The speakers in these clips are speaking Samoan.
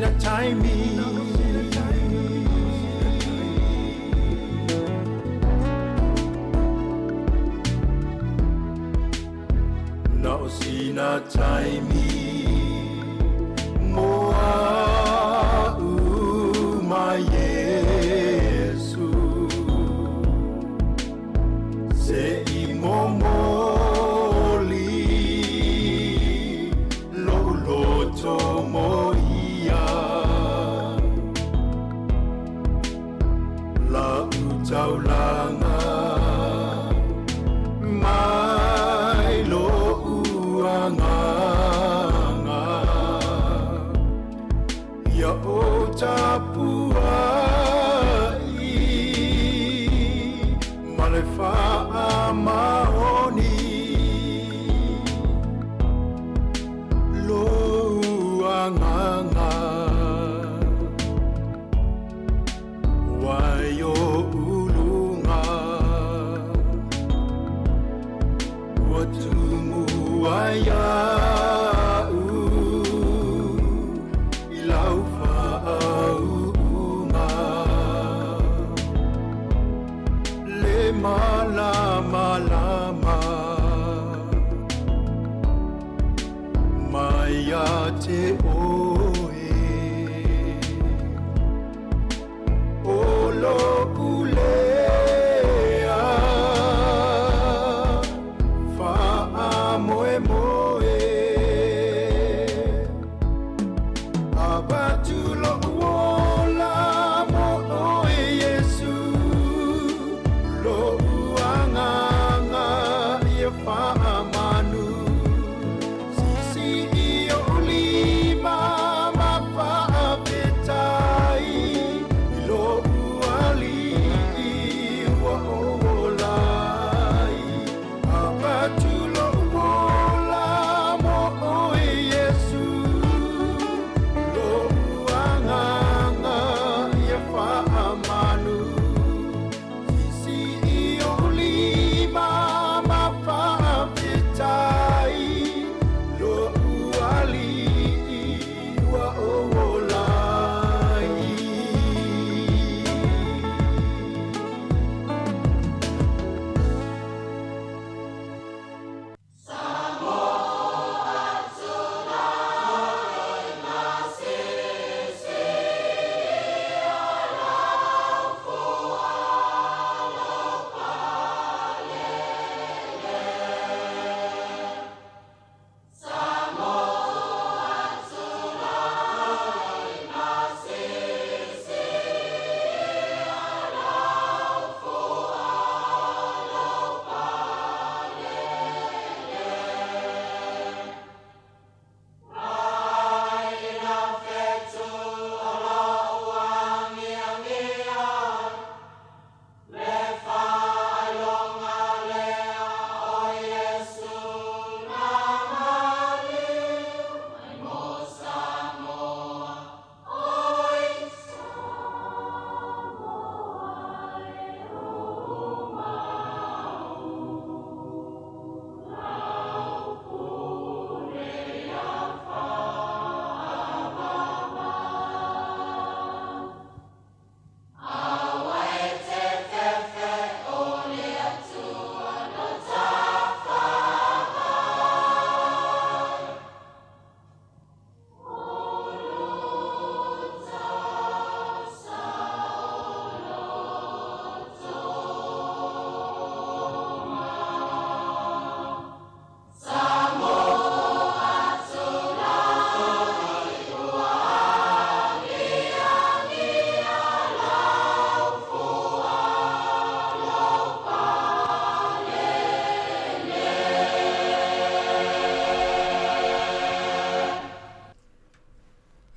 sina taimi. Na o sina taimi mo a'u ma Iesu. Se i momoli lo'u loto mo ia. La'u taulaga mai lo'u agaga. Ia ou tapua'i ma le faamaoni. Lou agaga wai o uluga ua tumu ai a'u i lau faauuga. Le malamalama mai ia te oe. O lo'u lea faamoemoe. Avatu lo'u ola mo oe Iesu. Lo'u agaga ia faamanu. Siisii o'u lima ma faafetai. I lo'u Alii ua ou ola ai. Avatu lo'u ola mo oe Iesu. Lo'u agaga ia faamanu. Siisii o'u lima ma faafetai. Lo'u Alii ua ou ola ai.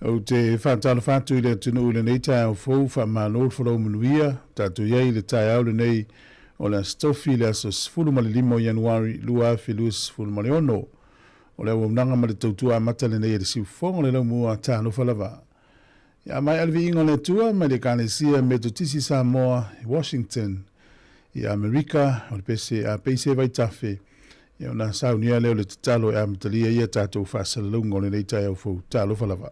Ou te faatalofa atu i le atunuu i lenei taeao fou, faamalo le folau manuia, tatou i ai i le taeao lenei o le Aso Tofi, le aso 15 o Ianuari 2026. O le auaunaga ma le tautua amata lenei a le Siufofoga o le Laumua, talofa lava. Ia maea le viiga o le Atua mai le Ekalesia Metotisi Samoa i Washington, i Amerika, o le pese a peise vaitafe, ia ona saunia lea o le tatalo e amatalia ia tatou faasalalauga o lenei taeao fou. Talofa lava.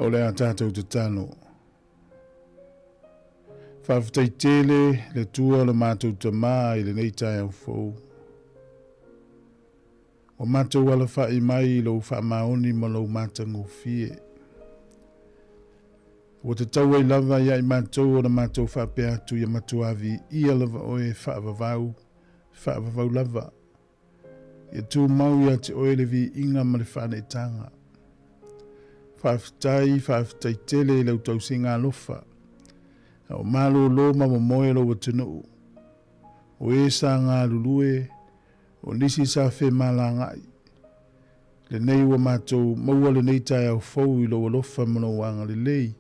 O le a tatou tatalo. Faafetai tele le Atua lo matou Tamā i lenei taeao fou. Ua matou alafa'i mai i lou faamaoni ma lou matagofie. Ua tatau ai lava ia i matou ona matou faapea atu ia matua viia lava oe e faavavau, faavavau lava. Ia tumau ia te oe le viiga ma le faaneetaga. Faafetai, faafetai tele i lau tausiga alofa. A o malōlō ma momoe lou atunuu. O e sa galulue, o nisi sa femalagaai. Lenei ua matou maua lenei taeao fou i lou alofa ma lou agalelei.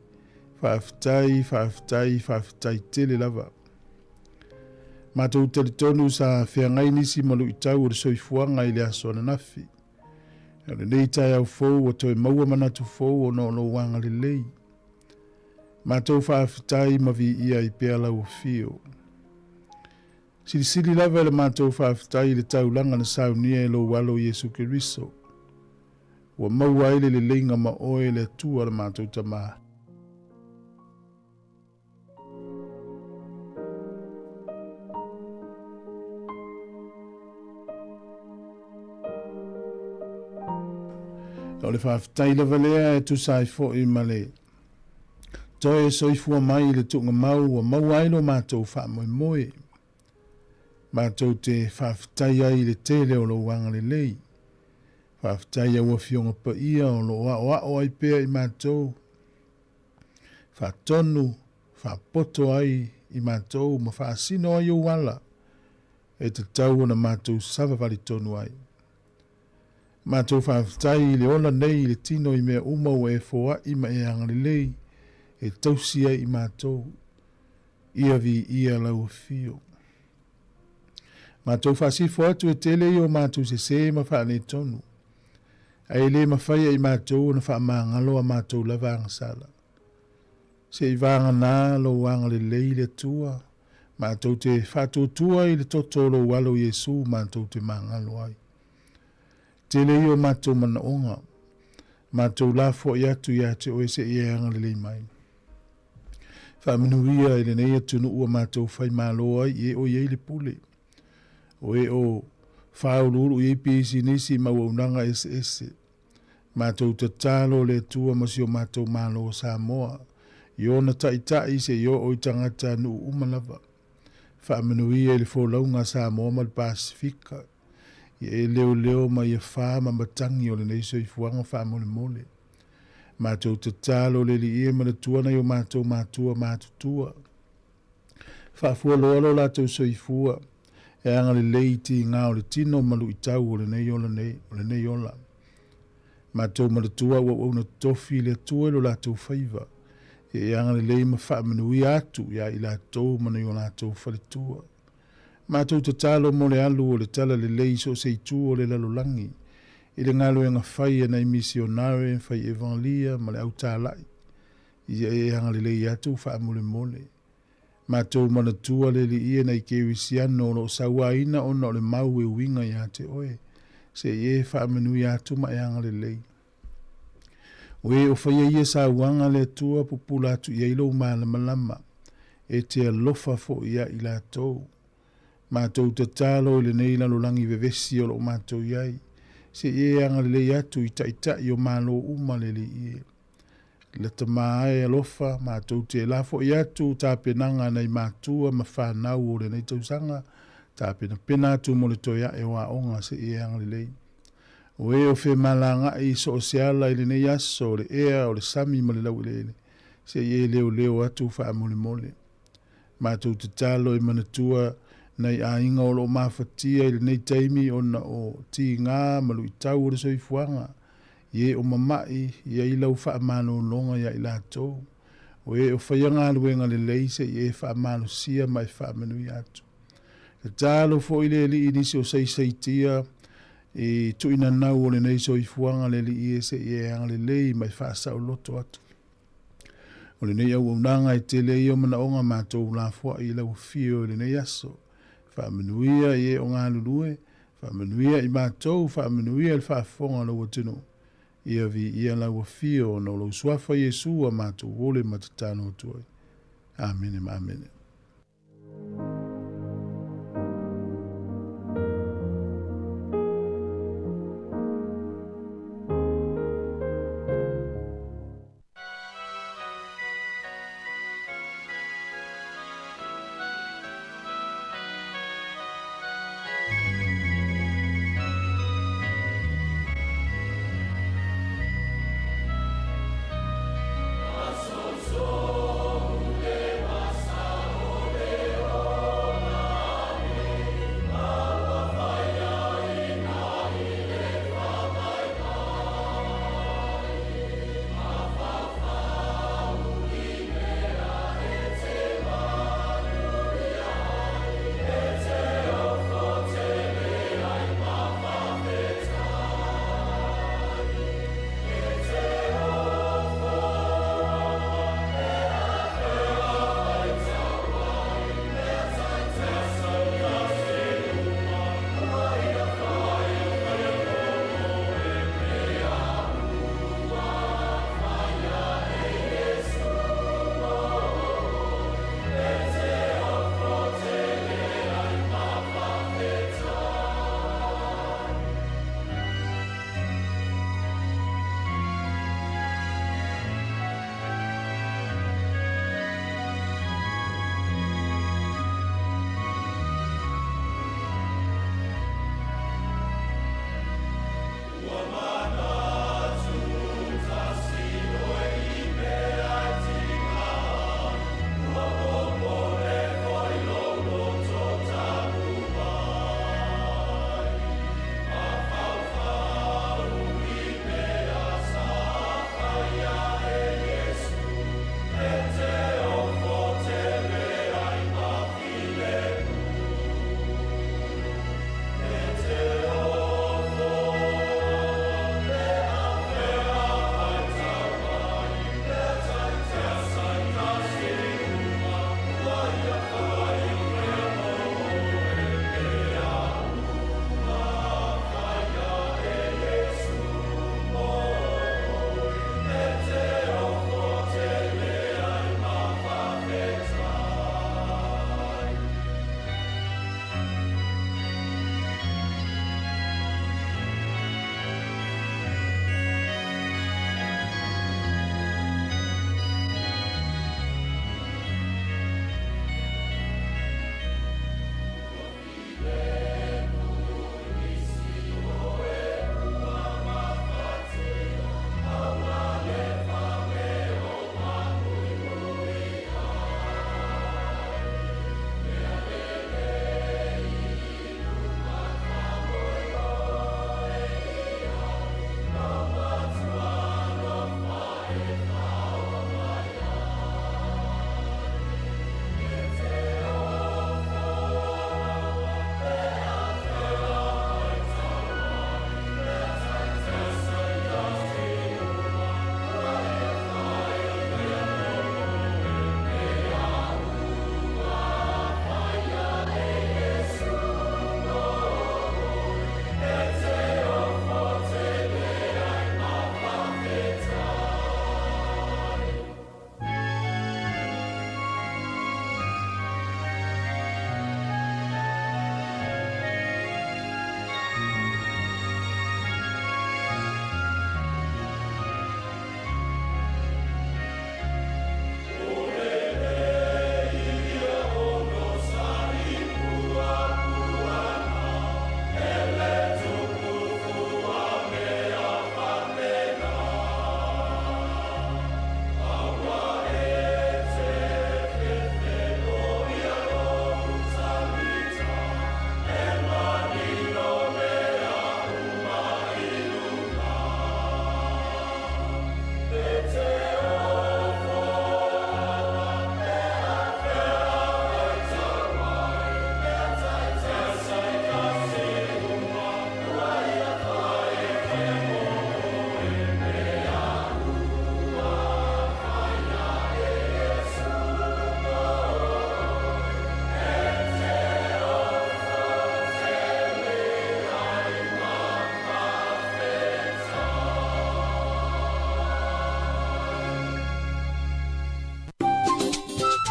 Faafetai, faafetai, faafetai tele lava. Matou talitonu sa feagai nisi ma luitau o le soifuaga i le aso ananafi. O lenei taeao fou ua toe maua manatu fou ona o lou agalelei. Matou faafetai ma viia ai pea lau afio. Silisili lava le matou faafetai i le taulaga na saunia e lou Alo Iesu Keriso, ua maua ai le leleiga ma oe le Atua le matou Tamā. O le faafetai lava lea e tusa ai foi ma le Toe soifua mai i le tuugamau ua maua ai lo matou faamoemoe. Matou te faafetai ai i le tele o lou agalelei. Faafetai au Afioga Paia o lo o aoao ai pea i matou, faatonu, faapoto ai i matou ma faasino ai ou ala e tatau ona matou savavali tonu ai. Matou faafetai i le ola nei i le tino i mea uma ua e foai ma e agalelei e tausi ai i matou. Ia viia lau afio. Matou faasifo atu e tele ia o matou sesē ma faaletonu, ae le mafai e i matou ona faamagalo a matou lava agasala. Se i vagana lou agalelei le Atua, matou te faatuatua i le toto o lou Alo Iesu matou te magalo ai. Tele ia o matou manaoga, matou lafoai atu ia te oe se i e agalelei mai. Faamanuia i lenei atunuu ua matou faimalo ai i e o i ai le pule, o e o faauluulu i ai pisinisi ma auaunaga eseese. Matou tatalo le Atua ma si o matou Malo o Samoa, i ona taitai se i oo i tagata nuu uma lava. Faamanuia i le folauga a Samoa ma le Pasefika, ia e leoleo ma ia fa ma matagi o lenei soifuaga faamolemole. Matou tatalo le Alii e manatua nai o matou matua matutua. Faafualoa lo latou soifua, e agalelei i tiga o le tino ma luitau o lenei ola nei, o lenei ola. Matou manatua auauauna totofi i le Atua i lo latou faiva, ia e agalelei ma faamanuia atu ia i latou ma nai o latou faletua. Matou tatalo mo le alu o le talalelei i so o se itu o le lalolagi, i le galuega fai a nai misionare, fai evanlia ma le au talai, ia e agalelei atu faamolemole. Matou manatua le Alii e nai kerisiano o lo o sauaina ona o le mau e uiga ia te oe, se i e faamanuia atu ma e agalelei. O e o faia ia sauaga le Atua pupula atu i ai lou malamalama, e te alofa foi ia i latou. Matou tatalo i lenei lalolagi vevesi o lo o matou i ai, se i e agalelei atu i taitai o Malo uma le Alii e. Lata ma e alofa, matou te lafoai atu tapenaga a nai matua ma fanau o lenei tausaga, tapenapena atu mo le toe ae o aoga se i e agalelei. O e o femalagaai i so o se ala i lenei aso, o le ea, o le sami ma le laueleele, se i e leoleo atu faamolemole. Matou tatalo e manatua nai aiga o lo o mafatia i lenei taimi ona o tiga ma luitau o le soifuaga, i e o mama'i i ai lau faamalologa ia i latou, o e o faia galuega lelei se i e faamalosia ma e faamanuia atu. Tatalo foi le Alii i nisi o saisaitia i tuuinanau o lenei soifuaga le Alii e se i e agalelei ma e faasaoloto atu. O lenei auaunaga e tele ai o manaoga matou lafoai i lau afio i lenei aso. Faamanuia i e o galulue, faamanuia i matou, faamanuia i le faafofoga a lou atunuu. Ia viia lau afio ona o lou suafa Iesu ua matou ole ma tatalo atu ai. Amene ma amene.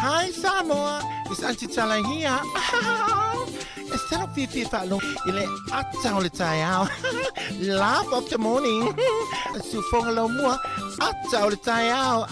Hi Samoa, it's Auntie Tala here. E sala fiafia faalogo i le ata o le taeao. Laugh of the morning. Sufoga lau mua, ata o le taeao.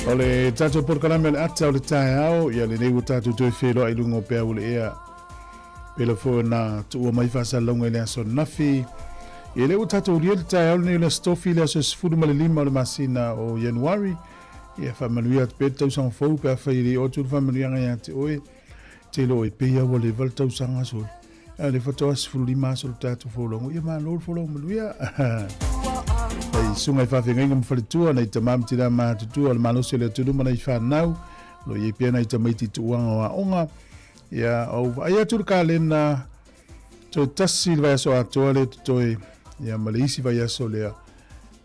O le tatou polokalame o le ata o le taeao, ia lenei ua tatou toe feiloai i luga o peau o le ea. Pela foi na tuua mai faasalalauga i le aso ananafi. Ia lea ua tatou ulia le taeao lenei o le Aso Tofi, le aso 15 o le masina o Ianuari. Ia faamanuia atu pea le tausaga fou pe afai e le oo atu le faamanuiaga ia te oe. Te iloa e pei lava ua leva le tausaga sole. A o lea faatoa 15 aso o le tatou folauga. Ia malo le folau manuia. Nai susuga i faafeagaiga ma faletua, nai tama ma tina matutua o le malosi o le atunuu ma nai fanau. O lo o i ai pea nai tamaiti i tuuaga o aoga. Ia, ou vaai atu le kalena, toe tasi le vaiaso atoa lea totoe, ia ma le isi vaiaso lea.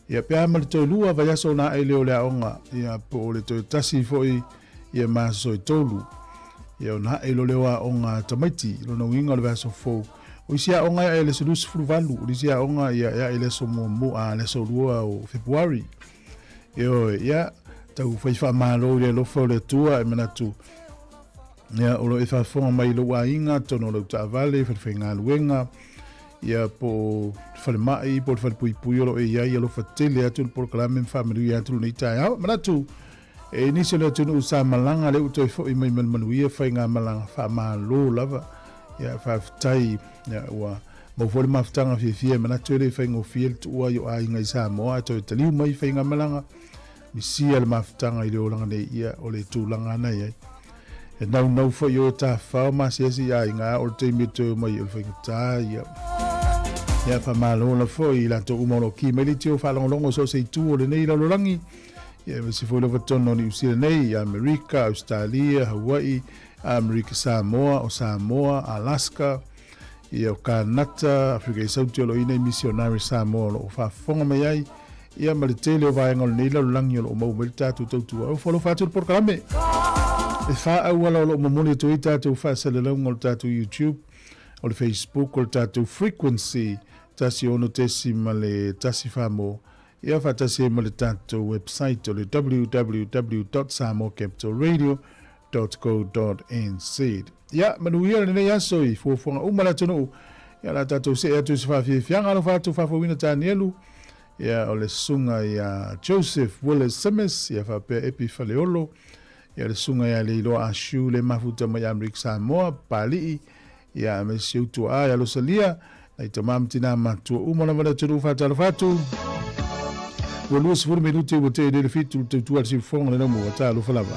Ia, pe a ma le toe lua vaiaso ona ae lea o le aoga, ia, po o le toe tasi foi, ia ma aso e tolu. Ia, ona ae loa lea o aoga a tamaiti, lona uiga o le vaiaso fou. O isi aoga e ae i le aso 28, o le isi aoga, ia, e ae i le aso muamua, a, le aso lua o Fepuari. Ioe, ia, tau fai faamalo i le alofa o le Atua, e manatu, ia, o lo o e faafofoga mai i lou aiga, totonu o lau taavale, falefaigaluega, ia, po o le falemai, po o le falepuipui o lo o e i ai, alofa tele atu le polokalame ma faamanuia atu lenei taeao. E manatu, e i nisi o le atunuu sa malaga, lea ua toe foi mai ma le manuia faigamalaga faamalo lava. Ia, faafetai, ia, ua maua foi le mafutaga fiafia, e manatu e le faigofie le tuua i o aiga i Samoa ae toe taliu mai faigamalaga. Misia le mafutaga i le olaga nei, ia, o le tulaga na i ai. E naunau foi o e tafafao ma asiasi i aiga, o le taimi e toe omai o le faigata, ia. Ia, faamalo la foi i latou uma o lo o ki mai le leitio faalogologo i so o se itu o lenei lalolagi. Ia, aemaise foi lava totonu o Niu Sila nei, Amerika, Ausetalia, Hawaii, Amerika Samoa, o Samoa, Alaska, ia o Kanata, Afrika i Sauti o lo o i nei misionare Samoa o lo o faafofoga mai ai, ia ma le tele o vaega o lenei lalolagi o lo o maua mai le tatou tautua. E ofo alofa atu le polokalame. E fa auala o lo o momoli atu ai tatou faasalalauga o le tatou YouTube, o le Facebook, o le tatou frequency 16.1 mo Ia faatasi ai ma le tatou website o le www.samoacapitalradio.co.nz. Ia, manuia lenei aso i fuafuaga uma le atunuu. Ia, la tatou see atu i se faafiafiaga alofa atu faafouina Tanielu. Ia, o le susuga ia Joseph Willis Simis, ia faapea Epi Faleolo. Ia, le susuga ia Leiloa Ashu le mafuta mai Amerika Samoa, Papalii. Ia, aemaise si ou tuaa ia Losalia, nai tama ma tinā matua uma lava le atunuu faatalofa atu. Ua 20 minute ua tea i le fitu le tautua a le siufofoga le laumua. Talofa lava.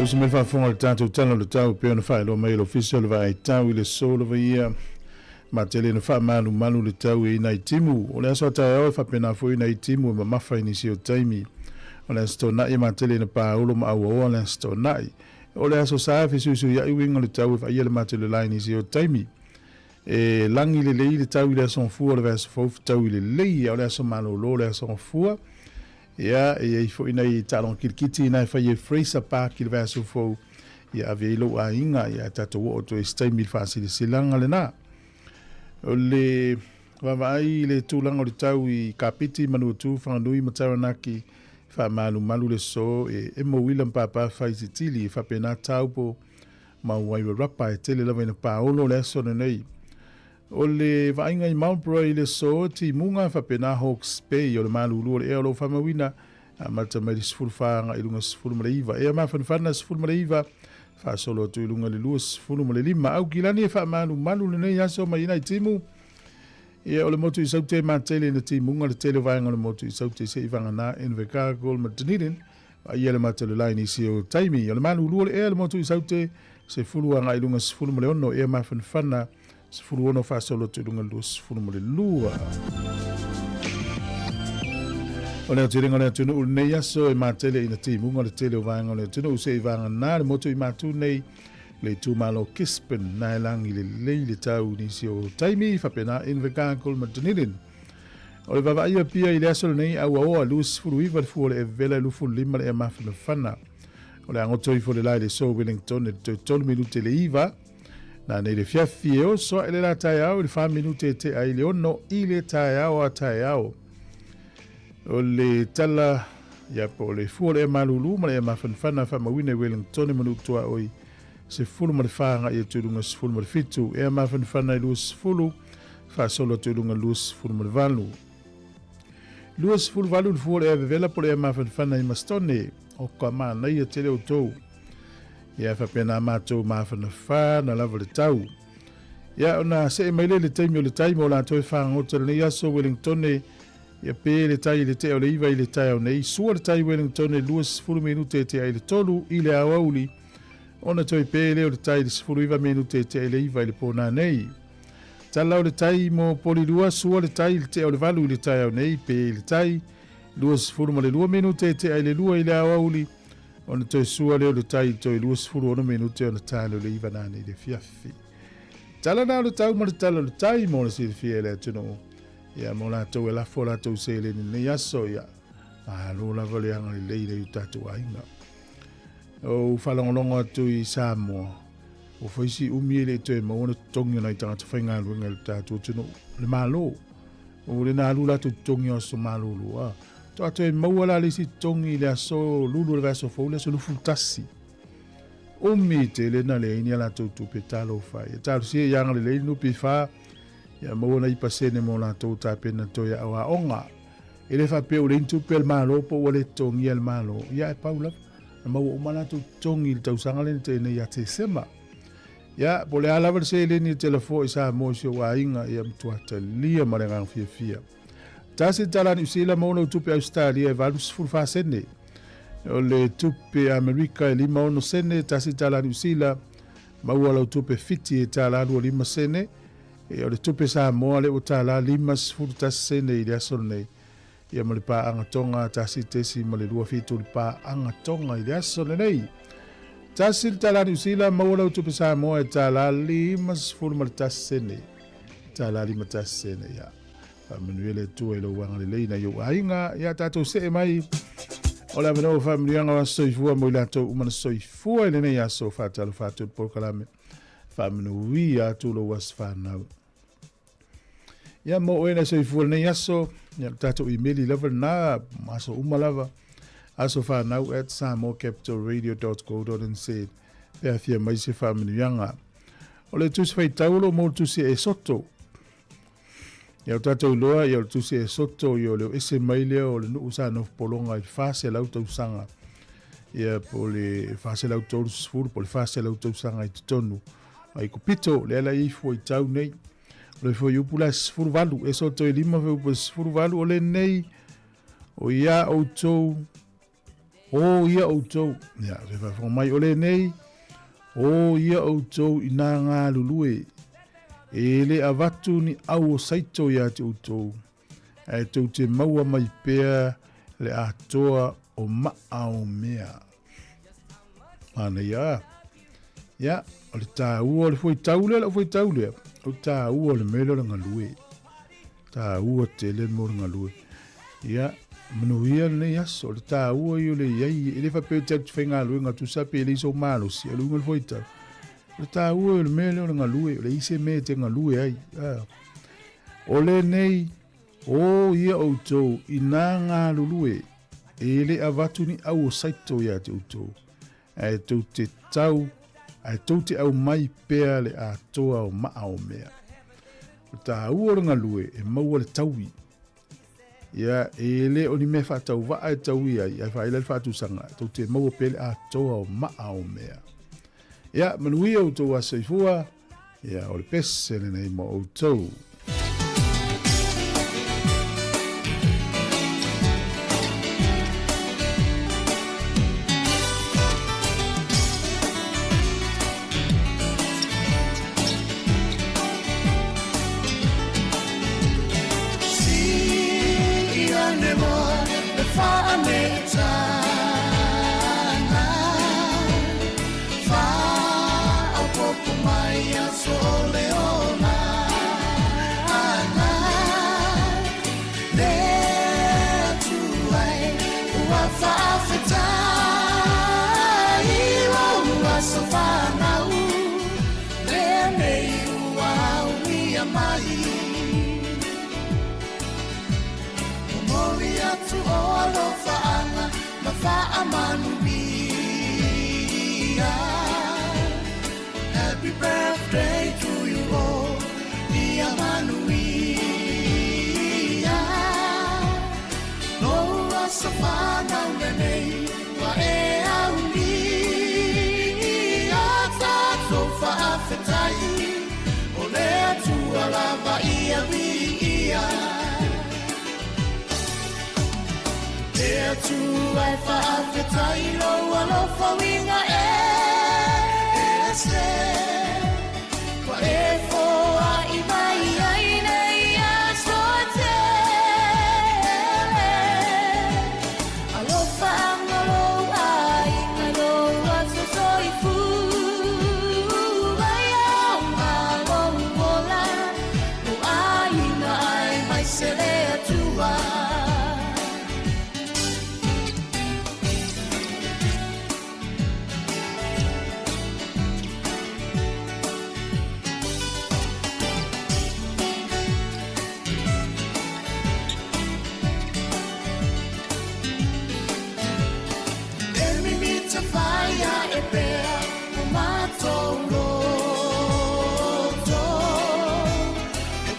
E uso mai faafofoga i le tatou Tala o le Tau e pei ona faailoa mai e le Ofisa o le Vaai Tau i le aso lava ia matele na faamalumalu le tau i nai timu. O le aso a taeao e faapena foi nai timu e mamafa i nisi o taimi. O le Aso Toonai e matele ina paolo ma auaoa le Aso Toonai. O le Aso Sa e fesuisuiai uiga o le tau e vaaia le matele i nisi o taimi. E lagi lelei le tau i le aso Gafua o le vaiaso fou fetaui lelei, a o le aso malolo le aso Gafua. Ia, e i ai foi nai taaloga kilikiti na e fai e Fraser Park i le vaiaso fou, ia ave ai lou aiga, ia ae tatou oo atu ai i se taimi i le faasilasilaga lena. O le vaavaai i le tulaga o le tau i Kapiti, Manuatu, Whanganui ma Taranaki, faamalumalu le so e emo uila ma pāpā fai sitili, e faapena Taupo ma Wairarapa e tele lava ina paolo le aso lenei. O le vaaiga i Marlborough i le aso, timuga faapena Hawke's Bay o le malulu o le ea o lo o faamauina amata mai le 14 agai i luga 19. Ea mafanafana 19 faasolo atu i luga i le 25. Aukilani e faamalumalu lenei aso mai ina i timu. Ia o le motu i Saute e matele ina timuga le tele o vaega o le motu i Saute se'i vagana Invercargill ma Dunedin. Vaaia le mata o le la i nisi o taimi. O le malulu o le ea le motu i Saute, 10 agai i luga 16, ea mafanafana 16 faasolo atu i luga 22. O le aotelega o le atunuu lenei aso e matele ina timuga le tele o vaega o le atunuu se'i vagana le motu i Matu nei le itumalo Gisborne na e lagi lelei le tau i nisi o taimi faapena Invercargill ma Dunedin. O le vaavaaia pia i le aso lenei auaoa 29 le fua o le evela e 25 le ea mafanafana. O le agoto ifo le la i le aso Wellington i le toe 3 minute i le 9. Na nei le fiafi e oso ae le la taeao i le 4 minute e tea i le 6 i le taeao a taeao. O le tala ia po o le fua o le ea malulu ma le ea mafanafana faamauina i Wellington e Manutuaoi 14 agai atu i luga 17, ea mafanafana i 20, faasolo atu i luga 28. 28 le fua o le ea vevela po o le ea mafanafana i Mastone, o ka manaia tele outou. Ia faapena matou mafanafana lava le tau. Ia ona see mai lea i le taimi o le tai mo latou e fagota i lenei aso Wellingtone, ia pe le tai i le tea o le 9 i le taeao nei, sua le tai Wellingtone 20 minute e tea i le 3 i le aoauli, ona toe pe lea o le tai i le 19 minute e tea i le 9 i le pō nanei. Tala o le tai mo Polilua, sua le tai i le tea o le 8 i le taeao nei, pe i le tai 22 minute e tea i le 2 i le aoauli, ona toe sua lea o le tai i le toe 26 minute ona ta lea o le 9 nanei i le afiafi. Tala na o le tau ma le tala o le tai mo le silafia e le atunuu. Ia mo latou e lafo latou seleni i lenei aso, ia malo lava le agalelei i o tatou aiga. Ou faalogologo atu i Samoa, ua fai si umi e le i toe maua na totogi o nai tagata faigaluega i le tatou atunuu, le Malo. Ua le na alu latou totogi o aso malolo. A. Toa toe maua la le isi totogi i le aso lulu o le vaiaso fou, le aso 21. Umi tele na leai ni a latou tupe, talofa e. Talosia ia agalelei le NPF. Ia maua nai pasene mo latou tapena toe aoaoga. E le faapea ua leai ni tupe a le Malo po ua le totogia e le Malo, ia ae pau lava, na maua uma latou totogi i le tausaga lea na tea nei ia Tesema. Ia, po o le a lava le seleni e telafoa i Samoa i si ou aiga, ia matua talia ma le agaga fiafia. $1 Niu Sila maua lau tupe Ausetalia e 84 sene. O le tupe Amerika e 56 sene, $1 Niu Sila maua lau tupe Fiti e $25 sene. E, o le tupe Samoa lea ua $51 sene i le aso lenei. Ia ma le paaga Tonga 1.27 le paaga Tonga i le aso lenei. $1 Niu Sila maua lau tupe Samoa e $51 sene. $51 sene, ia. Faamanuia le Atua i lou agalelei nai ou aiga. Ia tatou see mai o le avanoa o faamanuiaga o aso soifua mo i latou uma na soifua i lenei aso. Faatalofa atu i le polokalame. Faamanuia atu lou aso fanau. Ia mo oe na soifua lenei aso, ia le tatou imeli lava lena, aso uma lava, asofanau@samoacapitalradio.co.nz pe a fia mai se faamanuiaga. O le tusi faitau o lo o maua le tusi e Soto. Ia o tatou iloa, ia o le tusi e Soto, ia o le o ese mai lea o le nuu sa nofo pologa i le 400 tausaga. Ia po o le 430 po o le 400 tausaga i totonu. Ai Kupito, lea la i fuaitau nei. O le fuaiupu la e 18, e soto e 5 fuaiupu e 18, o lenei, o ia outou, o ia outou, ia, se faafofoga mai, o lenei, o ia outou i nā galulue, e le avatu ni au o saito ia te outou, ae tou te maua mai pea le atoa o maa o mea. Manaia. Ia, o le tāua o le fuaitau lea, lau fuaitau lea, o le tāua o le mea lea o le galue. Tāua tele le mea o le galue. Ia, manuia lenei aso, o le tāua ia o le iai, e le faapea e te alu te faigaluega tusa pe leai sou malosi, o le uiga o le fuaitau. O le tāua ia o le mea lea o le galue, o le i se mea e te galue ai. Ah. O lenei, o ia outou i nā galulue, e le avatu ni au o saito ia te outou, ae tou te tau, ae tou te aumai pea le atoa o maa o mea. O tāua o le galue e maua le taui. Ia, e le o ni mea faatauvaa e taui ai, ae faaila le faatusaga, tou te maua pea le atoa o maa o mea. Ia, manuia outou aso soifua, ia, o le pese lenei mo outou.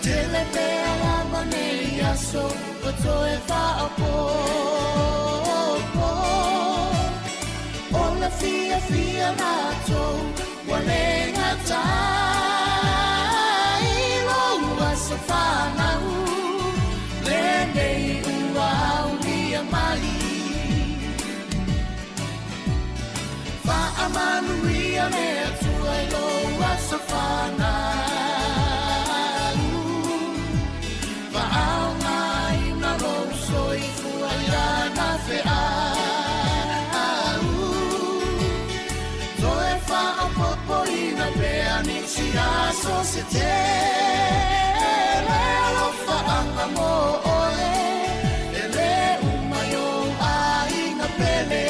Tele pea lava nei aso ua toe faaopoopo O le fiafia latou ua le gata i lou aso fanau Lenei ua aulia mai Faamanuia le Atua i lou aso fanau Faaaogaina lou soifua i lana feau Toe faaopoopoina pea nisi aso se tele Alofaaga mo oe e le uma i ou aiga pele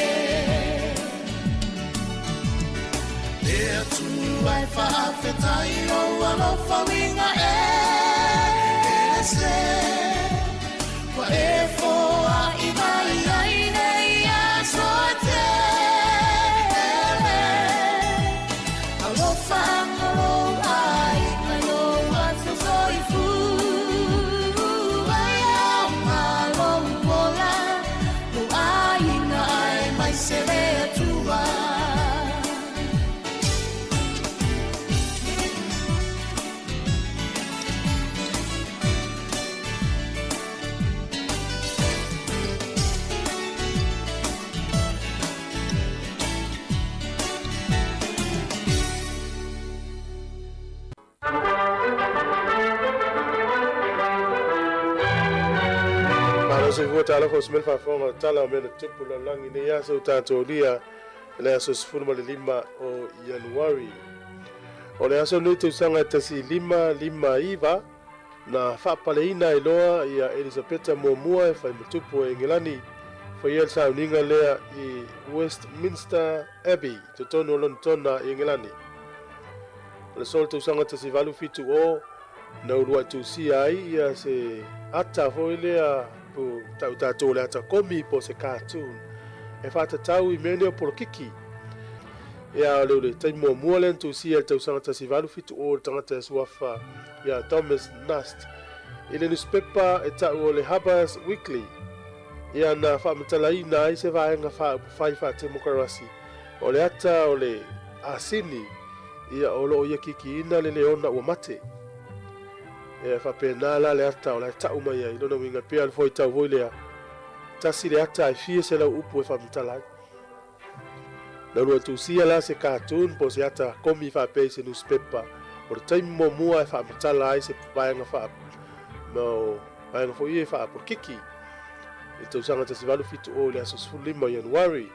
Le Atua e faafetai i lou alofa uiga ese Ua e foai mai ai nei aso e tele Alofaga lou aiga i lou aso soifua E aoga lou ola, lou aiga aemaise le Atua. Malo soifua talofa o se mea le faafofoga o le tala o mea na tupu lalolagi nei aso ua tatou alia i le aso 15 o Ianuari. O le aso lenei tausaga e 1559 na faapaleina ai loa ia Elisapeta muamua e fai ma tupu o Engelani. Faia le sauniga lea i Westminster Abbey i totonu o Lonetona i Engelani. O le solo tausaga 1870 na uluai tusia ai ia se ata foi lea po tau tatou o le ata komi po o se cartoon e faatatau i mea nei o polokiki. Ia o le le taimi muamua lea na tusia i le tausaga 1870 le tagata e suafa ia Thomas Nast i le nusipepa e tau o le Harper's Weekly. Ia na faamatalaina ai se vaega faaupufai faatemokarasi o le ata o le asini ia o lo o ia kikiina le leona ua mate. Ia e faapena la le ata o la e tau mai ai, lona uiga pea le foitau foi lea, tasi le ata ae fia selau upu e faamatala ai. Na uluai tusia la se cartoon po o se ata komi faapea i se newspaper o le taimi muamua e faamatala ai se vaega faa no vaega foi ia e faapolokiki i le tausaga 1870 i le aso 15 o Ianuari.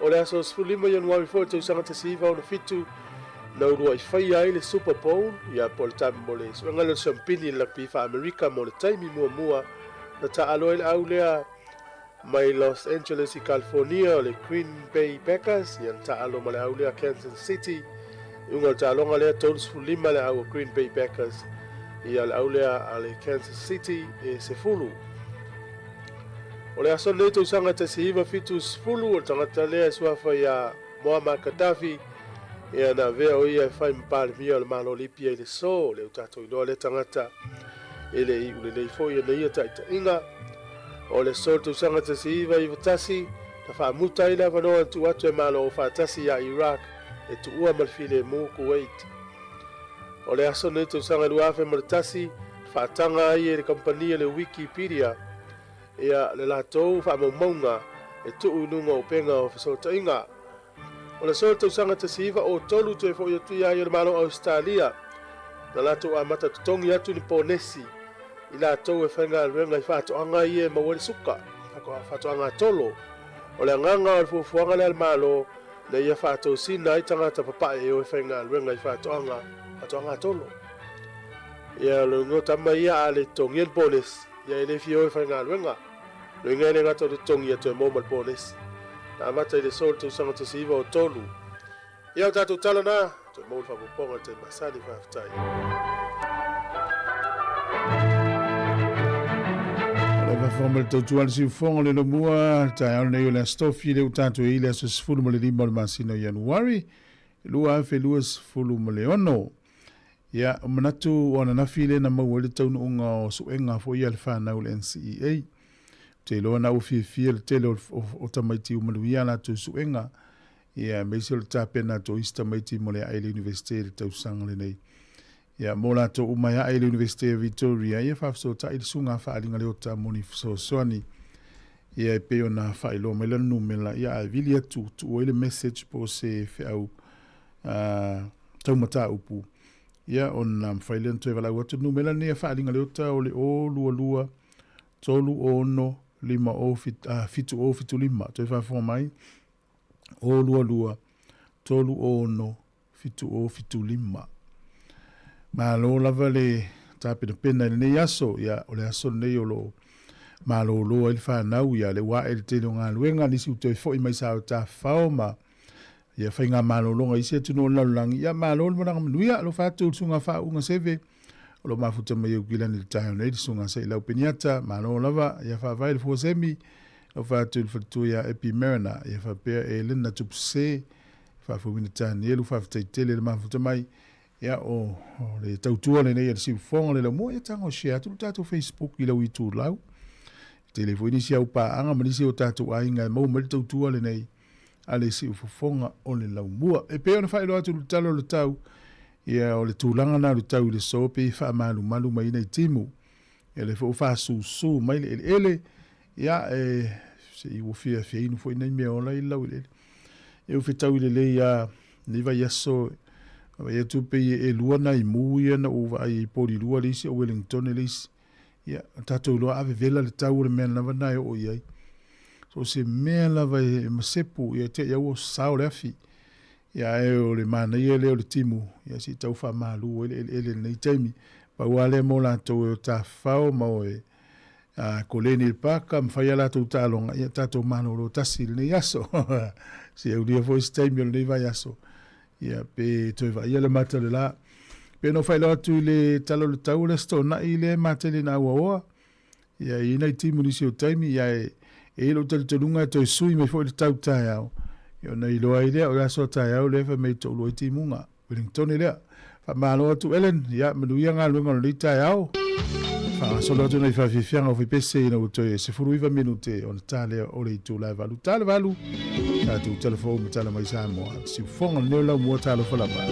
O le aso 15 Ianuari foi o le tausaga 1967, na uluai faia ai le Super Bowl, ia po o le taimi mo le suega lea o le siampini i le lakapi faa-Amerika mo le taimi muamua na taaalo ai le au lea mai Los Angeles i California o le Green Bay Packers, ia na taaalo ma le au lea Kansas City. I uga o le taaloga lea, 35 le au a Green Bay Packers, ia le au lea a le Kansas City e 10. O le aso lenei tausaga 1970, o le tagata lea e suafa ia Muammar Gaddafi, ia na avea o ia e fai ma Palemia o le Malo o Lipia i le so, lea ua tatou iloa lea tagata e le iu lelei foi ana ia taitaiga. O le so tausaga 1991, na faamuta ai le avanoa na tuu atu e Malo Aufaatasi ia Iraq e tuua ma le filemu Kuwait. O le aso lenei tausaga 2001, na faataga ai e le kamupani a le Wikipedia ia le latou faamaumauga e tuu i luga o upega o fesootaiga. O le aso o le tausaga 1903 toe foi atu ia ai o le Malo o Ausetalia, na latou amata totogi atu ni ponesi i latou e faigaluega i faatoaga ia e maua ai le suka, faatoaga tolo. O le agaga o le fuafuaga lea a le Malo, na ia faatosina ai tagata papae e o e faigaluega i faatoaga, faatoaga tolo. Ia, o le uiga o tama ia a le totogia ni ponesi, ia e le fia o e faigaluega. Loiga e le gata o le totogi ia toe maua ma le ponesi. Na amata i le so i le tausaga 1903. Ia o tatou tala na, toe maua le faaopoopoga i le taimi masani, faafetai. O le faafofoga mai le tautua a le siufofoga o le lomua, le taeao lenei o le Aso Tofi, lea ua tatou i ai le aso 15 o le masina o Ianuari 2026. Ia, manatu o ananafi lea na maua ai le taunuuga o suega foi a le fanau i le NCEA. Ou te iloa na ua fiafia le tele o, o, o tamaiti ua manuia a latou suega, ia aemaise o le tapena atu o isi tamaiti mo le ae i le Iunivesite i le tausaga lenei. Ia, mo latou uma e ae i le Iunivesite o Victoria, ia faafesootai le susuga a Faaaliga Leota mo ni fesoasoani. Ia e pei ona faailoa mai lana numera, ia ae vili atu, tuu ai le message po o se feau tau mataupu, ia ona mafai lea ona toe valaau atu. Le numera lenei a Faaaliga Leota o le 022 36 50 7075. Toe faafofoga mai, 022 36 7075. Malo lava le tapenapena i lenei aso. Ia, o le aso lenei o lo o malōlō ai le fanau, ia, le ua ae le tele o galuega, nisi ua toe foi mai sa o tafafao ma ia faiga malologa i isi atunuu o le lalolagi. Ia, malo le malaga manuia. Alofa atu i le susuga faauuga Seve o lo o mafuta mai Aukilani i le taeao nei, le susuga Se'ilau Peniata, malo lava. Ia faavae le fua semi. Alofa atu i le faletua ia Epi Mariner, ia faapea Elena Tupuse, Faafouina Tanielu, faafetai tele le mafuta mai. Ia, o, o le tautua lenei a le siufofoga le laumua, ia tago share atu le tatou Facebook i lau itulau. Tele foi nisi au paaga ma nisi o tatou aiga e maua mai le tautua lenei a le siufofoga o le laumua. E pei ona faailoa atu le tala o le tau, ia o le tulaga na o le tau i le so pei e faamalumalu mai ai nai timu. Ia lea foi ua faasusu mai le eleele, ia e se i ua fia fia inu foi nai mea ola i le laueleele. E ua fetaui lelei lava lenei vaiaso, vaai atu pei e lua nai mu ia na ou vaai ai Polilua le isi o Wellington le isi. Ia, tatou iloa a vevela le tau o le mea lava lena e oo i ai. So o se mea lava e masepu, ia te i ua sao le afi. Ia ae o le manaia lea o le timu, ia se i tau faamalu ai le eleele i lenei taimi. Pau lava lea mo latou e o tafafao ma o e koleni i le paka ma fai a latou taaloga, ia tatou malolo tasi i lenei aso. Se i aulia foi se taimi o lenei vaiaso, ia pe toe vaaia le mata o le la. Pe ona ou faailoa atu i le tala o le tau o le Aso Toonai lea e matele ina auaoa, ia e i ai nai timu i nisi o taimi, ia e e i ai lou talitonuga e toe sui mai foi le tau taeao, ia ona iloa ai lea o le aso a taeao lea fai mai e toalua ai timuga. Wellingtone lea. Faamalo atu Ellen, ia manuia galuega o lenei taeao. Faagasolo atu nai faafiafiaga o faipese ina ua toe 19 minute ona ta lea o le itula e valu. Ta le valu, tatou talafou ma tala mai Samoa. Siufofoga lenei o Laumua, talofa lava.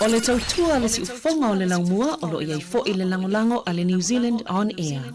O le tautua a le siufofoga o le laumua o lo o i ai foi le lagolago a le New Zealand On Air.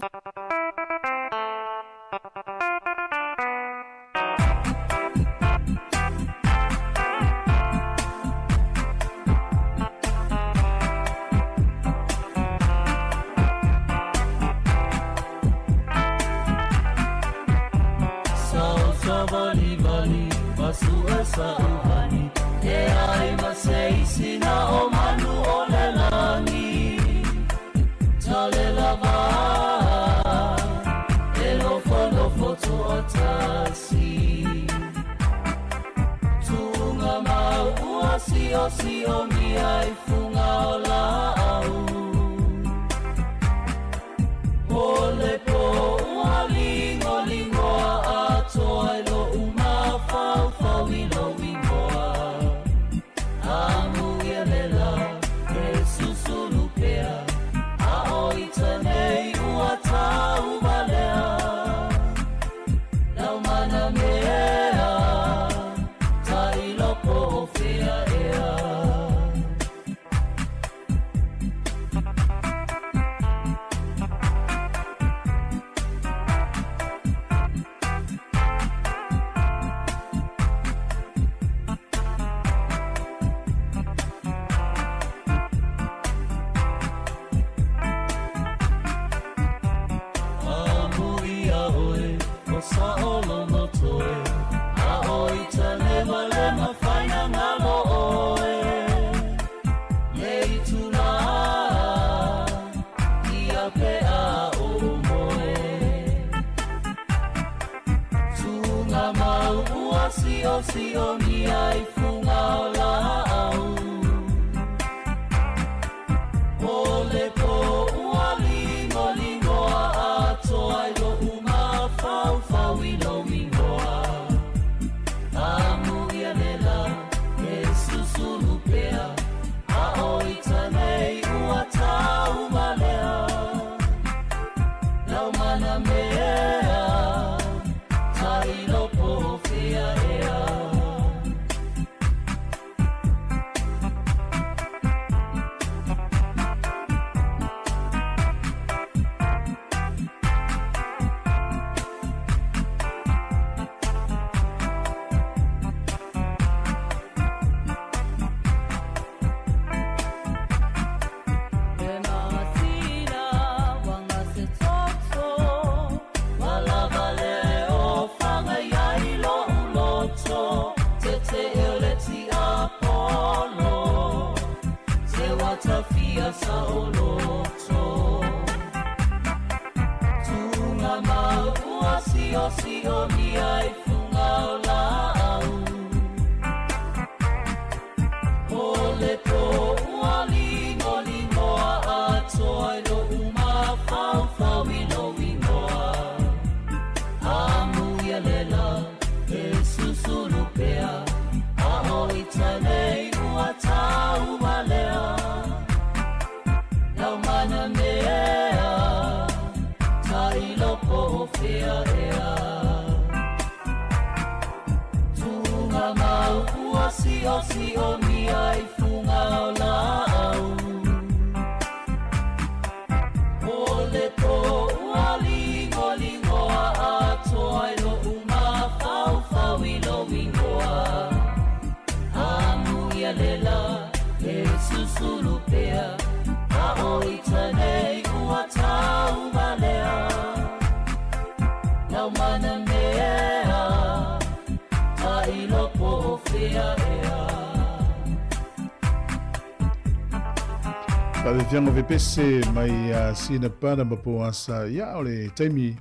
Faafiafiaga o Vepese mai a Sina Pana ma Poasa. Ia, o le taimi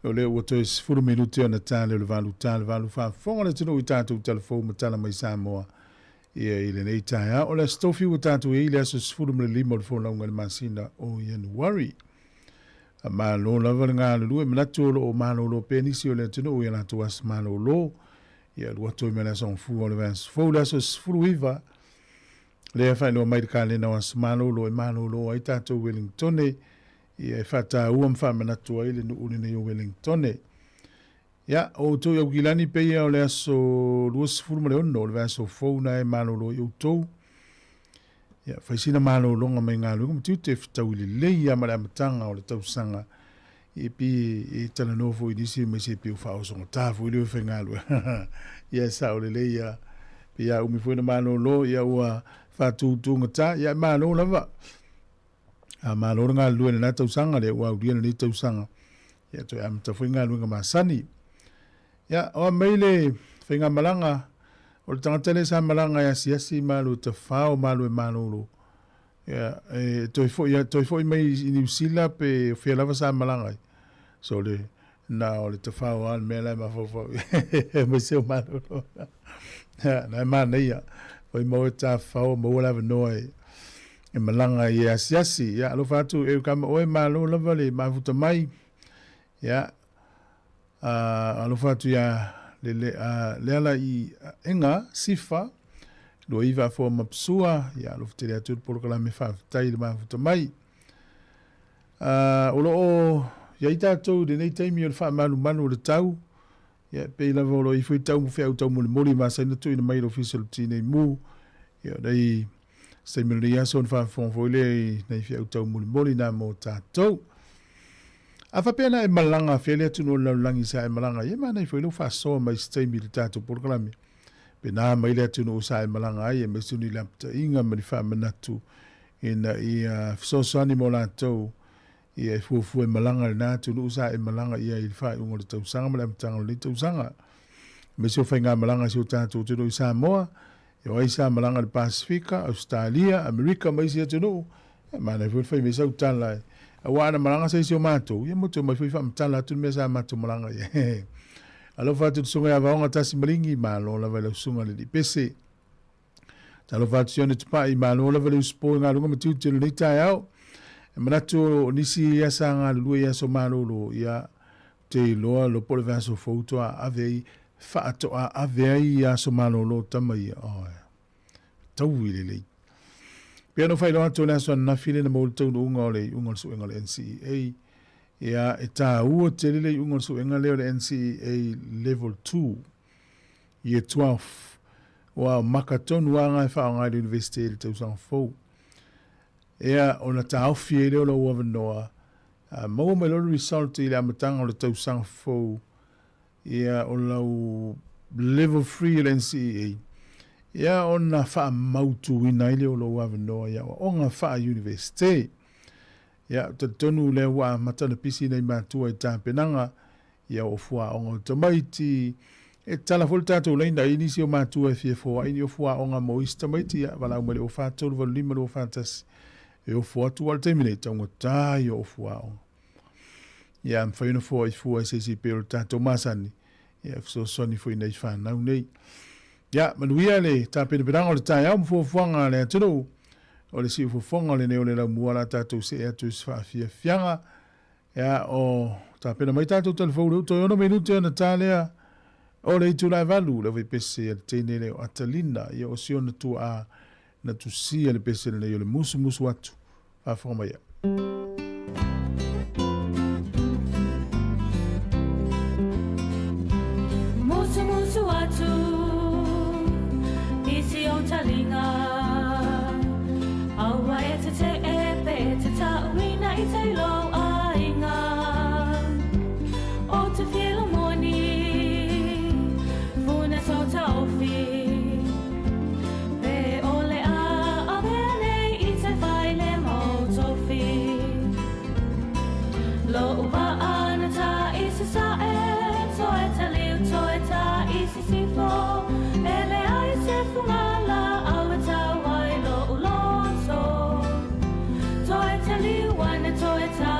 o lea ua toe 10 minute ona tale o le valu tale valu faafofoga le atunuu i tatou talafou ma tala mai Samoa. Ia i lenei taeao o le Aso Tofi ua tatou i ai i le aso 15 o le folauga i le masina o Ianuari. Malo lava le galulue, manatu o lo o malolo pea nisi o le atunuu i a latou aso malolo. Ia alu atu ai ma le aso gafua o le vaiaso fou, le aso 19, lea e faailoa mai le kalena o aso malolo e malolo ai tatou Wellingtone, ia e faataua ma faamanatu ai le nuu lenei o Wellingtone. Ia, o outou i Aukilani pei o le aso 26 o le vaiaso fou na e malolo ai outou. Ia, fai sina malologa mai galuega ma tiute e fetaui lelei lava ma le amataga o le tausaga. Ia pei e talanoa foi i nisi aemaise pei ua faaosogata foi lea faigaluega. Ia e sao lelei lava. Pei a umi foi ona malolo, ia ua faatutugata, ia e malo lava. A malo le galulue i lena tausaga, lea ua aulia lenei tausaga. Ia toe amata foi galuega masani. Ia, o a mai le faigamalaga o le tagata lea sa malaga e asiasi ma alu e tafao ma alu e malolo. Ia, e toe foi, toe foi mai i Niu Sila pe o fea lava sa malaga ai. So le, na o le tafao lava le mea la e mafaufau aemaise o malolo. Ia, na e manaia. Foi maua e tafao, maua le avanoa e, e malaga ai e asiasi. Ia, alofa atu e kama oe, malo lava le mafuta mai. Ia, alofa atu iā le, le, Leala i Ega, Sifa, 29 Afoa ma Psua, ia alofa tele atu le polokalame faafetai i le mafuta mai. O lo o i ai tatou i lenei taimi o le faamalumalu o le tau, ia pei lava o lo o i ai foi tau feau taumolimoli masani ona tuuina mai i le Ofisa o le Tinei Mu, ia o nei se taimi o lenei aso ona faafofoga foi lea i nai feau taumolimoli na mo tatou. A faapea na e malaga fea le atunuu o le lalolagi sa e malaga ai, e manaia foi lou faasoa mai i se taimi i le tatou polokalame. Pe na mai le atunuu sa e malaga ai, aemaise o ni lapataiga ma ni faamanatu ina ia fesoasoani mo latou ia e fuafua e malaga i lena atunuu sa e malaga i ai i le faaiuga o le tausaga ma le amataga o lenei tausaga. Aemaise o faigamalaga a si o tatou atunuu i Samoa, E o ai sa malaga i le Pasefika, Ausetalia, Amerika ma isi atunuu, e manaia foi le fai mai sau tala e, aua ana malaga se isi o matou, ia motu mai foi faamatala atu le mea sa matou malaga i ai. Alofa atu i le susuga ia Vaoga Tasi Maligi, malo lava i lau susuga le alii pese. Talofa atu Sione Tupai, malo lava le usupo i galuega ma tiute o lenei taeao. E manatu o nisi ia sa galulue i aso malolo, ia te iloa lo po o le vaiaso fou toa ave ai faatoa ave ai i aso malolo tama ia. Oi. Taui lelei. Pei ona faailoa atu o le aso ananafi lea na maua le taunuuga o le iuga o le suega o le NCEA. Ia, e taua tele le iuga o le suega lea o le NCEA Level 2, Year 12. Ua maka tonu lava nga e faaaoga i le University i le tausaga fou. Ia, ona taofi ai lea o lou avanoa, a maua mai loa le result i le amataga o le tausaga fou, ia o lau level 3 o le NCEA, ia ona faamautuina ai lea o lou avanoa i aoaoga faa-Universite. Ia, ou te talitonu lea ua amata ona pisi nai matua i tapenaga ia o fuaoga o tamaiti. E tatala foi le tatou laina i nisi o matua e fia foai ni o fuaoga mo isi tamaiti, ia valaau mai le 043 85 241 e ofo atu aua o le taimi nei, taugata ia o fuaoga. Ia, a mafai ona foai fua i se isi pei o le tatou masani, ia e fesoasoani foi i nai fanau nei. Ia, manuia le tapenapenaga o le taeao ma fuafuaga a le atunuu. O le siufofoga lenei o le laumua o le a tatou see atu i se faafiafiaga. Ia, o tapena mai tatou talafou lea ua toe 6 minute ona ta lea o le itula e 8, le aufaipese a le teine lea o Atalina, ia o si ona tuaa na tusia le pese lenei o le musumusu atu. Faafofoga mai ia. Musumusu atu i si ou talinga Aua e te te e pe te tauina i te lou aiga O te whielo moni Funa so taofi Pe ole a avea nei i te whai le mau tofi Lo'u va'a na ta i sasae Toe ta liu, toe ta i sisifo E leai se fugala au e tau ai lo'u loto Toe ta liu ana toe ta.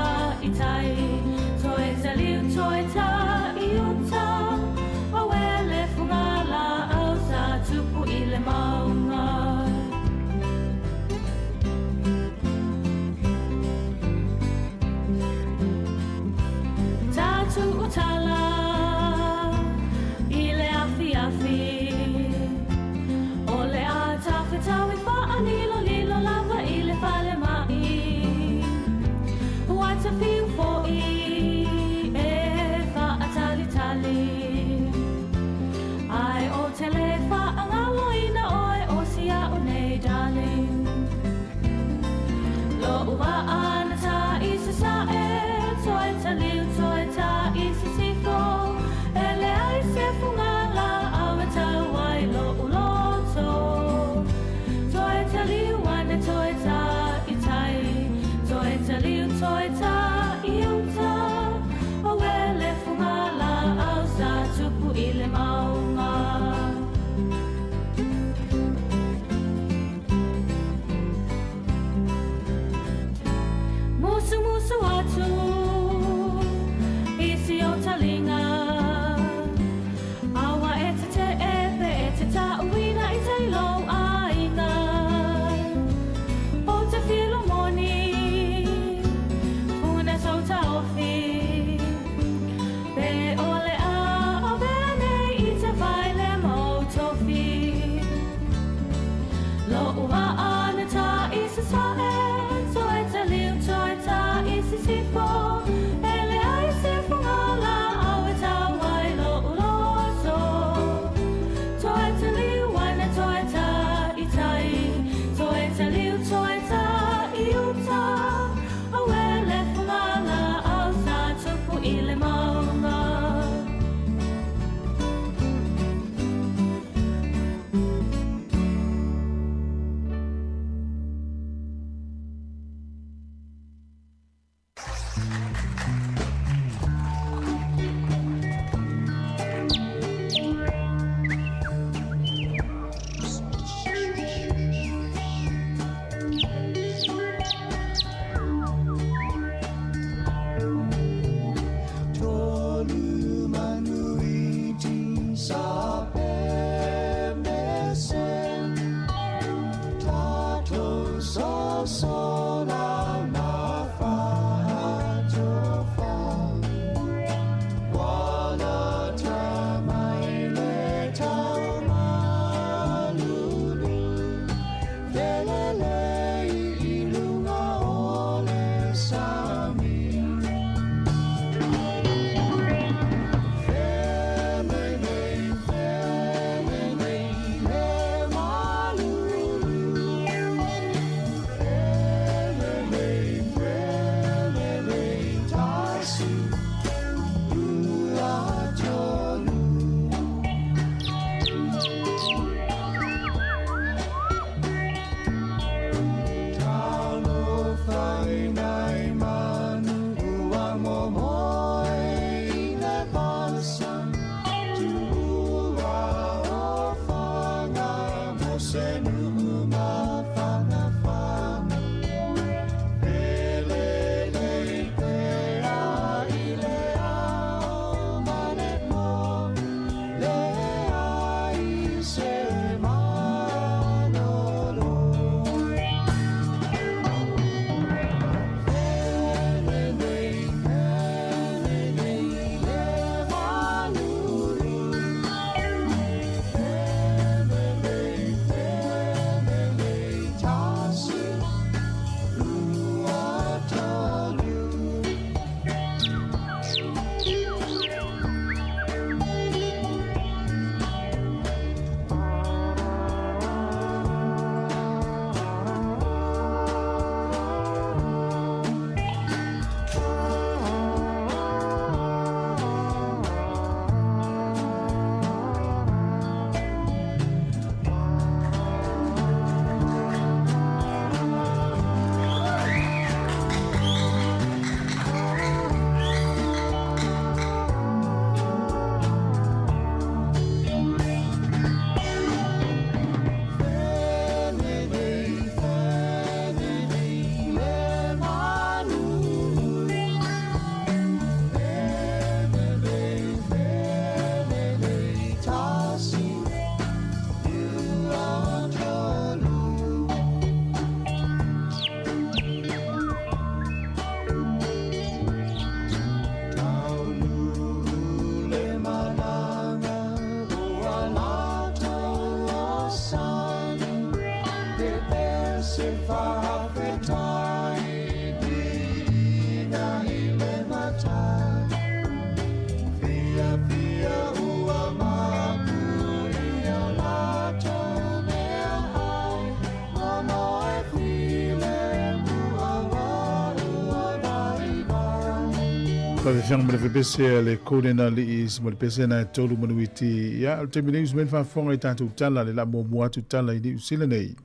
Faafefea ma le fepese a le Golden Alii ma le pese na e tolu manuiti. Ia, o le taimi nei usu mai le faafofoga i tatou tala, le la muamua atu tala i Niu Sila nei.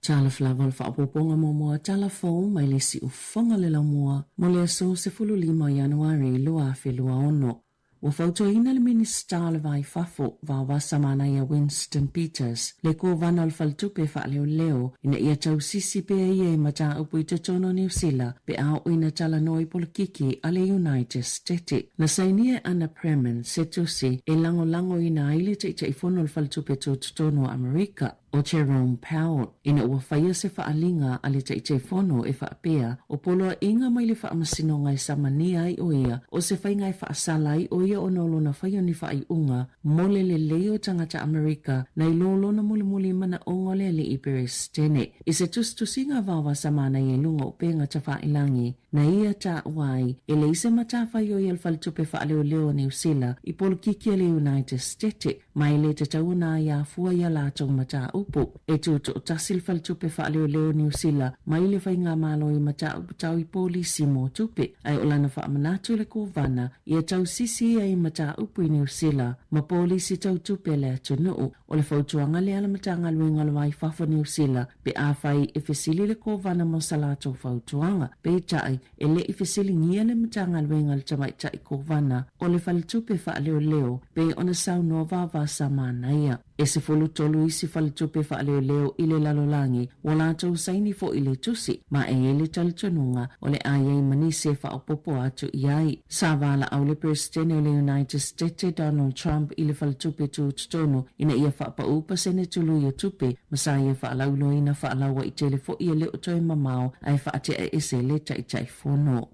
Talofa lava o le faaopoopoga muamua tala fou mai le siufofoga le laumua mo le aso 15 o Ianuari 2026. Ua fautuaina le Minisita o le Va i Fafo, Vaovasa Manaia Winston Peters, le Kovana o le Faletupe Faaleoleo ina ia tausisi pea ia i mataupu i totonu o Niu Sila pe a oo ina talanoa i polokiki a le United Stete. Na sainia e Anna Preman se tusi e lagolagoina ai le Taitaifono o le Faletupe Tutotonu o Amerika, ʻo Jerome Powell, ina ua faia se faaliga a le Taitaifono e faapea, o poloaiga mai le Faamasinoga e samania ai ʻo ia, o se faiga e faasala ai ʻo ia ona o lona fai o ni faaiuga mo le lelei o tagata Amerika nai lo lona mulimuli manaʻoga o le Aliʻi Peresetene. I se tusitusiga vaovasa manaia i luga o upega tafailagi, na ia taua ai, e leai se matafaioi a le Faletupe Faaleoleo o Niu Sila i polokiki a le United Stete, ma e le tatau ona aia fua i a latou mataupu. E tutoatasi le Faletupe Faaleoleo o Niu Sila mai le faigamalo i mataupu tau i polisi mo tupe, ae o lana faamanatu i le Kovana ia tausisi ia i mataupu i Niu Sila ma polisi tau tupe a le atunuu. O le fautuaga lea a le Matagaluega o le Va i Fafo o Niu Sila pe afai e fesili le Kovana mo sa latou fautuaga. Peitai, e le i fesiligia le Matagaluega a le Tamaitai Kovana o le Faletupe Faaleoleo pei ona saunoa Vavasa Manaia. E 13 isi faletupe faaleoleo i le lalolagi ua latou saini foi i le tusi, ma e i ai le talitonuga o le a i ai ma nisi e faaopoopo atu i ai. Sa valaau le Peresetene o le United Stete Donald Trump i le faletupe tutotonu ina ia faapaū pasene tului o tupe ma sa ia faalauiloaina faalauaitele foi e le o toe mamao ae faatea ese le Taitaifono.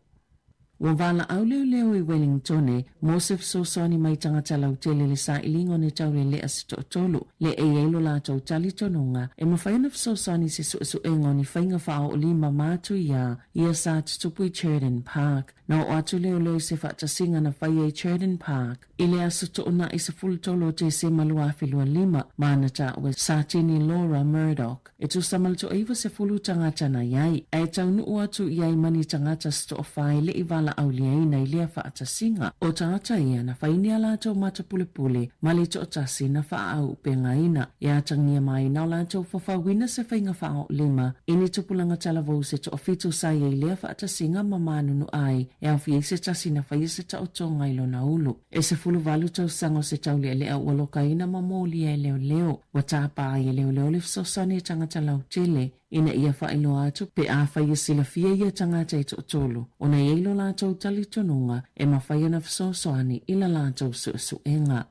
Ua valaau leoleo i Wellingtone mo se fesoasoani mai tagata lautele le sailiga o ni taulelea se toatolu, le e i ai lo latou talitonuga e mafai ona fesoasoani i se suesuega o ni faiga faaoolima matuia ia sa tutupu i Churdan Park. Na oo atu leoleo i se faatasiga na faia i Churdan Park i le aso Toonai 13 o Tesema 2025 ma na taua e Satini Laura Murdoch. E tusa ma le toaiva sefulu tagata na i ai, ae taunuu atu i ai ma ni tagata se toafa e le i valaauliaina i lea faatasiga. O tagata ia na fai ni a latou matapulepule ma le toatasi na faaauupegaina. E atagia mai na o latou fafauina se faiga faaoolima i ni tupulaga talavou se toafitu sa i ai lea faatasiga ma manunu ai e aofia ai se tasi na faia se taotoga i lona ulu. E 18 tausaga o se taulealea ua lokaina ma molia e leoleo. Ua tapa ai e leoleo le fesoasoani e tagata lautele ina ia faailoa atu pe afai e silafia ia tagata e toatolu ona e i ai lo latou talitonuga e mafai ona fesoasoani i la latou suesuega.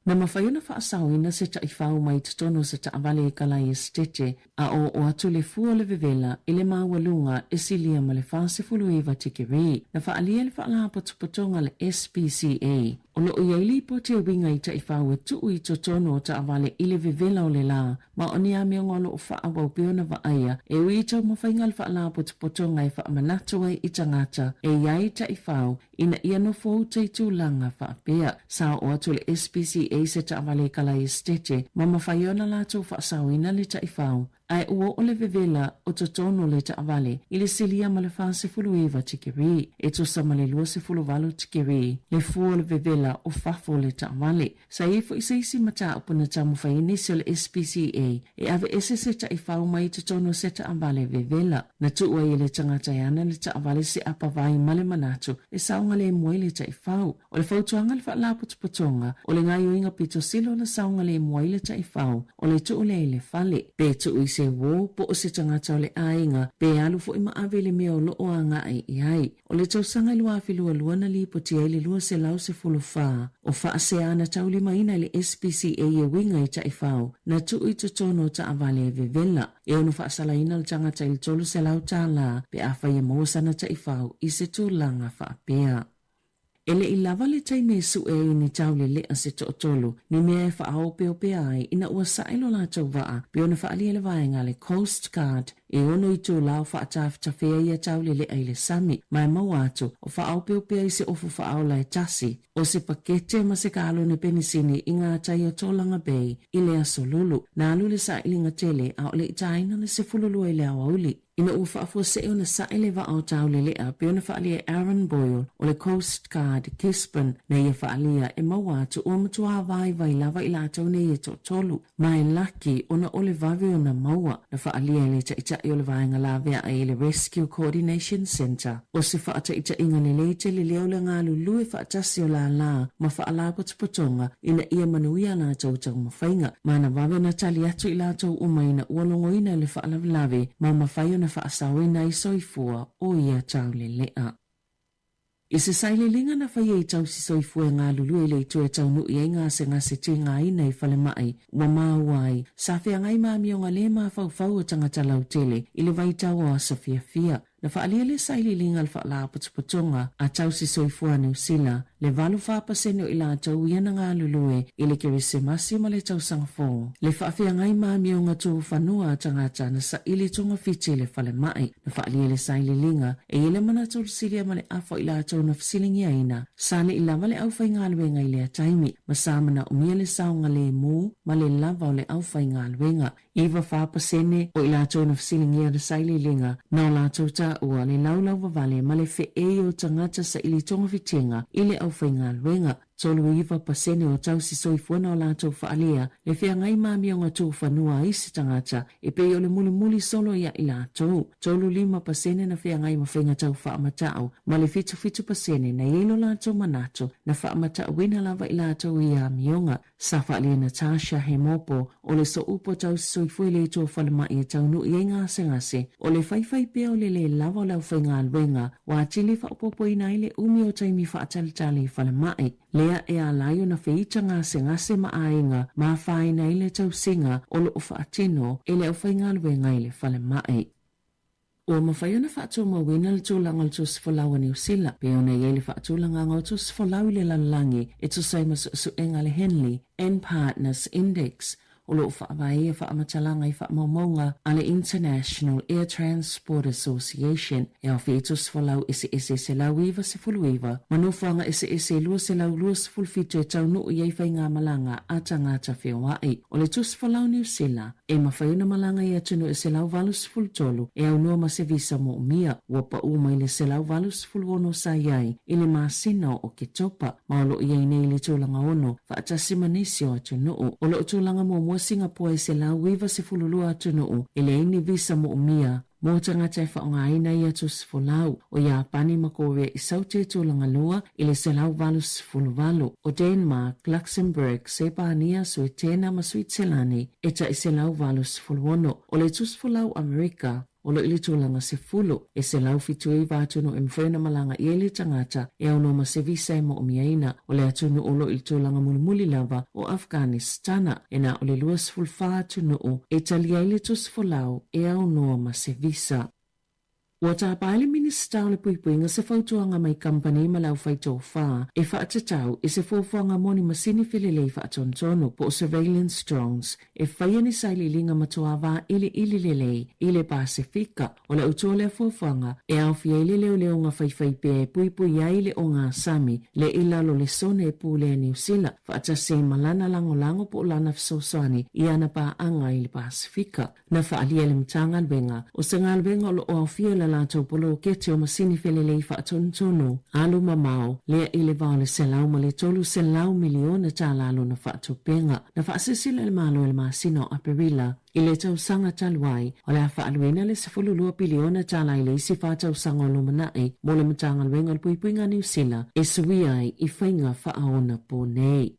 Na mafai ona faasaoina se taifau mai totonu o se taavale i Kalai Esetete, a oo atu le fua o le vevela i le maualuga e silia ma le 49 tikeri. Na faaalia e le Faalapotopotoga a le SPCA, o lo o i ai lipoti e uiga i taifau e tuu i totonu o taavale i le vevela o le la, ma o ni amioga o lo o faaauau pea ona vaaia e ui i taumafaiga a le Faalapotopotoga e faamanatu ai i tagata e i ai taifau ina ia nofo uta i tulaga faapea. Sa oo atu le SPCA se taavale i Kalai Esetete ma mafai ona latou faasaoina le taifau, ae ua oo le vevela o totonu o le taavale i le silia ma le 49 tikeri, e tusa ma le 28 tikeri le fua o le vevela o fafo o le taavale. Sa i ai foi se isi mataupu na taumafai ai nisi o le SPCA e aveese se taifau mai totonu o se taavale vevela. Na tuu ai e le tagata e ana le taavale se apavai ma le manatu e saogalemu ai le taifau. O le fautuaga a le Faalapotopotoga, o le gaoioiga pito sili ona saogalemu ai le taifau, o le tuu lea i le fale. Pe tuu i se uō po o se tagata o le aiga, pe alu foi ma ave i le mea o lo o agai i ai. O le tausaga i 2022 na lipoti ai le 214 o faasea na taulimaina e le SPCA e uiga i taifau na tuu i totonu o taavale e vevela. E ono faasalaina le tagata i le $300 pe afai e maua sana taifau i se tulaga faapea. E le i lava le taimi e suʻe ai ni tauleleʻa se toʻatolu, ni mea e faaopeopea ai ina ua saʻe lo latou vaa pei ona faaalia le vaega a le Coast Guard e ono itulā o faatafetafea ia tauleleʻa i le sami, ma e maua atu o faaopeopea i se ofu faaola e tasi, o se pakete ma se kalone penisini i ngā tai o Tolaga Bay i le aso Lulu. Na alu le sailiga tele a o le i tāina le 12 i le aoauli. Ina ua faafuasei ona saʻe le vaa o Tauleleʻa pei ona faaalia e Aaron Boyle o le Coast Guard Gisborne na ia faaalia e maua atu ua matuā vaivai lava i latou nei e toatolu ma e laki ona o le vave ona maua na faaalia e le Taitai o le Vaega Laveaʻai i le Rescue Coordination Centre o se faataitaiga lelei tele lea o le galulue faatasi o lālā ma faalapotopotoga ina ia manuia a latou taumafaiga. Ma na vave ona tali atu i latou uma ina ua logoina i le faalavelave ma mafai ona faasaoina ai soifua o ia tauleleʻa. I se sailiiliga na faia i tausi soifua e galulue i le itu e taunuu i ai gasegase tigaina i falemai ua maua ai, sa feagai ma amioga lē mafaufau o tagata lautele i le vaitau o aso fiafia. Na faaalia le sailiiliga a le Faalapotopotoga a Tausi Soifua a Niu Sila, le 84 pasene o i latou ia na galulue i le Kerisemasi ma le Tausaga Fou. Le faafeagai ma amioga tufanua a tagata na saili togafiti i le falemai. Na faaalia le sailiiliga e i ai le manatu o le silia ma le afa o i latou na fesiligiaina sa le i lava le aufaigaluega i lea taimi, ma sa manaomia le saogalemu ma le lava o le aufaigaluega. 94 pasene o i latou na fesiligia le sailiiliga, na o latou taua le laulauvavale ma le feei o tagata saili togafitiga i le aufaigaluega. 39 pasene o tausi soifua na o latou faaalia le feagai ma amioga tufanua a isi tagata e pei o le mulimuli solo ia i latou. 35 pasene na feagai ma faiga tau faamatau ma le 77 pasene na i ai lo latou manatu na faamatauina lava i latou ia amioga. Sa faaalia e Natasha Hemopo o le sooupu o tausi soifua i le itu o falemai e taunuu i ai gasegase, o le faifai pea o le lē lava o le aufaigaluega ua atili faaopoopoina ai le umi o taimi faatalitali i falemai, lea e ala ai ona feita gasegase ma aiga ma afaina ai le tausiga o lo o faatino e le aufaigaluega i le falemai. Ua mafai ona faatumauina le tulaga o le tusi folau a Niu Sila, pei ona i ai le faatulagaga o tusi folau i le lalolagi e tusa ai ma suesuega a le Henley and Partners Index, o lo o faavae ia faamatalaga i faamaumauga a le International Air Transport Association e aofia i tusi folau eseese 199 ma nofoaga eseese 227 e taunuu i ai faigamalaga a tagata feoai. O le tusi folau Niu Sila, E mafai ona malaga i atunuu e 183 e aunoa ma se visa moomia. Ua paʻū mai le 186 sa i ai i le masina o Oketopa, ma o lo o i ai nei i le tulaga ono, faatasi ma nisi o atunuu. O lo o tulaga muamua Singapore e 192 atunuu e leai ni visa moomia mo tagata e faaaogaina ia tusi folau. O Iapani ma Korea i Saute tulaga lua i le 188. O Denmark, Luxembourg, Sepania, Suetena ma Suitselani e tai 186. O le tusi folau Amerika o lo o i le tulaga sefulu, e 179 atunuu e mafai ona malaga i ai le tagata e aunoa ma se visa e moomiaina. O le atunuu o lo o i le tulaga mulimuli lava o Afghanistana, e na o le 24 atunuu e talia ai le tusi folau e aunoa ma se visa. Ua tapa ai le Minisita o le Puipuiga se fautuaga mai kamupani ma le aufaitofa e faatatau i se fuafuaga mo ni masini felelei faatonutonu po o surveillance drones e faia ni sailiiliga matuā vailiili lelei i le Pasefika. O le autu o lea fuafuaga e aofia ai le leoleoga faifaipea e puipui ai le ogasami le i lalo le sone e pulea Niu Sila faatasi ai ma lana lagolago po o lana fesoasoani i ana paaga i le Pasefika. Na faaalia e le Matagaluega o se galuega o lo o aofia i le latou poloketi o masini felelei faatonutonu alu mamao lea i le va o le $103 miliona tala lona faatupega. Na faasilasila e le Malo i le masina o Aperila i le tausaga talu ai, o le a faaaluina le $12 piliona tala i le isi fa tausaga o lumanai mo le Matagaluega o le Puipuiga a Niu Sila e suia ai i faiga faaonapo nei.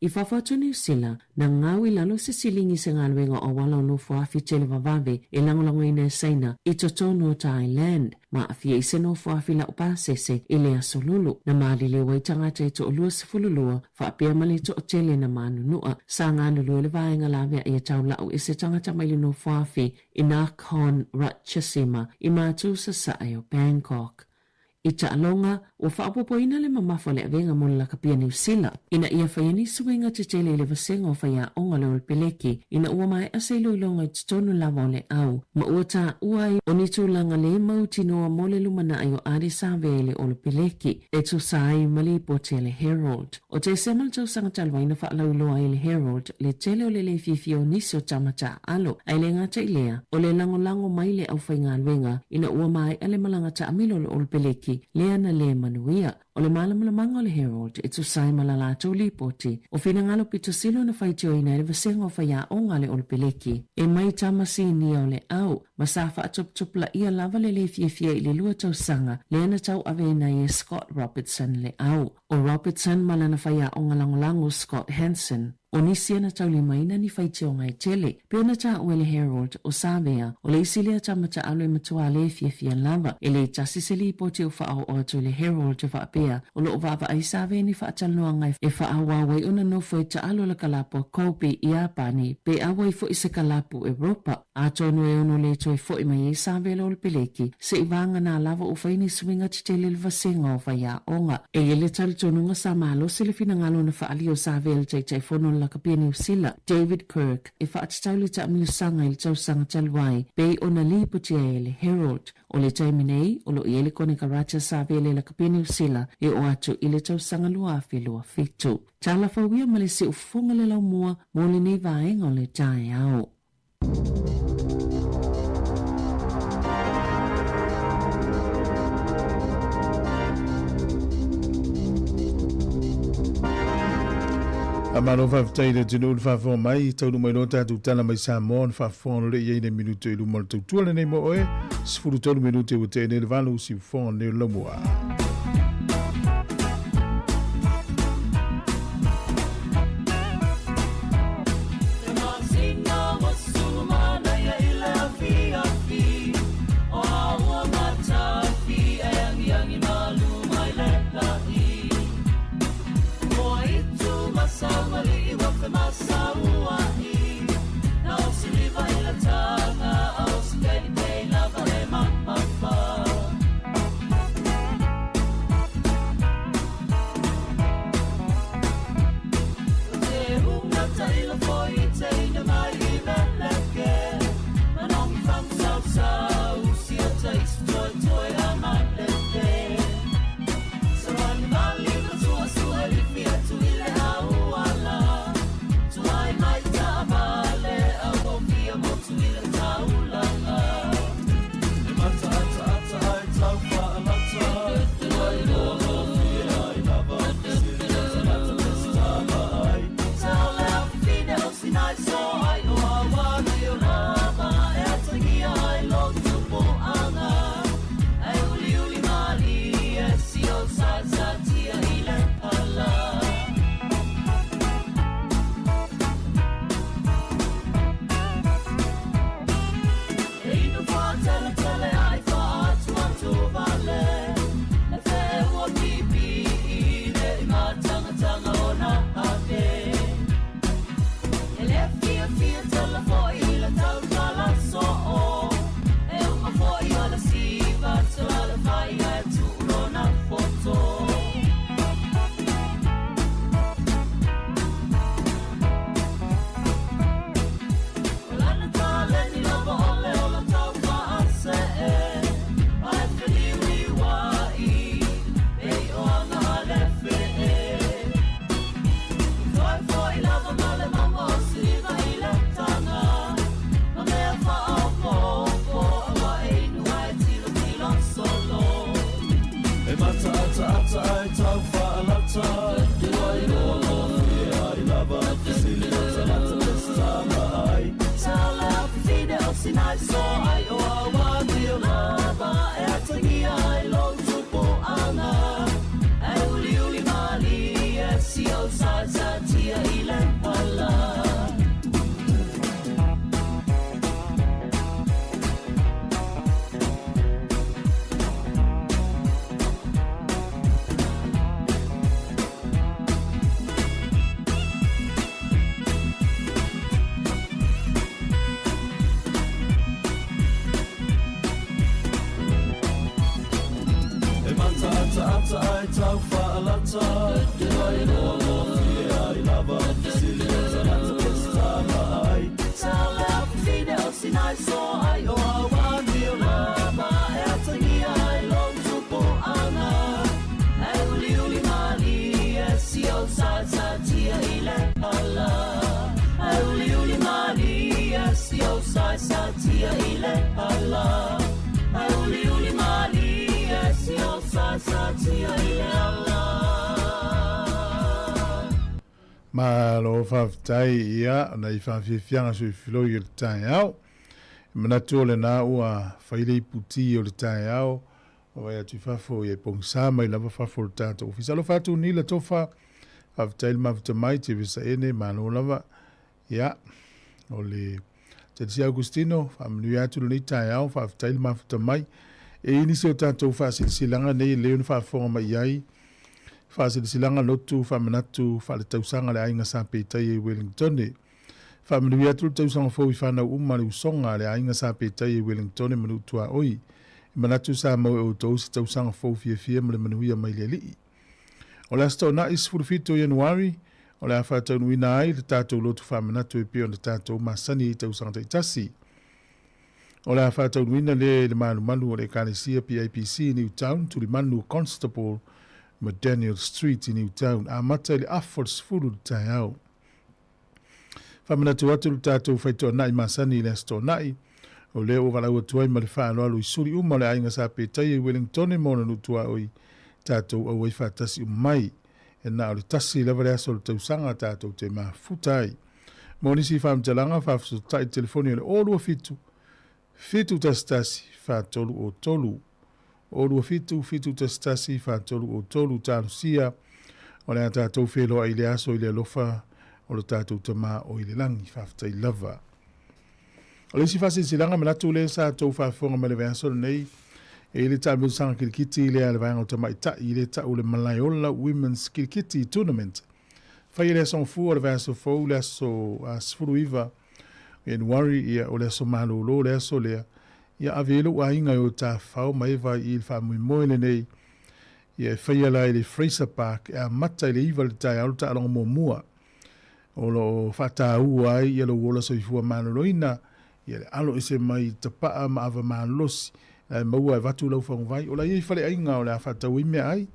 I fafo atu o Niu Sila, na gau i lalo se silingi se galuega o auala o nofoafi televavave e lagolagoina e Saina i totonu o Thailand, ma aafia i se nofoafi laupasese i le aso Lulu. Na maliliu ai tagata e toalua 12 faapea ma le toatele na manunua. Sa galulue le vaega laveai e taulau i se tagata mai le nofoafi i Nakhon Ratchasima i matu sasae o Bangkok. I taaloga, Ua faaopoopoina le mamafa o le avega mo le lakapia Niu Sila ina ia faia ni suiga tetele i le vasega o faiaoga o le Olepeleki ina ua maea se iloiloga i totonu lava o le au ma ua taua ai o ni tulaga le mautinoa mo le lumanai o Ardie Savea i le Olepeleki e tusa ai ma lipoti a le Herald. O Tesema le tausaga talu ai na faalauiloa ai e le Herald le tele o le le fiafia o nisi o tama taaalo, ae le gata i lea, o le lagolago mai le aufaigaluega ina ua maea le malaga taamilo o le Olopeleki lea na le manuia. O le malamalamaga o le Herald e tusa ai ma la latou lipoti, o finagalo pito sili ona faitioina ai le vasega o faiaoga a le Olopeleki e mai tama sinia o le au ma sa faatoputupulaia lava le le fiafia i le lua tausaga lea na tauaveina ai e Scott Robertson le au. O Robertson ma lana faiaoga lagolago Scott Hansen, o nisi na taulimaina ni faitioga e tele, pei ona taua e le Herald, o Savea, o le isi lea tama taalo e matua le fiafia lava. E le tasi se lipoti o faaoo atu i le Herald e faapea, o loo vaavaai Savea ni faatalanoaga e faaauau ai ona nofo e taalo le kalapu a Kobe i Iapani pe auai foi se kalapu Europa. Atonu e ono le toe foi mai ai Savea le Olepeleki, se i vagana lava ua fai ni suiga tetele i le vasega o faiaoga. E i ai le talitonuga sa malosi le finagalo na faaalia o Savea le Taitaifono o le Lakapia Niu Sila, David Kirk, e faatatau le taamilosaga i le tausaga talu ai, pei ona lipotia ai e le Herald. O le taimi nei, o lo o i ai le konekarate a Savea le Lakapia Niu Sila e oo atu i le tausaga 2027. Tala fauia ma le siufofoga le laumua mo lenei vaega o le taeao. A malo faafetai i le atunuu le faafofoga mai, taunuu mai loa tatou tala mai Samoa ona faafofoga loa lea i ai le minute i luma o le tautua lenei mo oe, 13 minute ua tea nei le 8 siufofoga lenei o le laumua. Malo faafetai ia nai faafiafiaga soifiloi o le taeao. E manatu o lena ua fai le iputi o le taeao o vai atu i fafo ia e pogisa mai lava fafo o le tatou ofisa. Alofa atu Nila Tofa, faafetai le mafuta mai, Tevesa Ene, malo lava. Ia, o le Telisia Augustino, faamanuia atu lenei taeao, faafetai le mafuta mai. E i ai nisi o tatou faasilasilaga nei e lelei ona faafofoga mai i ai, faasilasilaga lotu faamanatu faaletausaga a le Aiga Sa Petaia i Wellingtone. Faamanuia atu le tausaga fou i fanau uma a le usoga a le Aiga Sa Petaia i Wellingtone ma Nuu-tuaoi. E manatu sa maua e outou se tausaga fou fiafia ma le manuia mai le Alii. O le Aso Toonai 17 o Ianuari, o le a faataunuuina ai le tatou lotu faamanatu e pei ona tatou masani i tausaga taitasi. O le a faataunuuina lea i le malumalu o le Ekalesia PIPC i Newtown, Tulimanu, Constable ma Daniel Street i Newtown, amata i le afa o le 10 i le taeao. Faamanatu atu le tatou faitoanai masani i le Aso Toonai, o lea ua valaau atu ai ma le faaaloalo i suli uma o le aiga Sa Petaia i Wellingtone ma ona nuu tuaoi, tatou auai faatasi uma mai. E na o le tasi lava le aso o le tausaga tatou te mafuta ai. Mo nisi faamatalaga, faafesootai i le telefoni o le 027 711 4303. 027 711 4303 Talosia o le a tatou feiloai i le aso i le alofa o lo tatou Tama o i le lagi. Faafetai lava. O le isi faasilasilaga manatu lea sa tou faafofoga mai le vaiaso lenei, e i le taamilosaga kilikiti lea a le vaega o tamaitai i le tau o le Malaeola Women's Kilikiti Tournament. Fai e le aso gafua o le vaiaso fou le aso 19 Ianuari, ia o le aso malolo le aso lea, ia ave ai lou aiga i o tafafao ma e vaai i le faamoemoe lenei, ia e faia la i le Fraser Park e amata i le 9 i le taeao le taaloga muamua. O lo o faataua ai ia lou ola soifua maloloina, ia le alo ese mai tapaa ma ava malolosi, la e maua e avatu lau faguvai. O la e i ai faleaiga o le a faatau ai meaai,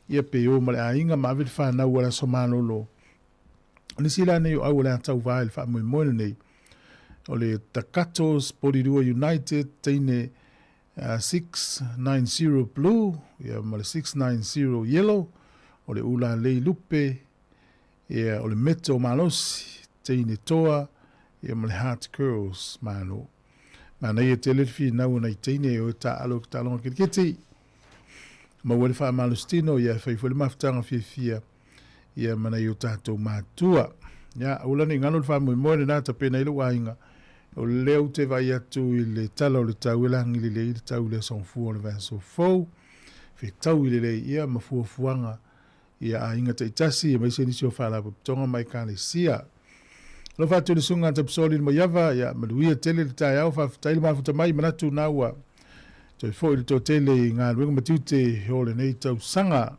ia pe o ma le aiga ma ave le fanau a le aso malolo. O nisi la nei o au o le a tauva i le faamoemoe lenei, o le Takatos Porirua United teine 690 Blue ia ma le 690 Yellow, o le Ulalei Lupe, ia o le Meto Malosi, teine toa, ia ma le Heart Curls Malo. Manaia tele le finau o nai teine e o e taaalo i ka taaloga kiriketi. Maua le faamalositino, ia e fai foi le mafutaga fiafia ia ma nai o tatou matua. Ia, aua la ne i galo le faamoemoe lena tapena ai lou aiga, o lea ou te vaai atu i le tala o le tau e lagi lelei le tau i le aso Gafua o le vaiaso fou, fetaui lelei ia ma fuafuaga ia aiga taitasi aemaise nisi o faalapotopotoga ma ekalesia. Alofa atu i le Susuga Tapisoli le Maiava, ia manuia tele le taeao, faafetai le mafuta mai, manatu na ua toe foi le toatele i galuega ma tiute o lenei tausaga.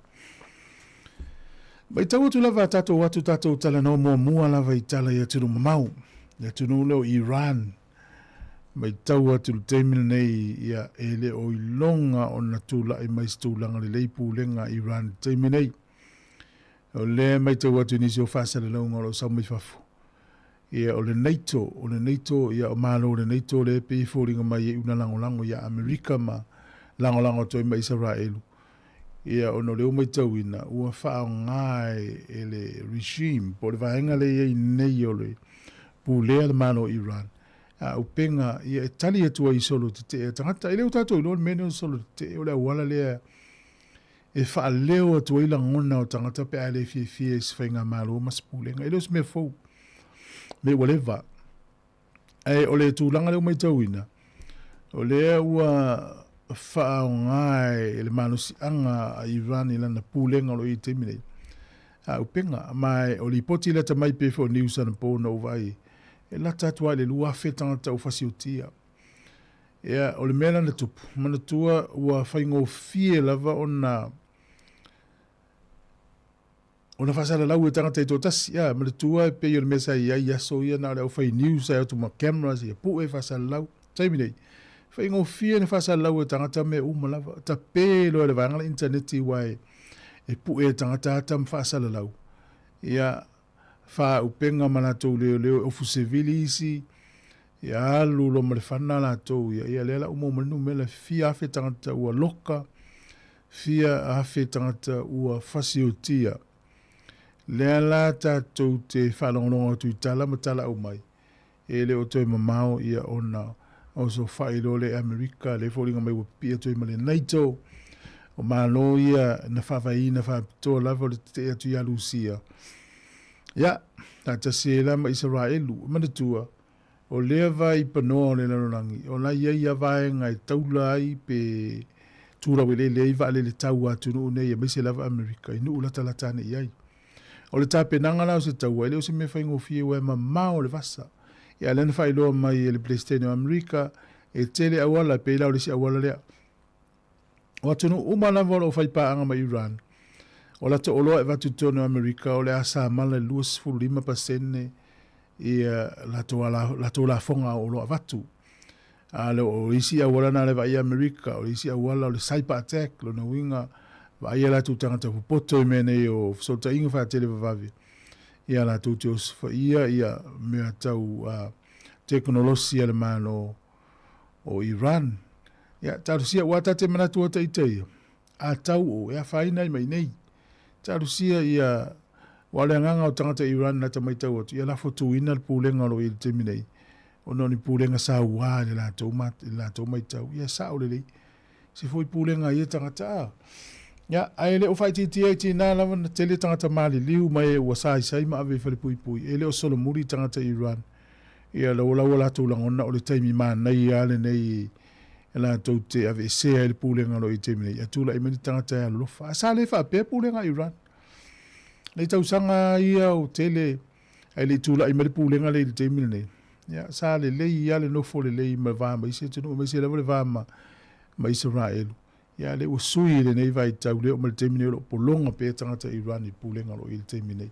Matau atu lava tatou atu tatou talanoa muamua lava i tala i atunuu mamao, le atunuu lea o Iran. Matau atu i le taimi lenei, ia, e le o iloga ona tulai mai se tulaga lelei pulega a Iran i le taimi nei. O lea e matau atu i nisi o faasalalauga o lo o sau mai fafo, ia, o le NATO, o le NATO, ia, o Malo o le NATO lea e pei e foliga mai e una lagolago ia Amerika ma lagolago atu ai ma Isaraelu. Ia, ona o lea ua matauina, ua faaaoga e le regime, po o le vaega lea e i ai nei o le pulea le Malo o Iran, a upega ia e tali atu ai i solo tetee a tagata. E le o tatou iloa le mea lenei o le solo tetee, o le auala lea e faaleo atu ai lagona o tagata pe a le fiafia i se faigamalo ma se pulega. E le o se mea fou, mea ua leva. Ae o le tulaga lea ua matauina, o lea ua faaaoga e le malosiaga a Iran i lana pulega o lo o i ai i le taimi nei, a upega. Ma o lipoti lata mai pei foi o news anapo na ou vaai, e lata atu lava i le 2,000 tagata ua fasiotia. Ia, o le mea la na tupu, manatua ua faigofie lava ona. Ona faasalalau e tagata e toatasi, a, manatua e pei o le mea sa i ai i aso ia na o le aufai news sa e atu ma cameras ia pue faasalalau. Taimi nei, faigofie ona faasalalau e tagata mea uma lava. Tape loa e le vaega le initaneti aua e, e pue e tagata ata ma faasalalau. Ia, faaupega ma latou leoleo e ofu sevili isi, ia alu loa ma le fana latou ia, ia lea la ua maua mai le numera fia afe tagata ua loka, fia afe tagata ua fasiotia. Lea la tatou te faalogologo atu i tala ma tala aumai, e le o toe mamao ia ona osofai loa lea e Amerika, lea e foliga mai ua pipii atu ai ma le NATO. O Malo ia na faavaeina faapitoa lava o le tetee atu ia Lusia. Ia, faatasi ai la ma Isaraelu. Manatua, o lea vai panoa o le lalolagi, o la i ai ia vaega e taula ai pe tulaueleele ai vaalele tau a atunuu nei aemaise lava Amerika i nuu latalata ane i ai. O le tapenaga la o se taua, e le o se mea faigofie aua e mamao le vasa. Ia a lea na faailoa mai e le Peresetene o Amerika, e tele auala, e pei la o le isi auala lea. O atunuu uma lava o lo o fai paaga ma Iran, o latou oloa e avatu i totonu o Amerika o le a samala i le 25% ia latou, ala, latou lafoga o oloa avatu. A le, o isi auala na le vaai Amerika, o isi auala o le cyber attack, lona uiga, vaai a latou tagata popoto i mea nei o fesootaiga faatelevavave, ia latou te osofaia ia mea tau uh, tekonolosi a le Malo o Iran. Ia, talosia, ua ta te manatu ata ita ia, a tau o, e afaina ai mai nei. Talosia ia, ua le agaga o tagata Iran na ta maitau atu, ia lafo tuina le pulega o lo o i le taimi nei, ona o ni pulega sauā i le latou, ma, i le latou maitau. Ia, sao lelei. Se foi pulega a ia tagata a. Ia, ae le o faaitiitia i tinā lava na tele tagata maliliu mai e ua saisai ma ave i falepuipui, e le o solomuli tagata Iran. Ia, la ua ua latou lagona o le taimi manaia lava lenei e latou te aveesea ai le pulega o lo o i ai i le taimi nei, ia tulai mai ni tagata e alolofa. A sa le faapea pulega a Iran. Nei tausaga ia o tele ae le i tulai mai le pulega lea i le taimi lenei. Ia, sa lelei lava le nofo lelei ma va ma isi atunuu, aemaise lava le va ma, ma Isaraelu. Ia, lea ua sui i lenei vaitau, lea oo mai le taimi nei o lo o pologa pea tagata Iran i pulega o lo o i ai i le taimi nei.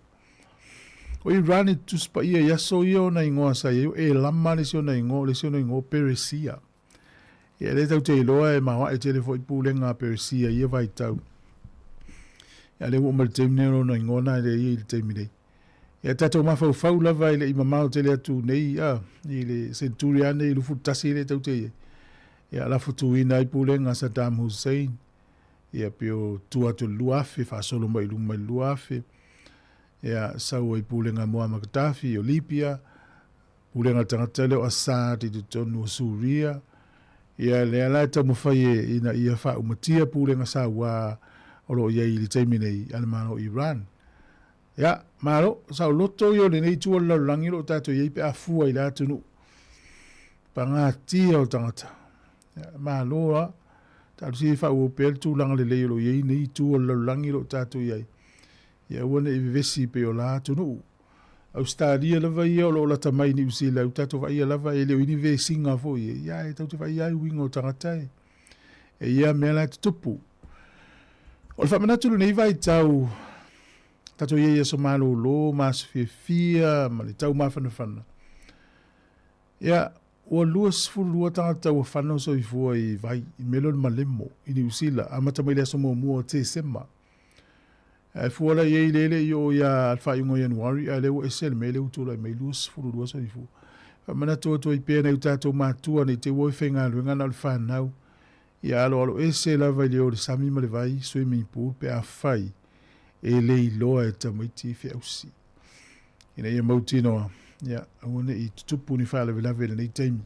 O Iran i Tusi Paia i aso ia ona igoa sa i ai o Elama le isi ona igoa, o le isi ona igoa o Peresia. Ia lea tatou te iloa e maoae tele foi pulega a Peresia i ia vaitau. Ia lea ua oo mai le taimi nei o lona igoa na e le ia i le taimi nei. Ia tatou mafaufau lava e le i mamao tele atu nei a i le century a nei 21 lea tatou te i ai. Ia lafotuina ai pulega a Saddam Hussein. Ia pei o tua atu i le 2000 faasolo mai i luma i le 2000. Ia sau ai pulega a Muammar Gaddafi o Libya. Pulega a le tagata lea o Assad i totonu o Suria. Ia lea la e taumafai e ina ia faaumatia pulega sauā o lo o i ai i le taimi nei a le Malo o Iran. Ia, malo, saoloto ia o lenei itu o le lalolagi o lo o tatou i ai pe a fua i le atunuu pagatia o tagata. Ia, malo lava. Talosia ia faaauau pea le tulaga lelei o lo o i ai nei itu o le lalolagi o lo o tatou i ai. Ia aua ne i vevesi pei o la atunuu. Ausetalia lava ia o lo o lata mai i Niu Sila, ua tatou vaaia lava e le o i ai ni vesiga foi e, ia e tatou te vaaia ai uiga o tagata e, e ia mea la e tutupu. O le faamanatu i lenei vaitau, tatou i ai i aso malolo ma aso fiafia ma le tau mafanafana. Ia, ua 22 tagata ua fano soifua i vai, i mea lea o le malemo i Niu Sila, amata mai le aso muamua o Tesema. Ae fua la i ai le le i oo ia le faaiuga o Ianuari, a o lea ua ese le mea lea ua tulai mai, 22 soifua. Faamanatu atu ai pea nai o tatou matua nei te i ua o e faigaluega na o le fanau, ia aloalo ese lava i le o i le sami ma le vai, swimming pool, pe afai e le iloa e tamaiti feausi. Ina ia mautinoa, ia aua ne i tutupu ni faalavelave i lenei taimi.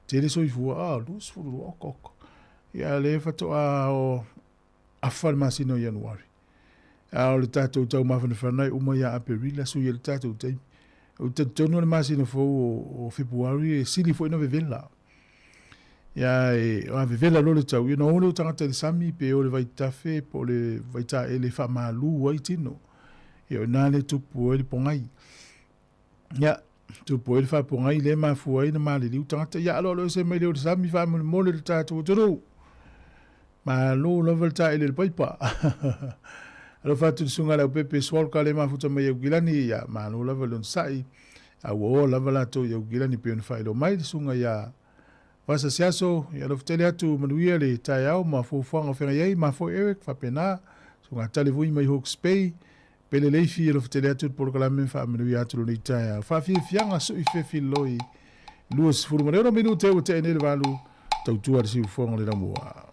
Tele soifua, ah, 22, oka oka. Ia lea faatoa o afa le masina o Ianuari. A o le tatou taumafanafana e uma ia Aperila, sui ai le tatou taimi. Ou te talitonu o le masina fou o, o Fepuari e sili foi na vevela. Ia e, a vevela loa le tau, ia na o lea o tagata i le sami, pe o le vaitafe, po o le vaitaele e faamalu ai tino. Ia o ina lea e tupu ai le pogai. Ia, tupu ai le faapogai lea e mafua ai na maliliu tagata. Ia aloaloese mai lea o le sami faamolemole le tatou atunuu. Malo lava le taele i le paipa. Alofa atu i le susuga i le Aupepe Swalka lea e mafuta mai i Aukilani, ia, malo lava le onosai, a ua oa lava latou i Aukilani pei ona faailoa mai le susuga ia Vasa Siaso, ia alofa tele atu, manuia le taeao ma fuafuaga o feagai ai, mafoe Eric, faapena, susuga Tale Vui mai Hawke's Bay, Pele Leifi, alofa tele atu le polokalame ma faamanuia atu lenei taeao. Faafiafiaga sui fefiloi 26 minute ua tea nei le 8, tautua le siufofoga le laumua.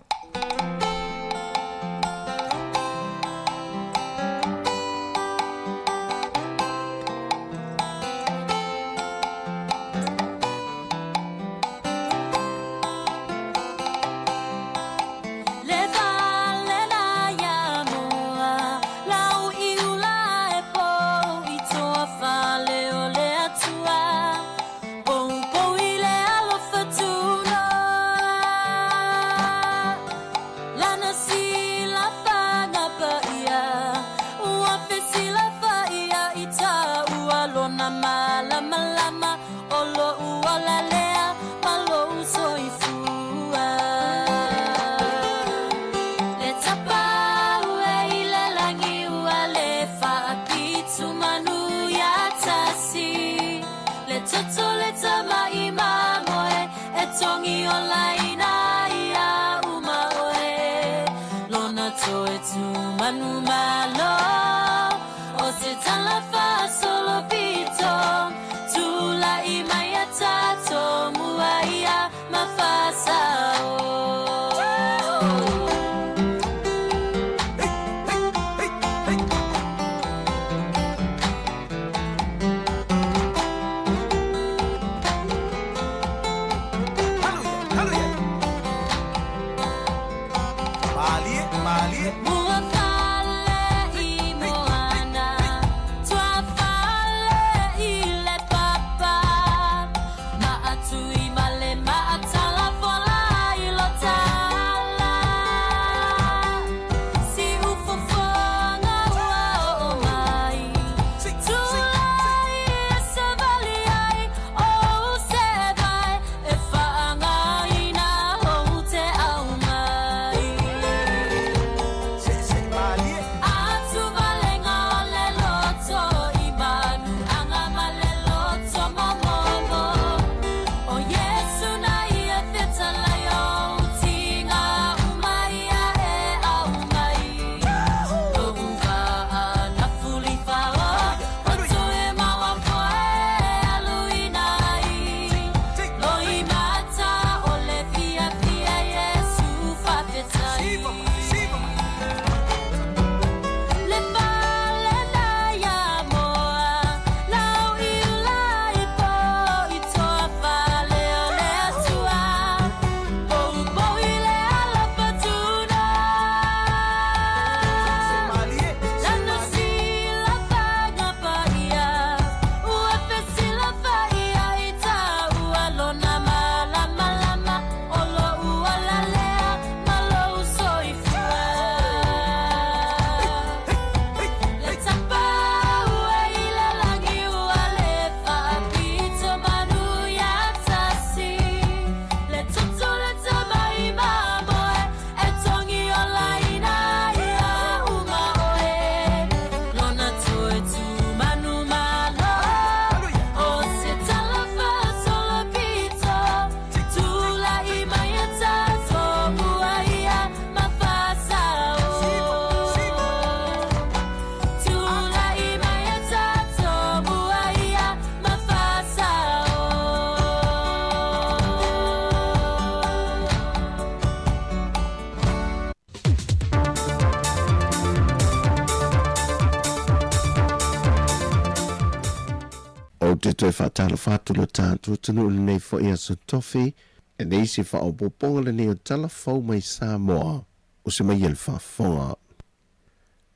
Ou te toe faatalofa atu lo tatou atunuu i lenei foi aso tofi, e nei se faaopoopoga lenei o tala fou mai Samoa o se mai e le faafofoga.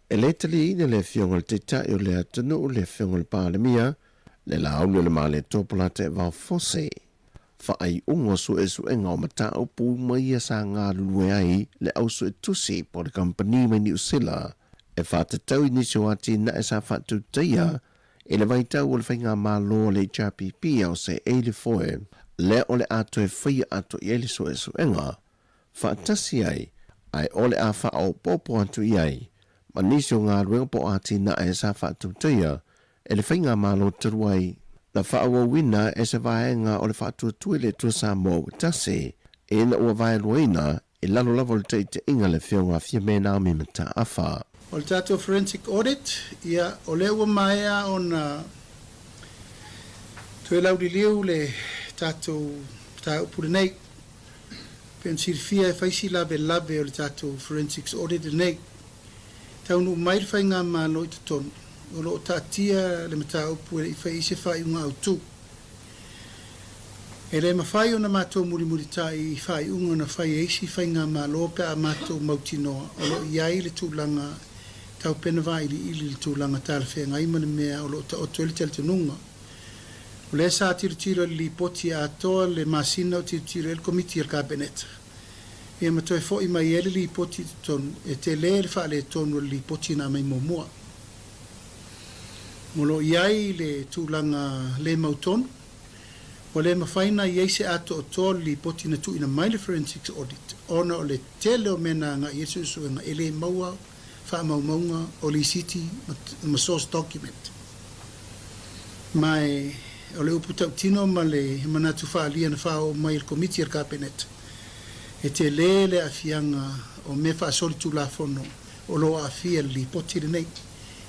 E le taliaina le Afioga i le Taitai o le atunuu, le Afioga i le Palemia, le Laauli o le Malietoa Polataivao Fosi. Faaiuga o suesuega o mataupu uma ia sa galulue ai le au suetusi po o le kamupani mai Niu Sila e faatatau i nisi o atinae sa faatutaia i le vaitau o le faigamalo a le HRPP a o se ei le foe lea o le a toe faia atoa i ai le suesuega faatasi ai ae o le a faaopoopo atu i ai. ma nisi o galuega po o atinae sa faatautaia e le Faigamalo talu ai, na faaauauina e se vaega o le Faatuatua i le Atua Samoa ua tasi, ina ua vaeluaina i lalo lava o le taitaiga a le Afioga a Fiame Naomi Mataafa. O le tatou forensic audit, ia, o lea ua maea ona toe lauliliu le tatou mataupu lenei. Pei ona silafia e fai si lavelave o le tatou forensics audit lenei. Taunuu mai le Faigamalo i totonu, o lo o taatia le mataupu e le i fai ai se faaiuga autu. E le mafai ona matou mulimulitai i faaiuga na fai e isi Faigamalo pe a matou mautinoa o lo o i ai le tulaga tau pena vailiili i le tulaga talafeagai ma le mea o lo o taoto ai le talitonuga. O lea sa tilotilo i le Lipoti atoa le masina o tilotilo i ai le Komiti a le Kapeneta. Ia ma toe foi mai ai le Lipoti i totonu, e tele le faaletonu o le Lipoti na aumai muamua. O lo o i ai le tulaga le mautonu, ua le mafai na i ai se atoatoa o le Lipoti na tuuina mai le Forensics Audit ona o le tele o mea na agai i ai le suesuega e le maua faamaumauga o lisiti ma source document. Ma o le upu tautino ma le manatu faaalia na faaoo mai e le Komiti a le Kapeneta, e tele le aafiaga o mea faasolitulafono o lo o aafia i le Lipoti lenei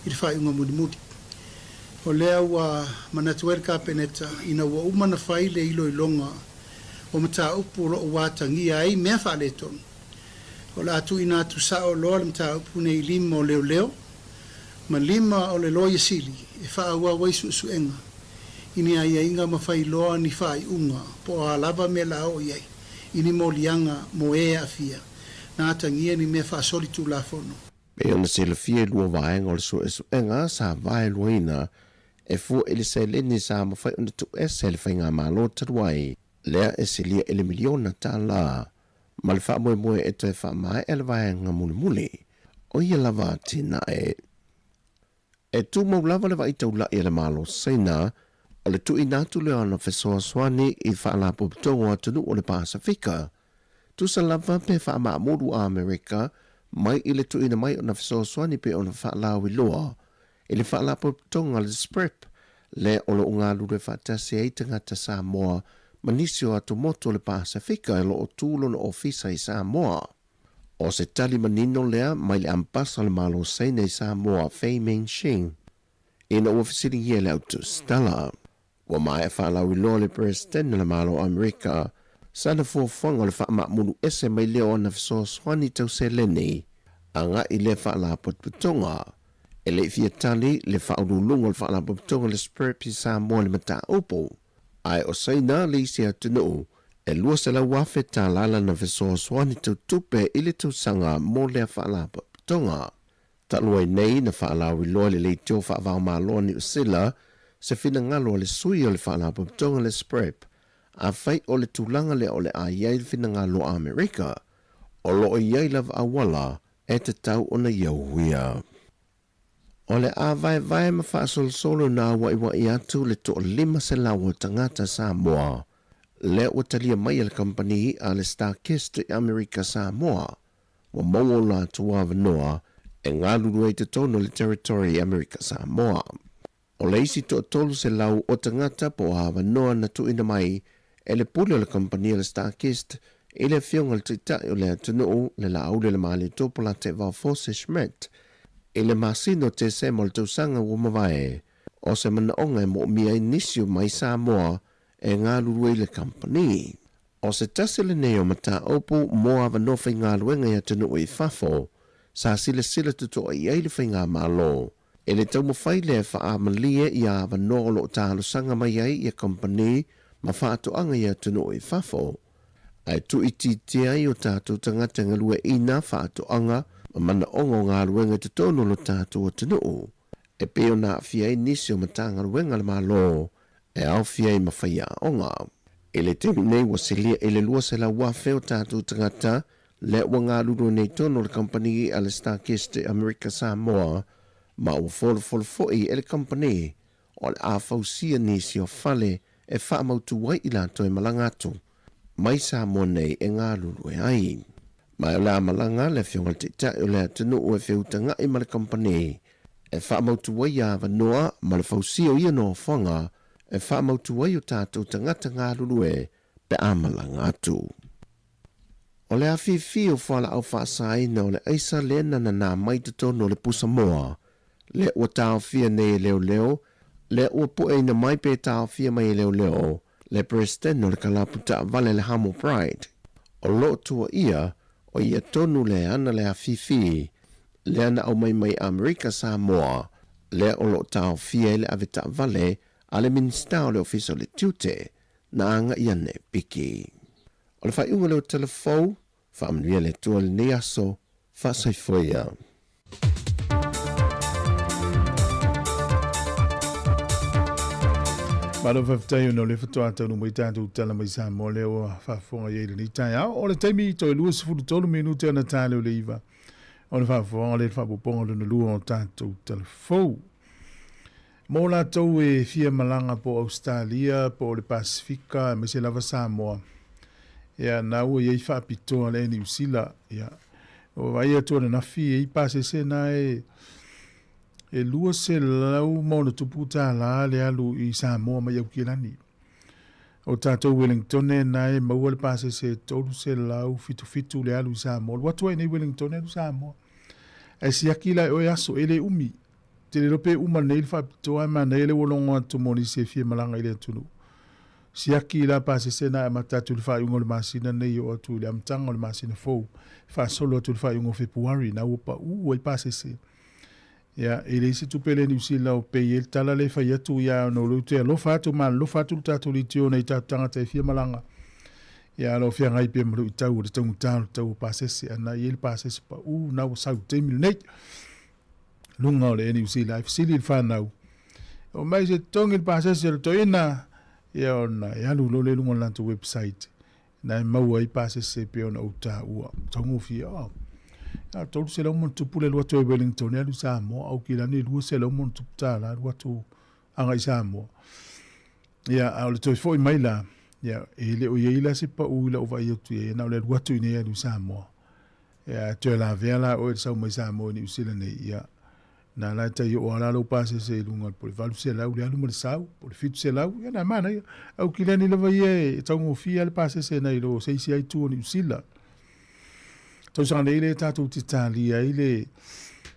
i le faaiuga mulimuli. O lea ua manatu ai le Kapeneta ina ua uma ona fai le iloiloga o mataupu o lo o ua atagia ai mea faaletonu, O le a tuuina atu sao loa le mataupu nei i lima o leoleo ma lima o le Loia Sili e faaauau ai suesuega i ni aiaiga ma fai loa ni faaiuga po o a lava mea la oo i ai i ni moliaga mo e aafia na atagia ni mea faasolitulafono. Pei ona silafia i lua vaega o le suesuega sa vaeluaina e fua i le seleni sa mafai ona tuuese e le Faigamalo talu ai, lea e silia i le miliona tala ma le faamoemoe e toe faamaea le vaega mulimuli o ia lava atinae. E tumau lava le vaai taula'i a le Malo Saina o le tuuina atu lea o ana fesoasoani i Faalapotopotoga o atunuu o le Pasefika, tusa lava pe faamaamulu a Amerika mai i le tuuina mai o ana fesoasoani pei ona faalauiloa i le Faalapotopotoga a le SPREP, lea o lo o galulue faatasi ai tagata Samoa ma nisi o atumotu o le Pasefika o lo o tu lona ofisa i Samoa. O se tali manino lea mai le Ambasa o le Malo Saina i Samoa, Fei Mengxing, ina ua fesiligia e le autusitala. Ua maea faalauiloa le Peresetene o le Malo o Amerika sana fuafuaga o le faamaamulu ese mai lea o ana fesoasoani tau seleni agai i lea faalapotopotoga. E le i fia tali le faauluuluga o le faalapotopotoga le SPREP i Samoa i le mataupu, ae o Saina le isi atunuu e $200,000 tala lana fesoasoani tau tupe i le tausaga mo lea faalapotopotoga. Talu ai nei na faalauiloa i le leitio faavaomalo a Niu Sila se finagalo a le sui o le Faalapotopotoga le SPREP, afai o le tulaga lea o le a i ai le finagalo a Amerika, o lo o i ai lava auala e tatau ona ia uia. O le a vaevae ma faasolosolo na auaiuai atu le 1,500 o tagata Samoa lea ua talia mai e le kamupani a le StarKist i Amerika Samoa ua maua o latou avanoa e galulue ai totonu o le Territory i Amerika Samoa. O le isi 300 o tagata po o avanoa na tuuina mai e le pule o le kamupani a le StarKist i le afioga i le Taitai o le atunuu le Laauli o le Malietoa Polataivao Fosi Schmidt i le masina o Tesema o le tausaga ua mavae, o se manaoga e moomia ai nisi o mai Samoa e galulue i le kamupani. O se tasi lenei o mataupu mo avanoa faigaluega i atunuu i fafo, sa silasila totoa i ai le Faigamalo. E le taumafai lea e faaamalie ia avanoa o lo o talosaga mai ai ia kamupani ma faatoaga i atunuu i fafo, ae tuuitiitia ai o tatou tagata galueaiina faatoaga ma manaoga o galuega i totonu o lo tatou atunuu, e pei ona aafia ai nisi o Matagaluega a le Malo e aofia ai ma faiaoga. I le taimi nei ua silia i le 200,000 o tatou tagata lea ua galulue nei tonu o le kamupani a le StarKist America Samoa ma ua folofolo foi e le kamupani o le a fausia nisi o fale e faamautu ai i latou e malaga atu mai Samoa nei e galulue ai. Ma o le a malaga le Afioga i le Taitai o le atunuu e feutaga'i ma le kamupani e faamautu ai avanoa ma le fausia o ia nofoaga e faamautu ai o tatou tagata galulue pe a malaga atu. O le afifi o fualaau faasaina o le aisa lea na nanā mai totonu o le pusamoa, lea ua taofia nei e leoleo, lea ua pueina mai pe taofia mai e leoleo le Peresetene o le kalapu taavale le Hamo Pride. O lo o tuuaia o ia tonu le ana le afifi lea na aumai mai Amerika Samoa, lea o lo o taofia ai le ave taavale a le Minisita o le Ofisa o le Tiute na agaia nei piki. O le faaiuga lea o Tala Fou, faamanuia le Atua i lenei aso, faasoifua ia. Malo faafetai ona o lea faatoa taunuu mai tatou tala mai Samoa lea ua faafofoga i ai i lenei taeao. O le taimi toe 23 minute ona ta lea o le 9 o le faafofoga lea i le faaopoopoga lona lua o tatou tala fou. Mo latou e fia malaga po o Ausetalia po o le Pasefika aemaise lava Samoa, ia na ua i ai faapitoa le Air Niu Sila. Ia, ua vaai atu ananafi e i ai pasese na e e $200+ le alu i Samoa mai Aukilani. O tatou Wellingtone na e maua le pasese e 377 le alu i Samoa. Alu atu ai nei Wellingtone alu Samoa. Ae siaki la e oe aso, e le umi. Te le iloa pe uma nei le faapitoa ae manaia le ua logo atu mo nisi e fia malaga i le atunuu. Siaki la pasese na e amata atu i le faaiuga o le masina nei e oo atu i le amataga o le masina fou, e faasolo atu i le faaiuga o Fepuari na ua paū ai pasese. Ia, e leai se tupe le Niu Sila o pei ai le tala lea e fai atu ia ona o lea ou te alofa atu ma alolofa atu le tatou leitio nai tatou tagata e fia malaga. Ia, o lo o feagai pea ma luitau o le taugata o le tau o pasese, a na i ai le pasese paū na ua sau i le taimi lenei. Luga o le Niu Sila ai fesili i le fanau, O mai se totogi le pasese o le toeaina? Ia ona e alu loa lea i luga o le latou website na e maua ai pasese e pei ona ou taua. Taugofie, oh. A $300+ le alu atu ai Wellington e alu i Samoa, Aukilani e $200+ alu atu agai i Samoa. Ia, a o le toe foi mai la, ia, e le o i ai la se pau i lau vaai atu i ai, na o le alu atu i inei alu i Samoa. Ia, toe lavea la oe i le sau mai Samoa i Niu Sila nei, ia, na la e tai oo lava la lou pasese i luga po o le 800 le alu ma le sau, po o le 700, ia na manaia. Aukilani lava ia e taugofie lava le pasese nai lo se isi lava itu o Niu Sila. Tausaga nei lea tatou te talia ai le,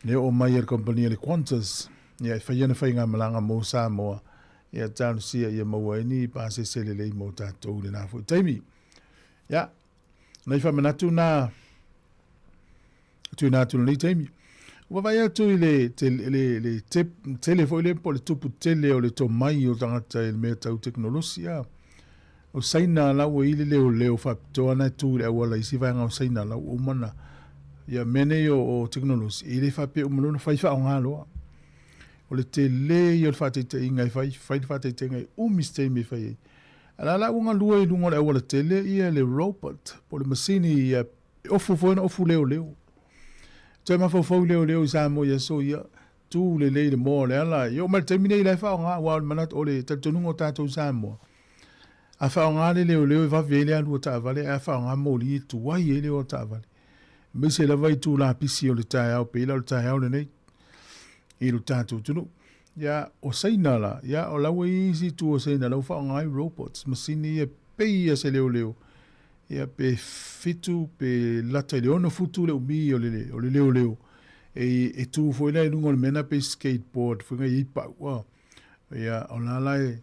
le oo mai a le kamupani a le Qantas, ia e fai ana faigamalaga mo Samoa, ia talosia ia maua ai ni pasese lelei mo tatou i lena foi taimi. Ia, Nai faamanatu na tuuina atu i lenei taimi. Ua vaai atu i le, te, le, le te, tele foi le po o le tupu tele o le tomai o tagata i le mea tau tekonolosi. A. O Saina la ua i le leoleo faapitoa na e tu i le auala i isi vaega o Saina la ua uma na ia mea nei o, o tekonolosi e le faapea uma loa ona fai faaaoga loa. O le tele ia o le faataitaiga e fai, fai le faataitaiga e umi se taimi e fai ai. A la la ua galue i luga o le auala tele ia le robot po o le masini ia e ofu foi ona ofu leoleo. Toe mafaufau leoleo i Samoa i aso ia, tu lelei le moa o le ala. E oo mai le taimi nei la e faaaoga aua o le manatu o le talitonuga o tatou i Samoa, a faaaoga le leoleo e vave ai le alu o taavale ae a faaaoga moli e tuai ai le o a taavale. Aemaise lava itu lapisi o le taeao pei la o le taeao lenei i lo tatou atunuu. Ia, o Saina la, ia, o la ua i ai isi itu o Saina la ua faaaoga ai robots, masini ia pei ia se leoleo, ia pe fitu pe lata i le ono futu le umi o le, o le leoleo. E, e tu foi la i luga o le mea na pei skateboard foi ngai i pau. Oh. Ia, o la la e,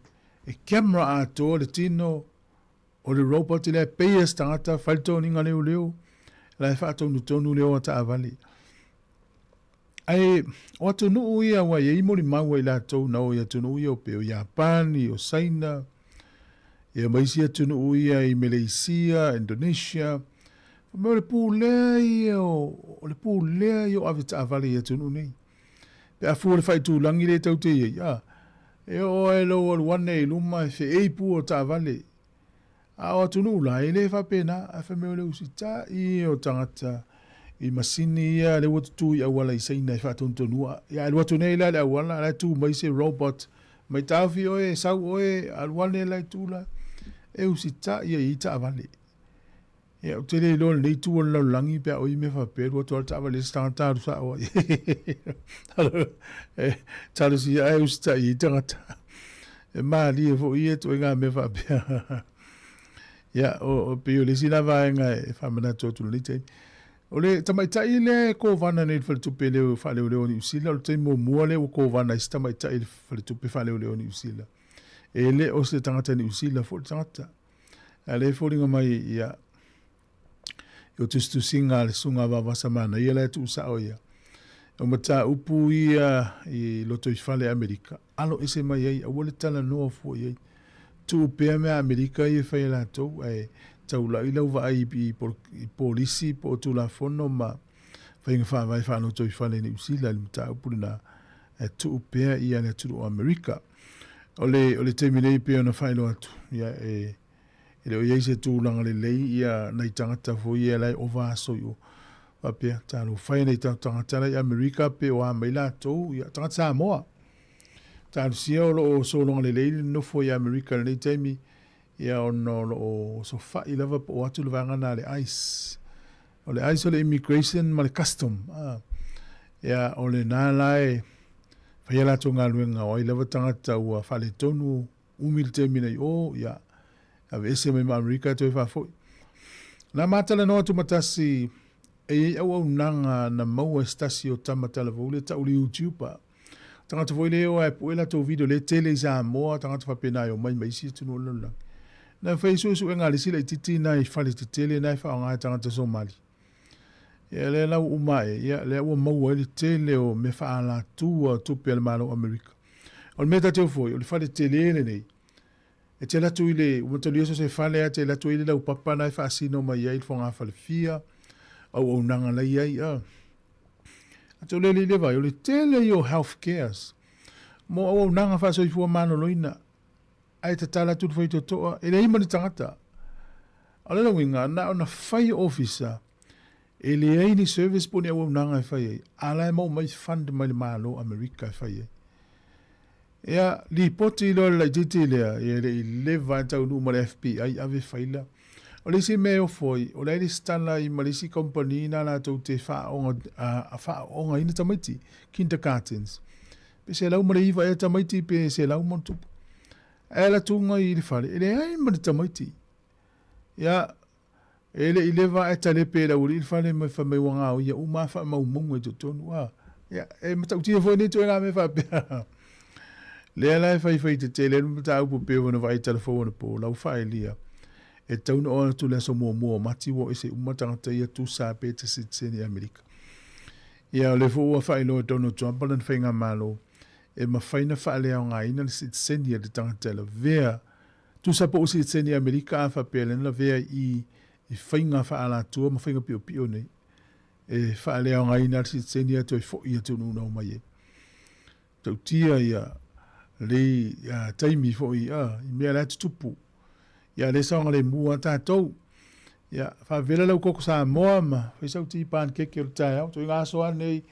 e camera atoa le tino o le robot lea e pei ia se tagata, fai le toniga leoleo, la e faatonutonu le o a taavale. Ae o atunuu ia ua i ai molimau a i latou na o i atunuu ia o pei o Iapani, o Saina, ia ma isi atunuu ia i Meleisia, Indonesia. Fai mai o le pulea ia o, o le pulea ia o avetaavale i atunuu nei. Pe a fua le faaitulagi lea e tatou te i ai, a, e oo lava i lou alu ane i luma e feei pua o taavale. A o atunuu la, e le faapena, ae fai mai o le usitai ia o tagata i masini ia lea ua tutu i auala i Saina e faatonutonua. Ia alu atu nei la i le auala, la e tu mai se robot, mai taofi oe, sau oe, alu ane la i tu la. E usitai ia i taavale. Ia, ou te le iloa lenei itu o le lalolagi pe a oi mea faapea, alu atu lava le taavale i se tagata alu sao ai. E talosia ae usitai ai tagata. E malie foi ia ituaiga mea faapea. Ia, o, o pei o le isi la vaega e faamanatu atu i lenei taimi. O le tamaitai lea e kovana nei i le faletupe leo faaleoleo o Niu Sila, o le taimi muamua lea ua kovana ai se tamaitai i le faletupe faaleoleo o Niu Sila. E le o se tagata Niu Sila foi le tagata. A lea e foliga mai ia i o tusitusiga a le Susuga a Vaovasa Manaia la e tuusao ia. O mataupu ia i lotoifale Amerika, alo ese mai ai, aua le talanoa fua i ai. Tuu pea mea Amerika ia e fai e latou, ae taulai lau vaai i, i polisi po o tulafono ma faiga faavae faalotoifale i Niu Sila i le mataupu lena, ae tuu pea ia le atunuu o Amerika. O le, o le taimi nei pei ona faailoa atu, ia e, e le o i ai se tulaga lelei ia nai tagata foi ia la e ova aso i o. Faapea, talofa e nai tagata la i Amerika pe o a mai latou, ia tagata Samoa. Talosia o lo o sologa lelei le nofo i Amerika i lenei taimi, ia ona o lo o osofai lava po o atu le vaega lena a le ICE. O le ICE o le Immigration ma le Custom. Ah. Ia, o lena la e fai a latou galuega o ai lava tagata ua faaletonu umi le taimi nei o, ia, aveese mai ma Amerika toe faafoi. Na ma talanoa atu ma tasi e i ai auaunaga na maua e se tasi o tama talavou lea tau le YouTuber. Tagata foi lea e o ae pue latou video lea e tele i Samoa, tagata faapena e omai ma isi atunuu o le lalolagi. Na fai suesuega a le isi laitiiti na i fale tetele na e faaaoga e tagata Somali. Ia lea la ua uma ae, ia lea ua maua ai le tele o mea faaalatua o tupe a le Malo o Amerika. O le mea ta te ofo ai, o le fale tele lenei, e te alu atu i le, ua matalia so o se fale lava e te alu atu ai i le laupapa na e faasino mai ai le fogafalefia, auaunaga la e i ai, a. Atu o le alii le vai, o le tele ia o health cares mo auaunaga faasoifua maloloina, ae tatala atu le faitotoa, e leai ma ni tagata. O le uiga, na ona fai ofisa, e leai ni service po o ni auaunaga e fai ai, a la e maua mai fund mai le Malo o Amerika e fai ai. Ia, lipoti loa le laitiiti lea, ia e le i leva e taunuu ma le FBI ave faila. O le isi mea e ofo ai, o la e resitala ai ma le isi kamupani na latou te faaooga, faaoogaina tamaiti, kindergartens. Pe 109 ea tamaiti pe 100+. Ae ala tuga i le fale, e leai ma ni tamaiti. Ia, E le i leva ae talepe e le aualii le fale ma fai mai ua gaoia uma a faamaumauga i totonu. A, ia, e matautia foi nei ituaiga mea faapea. Lea la e faifai tetele ai le mataupu pei ona vaai i tala fou anapo, lau faelia, e tatau ona oo atu i le aso muamua o Mati ua o ese uma tagata ia tusa pe te sitiseni i Amerika. Ia, o lea foi ua faailoa e Donald Trump lana faigamalo, e mafai ona faaleaogaina le sitiseni a le tagata e lavea Tusa po o sitiseni Amerika a faapea lea na lavea i i faiga faaalatua ma faiga piopio nei e faaleaogaina le sitiseni ae toe foi i atunuu na omai ai. Tautia ia lei taimi foi a i mea la e tutupu. Ia lea saogalemu a tatou. Ia faavela lau koko Samoa ma fai sau ti pancake o le taeao. Ituaiga aso lava lenei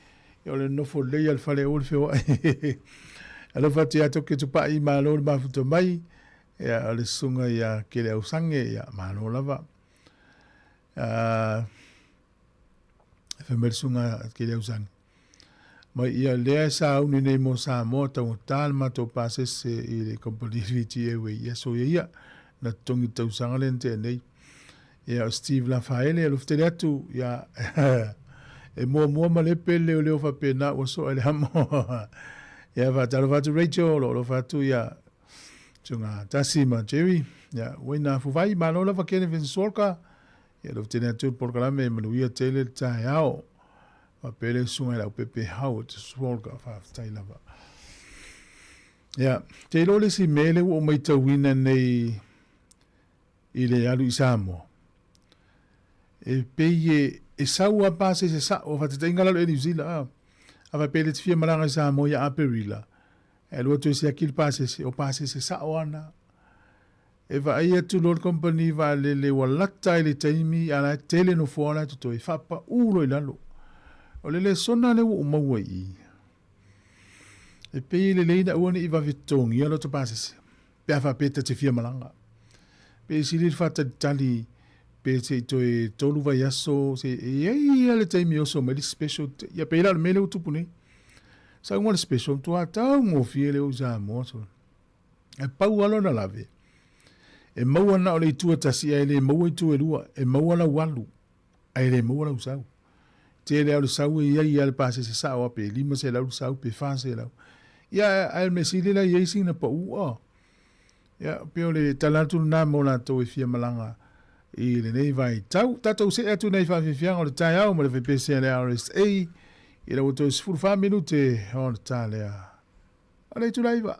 o le nofo lelei lava i le fale aua le feoai. Alofa atu ia Toke Tupai, malo le mafuta mai. Ia o le susuga ia Keleausange, ia malo lava. E fai mai le susuga a Keleausange, mai ia lea e sauni nei mo Samoa taugata le matou pasese i le kamupani Fiji Airways. Ia soia ia, na totogi le tausaga lea na tea nei. Ia o Steve Lafaele, alofa tele atu, ia e muamua ma lepe le leoleo faapena ua soa i le amo. Ia faatalofa atu Rachel, o lo o alofa atu ia Susuga Tasi ma Jerry. Ia Waina Fuvai, malo lava Kenneth Vince Walker. Ia alofa tele atu le polokalame e manuia tele le taeao. Faapea le susuga i Leaupepe Howard Swalker, faafetai lava. Ia, te iloa le isi mea lea ua ou matauina nei i le alu i Samoa, e pei e, e sau a pasese sao, faataitaiga lalo e New Zealand, a, a faapea e le te fia malaga i Samoa ia Aperila, e alu atu e siaki le pasese, o pasese sao ana. E vaai atu loa le kamupani vaalele ua lata i le taimi a la e tele nofoa la e totoe, faapau loa i lalo. O le lesona lea ua ou maua i i, e pei e lelei ona aua ne i vave totogia lota pasese pe a faapea ta te fia malaga. Pe sili le faatalitali. pe se i toe tolu vaiaso, se e i ai lava le taimi e oso mai le isi special. Ia pei la o le mea lea ua tupu nei. Sau ma le special, matua taugofie le o i Samoa so. Ae pau lava lona lave, e maua na o le itu e tasi ae le maua itu e lua, e maua lau alu ae le maua lau sau. Tele lava o le sau e i ai lava le pasese sao lava pe $500 le sau pe $400. Ia ae o le mea sili la e i ai sina pau a. Ia pei o le tala atu lena mo latou e fia malaga i lenei vaitau. Tatou see atu nei faafiafiaga o le taeao ma le faipese a le RSA ina ua toe 14 minute ona ta lea o le itula 9.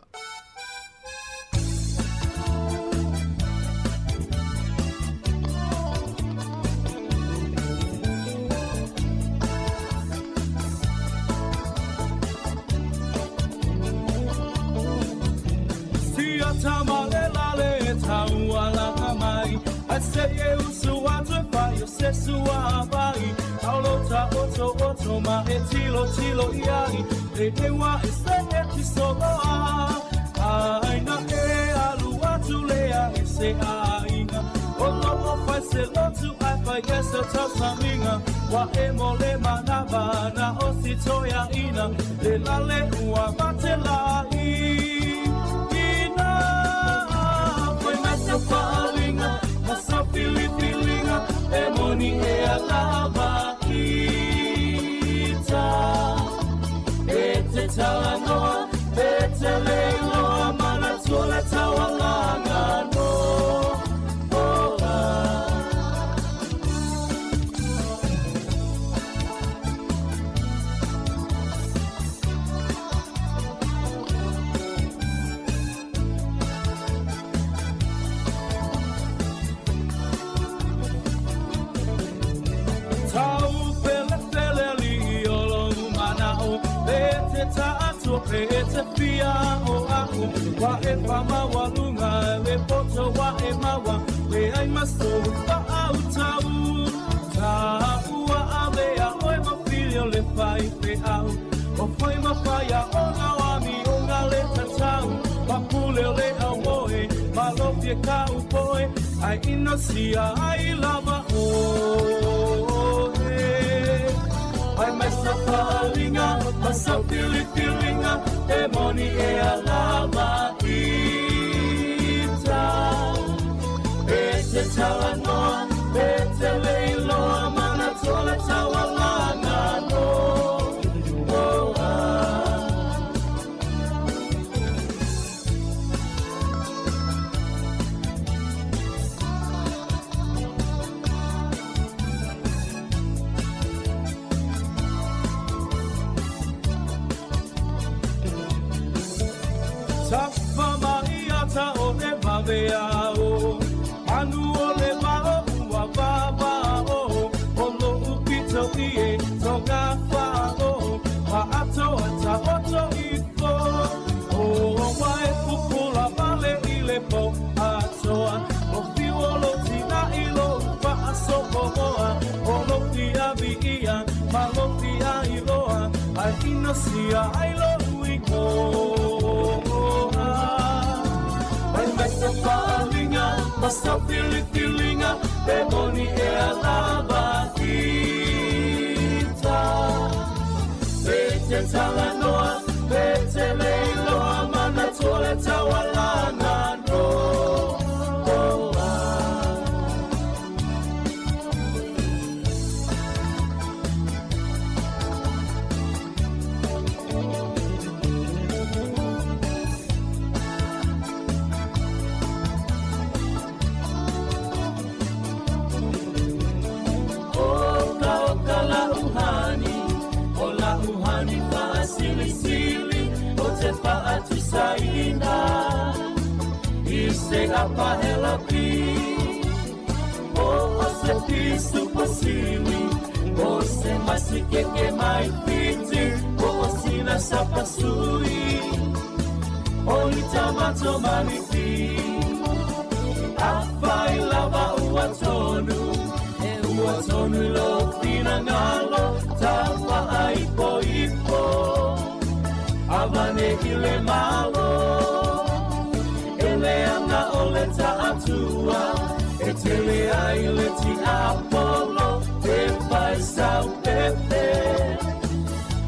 tele ai le tiapolo e fai sau pepe.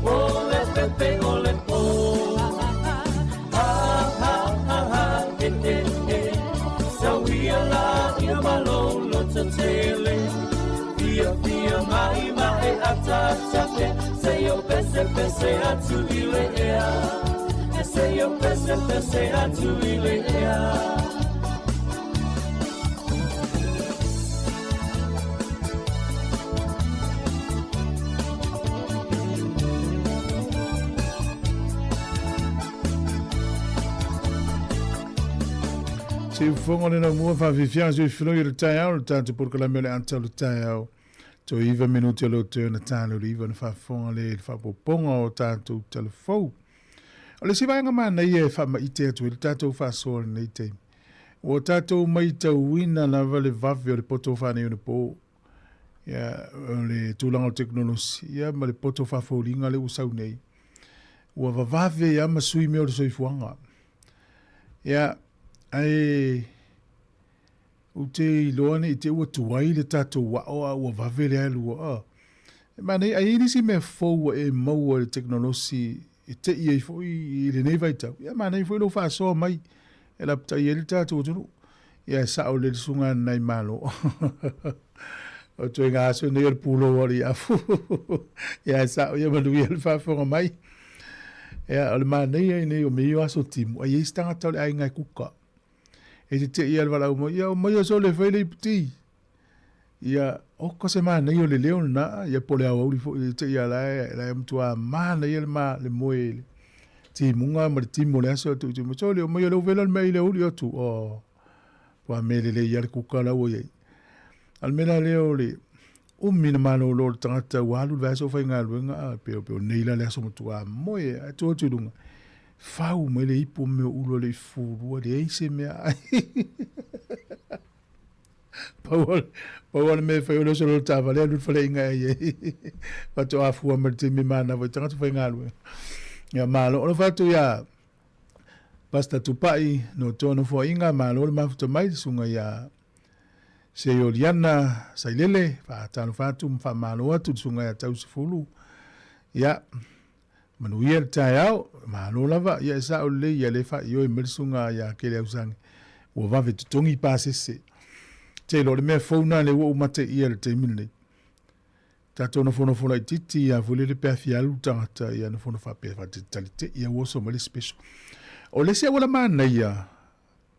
O le pepe o le po. Ha ha ha ha e e e. Sauia la ia malolo tele. Fia fia mai ma e ata ata Se yo pese pese atu i le ea. E se yo pese pese atu i le ea. Siufofoga le laumua faafiafiaga soifiloi o le taeao le tatou polokalame o le ata o le taeao. Toe 9 minute o leo toe ona talo le 9 ona faafofoga le faaopoopoga o tatou talafou. O le isi vaega manaia e faamaite atu ai le tatou faasoa i lenei taimi, ua tatou maitauina lava le vave o le poto faaneionapo, ia, o le tulaga o le tekonolosi, ia, ma le poto faafoliga lea ua sau nei. Ua vavave lava ma sui mea o le soifuaga. Ia, ae ou te iloa ne i te i ua tuai le tatou ao a ua vave le alu a. E manaia, a i ai nisi mea fou ua e maua i le tekonolosi e te'i ai foi i lenei vaitau, ia manaia foi lou faasoa mai e lapatai ai le tatou atunuu. Ia e sao lelei le susuga a Malo. O ituaiga aso nei o le pulou o le afu. Ia e sao ia manuia le faafofoga mai. Ia o le manaia i nei o mea ia o aso timu, ai i ai se tagata o le aiga e kuka. E te ia le valaau mai, ia omai aso le fai le iputi. Ia, oka se manaia o le leo lena, ia po o le aoauli foi e te ia la e, la e matua manaia le, ma, le moe i le timuga ma le timu o le aso atu i timu. Sole, omai o le uvela le mea i le aoauli atu. Oh, ua me lelei ia le kuka la ua iai. A o le mea la lea o le umi na malolo o le tagata ua alu le vaiaso o faigaluega, a pe o pe o nei la le aso matua moe, ae tu atu i luga, fau mai le ipu o mea o ulu e le i fufulua, leai se mea ai. Pau o, pau o le mea e fai o le oso loa le taavale alu i le faleaiga e ai ai. Faatoa fua mai le taimi e manava i tagata faigaluega. Ia malo. O le fai atu ia Pastor Tupai no toa nofoaiga, malo le mafuta mai le susuga ia Seioliana Sailele, faatalofa atu ma faamalo atu le susuga ia Tausefulu. Ia, manuia le taeao, malo lava, ia e sao lelei ia le faaioi mai le susuga ia Keleausangi, ua vave totogi pasese. Te iloa o le mea fou lena lea ua ou mate ia i le taimi lenei. Tatou nofonofo laitiiti ia foi lele pe a fia alu le tagata ia nofonofo faapea faatalitali ia ua oso mai le special. O le isi auala manaia,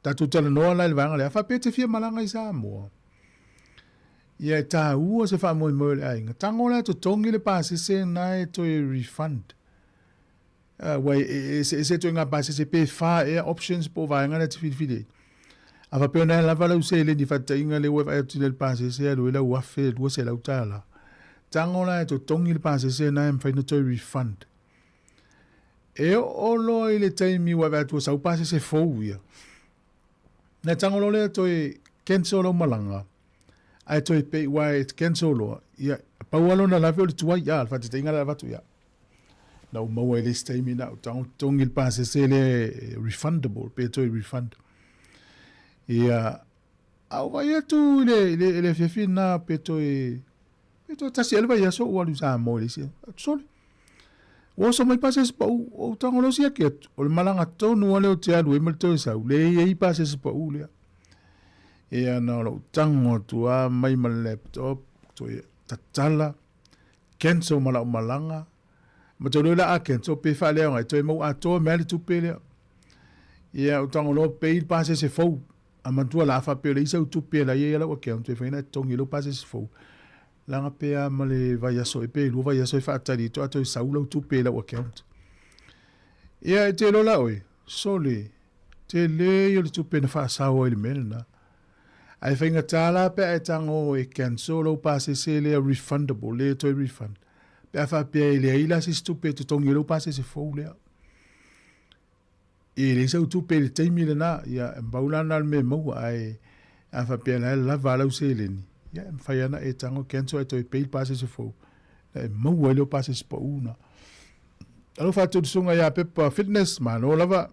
tatou talanoa la i le vaega lea, a faapea e te fia malaga i Samoa, ia e taua se faamoemoe o le aiga, tago la e totogi le pasese lena e toe refund. Ua e eseese ituaiga pasese pe fa ea options po o vaega na e te filifili ai. A faapea o na e lava lau seleni faataitaiga lea ua e vaai atu nei i le pasese e alu ai lau $1,200. Tago la e totogi le pasese lena e mafai ona toe refund. E oo loa i le taimi ua e vaai atu ua sau pasese fou ia, na tago loa lea toe cancel lau malaga, ae toe pay, aua e cancel loa, ia, pau lava lona lave o le tuai, a, le faataitaiga lea e avatu, ia, na ou maua i le isi taimi na ou tago totogi le pasese lea e refundable, pe toe refund. Ia, a ou vaai atu i le, i le, i le afiafi lena pe toe, pe toe tasi ea le vaiaso ou alu i Samoa i le isi, sole, Ua oso mai pasese pau, ou tago loa siaki atu, o le malaga tonu lava lea ou te alu ai ma le toe sau, leai ai pasese pau lea. Ia na o lou tago atu lava mai ma le laptop, toe tatala, cancel ma lau malaga, ma toe lua la a cancel pe faaleaoga e toe mau atoa mai lava le tupe lea. Ia ou tago loa pay le pasese fou, a manatua la a faapea o leai sau tupe la e i ai lau account, toe fai ona e totogi ai lau pasese fou. Laga pe a ma le vaiaso e pe lua vaiaso e faatali ai toa toe sau lau tupe i lau account. Ia e te iloa la oe, sole, tele ia o le tupe na faasao ai i le mea lena. Ae faigata la pe a e tago e cancel lau pasese lea refundable, lea e toe refund, pe a faapea e leai la se isi tupe e totogi ai lau pasese fou lea. E leai sau tupe i le taimi lena, ia e pau la lena o le mea e maua, ae a faapea la e lava lau seleni, ia e mafai lava ona e tago cancel ae toe pay le pasese fou, ona e maua ai lea o pasese pau na. Alofa atu i le susuga ia Pepa Fitness, malo lava.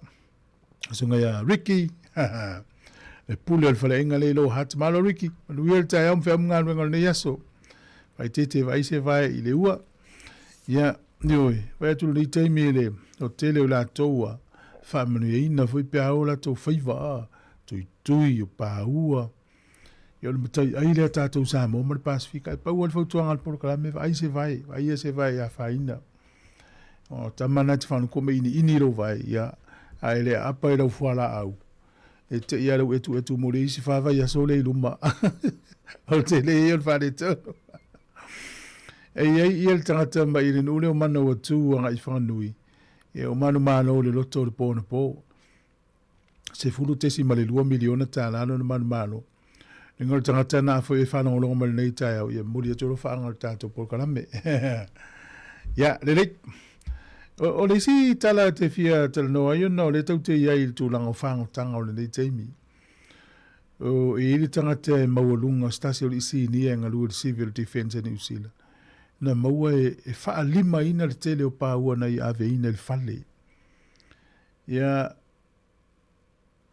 Susuga ia Ricky, Le pule o le faleaiga lea i lou heart. Malo Ricky, manuia le taeao ma feau ma galuega o lenei aso. Faaeteete vaai se vae i le ua. Ia, ioe, vaai atu lenei taimi i le tele o latou ua faamanuiaina foi pe a o latou faiva, a, tuitui, o paua. Ia o le mataiai lea tatou Samoa ma le Pasefika. E pau lava le fautuaga a le polokalame, vaai se vae, vaai ia se vae e afaina. O tama na te whanoko me ini ini lou vae, ia, a e le aapa i lau fualaau. E te ia lau etu etu mo le isi whawai aso le i luma. O te le ia o le wharetonu. E iai ia le tangata mai i le nuu lea o Manawatu agai i Whanganui. E o manumalo le loto o le pō na pō. $10.2 miliona tālā lona manumalo. Lenga o le tagata na afoi e whaalongolongo mai lenei taeao, ia momoli atu alofaaga o le tatou polokalame. Ia, lelei. O, o le isi tala te fia talanoa ai ona o lea tatou te i ai i le tulaga o fagotanga o lenei taimi. O, e i ai le tagata e maualuga o se tasi o le isinia e galue i le Civil Defence a Niu Sila. Na maua e, e faalimaina le tele o paua na ia aveina i le fale. Ia,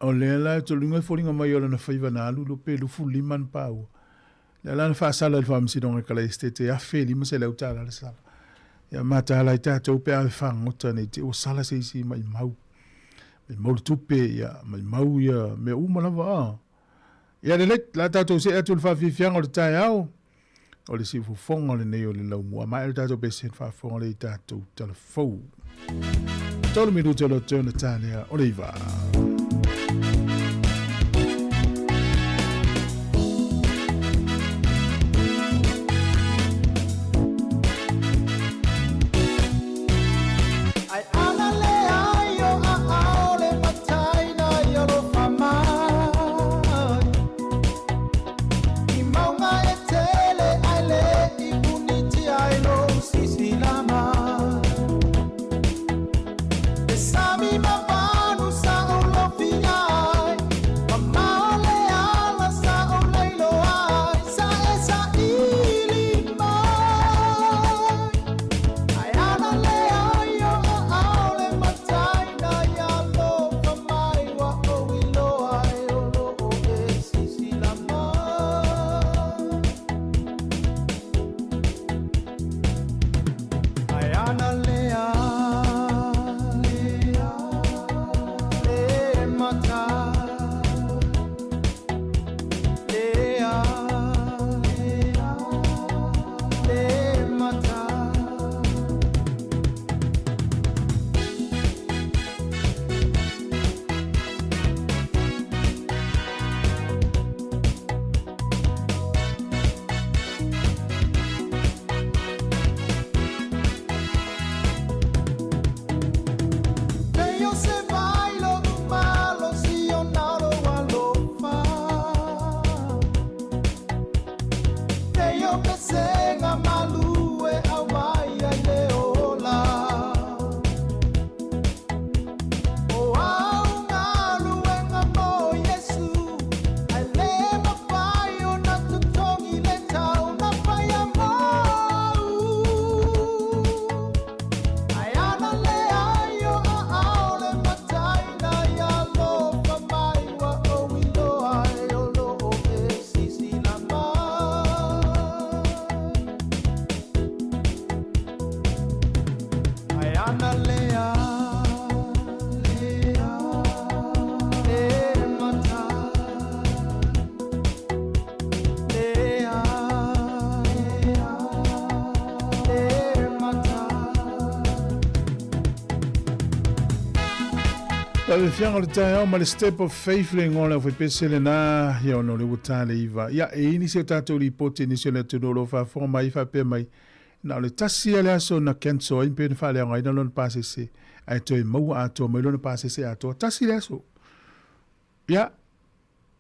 o lea la e toluga e foliga mai o lana faiva na alu lo pe 25 na paua. Lea la na faasala i le faamasinoga e Kalaesetete, $1,500 le sala. Ia mataala ai tatou pe a e fagota nei te ua sala se isi maimau. Maimau le tupe, ia, maimau ia mea uma lava a. Ia lelei, la tatou see atu i le faafiafiaga o le taeao. O le siufofoga lenei o le laumua. Maea le tatou pese faafofoga lea i tatou tala fou. 3 minuti o le ona tālea o le 9. Ai ana le ai o a ao le matai na i alofa mai. I maunga e tele ai le i punitia ai lou sisila mai. E sami mavanu sa ou lofia ai, mamao le ala sa ou leiloa ai, sa e saili mai. Ai ana le ai o aao le matai na i alofa mai ua ou iloa ai o loo e sisila mai. Ai ana le ai le matai le ai le matai. Faafiafiaga o le taeao ma le Step of Faith le igoa o le aufaipese lena ia ona o lea ua ta le iva. Ia, e i ai nisi o tatou lipoti i nisi o le atunuu o lo o faafofoga mai faapea mai, Na o le tasi lava le aso na cancel ai pe na faaleaogaina lona pasese ae toe maua atoa mai lona pasese atoa. Tasi le aso. Ia,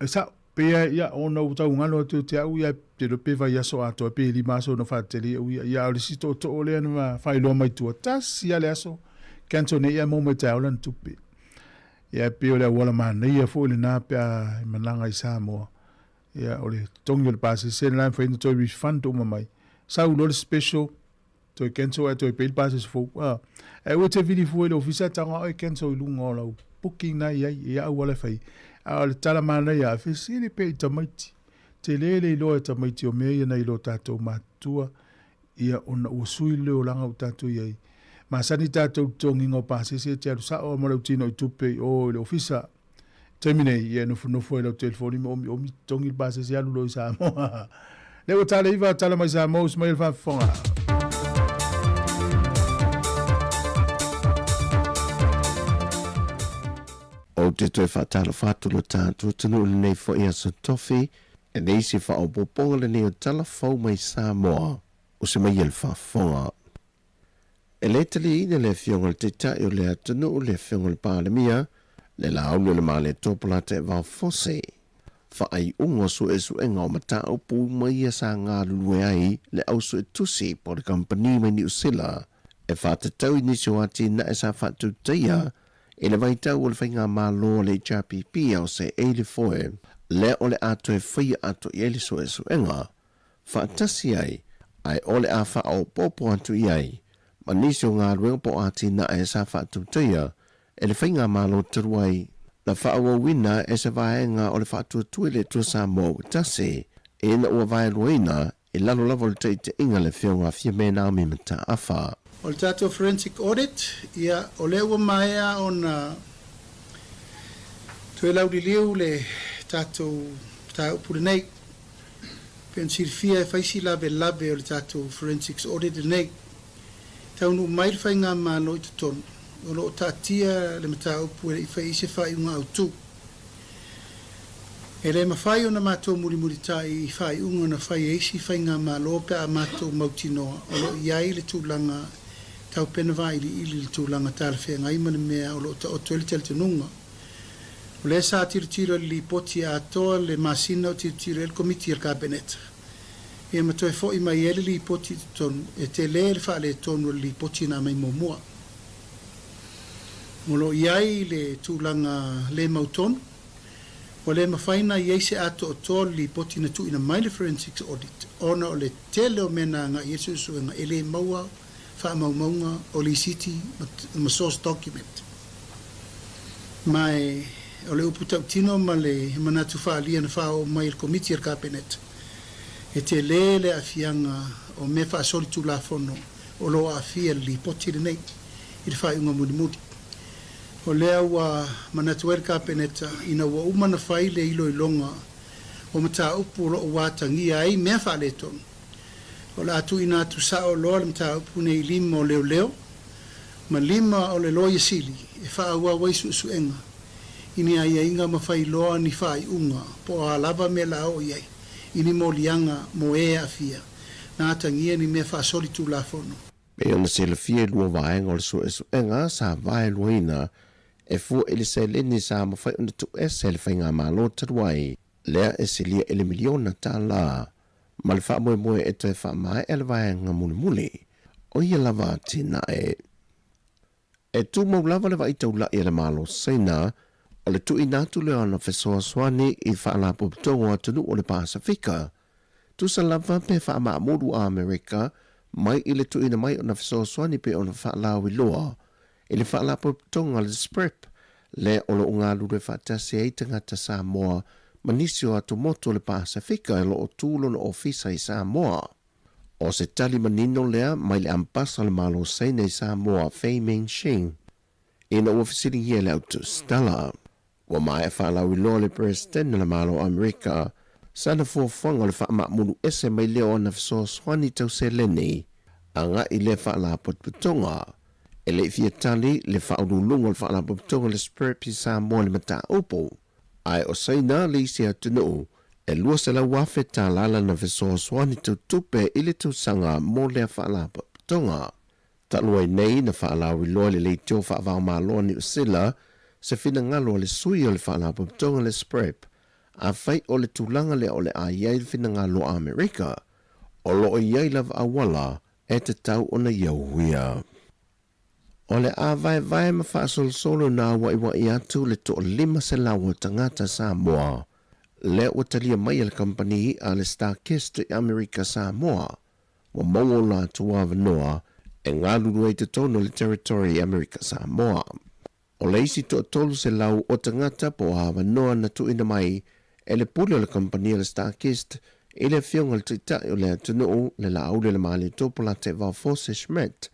e sao, pe ia, ia, ona ua tau galo atu te au, ia, te iloa pe vaiaso atoa pe 5 aso na faatetele au, ia, ia, a o le isi tootoo lea na faailoa mai tua, tasi lava le aso, cancel nei ae maua mai taeao lana tupe. Ia, e pei o le auala manaia foi lena pe a e malaga i Samoa. Ia, o le totogi o le pasese lena e mafai ona toe refund uma mai. Sau loa le special, toe cancel ae toe pay le pasese fou. Ah, ae aua e te vili fua i le ofisa taga oe cancel i luga o lau booking na i ai, e ia auala e fai. A o le tala manaia, a fesili pea i tamaiti, tele le iloa e tamaiti o mea ia nai lo tatou matutua, ia ona ua sui le olaga ua tatou i ai. Masani tatou i le totogiina o pasese e te alu sao lava ma lau tino i tupe i o i le ofisa. Taimi nei, ia e nofonofo ai i lau telefoni ma omiomi totogi le pasese alu loa i Samoa. Lea ua tala iva, tala mai Samoa, usu mai le faafofoga. Ou te toe faatalofa atu lo tatou atunuu i lenei foi aso tofi, e le isi faaopoopoga lenei o tala fou mai Samoa, usu mai e le faafofoga. E le taliaina le Afioga i le Taitai o le atunuu, le Afioga i le Palemia, le Laauli o le Malietoa Polataivao Fosi. Faaiuga o suesuega o mataupu uma ia sa galulue ai le au suetusi po o le kamupani mai Niu Sila e faatatau i nisi o atinae sa faatutaia i le vaitau o le faigamalo a le HRPP a o se ei le foe lea o le a toe faia atu i ai le suesuega faatasi ai ae o le a faaopoopo atu i ai ma nisi o galuega po o atinae sa faatutaia e le Faigamalo talu ai na faaauauina e se vaega o le Faatuatua i le Atua Samoa ua tasi ina ua vaeluaina i lalo lava o le taitaiga a le Afioga a Fiame Naomi Mataafa. O le tatou forensic audit, ia, o lea ua maea ona toe lauliliu le tatou mataupu lenei. Pei ona silafia e fai si lavelave o le tatou forensics audit lenei. Taunuu mai le Faigamalo i totonu, o lo o taatia le mataupu e le i fai ai se faaiuga autu. E le mafai ona matou mulimulitai i faaiuga na fai e isi Faigamalo pe a matou mautinoa o lo o i ai le tulaga taupena vailiili i le tulaga talafeagai ma le mea o lo o taoto ai le talitonuga. O lea sa tilotilo i le lipoti atoa le masina o tilotilo ai le Komiti a le Kapeneta. Ia ma toe foi mai ai le lipoti i totonu, e tele le faaletonu o le lipoti na aumai muamua. O lo o i ai le tulaga le mautonu, ua le mafai na i ai se atoatoa o le lipoti na tuuina mai le Forensics Audit ona o le tele o mea na agai i ai le suesuega e le maua faamaumauga o lisiti ma source document. Ma o le upu tautino ma le manatu faaalia na faaoo mai e le Komiti a le Kapeneta, e tele le aafiaga o mea faasolitulafono o lo o aafia i le Lipoti lenei i le faaiuga mulimuli. O lea ua manatu ai le Kapeneta ina ua uma ona fai le iloiloga o mataupu o lo o ua atagia ai mea faaletonu, o le a tuuina atu sao loa le mataupu nei i lima o leoleo ma lima o le Loia Sili e faaauau ai suesuega i ni aiaiga ma fai loa ni faaiuga po o a lava mea la oo i ai i ni moliaga mo e aafia na atagia ni mea faasolitulafono. Pei ona silafia i lua vaega o le suesuega sa vaeluaina e fua i le seleni sa mafai ona tuuese e le Faigamalo talu ai, lea e silia i le miliona tala ma le faamoemoe e toe faamaea le vaega mulimuli o ia lava atinae. E tumau lava le vaai taula'i a le Malo Saina o le tuuina atu lea o ana fesoasoani i Faalapotopotoga o Atunuu o le Pasefika, tusa lava pe faamaamulu a Amerika mai i le tuuina mai o ana fesoasoani pei ona faalauiloa i le Faalapotopotoga a le SPREP lea o lo o galulue faatasi ai tagata Samoa ma nisi o atumotu o le Pasefika o lo o tu lona ofisa i Samoa. O se tali manino lea mai le Ambasa o le Malo Saina i Samoa, Fei Mengxing, ina ua fesiligia e le autusitala. Ua maea faalauiloa le Peresetene o le Malo o Amerika sana fuafuaga o le faamaamulu ese mai lea o ana fesoasoani tau seleni agai i lea faalapotopotoga. E le i fia tali le faauluuluga o le faalapotopotoga o le SPREP i Samoa i le mataupu, ae o Saina le isi atunuu e $200,000 tala lana fesoasoani tau tupe i le tausaga mo lea faalapotopotoga. Talu ai nei na faalauiloa i le leitio faavaomalo a Niu Sila se finagalo a le sui o le faalapotopotoga le SPREP, afai o le tulaga lea o le a i ai le finagalo a Amerika, o lo o i ai lava auala e tatau ona ia uia. O le a vaevae ma faasolosolo na auaiuai atu le 1,500 o tagata Samoa lea ua talia mai e le kamupani i'a a le StarKist i Amerika Samoa ua maua o latou avanoa e galulue ai totonu o le Territory i Amerika Samoa. O le isi 300 o tagata po o avanoa na tuuina mai e le pule o le kamupani a le StarKist i le Afioga i le Taitai o le atunuu le Laauli o le Malietoa Polataivao Fosi Schmidt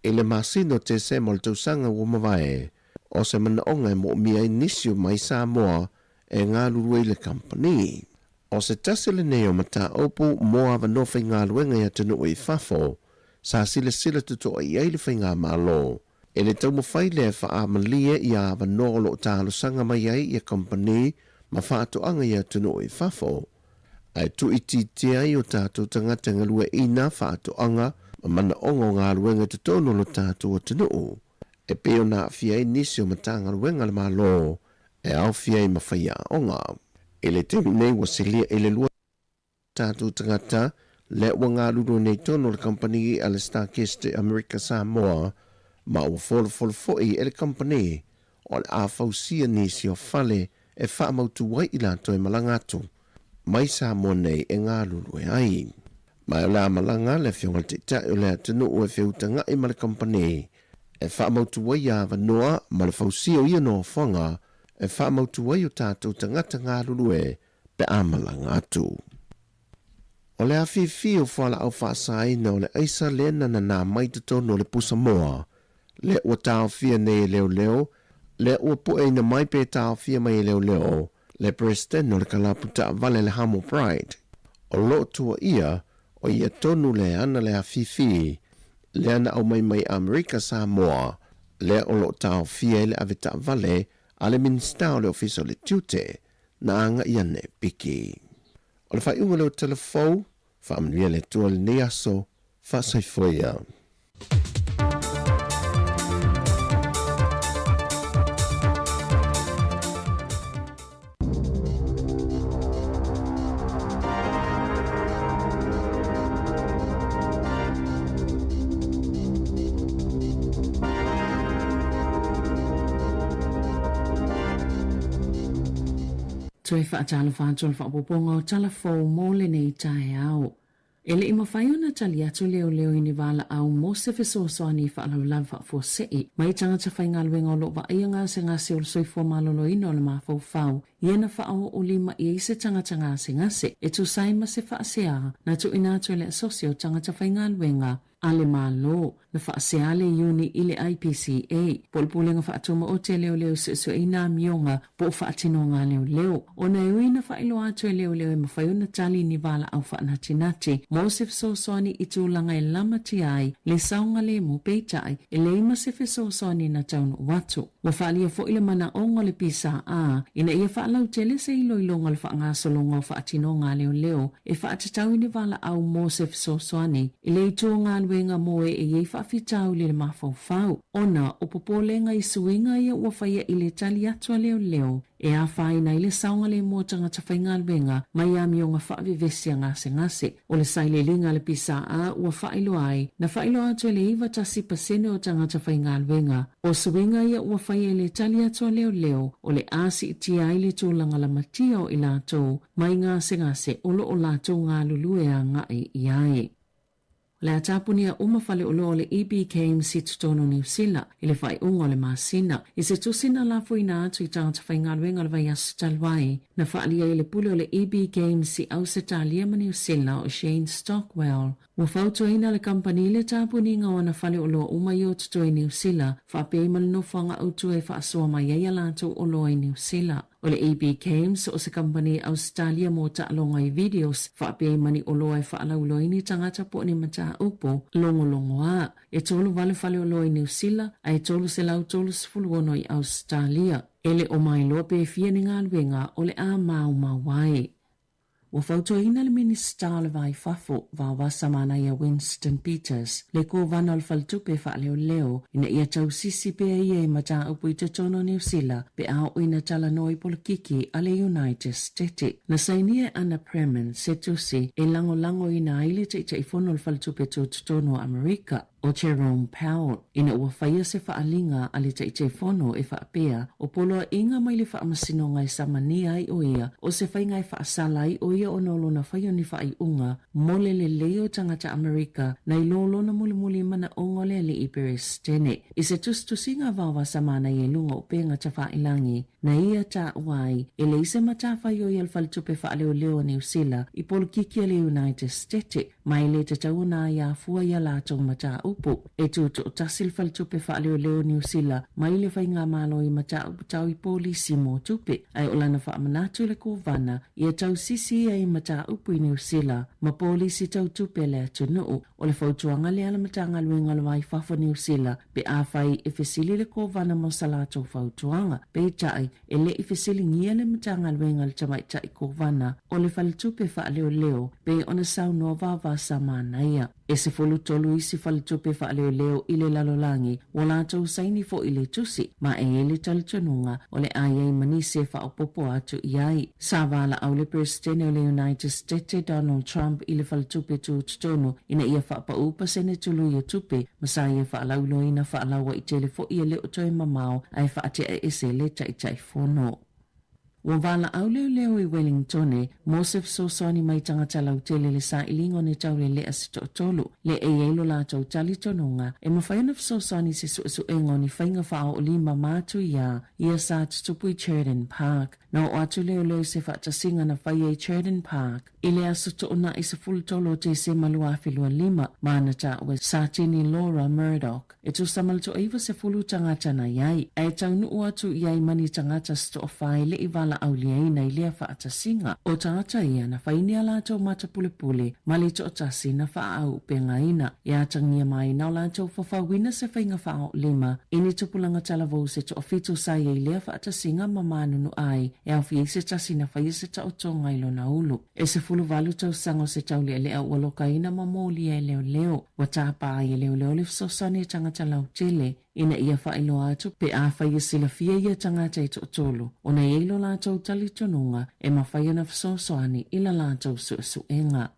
i le masina o Tesema o le tausaga ua mavae, o se manaoga e moomia ai nisi o mai Samoa e galulue i le kamupani. O se tasi lenei o mataupu mo avanoa faigaluega i atunuu i fafo sa silasila totoa i ai le Faigamalo. E le taumafai lea e faaamalie ia avanoa o lo o talosaga mai ai ia kamupani ma faatoaga i atunuu i fafo, ae tuuitiitia ai o tatou tagata e galueaiina faatoaga ma manaoga o galuega i totonu o lo tatou atunuu, e pei ona aafia ai nisi o Matagaluega a le Malo e aofia ai ma faiaoga. I le taimi nei ua silia i le 2 tatou tagata lea ua galulue nei tonu o le kamupani a le StarKist America Samoa ma ua folofolo foi e le kamupani o le a fausia nisi o fale e faamautu ai i latou e malaga atu mai Samoa nei e galulue ai. Ma o le a malaga le Afioga i le Taitai o le atunuu e feutaga'i ma le kamupani e faamautu ai ia avanoa ma le fausia o ia nofoaga e faamautu ai o tatou tagata galulue pe a malaga atu. O le afifi o fualaau faasaina o le aisa lea na nanā mai totonu o le pusa moa, lea ua taofia nei e leoleo, lea ua pueina mai pe taofia mai e leoleo le Peresetene o le kalapu taavale le Hamo Pride. O lo o tuuaia o ia tonu le ana le afifi lea na aumai mai Amerika Samoa, lea o lo o taofia ai le avetaavale a le Minisita o le Ofisa o le Tiute na agai ane e piki. O le faaiuga lea o Tala Fou, faamanuia le Atua i lenei aso, faasoifua ia. Toe faatalofa atu o le faaopoopoga o tala fou mo lenei taeao. E le i mafai ona tali atu leoleo i ni valaau mo se fesoasoani i faalavelave faafuasei mai tagata faigaluega o lo o vaaia gasegase o le soifua maloloina o le mafaufau ia na faaoo lima i ai se tagata gasegase e tusa ai ma se faasea na tuuina atu e le Asosi o Tagata Faigaluega a le Malo na faasea le Iuni i le IPCA, po o le Pulega Faatumaoti a Leoleo Suesueina Amioga po o Faatinoga a Leoleo, ona e ui na faailoa atu e leoleo e mafai ona tali ni valaau faanatinati mo se fesoasoani i tulaga e lamatia ai le saogalemu peitai e leai ma se fesoasoani na taunuu atu. Ua faaalia foi le manaoga o le PSA ina ia faalautele se iloiloga o le faagasologa o faatinoga a leoleo e faatatau i ni valaau mo se fesoasoani i le itu o galuega mo e e i ai faafitauli i le mafaufau ona o popolega i suiga ia ua faia i le tali atu a leoleo e afaina ai le saogalemu o tagata faigaluega mai amioga faavevesi a gasegase. O le sailiiliga a le PSA ua faailoa ai, na faailoa atu e le 91% o tagata faigaluega, o suiga ia ua faia i le tali atu a leoleo o le a siitia ai le tulaga lamatia o i latou mai gasegase o lo o latou galulue agai i ai. O le a tapunia uma faleoloa o le EB Games i totonu o Niu Sila i le faaiuga o le masina. I se tusi na lafoina atu i tagata faigaluega o le vaiaso talu ai, na faaalia ai le pule o le EB Games i Ausetalia ma Niu Sila o Shane Stockwell. Ua fautuaina le kamupani le tapuniga o ana faleoloa uma i o totoe i Niu Sila, faapea ai ma le nofoaga autu e faasoa mai ai a latou oloa i Niu Sila. O le AB Games o se kamupani Ausetalia mo taaloga i videos faapea ai ma ni oloa e faalauiloa ai ni tagata po o ni mataupu logologoa. E 38 faleoloa i Niu Sila a e 336 i Ausetalia. E le o mailoa pe fia ni galuega o le a maumau ai. Ua fautuaina le Minisita o le Va i Fafo, Vaovasa Manaia Winston Peters, le Kovana o le Faletupe Faaleoleo ina ia tausisi pea ia i mataupu i totonu o Niu Sila pe a oo ina talanoa i polokiki a le United Stete. Na sainia e Anna Preman se tusi e lagolagoina ai le Taitaifono o le Faletupe Tutotonu o Amerika. o Jerome Powell, ina ua faia se faaaliga a le Taitaifono e faapea, o poloaiga mai le Faamasinoga e samania ai o ia, o se faiga e faasala ai o ia ona o lona fai o ni faaiuga mo le lelei o tagata Amerika nai lo lona mulimuli manaoga o le Alii Peresetene. I se tusitusiga vaovasa manaia i luga o upega tafailangi, na ia taua ai, e leai se matafaioi a le Faletupe Faaleoleo a Niu Sila i polokiki a le United Stete, ma e le tatau ona aia fua i a latou mataupu. E tū toatasi le Faletupe Faaleoleo o Niu Sila mai le faigamalo i mataupu tau i polisi mō tupe, ae o lana faamanatu i le Kovana ia tausisi ia i mataupu i Niu Sila ma polisi tau tupe a le atunuu. O le fautuaga lea a le Matagaluega o le Va i Fafo o Niu Sila pe afai e fesili le Kovana mo sa latou fautuaga. Peitai, e le i fesiligia le Matagaluega a le Tamaitai Kovana o le Faletupe Faaleoleo pei ona saunoa Vavasa Manaia. E 13 isi faletupe faaleoleo i le lalolagi ua latou saini foi i le tusi, ma e i ai le talitonuga o le a i ai ma nisi e faaopoopo atu i ai. Sa valaau le Peresetene o le United Stete Donald Trump i le faletupe tutotonu ina ia faapaū pasene tului o tupe ma sa ia faalauiloaina faalauaitele foi e le o toe mamao ae faatea ese le Taitaifono. Ua valaau leoleo i Wellingtone mo se fesoasoani mai tagata lautele i le sailiga o ni taulelea se toatolu, le e i ai lo latou talitonuga e mafai ona fesoasoani i se suesuega o ni faiga faaoolima matuia ia sa tutupu i Churdan Park. Na oo atu leoleo i se faatasiga na faia i Churdan Park i le aso Toonai 13 o Tesema 2025 ma ana taua Satini Laura Murdoch. E tusa ma le toaiva sefulu tagata na i ai, ae taunuu atu i ai ma ni tagata se toafa e le i valaauliaina i lea faatasiga. O tagata ia na fai ni a latou mata pulepule ma le toatasi na faaauupegaina. E atagia mai na o latou fafauina se faiga faaoolima i ni tupulaga talavou se toafitu sa i ai lea faatasiga ma manunu ai e aofia ai se tasi na faia se taotoga i lona ulu. E 18 tausaga o se taulealea ua lokaina ma molia e leoleo. Ua tapa ai e leoleo le fesoasoani a tagata lautele ina ia faailoa atu pe afai e silafia ia tagata e toatolu ona e i ai lo latou talitonuga e mafai ona fesoasoani i la latou suesuega.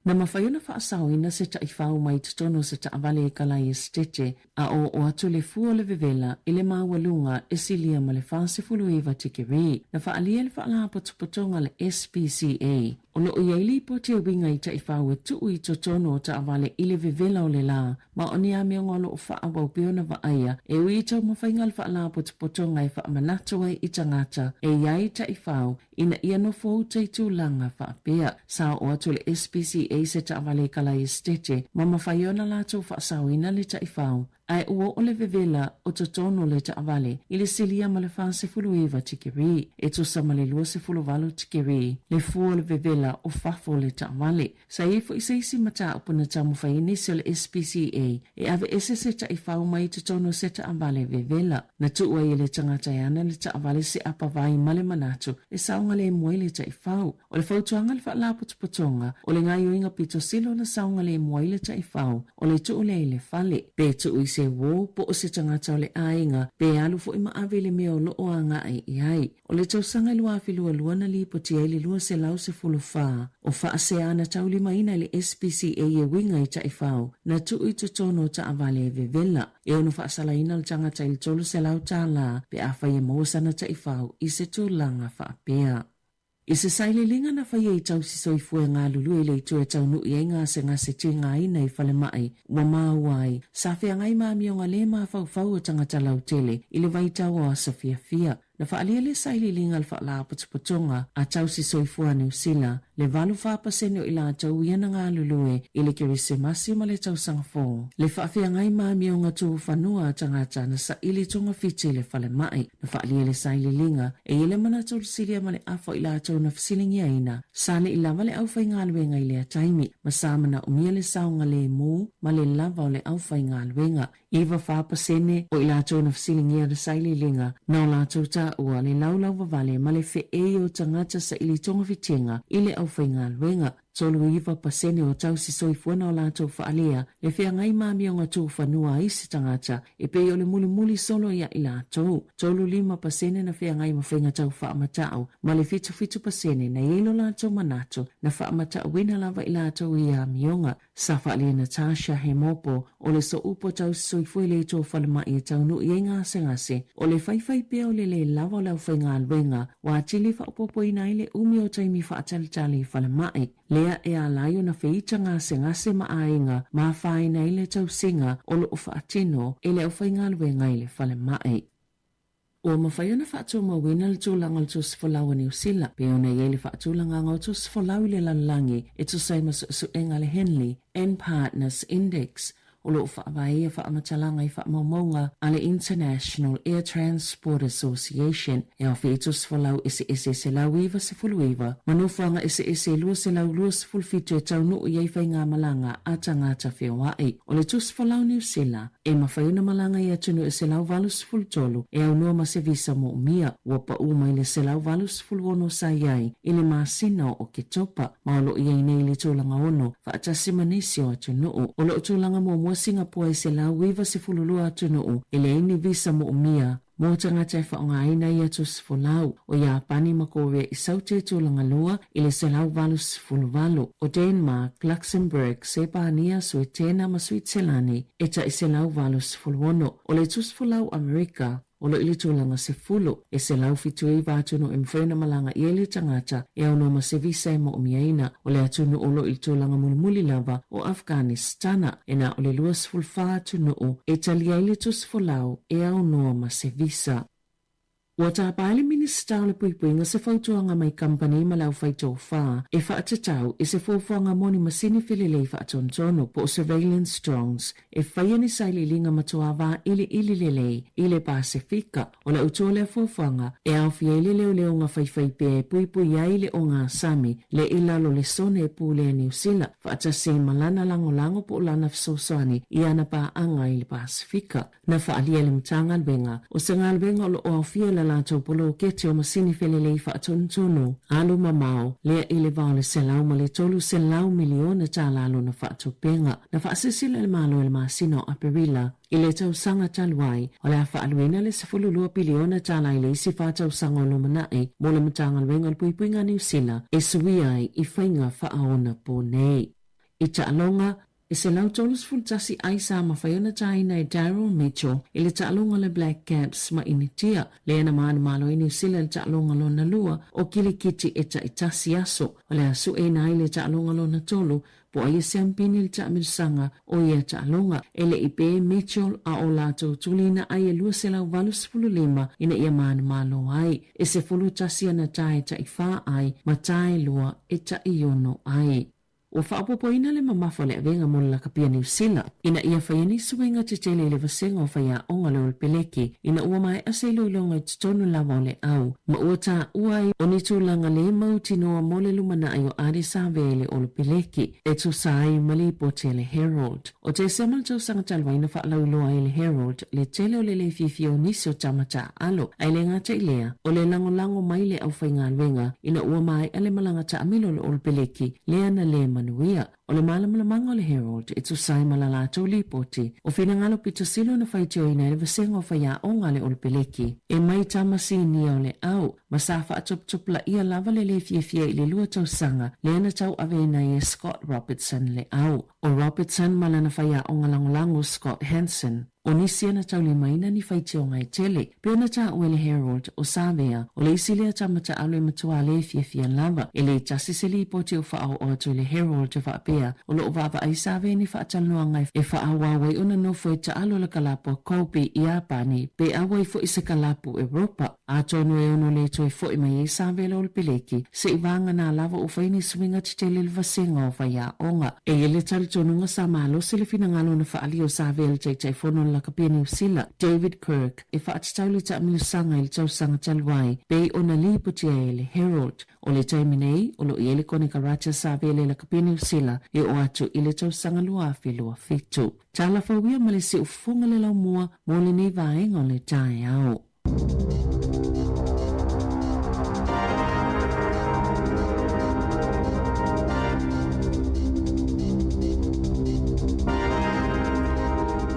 Na mafai ona faasaoina se taifau mai totonu o se taavale e kalai esetete, a oo atu le fua o le vevela i le maualuga e silia ma le 49 tikeri. Na faaalia e le Faalapotopotoga a le SPCA, o lo o i ai lipoti e uiga i taifau e tuu i totonu o taavale i le vevela o le la, ma o ni amioga o lo o faaauau pea ona vaaia e ui i taumafaiga a le Faalapotopotoga e faamanatu ai i tagata e i ai taifau ina ia nofo uta i tulaga faapea. Sa oo atu le SPCA se taavale i Kalai Esetete ma mafai ona latou faasaoina le taifau, ae ua oo le vevela o totonu o le taavale i le silia ma le 49 tikeri, e tusa ma le 28 tikeri le fua o le vevela o fafo o le taavale. Sa i ai foi se isi mataupu na taumafai ai nisi o le SPCA e aveese se taifau mai totonu o se taavale vevela. Na tuu ai e le tagata e ana le taavale se apavai ma le manatu e saogalemu ai le taifau. O le fautuaga a le Faalapotopotoga, o le gaoioiga pito sili ona saogalemu ai le taifau, o le tuu lea i le fale. Pe tuu i se uō po o se tagata o le aiga, pe alu foi ma ave i le mea o lo o agai i ai. O le tausaga e 2022 na lipoti ai le 214 o faasea na taulimaina e le SPCA e uiga i taifau na tuu i totonu o taavale e vevela. E ono faasalaina le tagata i le $300 pe afai e maua sana taifau i se tulaga faapea. I se sailiiliga na faia i tausi soifua e galulue i le itu e taunuu ai gasegase tigaina i falemai ua maua ai, sa feagai ma amioga le mafaufau o tagata lautele i le vaitau o aso fiafia. Na faaalia le sailiiliga a le Faalapotopotoga a Tausi Soifua a Niu Sila, le 84% o i latou ia na galulue i le Kerisemasi ma le Tausaga Fou. Le faafeagai ma amioga tufanua a tagata na saili togafiti i le falemai. Na faaalia le sailiiliga, e i ai le manatu o le silia ma le afa o i latou na fesiligiaina, sa le i lava le aufaigaluega i lea taimi, ma sa manaomia le saogalemu ma le lava o le aufaigaluega. 94% o i latou na fesiligia le sailiiliga, na o latou taua le laulau vavale ma le feei o tagata saili togafitiga i le aufaigaluega. 39% o tausi soifua na o latou faaalia le feagai ma amioga tufanua a isi tagata e pei o le mulimuli solo ia i latou. 35% na feagai ma faiga tau faamatau ma le 77% na i ai lo latou manatu na faamatauina lava i latou i ia amioga. Sa faaalia Natasha Hemopo o le sooupu tausi soifua i le itu o falemai e taunuu i ai gasegase, o le faifai pea o le lē lava o le aufaigaluega ua atili faaopoopoina ai le umi o taimi faatalitali i falemai, lea e ala ai ona feita gasegase ma aiga ma afaina ai le tausiga o lo o faatino e le aufaigaluega i le falemai. Ua mafai ona faatumauina le tulaga o le tusifolau a Niu Sila, pei ona i ai le faatulagaga o tusifolau i le lalolagi e tusa ai ma suesuega a le Henley and Partners Index, o lo o faavae ia faamatalaga i faamaumauga a le International Air Transport Association e aofia i tusifolau eseese e 199 ma nofoaga eseese e 227 e taunuu i ai faigamalaga a tagata feoai. O le tusifolau Niu Sila, E mafai ona malaga i atunuu e 183 e aunoa ma se visa moomia. Ua paʻu mai le 186 sa i ai i le masina o Oketopa, ma o lo o i ai nei i le tulaga ono, faatasi ma nisi o atunuu. O lo o tulaga muamua Singapore e 192 atunuu e leai ni visa moomia mo tagata e faaaogaina ia tusifolau. O Iapani ma Korea i Saute e tulaga lua i le 188. O Denmark, Luxembourg, Sepania, Suetena ma Suitselani e tai 186. O le tusifolau Amerika, o lo o i le tulaga sefulu, e 179 atunuu e mafai ona malaga i ai le tagata e aunoa ma se visa e moomiaina. O le atunuu o lo o i le tulaga mulimuli lava o Afghanistana, e na o le 24 atunuu e talia ai le tusifolau e aunoa ma se visa. Ua tapa ai le Minisita o le Puipuiga se fautuaga mai kamupani ma le aufaitofa e faatatau i se fuafuaga mo ni masini felelei faatonutonu po o surveillance drones e faia ni sailiiliga matua vailiili lelei i le Pasefika. O le autu o lea fuafuaga e aofia ai le leoleoga faifai pea e puipui ai le ogasami le i lalo o le sone e pulea e Niu Sila faatasi ai ma lana lagolago po o lana fesoasoani i ana paaga i le Pasefika. Na faaalia e le Matagaluega o se galuega o lo o aofia i le latou poloketi o masini felelei faatonutonu alu mamao lea i le va o le $100 miliona tala lona faatupega. Na faasilasila e le Malo i le masina o Aperila i le tausaga talu ai, o le a faaaluina le $12 piliona tala i le isi fa tausaga o lumanai mo le Matagaluega o le Puipuiga a Niu Sila e suia ai i faiga faaonapo nei. I taaloga, e 131 ai sa mafai ona taina e Daryl Mitchell i le taaloga a le Black Caps ma Initia, lea na manumalo ai Niu Sila i le taaloga lona lua o kilikiti e taitasi aso. O le a sueina ai le taaloga lona tolu po o ai e siampini i le taamilosaga o ia taaloga. E le i pē Mitchell a o latou tulina ai e 285 ina ia manumalo ai. E 11 ana tae taiwhā ai ma tae lua e taiono ai. Ua faaopoopoina le mamafa o le avega mo le lakapi a Niu Sila ina ia faia ni suiga tetele i le vasega o faiaoga le Olepeleki ina ua maea se iloiloga i totonu lava o le au ma ua taua ai o ni tulaga le mautinoa mo le lumanai o Ardie Savea i le Olepeleki e tusa ai ma lipoti a le Herald. O Tesema le tausaga talu ai na faalauiloa ai e le Herald le tele o le le fiafia o nisi o tama taaalo, ae le gata i lea, o le lagolago mai le aufaigaluega ina ua maea le malaga taamilo o le Olopeleki lea na le manuia. O le malamalamaga o le Herald e tusa ai ma la latou lipoti, o finagalo pito sili ona faitioina ai le vasega o faiaoga a le Olopeleki e mai tama sinia o le au ma sa faatuputupulaia lava le le fiafia i le lua tausaga lea na tauaveina ai e Scott Robertson le au. O Robertson ma lana faiaoga lagolago Scott Hansen, o nisi ana taulimaina ni faitioga e tele. Pei ona taua e le Herald, o Savea, o le isi lea tama taaalo e matua le fiafia lava. E le tasi se lipoti o faaoo atu e le Herald e faapea, o lo o vaavaai Savea i ni faatalanoaga e faaauau ai ona nofo e taalo le kalapu a Kobe i Iapani pe auai foi se kalapu Europa. Atonu e ono le toe foi mai ai Savela o le peleki, seʻi vagana lava ua fai ni suiga tetele i le vasega o faiaoga. E i ai le talitonuga sa malosi le finagalo na faaalia o Savea le Taitaifono o le Lakapi a Niu Sila, David Kirk, e faatatau le taamilosaga i le tausaga talu ai, pei ona lipoti ai e le Herald. O le taimi nei, o lo o i ai le konekarate Savea le Lakapi a Niu Sila e oo atu i le tausaga 2027. Tala fou ia ma le siufofoga le laumua mo lenei vaega o le taeao.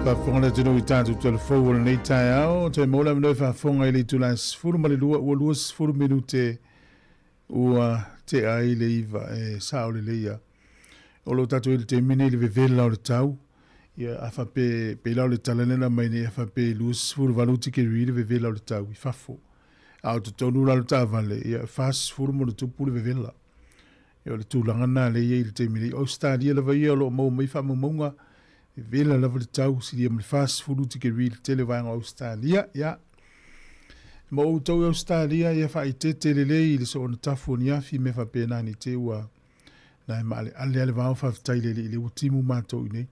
Faafofoga le atunuu i tatou tala fou o lenei taeao, toe maua le avanoa e faafofoga i le itula e 12 ua 20 minute ua tea ai le 9 e sao lelei lava. O lo o tatou i le taimi nei i le vevela o le tau, ia a faapea, pei la o le tala lea na aumai nei, a faapea e 28 tikeri le vevela o le tau i fafo, a o totonu la o le taavale, ia e 40 ma ona tupu le vevela. Ia o le tulaga lena lea e i ai i le taimi nei. O Ausetalia lava ia o lo o maua mai faamaumauga, vevela lava le tau, silia ma le 40 tikeri le tele o vaega o Ausetalia. Ia, ma outou i Ausetalia, ia faaeteete lelei i le soona tafu o ni afi mea faapena ne i te i ua na e maaleale lava le vao, faafetai i le Alii lea ua timu matou i nei.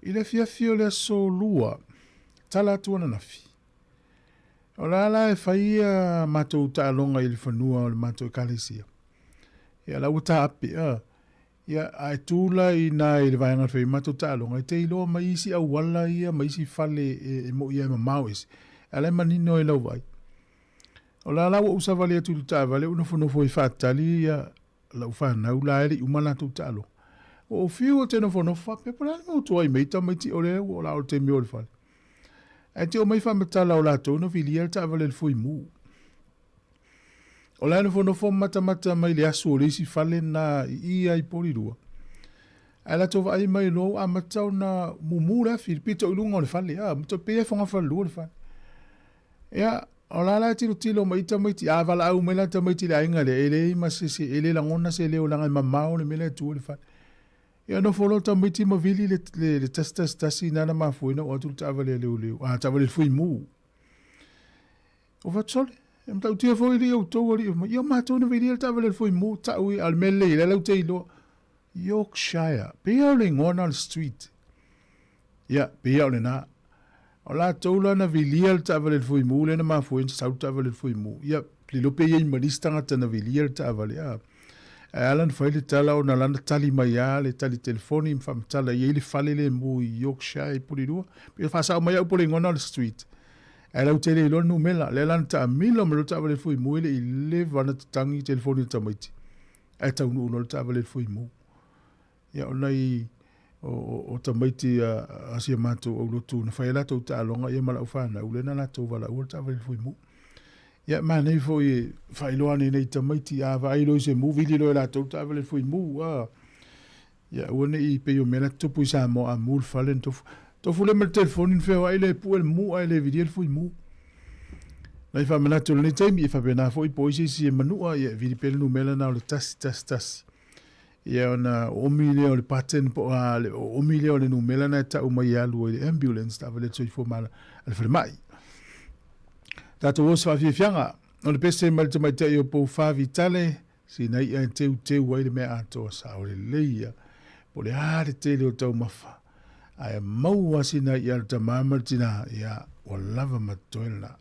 I le afiafi o le aso Lua, tala atu ananafi, o la la e fai a matou taaloga i le fanua o le matou ekalesia. Ia la ua taape, a. Ia, a e tu la i ina i le vaega e fai ai matou taaloga, e te iloa mai isi auala ia ma isi fale e, e mo'i ai mamao ese, a la e manino ai lau vaai. O la la ua ou savali atu i le taavale ou nofonofo ai faatali ia lau fanau la e le i uma latou taaloga. Ua ou fiu ou te nofonofo faapea po o le a le mea ua tuai mai ai tamaiti o lea ua la o le taimi o le fale. Ae te omai faamatala o latou na vilia le taavale i le fuimu. O la e nofonofo ma matamata mai le asu o le isi fale na i i ai Polilua. Ae latou vaai mai loa ua amata ona mumu le afi i le pito i luga o le fale, a, pei e fogafalelua le fale. Ia, o la la e tilotilo mai tamaiti, a valaau mai la tamaiti i le aiga lea, e leai ma se isi, e le lagona se leo leaga e mamao le mea lea e tu ai le fale. Ia nofo loa tamaiti ma vili le, le, le 111 na na mafua ai ona oo atu le taavale a leoleo, a, taavale le fuimu. O fai atu, sole, e matautia foi alii outou alii mai. Ia matou na vilia le taavale a le fuimu, tau ia, a o le mea lelei, lea la ou te iloa. Yorkshire, pei lava o le igoa na o le street. Ia, pei lava o lena. O latou la na vilia le taavale i le fuimu lea na mafua ai ona sau le taavale i le fuimu. Ia, le iloa pe i ai ma nisi tagata na vilia le taavale, a. Ae ala ona fai le tala ona la na tali mai lava le tali telefoni ma faamatala e i ai le fale lemu i Yorkshire i Porirua. Pei e faasao mai au po o le igoa lena o le street. Ae lautele ai loa le numera. Lea la na taamilo mai loa le taavale i le fuimu e le i leva ona tatagi telefoni a le tamaiti. Ae taunuu loa le taavale i le fuimu. Ia o nai o, o, o tamaiti a, a si a matou aulotu na fai ai latou taaloga ia ma lau fanau lea na latou valaua le taavale i le fuimu. Ia manaia foi e faailoa ane i nai tamaiti a vaai loa i se mu vili loa e latou le taavale i le fuimu. A. Ia aua ne i pei o mea la tutupu i Samoa a mu le fale na tofu. Tofu lea ma le telefoni na feoai lea e pue le mu ae le vilia le fuimu. Nai faamanatu o lenei taimi, e faapena foi po o ai se isi e manua, ia e vili pea le numera lena o le 111. Ia ona oomi lea o le button po o le oomi lea o le numera lena e tau mai e alu ai le ambulance taavale a le soifua ma le falemai. Tatou o se faafiafiaga o le pese mai le tamaitai o Poufa Vitale, sina i'a e teuteu ai le mea atoa sao lelei ia. Po o le a le tele o taumafa, ae maua sina i'a a le tamā ma le tinā, ia, ua lava ma totoe lena.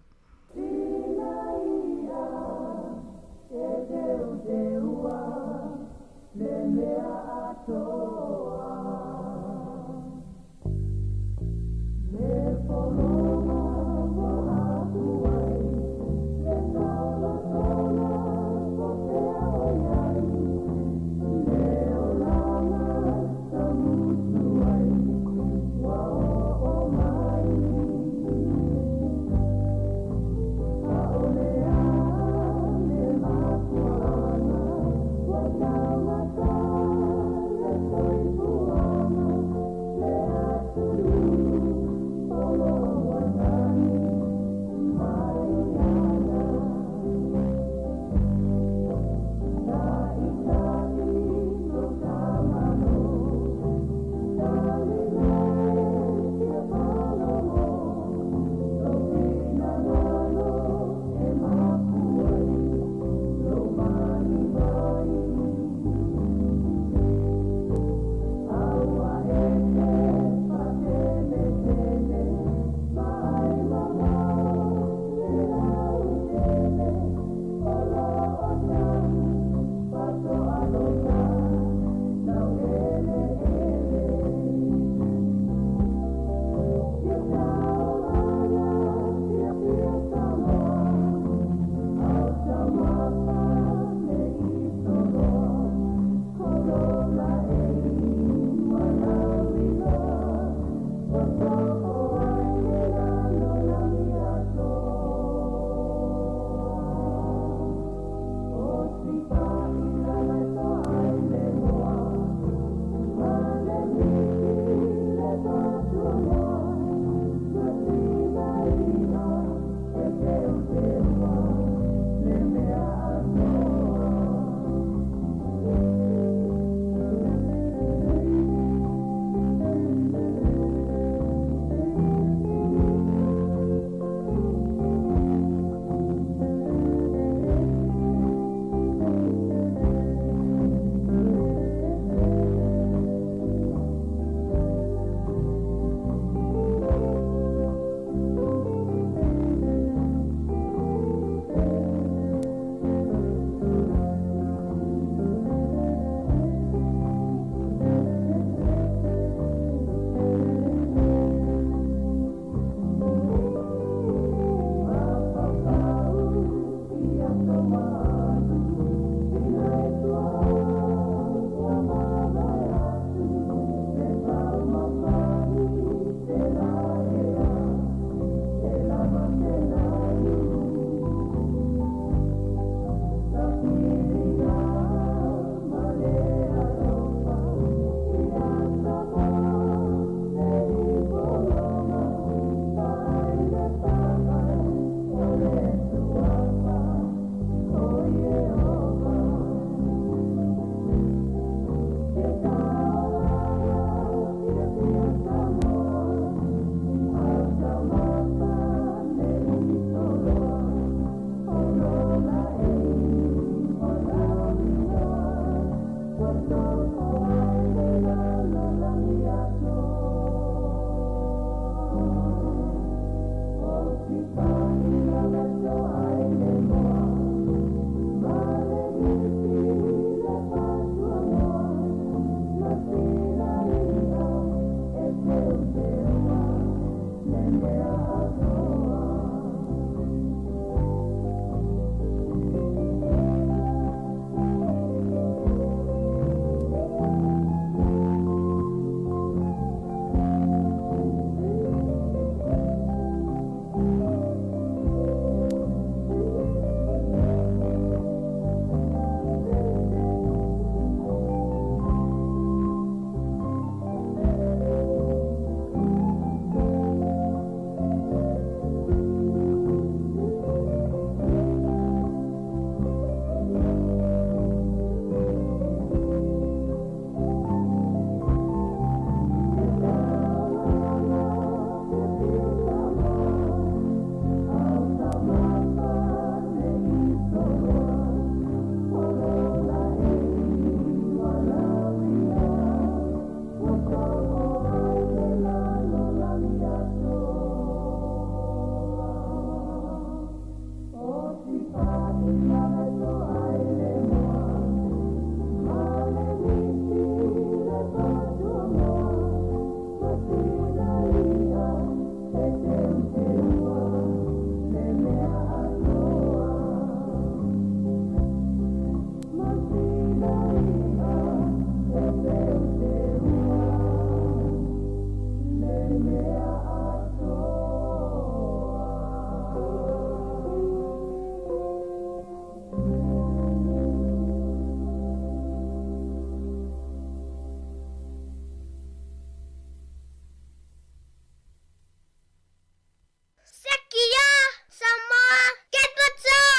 Sekia Samoa Capital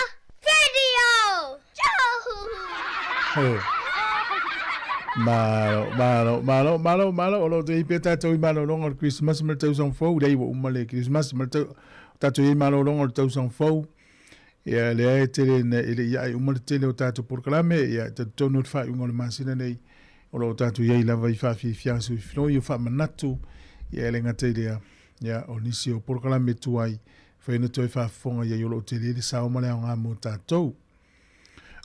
Radio. Malo, malo, malo, malo, malo, o lo te i pea tātou i malologa o le Christmas ma le tausaga fou, leai ua uma le Christmas ma le tau, tātou i malologa o le tausaga fou, ia lea e tele ina e le i ae uma le tele o tātou polokalame, ia e talitonu le faaiuga o le masina nei, o lo o tātou i ai lava i faafiafiaga soifiloi o faamanatu, ia e le gata i lea, ia o nisi o polokalame tuai, fai ona toe faafofoga i ai o lo o tele le sao ma le aoga mo tātou.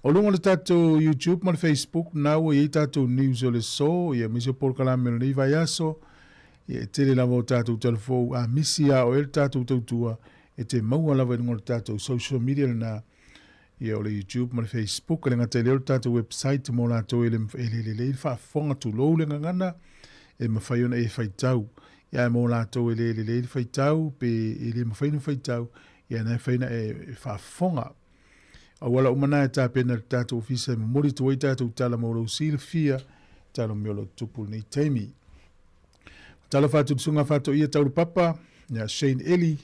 O luga o le tatou YouTube ma le Facebook, na ua i ai tatou news o le so, ia aemaise o polokalame o lenei vaiaso, ia e tele lava o tatou talafou a misi a oe le tatou tautua, e te maua lava i luga o le tatou social media lena, ia o le YouTube ma le Facebook, e le gata i lea o le tatou website mo latou e le, e le lelei le faafofoga, tulou le gagana, e mafai ona e faitau. Ia ae mo latou e le lelei le faitau, pe e le mafai ona faitau, ia na e fai na e faafofoga. Auala uma na e tapena e le tatou ofisa e momoli atu ai tatou tala mo lou silafia tala o mea o lo o tutupu i lenei taimi. Talofa atu i le susuga Faatoia Taulu Papa, ia Shane Eli,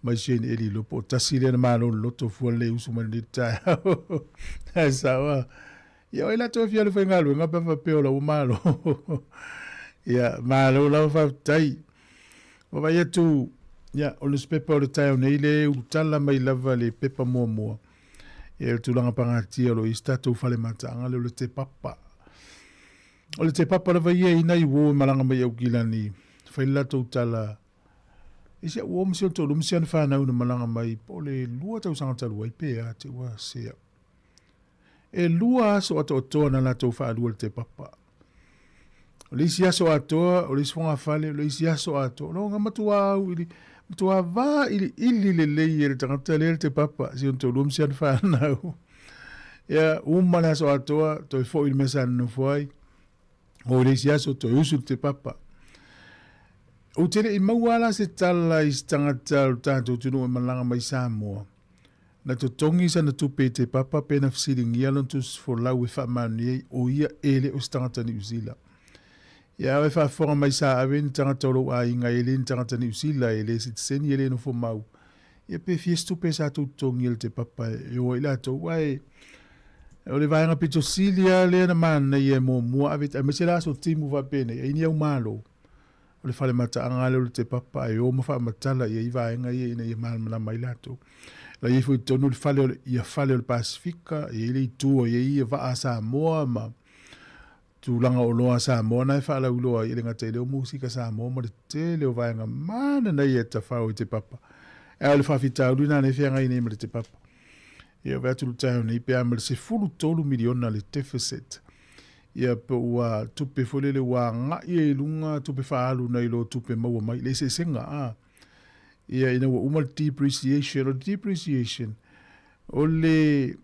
mai Shane Eli lopo o tasi lea na malo le loto fua le usu mai lenei taeao. Ae sao a. Ia oi latou e fia alu faigaluega pe a faapea o la ua malo. Ia malo lava faafetai. Vaavaai atu, ia, o le nusipepa o le taeao nei le ulutala mai lava le pepa muamua. Ia, le tulaga pagatia o lo o i ai se tatou fale mataaga lea o le Te Papa. O le Te Papa lava ia i nai uo e malaga mai Aukilani, fai le latou tala, i si au uo ma si ona toalua ma si ana fanau na malaga mai po o le 2 tausaga talu ai pe a te ua sea. E lua aso atoatoa na latou faalua i le Te Papa. O le isi aso atoa, o le isi fogafale, o le isi aso atoa. O lona matuā auili, matuā vailiili lelei e le tagata lea le Te Papa, si ona toalua ma si ana fanau. Ia, uma le aso atoa, toe foi i le mea sa nonofo ai. O i le isi aso, toe usu le Te Papa. Ou te le i maua la se tala i se tagata o le tatou atunuu e malaga mai Samoa. Na totogi sana tupe i Te Papa pe na fesiligia lona tusi folau e faamaonia ai o ia e le o se tagata Niu Sila. Ia au e faafofoga mai sa ave ni tagata o lou aiga e le ni tagata Niu Sila, e le sitiseni e le nofo mau, ia pe fia se tupe sa tou totogia i le Te Papa e o ai latou ae o le vaega pito sili lava lea na manaia e muamua ave aemaise la aso timu faapenei ai ni au malo. O le fale mataaga lea o le Te Papa e o ma faamatala i ai vaega ia ina ia malamalama ai latou. La i ai foi i totonu le fale o le, ia fale o le Pasefika, e i ai le itu o i ai ia vaa a Samoa ma tulaga o oloa a Samoa na e faalauiloa ai, e le gata i lea o musika Samoa ma le tele o vaega mananaia e tafao i te papa. Ae o le faafitauli lena lea e feagai nei ma le te papa. Ia, vaai atu i le taeao nei pe a ma le 13 miliona le deficit. Ia, pe ua tupe foi lele ua agai ai i luga tupe faaalu nai lo tupe maua mai, le eseesega, a. Ia, ina ua uma le depreciation, o le depreciation, o le,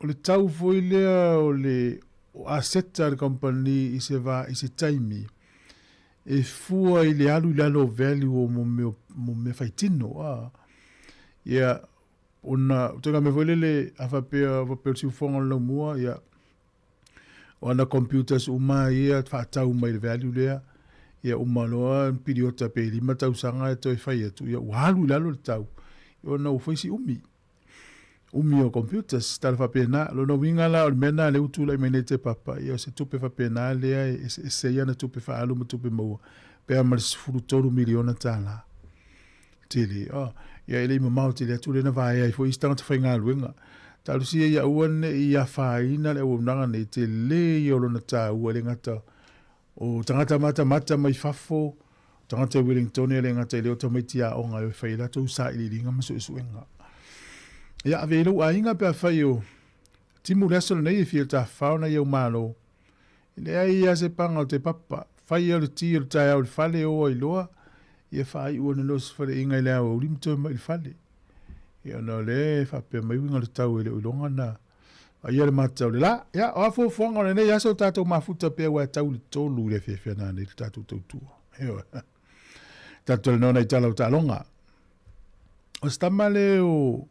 o le tau foi lea o le o aseta a le kamupani i se va i se taimi e fua i le alu i lalo o value o mo mea mo mea faitino a ia ona o tega mea foi lele a faapea faapea o le siufofoga o le laumua ia o ana computers uma ia faatau mai le value lea ia uma loa piliota pe 5 tausaga e toe fai atu ia ua alu i lalo le tau ona ua fai si umi umi o computers, tala faapena. Lona uiga la o le mea lena lea ua tulai mai nei te papa, ia o se tupe faapena lea e eseese ai ana tupe faaalu ma tupe maua, pe a ma le $13 miliona tala. Tele, oh, ia e le i mamao tele atu lea na vaea ai foi isi tagata faigaluega. Talosia ia aua ne i afaina le auaunaga nei, tele ia o lona taua e le gata O tagata matamata mai fafo, tagata i Wellingtone e le gata i lea o tamaiti aoga e o e fai ai latou sailiiliga ma suesuega. Ia, ave i lou aiga pe afai o timu le aso lenei e fia tafafao nai au malo. E leai lava se paga o te papa. Fai ia o le ti o le taeao i le fale, o ai loa, ia faaiu ana loa se faleaiga i le aoauli ma toe mai i le fale. Ia ona o lea e faapea mai uiga o le tau e le o iloga na Aia le mata o le la. Ia, o a fuafuaga o lenei aso o tatou mafuta pea ua e tau i le tolu i le afiafi ana nei le tatou tautua. Ioe. Tatou talanoa nai tala o taaloga. O se tama le o,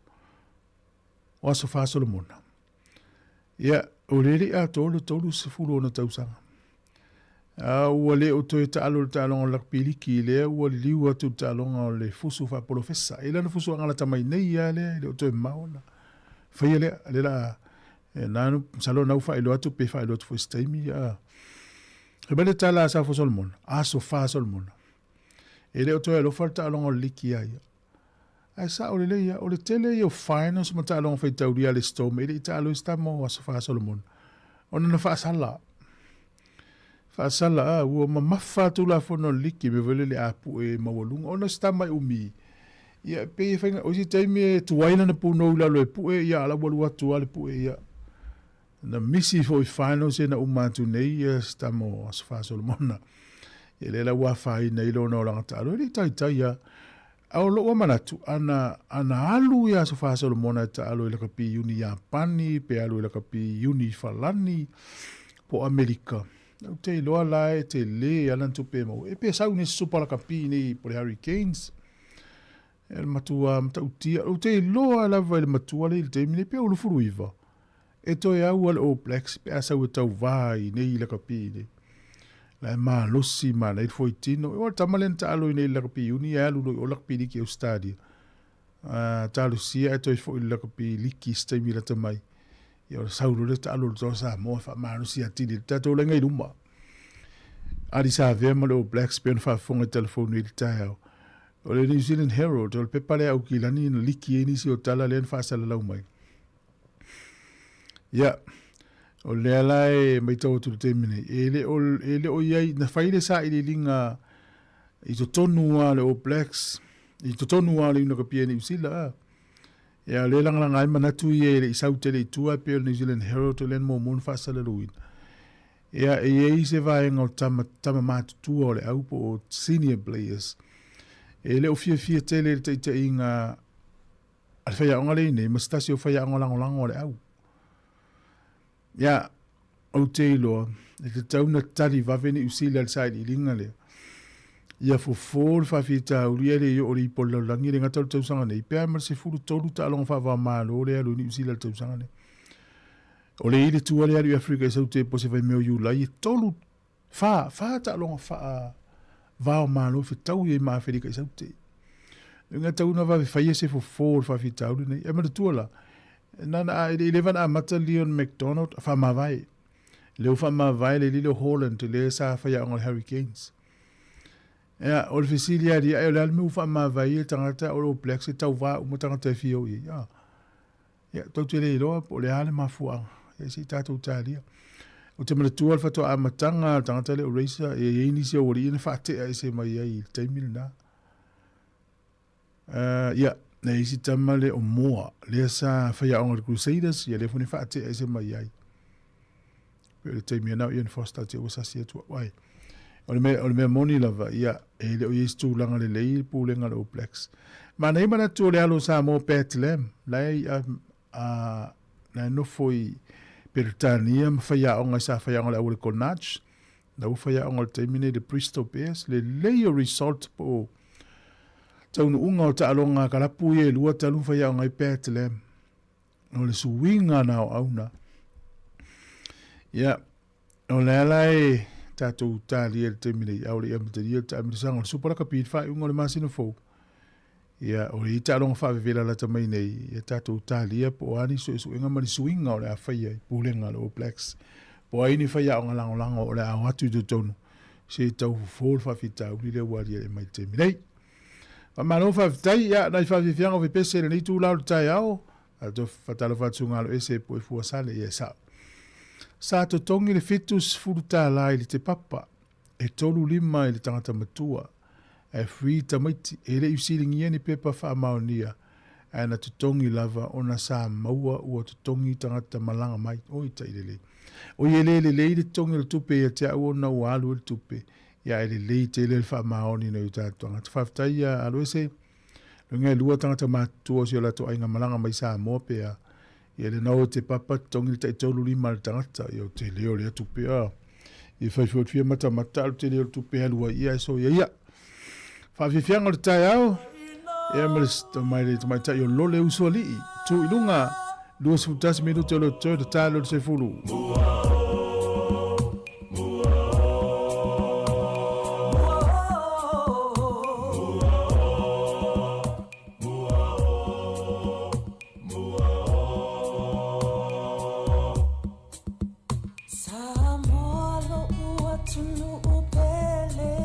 o Aso Fā Solomona. Ia, o le le atoa le 36 tausaga. A ua le o toe taalo i le taaloga o le lakapi liki, lea ua liliu atu i le taaloga o le fusu faapolofesa. E lana fusu agalata mai nei lava lea, e le o toe mamao ona faia lea. Lea la, e na, masalo na ua faailoa atu pe faailoa atu foi i se taimi. A, fai mai le tala a Safo Solomona, Aso Fā Solomona, e le o toe alofa le taaloga o le liki iā ia. Ae sao lelei lava, o le tele ia o finals ma taaloga faitaulia a le Storm e le i taalo ai se tama o Aso Fā Solomona, ona na faasala. Faasala, a, ua mamafa Tulafono a le liki, mea foi lele a pue maualuga, ona o se tama e umi. Ia, e pei e faiga, o isi taimi e tuai lana punou i lalo e pue, ia, a la ua alu atu lava le pue, ia. Na misi foi finals ia na uma atu nei ia se tama o Aso Fā Solomona. Ia lea la ua afaina ai lona olaga taalo, e le i taitai lava. A o lou manatu, ana, ana alu ia Aso Fā Solomona e taalo i lakapi iuni Iapani, pe alu i lakapi iuni Falani, po o Amerika. Ou te iloa la e tele ana tupe e maua. E pe sau nei se Super Lakapi nei po le Hurricanes. E le matua matautia. Ou te iloa lava i le matua lea i le taimi nei, pe ua 29. E toe au a le All Blacks pe a sau e tauvā i nei lakapi nei. La e malosi ma nei foi tino. O le tama lea na taalo i nei lakapi uni e alu loa i o lakapi liki Australia. Uh, talosia e toe foi i lakapi liki se taimi lata mai. Ia o le sau loa lea taalo le toa Samoa faamalosi atili le tatou laga i luma. Ali Savea ma le All Blacks pe ona faafofoga i telefoni i le taeao. O le New Zealand Herald, o le pepa lea Aukilani na liki ai nisi o tala lea na faasalalau mai. Ia, o lea la e matau atu i le taimi nei, e le o, e le o i ai, na fai le sailiiliga i totonu lava o le All Blacks, i totonu lava o le Iunakapia i Niu Sila, a. Ia, o lea e lagalaga ai manatu ia e le i sau tele i tua, e pei o le New Zealand Herald o lea na muamua ona faasalalauina. Ia, e i ai se vaega o tama, tama matutua o le au po o senior players, e le o fiafia tele i le taitaiga a le faiaoga lea i nei ma se tasi o faiaoga lagolago a le au. Ia, ou te iloa, e tatau ona tali vave Niu Sila i le sailiiliga lea. Ia fofo le faafitauli e le i oo i le ipu o le lalolagi, e le gata o le tausaga nei, pe a ma le 13 taaloga faava-o-Malo lea e alu ai Niu Sila i le tausaga nei. O le i le tua lea alu i Afrika i Saute po o se vaimea o Iulai, e tolu Whā, whā taaloga whaa vao malo fetaui ai ma Aferika i Saute. Ngā tau na vave whaia se fofo o le whawhitauri nei. E manatua la, nana a i lewa na amata Leon MacDonald, whamavae. Leo whamavae le lilo Holland, le sa whaia o le Hurricanes. Ea, o le fesili a ria, e o le alme u whamavae e tangata o le Blacks e tau vā uma tangata e whio i. Ia, tou te le iloa po o le a le mafuaaga. Ia, se i tatou talia. Ou te manatua le faatoa amataga a le tagata lea o Racer, e i ai nisi o aualii na faatea ese mai ai i le taimi lena. Ia, e i ai si tama lea o Moa, lea sa faiaoga i le Crusaders, ia lea foi na faatea ese mai ai. Pei o le taimi ena o Ian Foster te ua sasi atu au ai. O le mea, o le mea moni lava, ia, e le o i ai se tulaga lelei i le pulega a le All Blacks. Manaia manatu o le alo o Samoa Pat Lam, la e a, a, la e nofo i Peretania ma faiaoga sa faiaoga i le auala Connacht, la ua faiaoga i le taimi nei i le Bristol Bears, lelei o result po o taunuuga o taaloga a kalapu ia e lua talu faiaoga ai Pat Lam. O le suiga na o auna. Ia, o le ala e tatou talia i le taimi nei, a o le i amatalia le taamilosaga o le Super Lakapi i le faaiuga o le masina fou. Ia, o le taaloga faavevela lata mai nei, ia tatou talia po o a ni suesuega ma ni suiga o le a faia i pulega a le All Blacks. Po o ai ni faiaoga lagolago o le a o atu i totonu se i tau fofo le faafitauli lea ua aliae mai i le taimi nei. Faamalo faafetai, ia, nai faafiafiaga o fepese i lenei itula o le taeao. Tatou faatalofa atu galo ese po e fua sale, ia e sao. Sa totogi le $70 i le tepapa, e 35 i le tagata matua, ae free tamaiti, e le i fesiligia ni pepa faamaonia, ae na totogi lava ona sa maua ua totogi tagata malaga mai. Oi tai lelei. Oi e le lelei le totogi o le tupe ia te au ona ua alu ai le tupe, ia ae lelei tele le faamaoni nai o tatou tagata. Faafetai ia Aloese. Loga e lua tagata matutua o si o latou aiga malaga mai Samoa pe a. Ia le nao te papa totogi le tai 35 a le tagata. Ia o tele o lea tupe a. Ia fai foi fia matamata alu tele o le tupe alu ai ia e soia ia. Faafiafiaga o le taeao. Ia ma le mai le tamaitai o Lole Usoalii. Tu i luga 21 minute o le toe te tae le sefulu. Samoa lo'u atunuu pele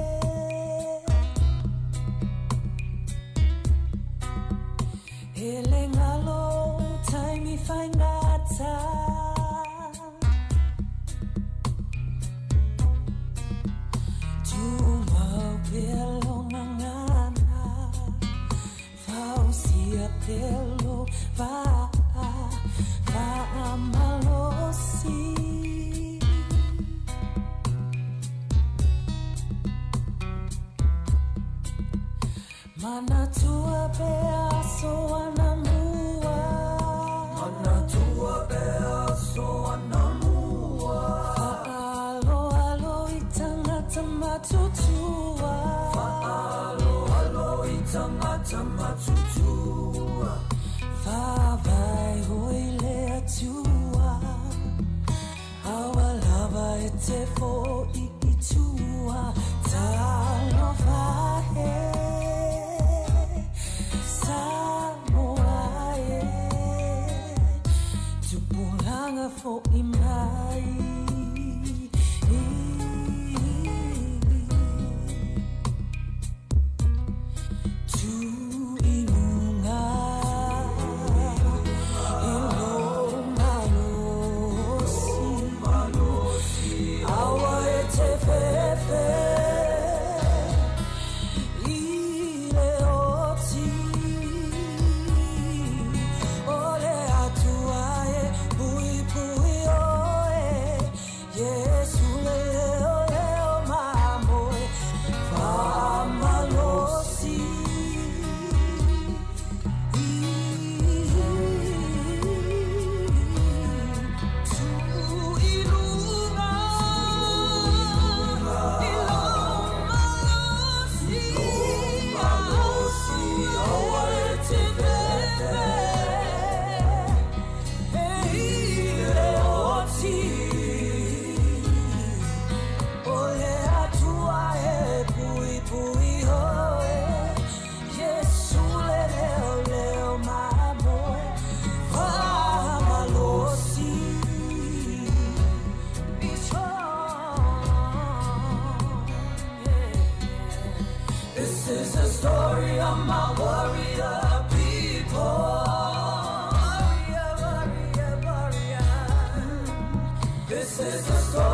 E le galo ou taimi faigata Tumau pea lou gagana Fausia pea lou vaa Faamalosi Manatua pea aso anamua Manatua pea aso anamua Faaaloalo i tangata matutua Faaaloalo i tangata matutua Faavae hoi le Atua Aua lava e te fo'i i tua Talofa e Samoa e Tupulaga fo'i mai. Tū i luga i lō malosi Aua e te whewhe i le oti O le Atua e puipui oe Iesu le leo leo mamoe Faamalosi Tu i luga i lou malosi Aua e te whewhe This is the story of my warrior people. Warrior, warrior, warrior. This is the story.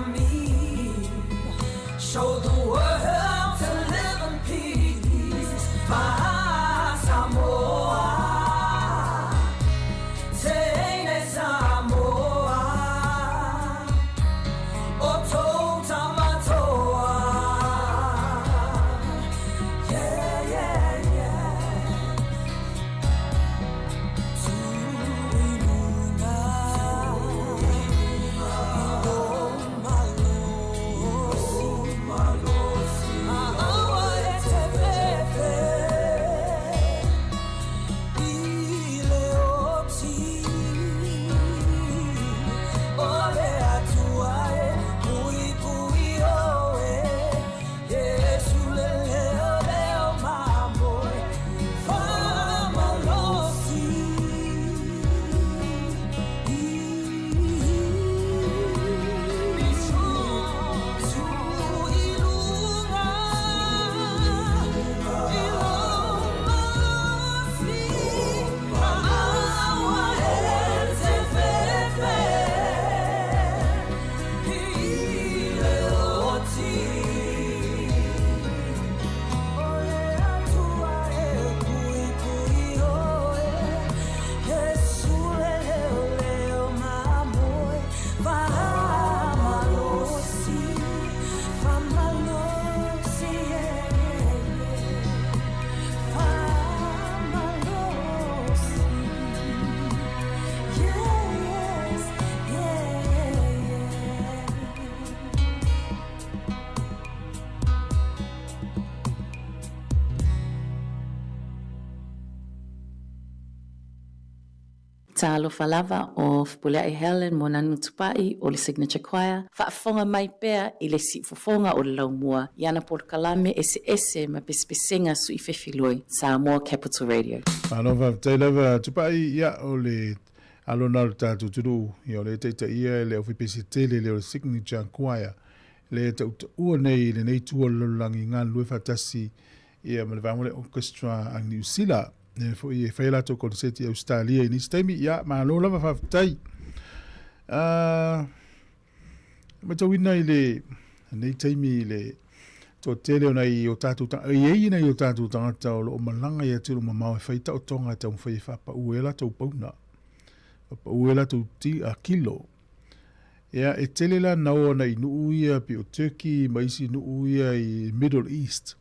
me. Show the world to live in peace. Samoa, Teine Samoa, O Tamatoa. Yeah, yeah, yeah. Talofa lava o Fepuleai Helen Moananu Tupai o le Signature Choir, faafofoga mai pea i le siufofoga o le laumua i ana polokalame eseese ma pesepesega suifefiloi, Samoa Capital Radio. Malo faafetai lava Tupai, ia o le alo na o le tatou atunuu, ia o le taitaia e le aufaipesetele tele lea o le Signature Choir, le tautaua nei i lenei itu o le lalolagi galulue faatasi ia ma le vaega o le orchestra a Niu Sila. E foi e fai latou koneseti i Ausetalia i nisi taimi. Ia, malo lava faafetai. Matauina i le nei taimi i le toatele o nai o tatou e i ai nai o tatou tagata o lo o malaga i atunuu mamao e fai taotoga e taumafai e faapau ai a latou pauna, faapau ai a latou ti, a kilo. Ia, e tele la na o ana i nuu ia pei o Turkey ma isi nuu ia i Middle East.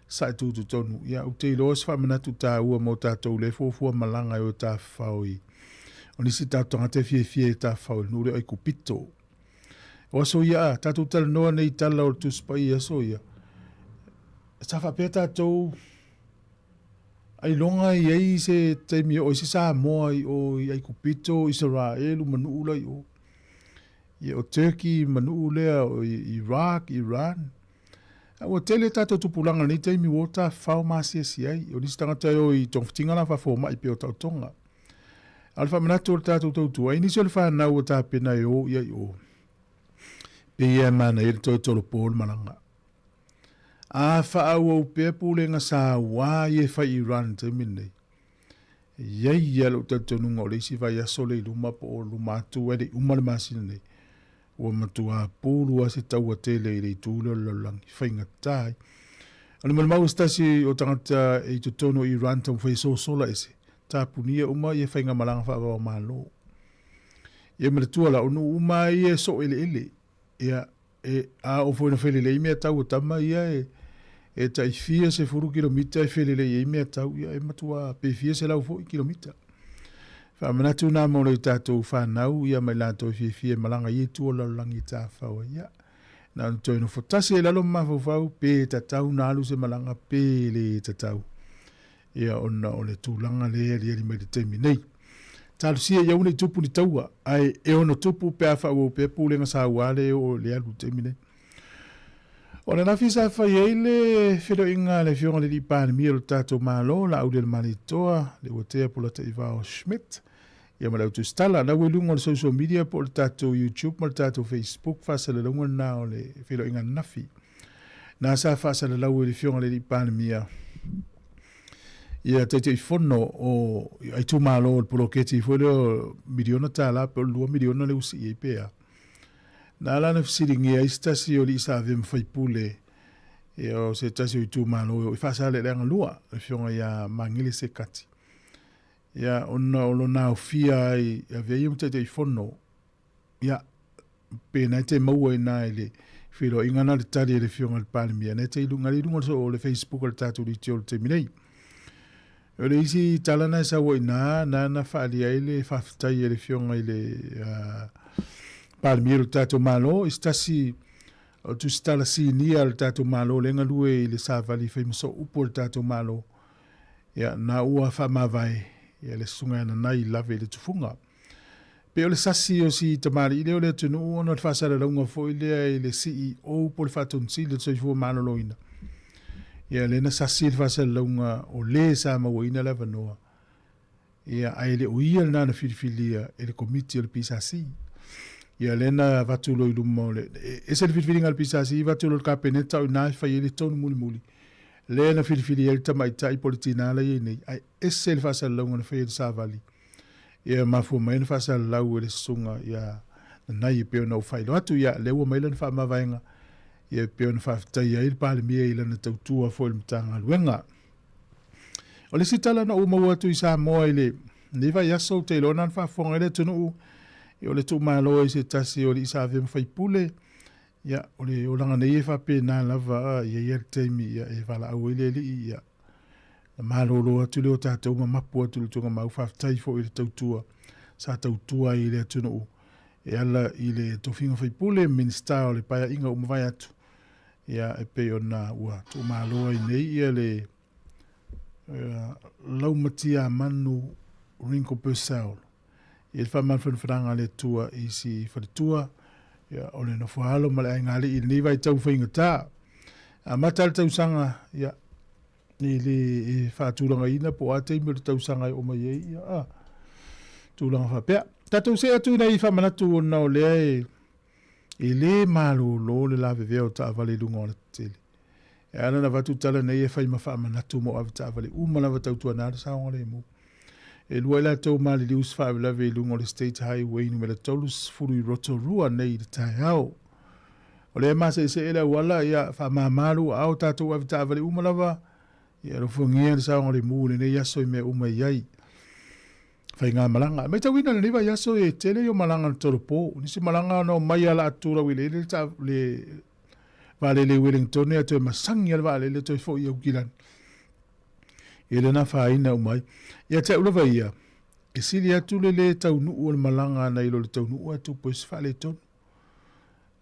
Sa e tututonu. Ia, ou te iloa o se faamanatu taua mo tatou lea e fuafua malaga e o e tafafao i o nisi tatou tagata e fiafia e tafafao i le nuu lea o Aikupito. O aso ia, a tatou talanoa nei i tala o le Tusi Paia i aso ia, sa faapea tatou ailoga e i ai se taimi e oo ai se Samoa i o i Aikupito, Isaraelu ma nuu la i o. Ia, o Turkey ma nuu lea o Iraq, Iran. A ua tele tatou tupulaga i lenei taimi ua o tafafao ma asiasi ai. O nisi tagata e o i togafitiga la faafomai pei o taotoga. A o le faamanatu o le tatou tautua ai nisi o le fanau ua tapena e o i ai o. Pei e manaia le toe tolopo o le malaga. A faaauau pea pulega saua ia e fai i Iran i le taimi lenei. E i ai ia lou talitonuga o le isi vaiaso lea i luma po o luma atu ae le i uma le masina nei, ua matuā pulu lava se taua tele i le itu lea o le lalolagi, faigata ai. O le malimau o se tasi o tagata i totonu o Iran taumafai e sosola ese, tapunia uma ia faigamalaga faavaomalo. Ia manatua la, o nuu uma lava ia e soo eleele, Ia, e, a oo foi ina felelei meatau a tama ia e, e tai fia sefulu kilomita e felelei ai meatau, ia e matua pe fia selau foi kilomita. Faamanatu nā mo le tatou whanau, ia mai latou e fiafia e malaga i itu o lalolagi e tāwhau ai. Ia, na ona toe nofo tasi e lalo ma mafaufau, pe tatau na alu se malaga, pe le tatau. Ia, ona o le tulaga lea e aliali mai i le taimi nei. Talosia ia aua ne i tupu ni taua, ae e ono tupu pe a faaauau pea pulega saua lea e oo i le alu i le taimi nei. O le anafi sa fai ai le feiloaiga a le Afioga i le Alii Palemia o le tatou Malo, Laaulialemalietoa, Leuatea Polataivao Schmidt, ia ma le au tusitala. Na ua i luga o le social media po o le tatou YouTube ma le tatou Facebook faasalalauga lena o le feiloaiga ananafi. Na sa faasalalau e le Afioga i le Alii Palemia ia Taitaifono o itumalo o le poloketi foi lea o miliona tala pe o le $2 miliona le ua sii ai pe a. Na ala ona fesiligia ai se tasi o alii sa avea ma faipule ia o se tasi o itumalo e oo i Faasaleleaga 2, le afioga ia Magele Sekati. Ia ona o lona aofia ai e avea ia ma Taitaifono, ia pe na e te maua ina i le feiloaiga na le tali a le afioga i le Palemia, na e te i luga, i luga o le Facebook a le tatou leitio i le taimi nei. O le isi tala na e sau ai ina, na na faaalia ai le faafetai a le afioga i le Palemia o le tatou Malo i se tasi o tusitala sinia a le tatou Malo lea e galue i le savali fai ma sooupu a le tatou Malo, ia, na ua faamavae ia le Susuga ia Nanai lave i le tufuga. Pei o le sasi o si tamalii lea o le atunuu ona o le faasalalauga foi lea i le CEO po o le Faatonusili o le Soifua Maloloina. Ia lea na sasi le faasalalauga o le sa mauaina le avanoa. Ia ae le o ia lena na filifilia e le Komiti o le PSC. Ia lea na avatu loa i luma o le ese le filifiliga a le PSC avatu loa i le Kapeneta o i ina e fai ai le tonu mulimuli. Lea na filifili ai le tamaitai po o le tina la e i ai nei ae ese le faasalalauga na faia e le Savali. Ia mafua mai ona faasalalau e le susuga ia Nanai e pei ona ou faailoa atu, ia lea ua mai lana faamavaega, ia e pei ona faafetaia ai le Palemia i lana tautua foi i le Matagaluega. O le isi tala na ou maua atu i Samoa i lenei vaiaso, ou te iloa na ona faafofoga ai le atunuu, ia o le tuumalo ai se tasi o alii sa avea ma faipule, ia o le olaga nei e faapena lava, e i ai lava le taimi ia e valaau ai le alii, ia Na malolo atu lea o tatou ma mapu atu i le tuugamau, faafetai foi i le tautua sa tautua ai i le atunuu e ala i le tofiga faipule, Minisita o le Paeaiga ua mavae atu, ia e pei ona ua tuumalo ai nei ia le Laumatiamanu Ringo Purcell i le faamafanafanaga a le Atua i si faletua ia, o le nofoaalo ma le aigalii i lenei vaitau faigata. Amata le tausaga, ia, e le e faatulagaina po o a taimi o le tausaga e oo mai ai, ia, a, tulaga faapea. Tatou see atu i nai faamanatu ona o lea e, e le malolo le lavevea o taavale i luga o alatetele. E ala ona avatu tala nei e fai ma faamanatu mo avetaavale uma lava tautuana le saogalemu. E lua i latou maliliu se faalavelave i luga o le State Highway numera 30 i Rotorua nei i le taeao. O lea e maseesee le auala, ia faamama lou aao tatou avetaavale uma lava, ia alofagia le saogalemu i lenei aso i mea uma e i ai. Faigamalaga. E matauina i lenei vaiaso e tele ia o malaga na tolopo. Nisi malaga ona omai ala atu laueleele le, le vaalele i Wellington a toe masagi lava le vaalele toe foi i Aukilani. Ia lena afaina uma ai. Ia te au lava ia, e sili atu le lē taunuu o le malaga nai lo le taunuu atu po o se faaletonu.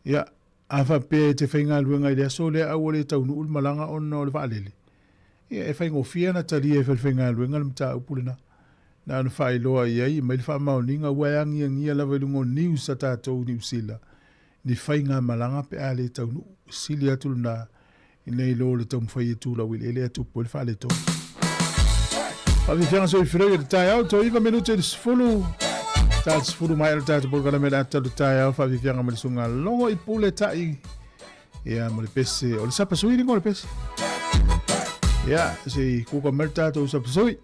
Ia, a faapea e te faigaluega i le aso lea a ua le taunuu le malaga ona o le vaalele, ia e faigofie ona talia e falefaigaluega le mataupu lena. Na ona faailoa i ai, aumai le faamaoniga ua e agiagia lava i luga o news a tatou i Niu Sila ni faigamalaga pe a le taunuu, sili atu lena ina i lo le taumafai e tu laueleele atu po le faaletonu. Faafiafiaga soifua i le taeao, toe 9 minute i le 10. Ta 10 mai le tatou polokalame le ata o le taeao, faafiafiaga ma le susuga Logo i Pule Tai. Ia, ma le pese, o le sapasui le ingoa o le pese. Ia, se i kuka mai le tatou sapasui.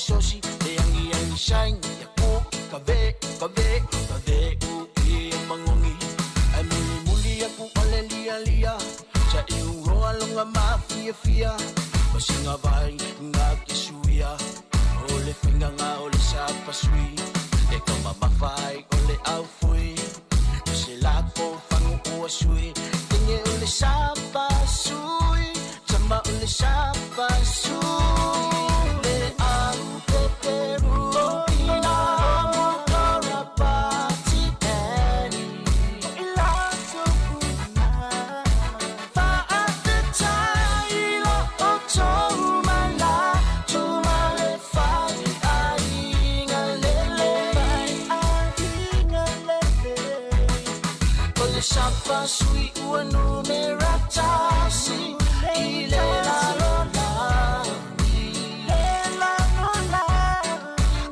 sosi Le agiagi saini ia ku i ka ve ka ve ka ve u i e magogi Ae mulimuli aku o le lialia Sa i uhoa loga mafiafia Ma singa vai nga ke suia O le faiganga o le sapasui E ka mamafa ai o le aufui O se lako fagu ua sui Tenge o le sapasui Tama o le sapasui Le au peperu Ina mo kora pati eni I latou una Faafetai lo outou mala Tuma le fai aiga lelei O le sapasui ua numera tasi i le lalolagi.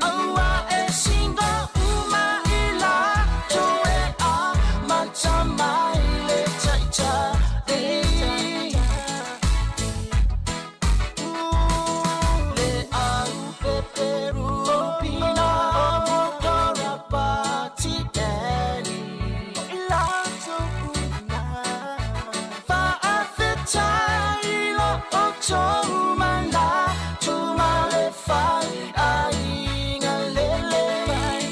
Aua e singa uma i latou e amata mai le taitai. Le au peperu pina mo kora pati eni i latou una Faafetai lo outou manatu ma le fai aiga lelei.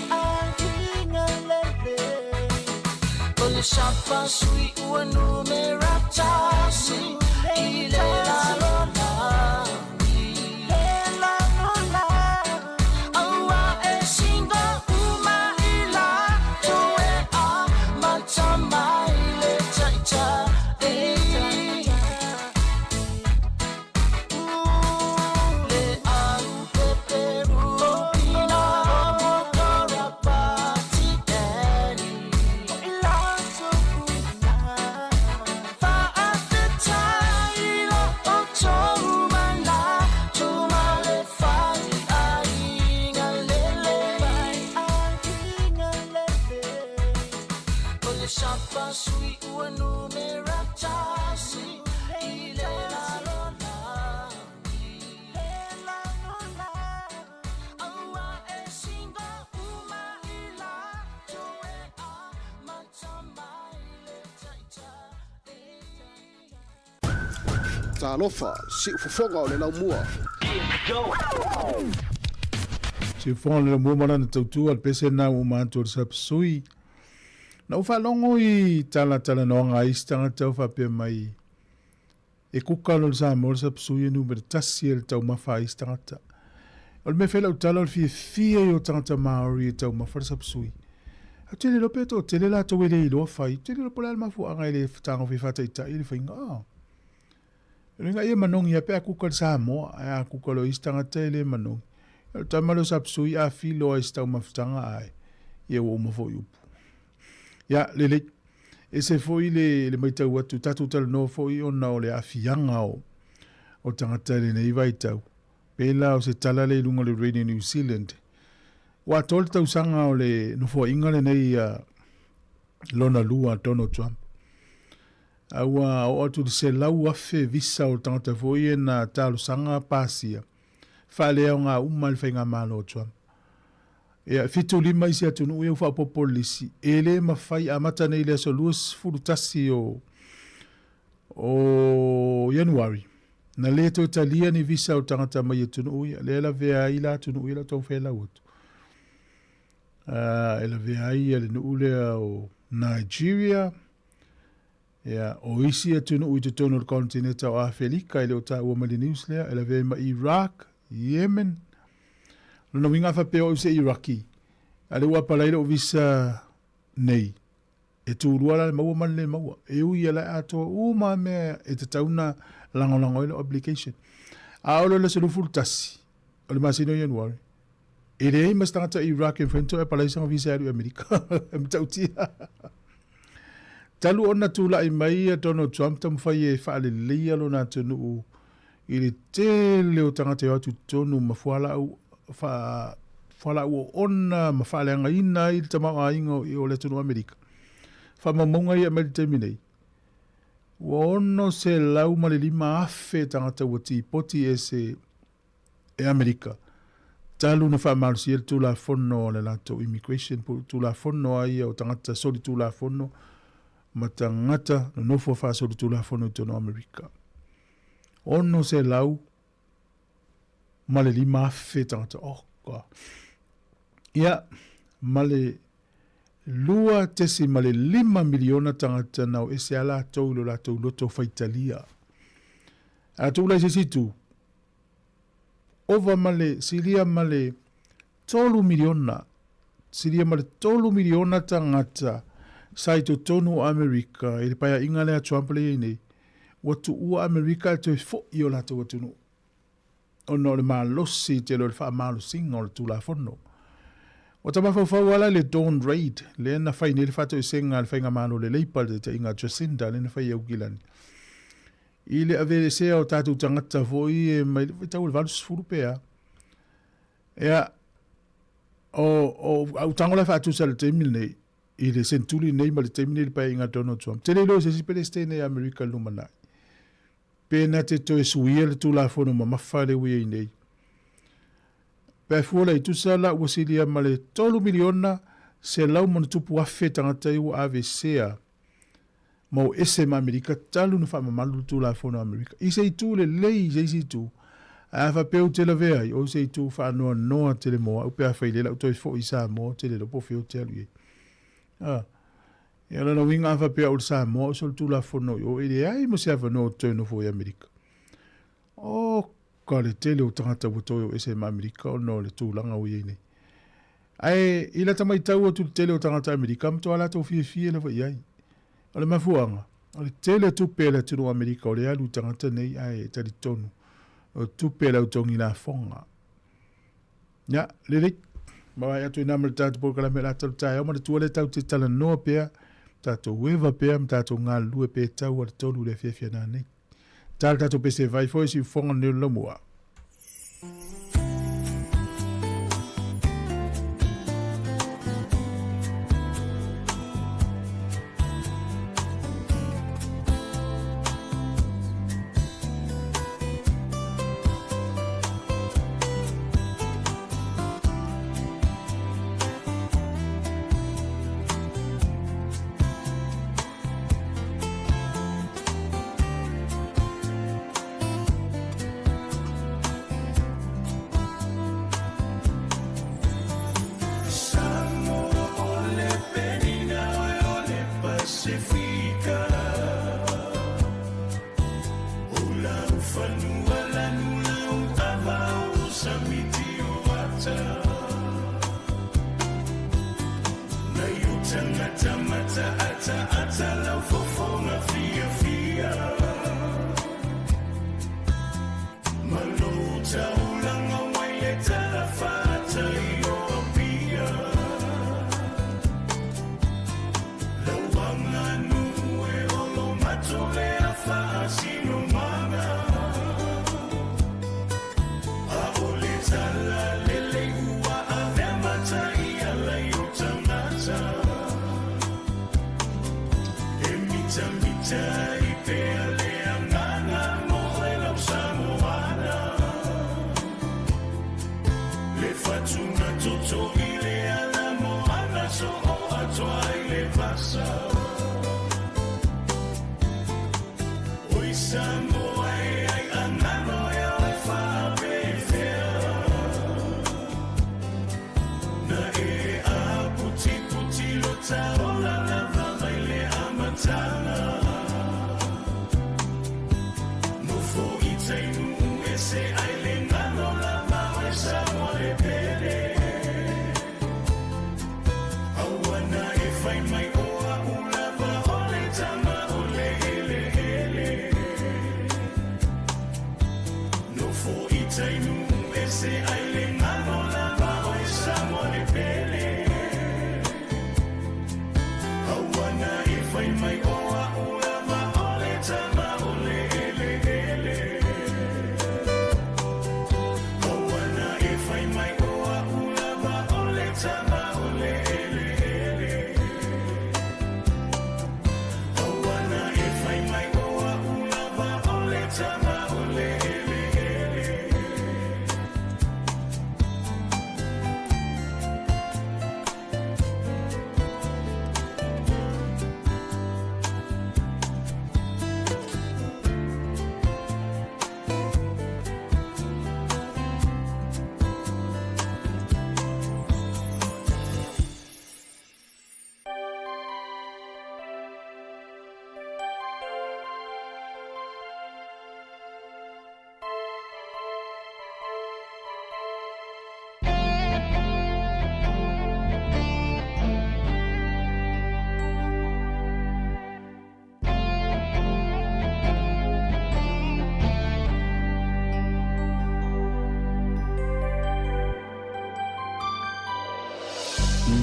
O le sapasui ua numera tasi i le lalolagi. Aua e singa uma i latou e amata mai le taitai. Le au peperu pina mo kora pati eni i latou una Faafetai lo outou manatu ma le fai aiga lelei. O le sapasui ua numera tasi i le lalolagi. Aua e singa uma i latou e amata mai le taitai. Talofa, siufofoga o le laumua. Siufofoga o le laumua ma lana tautua, le pese lena ua uma atu o le sapasui. Na ou faalogo i talatalanoaga a isi tagata o faapea mai, e kuka loa le Samoa le sapasui e numera tasi e le taumafa a isi tagata. O le mea e fai lau tala o le fiafia ia o tagata Māori e taumafa le sapasui. Ou te le iloa pe toatele latou e le iloa fai, ou te le iloa po o le a le mafuaaga e le tagofi faataitai le faiga. O le uiga ia manogi lava pe a kuka le Samoa, ae a kuka loa isi tagata e le manogi. O le tama lea o sapasui a filo lava i se taumafataga ae ia ua uma foi upu. Ia, lelei. Ese foi le, le matau atu, tatou talanoa foi ona o le aafiaga o, o tagata i lenei vaitau. Pēlā o se tala lea i luga o le Radio New Zealand. Ua atoa le tausaga o le nofoaiga lenei a lona lua a Donald Trump. A ua oo atu i le 100,000 visa o tagata foi ia na talosaga pasia faaleaoga uma e le faigamalo a Trump. Ia, 75 isi atunuu ia ua faaopoopo i le lisi, e le mafai, amata nei i le aso 21 o o Ianuari, na le toe talia ni visa o tagata mai atunuu ia, lea e lavea ai la atunuu ia la taumafai e lau atu. E lavea ai ia le nuu lea o Nigeria, ia, o isi atunuu i totonu o le konetineta o Afelika e le o taua mai le news lea, e lavea ai ma Iraq, Yemen. Lona uiga a faapea o au se Iraqi, a lea ua apalai lou visa nei, E tūrua la le maua ma le le maua. E ui ia la e atoa uma lava mea e tatau ona lagolago ai lau application. A oo loa i le aso 21 o le masina o Ianuari, e leai ma se tagata Iraq e mafai ona toe apalai sana visa e alu i Amerika. E matautia. Talu ona tulai mai ia Donald Trump taumafai e faaleleia lona atunuu i le tele o tagata e o atu i totonu ma fualaau faa fualaau oona ma faaleagaina ai le tamaoaiga o le atunuu o Amerika. Faamaumauga ia e aumai i le taimi nei, ua 605,000 tagata ua tipoti ese e Amerika. Talu na faamalosia le Tulafono a le latou Immigration po o Tulafono a ia o tagata solitulafono ma tagata nonofo a faasolitulafono i totonu o Amerika. 605,000 tagata. Oh, God. Ia, ma le 2.5 miliona tagata na o ese a latou i lo latou loto faitalia. A tuu la i se isi itu, ova ma le silia ma le 3 miliona, silia ma le 3 miliona tagata sa i totonu o Amerika i le paeaiga lea a Trump lea e i ai nei, ua tuua Amerika ae toe foi i o latou atunuu ona o le malosi tele o le faamalosiga o le Tulafono. Ua ta mafaufau lava la i le Dawn Raid lea na fai nei le faatoesega a le Faigamalo le Leipa i le taitaiga a Jacinda lea na fai i Aukilani i le aveesea o tatou tagata foi e mai le tau o le 80 pe a. Ia, o, o au tago la e faatusa i le taimi lenei, i le sentuli nei ma le taimi nei i le paeaiga a Donald Trump. Tele iloa i se isi Peresetene a Amerika i le lumanai. Pe na te toe suia le Tulafono mamafa lea ua i ai nei. Pe a fua la i tusa la ua silia ma le 3,100,000 tagata ia ua aveesea ma o ese ma Amerika talu na faamamalu le Tulafono a Amerika. I se itu lelei i se isi itu, ae a faapea ou te lavea ai, o se itu faanoanoa tele mo au pe afai lea la ou toe foi i Samoa ou te le iloa po o fea ou te alu i ai. A, ia o lona uiga a faapea au le Samoa o solitulafono i o, e leai ma se avanoa ou te toe nofo ai i Amerika. Oka le tele o tagata ua toe o ese ma Amerika ona o le tulaga ua i ai nei. Ae i lata matau atu le tele o tagata Amerika, matua latou fiafia lava i ai. O le mafuaaga, o le tele o tupe a le atunuu Amerika o le alu i tagata nei ae talitonu, o tupe a le au togi lafoga. Ia, lelei. Mavae atu i nā ma le tatou polokalame o le ata o le taeao, manatua lea tatou te talanoa pea, tatou eva pea ma tatou galulue pea e tau a le tolu i le afiafi a nanei. Tā le tatou pese vai foi siufofoga lenei o le laumua.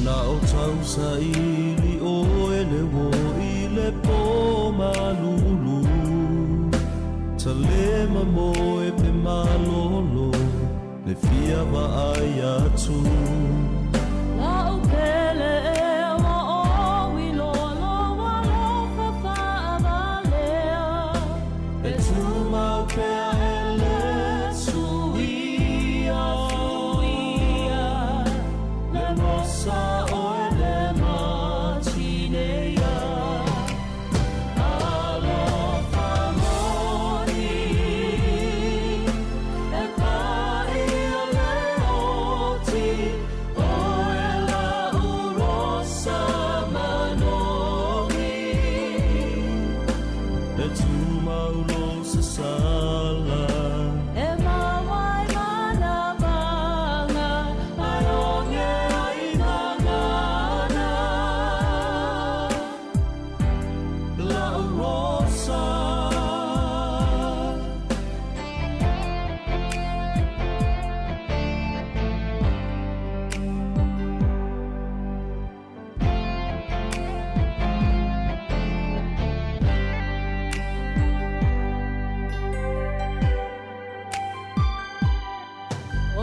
Na o tausaili ʻoe le uō i le pō malulu Talema moe pe malolo le fia vaai atu. La'u pele ea ua oi loa lou alofa faavalea. E tumau pea e le suia. Le rosa oe le matineia. Alofa moni e paʻi a le oti oe la'u rosa manogi. E tumau lou sasala. E mawai manavaga ai oge ai gagana. La'u rosa.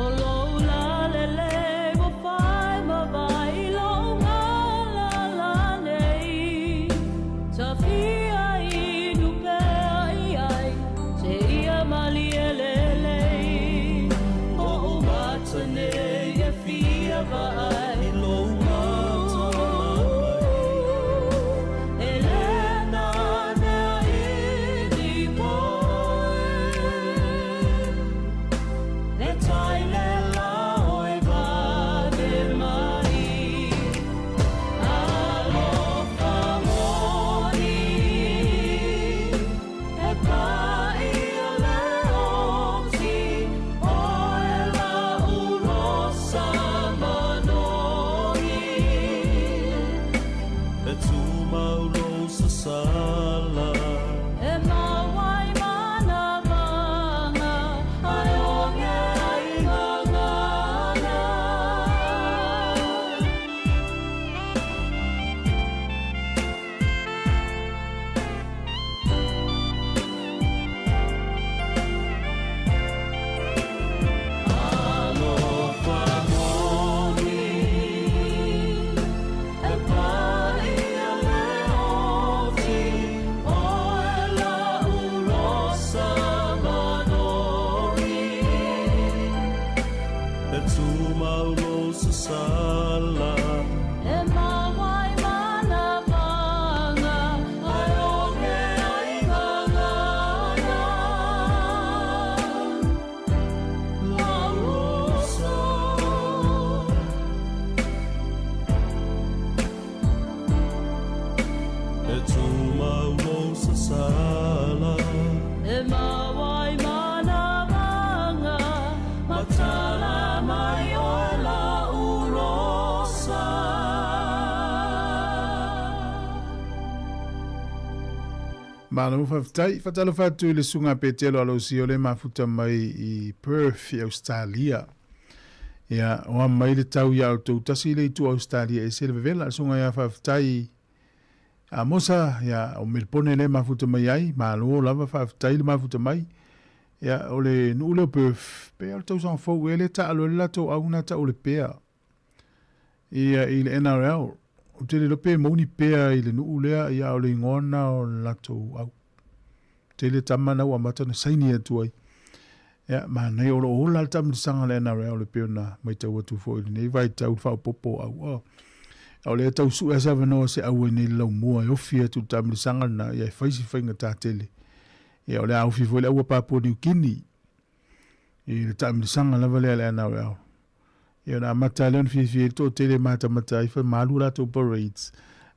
O lou lalelei ua fai ma vai i lou galala nei Tafia inu pea i ai seia malie lelei Oʻu mata nei e fia vaai i lou matalala mai E le nanea i ni poe Le tai le la oi vave mai Alofa moni e paʻi a le oti oe la'u rosa manogi. E tumau lou sasala. E mawai manavaga ai oge ai gagana. Alofa moni e paʻi a le oti oe la'u rosa manogi. E tumau lou sasala. E mawai manavaga ai oge ai gagana. La'u rosa. E tumau lou sasala. E mawai manavaga matala mai oe la'u rosa. Malo faafetai. Faatalofa atu i le susuga Petelo Alosio le mafuta mai i Perth i Australia. Ia, oa mai le tau ia outou tasi le itu Australia e se le vevela. Le susuga ia faafetai Amosa, ia, o Melpone le mafuta mai ai, malo lava faafetai le mafuta mai. Ia, o le nuu lea o Perth, pe o le tausaga fou ea lea taalo ai le latou auga tau o le pea. Ia, i le NRL. Ou te le iloa pe maua ni pea i le nuu lea, ia, a o le igoa lena o le latou au. Tele tama na ua amata ona saini atu ai. Ia, manaia o lo o ola le taamilisaga a le NRL e pei ona matau atu foi i lenei vaitau i le faaopoopo o au. Oh. A o lea tau sue lava se avanoa se au ai nei le laumua e ofi atu i le taamilisaga lena, ia e fai si faigata tele. Ia, o le a ofi foi le aua Papua New Guinea i le taamilisaga lava lea a le NRL. Ia ona amata lea ona fiafia ai le toatele e matamata ai, fai malu latou parades.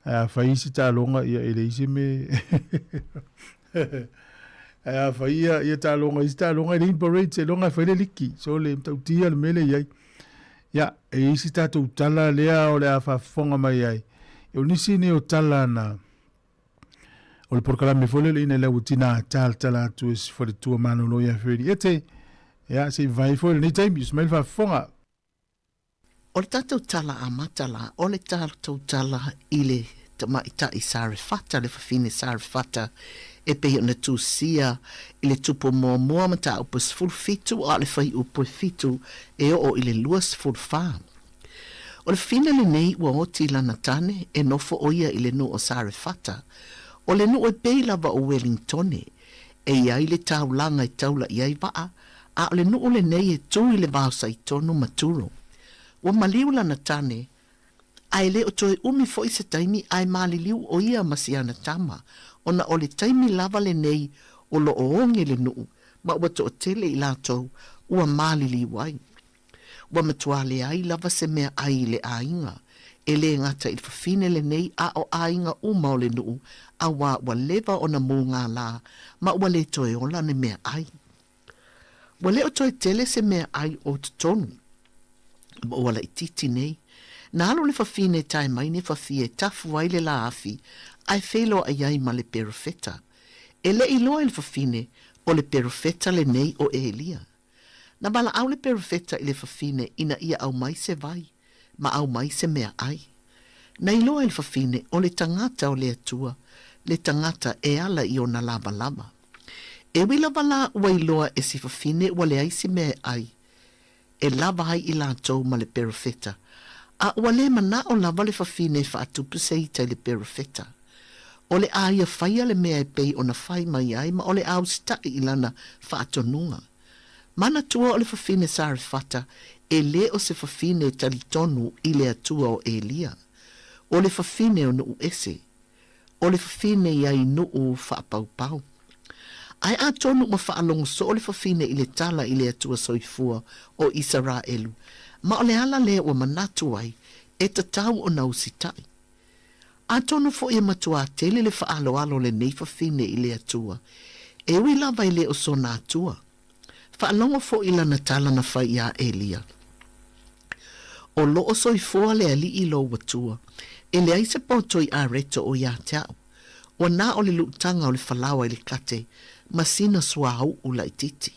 Ae a fai isi taaloga, ia e leai se mea Ae a fai ia, ia taaloga, isi taaloga e leai ni parades, seiloga e fai le liki. So le matautia le mea lea e i ai. Ia, e i ai si tatou tala lea o le a faafofoga mai ai. O nisi nei o tala na o le polokalame foi lele ina lea ua tina talatala atu e si faletua malolo ia Freddie Ete. Ia, se i vai foi lenei taimi, usu mai le faafofoga. O le tatou tala amata la, o le tatou tala i le tamaitai Sarefata, le fafine Sarefata, e pei ona tusia i le Tupu Muamua mataupu e 17 a o le fuaiupu e 7 e oo i le 24. O le fafine lenei ua oti i lana tane, e nofo ʻo ia i le nuu o Sarefata. O le nuu e pei lava o Welingtone, e i ai le taulaga e taula i ai vaa, a o le nuu lenei e tu i le vao Saitonu ma Turo. Ua maliu lana tane, a e le o toe umi foi se taimi ae maliliu ʻo ia ma si ana tama, ona o le taimi lava lenei o lo o oge le nuu ma ua toatele i latou ua maliliu ai. Ua matua leai lava se mea ʻai i le aiga, e lē gata i le fafine lenei a o aiga uma o le nuu, auā ua leva ona mūgālā ma ua lē toe ola ni mea ʻai. Ua le o toe tele se mea ʻai o totonu ma ua laitiiti nei. Na alu le fafine e tae mai ni fafie e tafu ai le lā afi ae feiloai ai ma le perofeta. E le i iloa e le fafine o le perofeta lenei o Elia. Na valaau le perofeta i le fafine ina ia aumai se vai ma aumai se mea ʻai. Na iloa e le fafine o le tagata o le Atua le tagata e ala i ona lavalava. E ui lava la ua iloa e si fafine ua leai se mea e ʻai e lava ai i latou ma le perofeta, a ua le manaʻo lava le fafine e faatupu se ita i le perofeta. O le a ia faia le mea e pei ona fai mai ai ma o le a usitaʻi i lana faatonuga. Manatua o le fafine Sarefata e le o se fafine e talitonu i le Atua o Elia. O le fafine o nuu ese. O le fafine ia i nuu faapaupau. Ae atonu ua faalogo soo le fafine i le tala i le Atua soifua o Isaraelu, ma o le ala lea ua manatu ai e tatau ona usitaʻi. Atonu foi e matuā tele le faaaloalo o lenei fafine i le Atua, e ui lava e le o sona Atua. Faalogo foi i lana tala na fai iā Elia, O lo o soifua le Alii lou Atua, e leai se poto i areto o iā te a'u, ua na o le luʻutaga o le falaoa i le kate ma sina suauu laitiiti.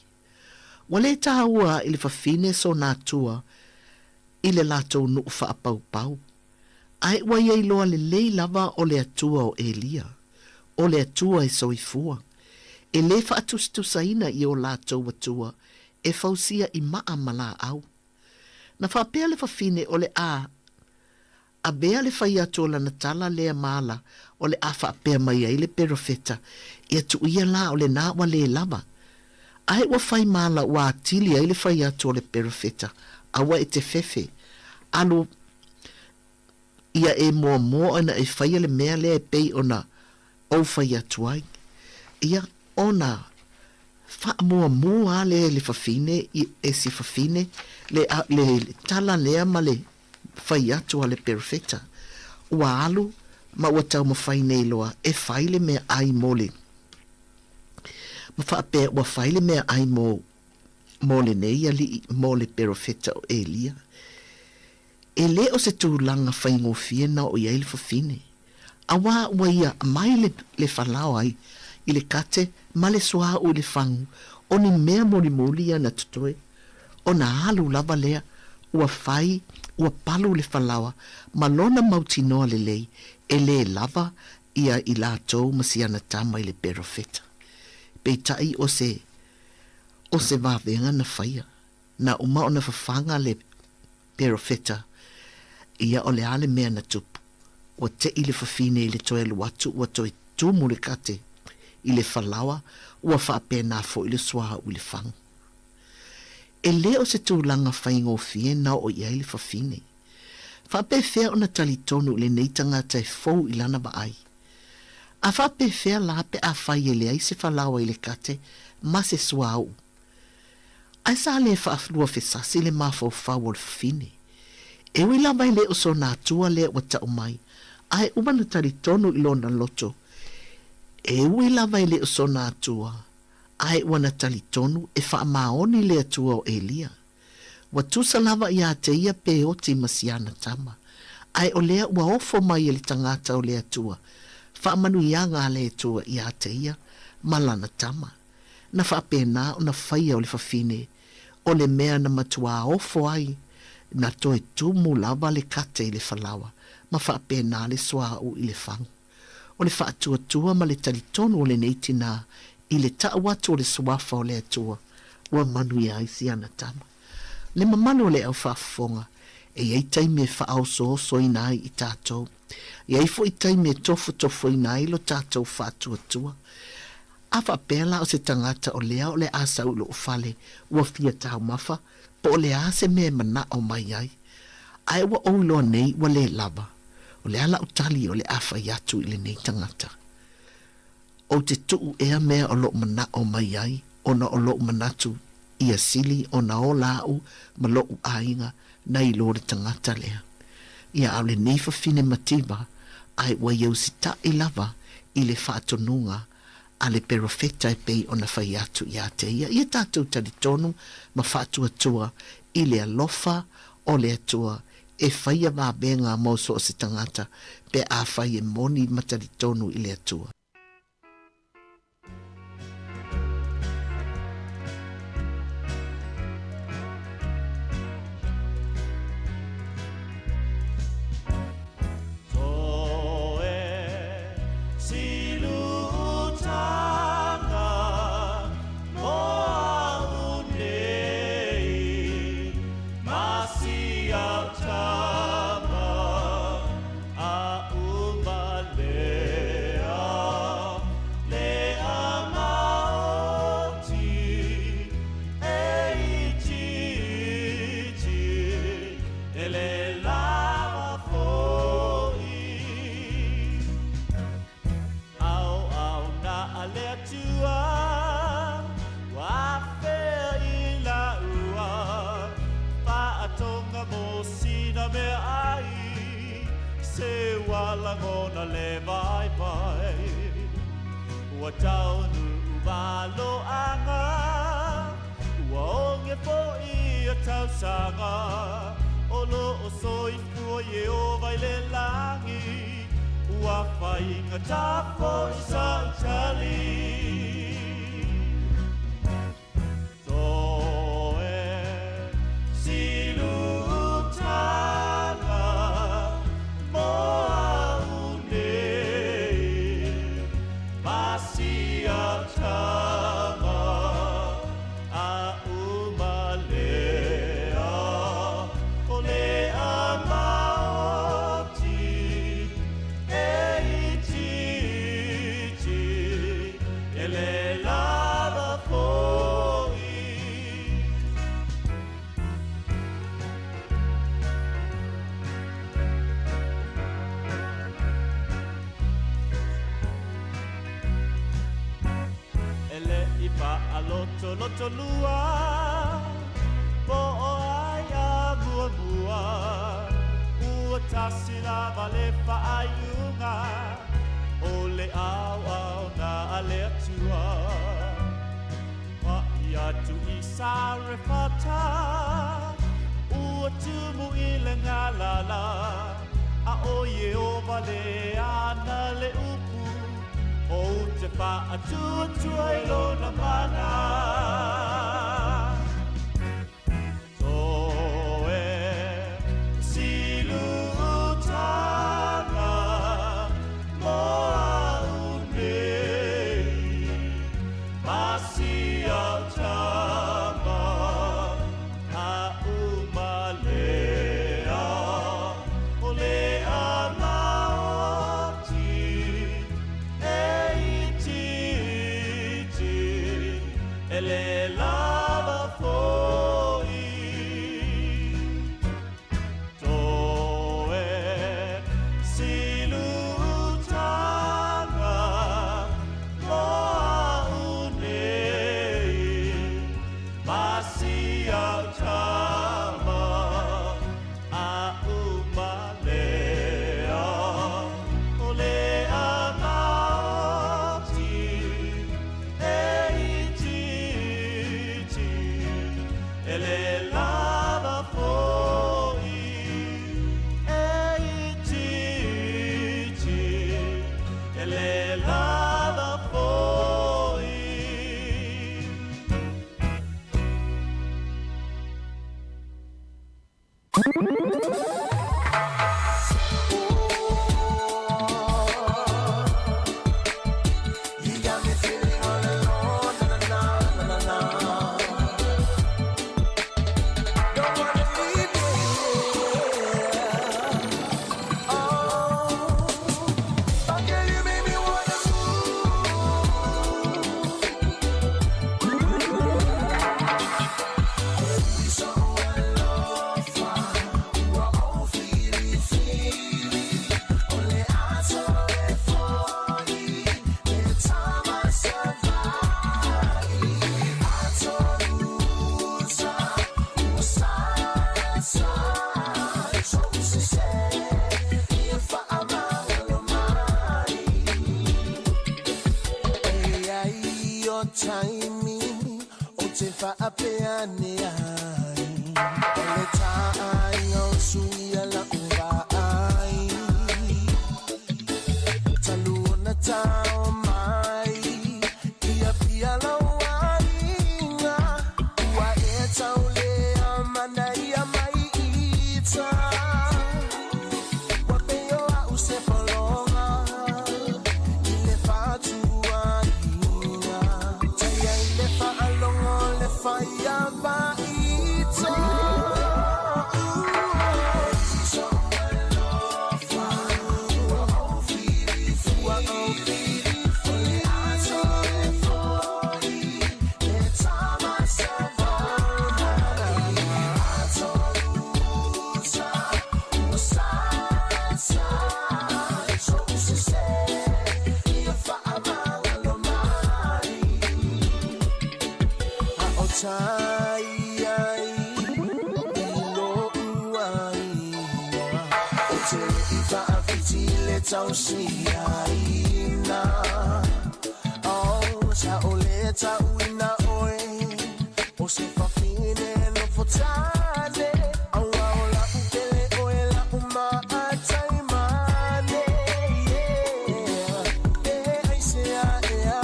Ua le tāua i le fafine sona Atua i le latou nuu faapaupau. Ae ua ia iloa lelei lava o le Atua o Elia, o le Atua e soifua, e lē faatusatusaina i o latou atua e fausia i maa ma laau. Na faapea le fafine o le a avea le fai atu o lana tala lea ma ala o le a faapea mai ai le perofeta, ia tuuia la o lenā ua lē lava. Ae ua fai ma ala ua atili ai le fai atu o le perofeta, aua e te fefe, alu ia e muamua ona e faia le mea lea e pei ona ou fai atu ai. Ia, ona faamuamua a lea e le fafine, e si fafine, le, le tala lea ma le fai atu a le perofeta, ua alu ma ua taumafai nei loa e fai le mea ʻai mo le, ma faapea ua fai le mea ʻai mo, mo lenei alii, mo le perofeta o Elia. E le o se tulaga faigofie na oo i ai le fafine, auā ua ia mai le, le falaoa i, i le kate ma le suauu i le fagu, o ni mea mulimuli ia na totoe. Ona alu lava lea, ua fai, ua palu le falaoa ma lona mautinoa lelei e lē lava ia i latou ma si ana tama i le perofeta. Peitai o se, o se vavega na faia. Na uma ona fafaga le perofeta, ia o le a le mea na tupu? Ua teʻi le fafine i le toe alu atu ua toe tumu le kate i le falaoa, ua faapena foi le suauu i le fagu. E le o se tulaga faigofie na oo i ai le fafine. Faapefea ona talitonu i lenei tagata e fou i lana vaai? A faapefea la pe afai e leai se falaoa i le kate ma se suauu? Ae sa le faaluafesasi le mafaufau o le fafine. E ui lava e le o sona atua lea ua tau mai, ae ua na talitonu i lona loto. E ui lava e le o sona atua, ae ua na talitonu e faamaoni le Atua o Elia. Ua tusa lava iā te ia pe oti ma si ana tama, ae o lea ua ofo mai e le tagata o le Atua, faamanuiaga a le Atua iā te ia ma lana tama. Na faapena ona faia o le fafine, o le mea na matuā ofo ai. Na toe tumu lava le kate i le falaoa ma faapena le suauu i le fagu. O le faatuatua ma le talitonu o lenei tinā i le tau atu o le suafa o le Atua ua manuia ai si ana tama. Le mamalu o le au faafofoga, e i ai taimi e faaosoosoina ai i tatou. E i ai foi taimi e tofotofoina ai lo tatou faatuatua. A faapea la o se tagata o lea o le a sau i lou fale ua fia taumafa, po o le a se mea e manao mai ai. Ae ua ou iloa nei ua le lava. O le a lau tali o le a fai atu i lenei tagata? Ou te tuu ea mea o lou manao mai ai ona o lou manatu ia sili ona ola au ma loʻu aiga nai lo le tagata lea. Ia a o lenei fafine mativa ae ua ia usitaʻi lava i le faatonuga a le perofeta e pei ona fai atu ia te ia. Ia tatou talitonu ma faatuatua i le alofa o le Atua e faia vavega mo so o se tagata pe afai e moni ma talitonu i le Atua. o taimi ou te faapea ane ai, O le tāaiga o suia la'u vaai, talu ona tao mai i Apia lou aiga, ua e tauleamanaia mai ita. Ua pei o a'u se pologa i le faatuaiga, taia i le faalogo le faia vaita. Ua ou filifili ato e foi le tama savana Atorusa ua sasa so'u sese ia faamagalo mai a o tai ai i lo'u aiga ou te le i faafiti i le tausiaina. Oh, sa o le tauina oe o se fafine nofo tane auā o la'u pele oe la'u maataimane. Yeah. E aisea ea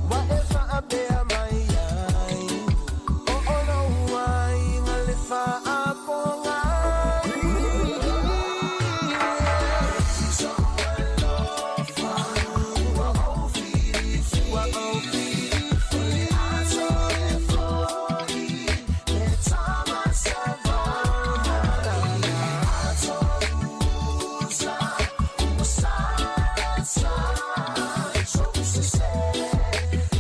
ua e faapea mai ai o o lou aiga le faapogai. Ua ou filifili ato e foi le tama savana Atorusa ua sasa so'u sese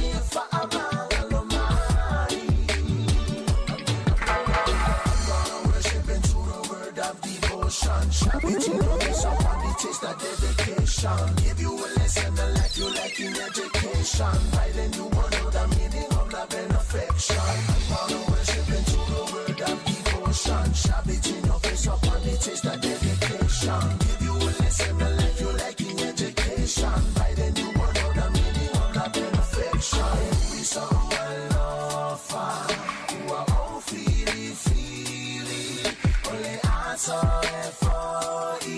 ia faamagalo mai. Worship into the word of devotion. Shove it in your face upon the taste of dedication. Give you a lesson in life you like in education. By then you will know the meaning of love and affection. Wanna worship into the word of devotion. Shove it in your face upon the taste of dedication. Give you a lesson in life you like in education. By then you will know the meaning of love and affection. We so alofa, ua ou filifili o le ato e foi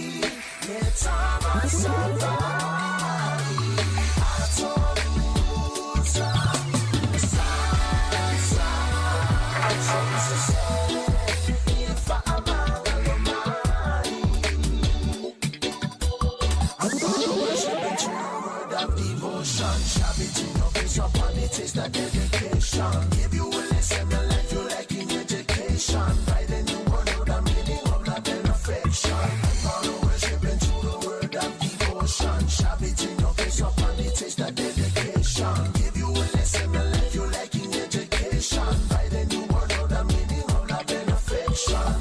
le tama savali Atorusa sasa so'u sese ia faamagalo mai. Worship into the word of devotion. Shove it in your face upon the taste of dedication. Give you a lesson in life you like in education. By then you will know the meaning of love and affection. Wanna worship into the word of devotion. Shove it in your face upon the taste of dedication. Give you a lesson in life you like in education. By then you will know the meaning of love and affection.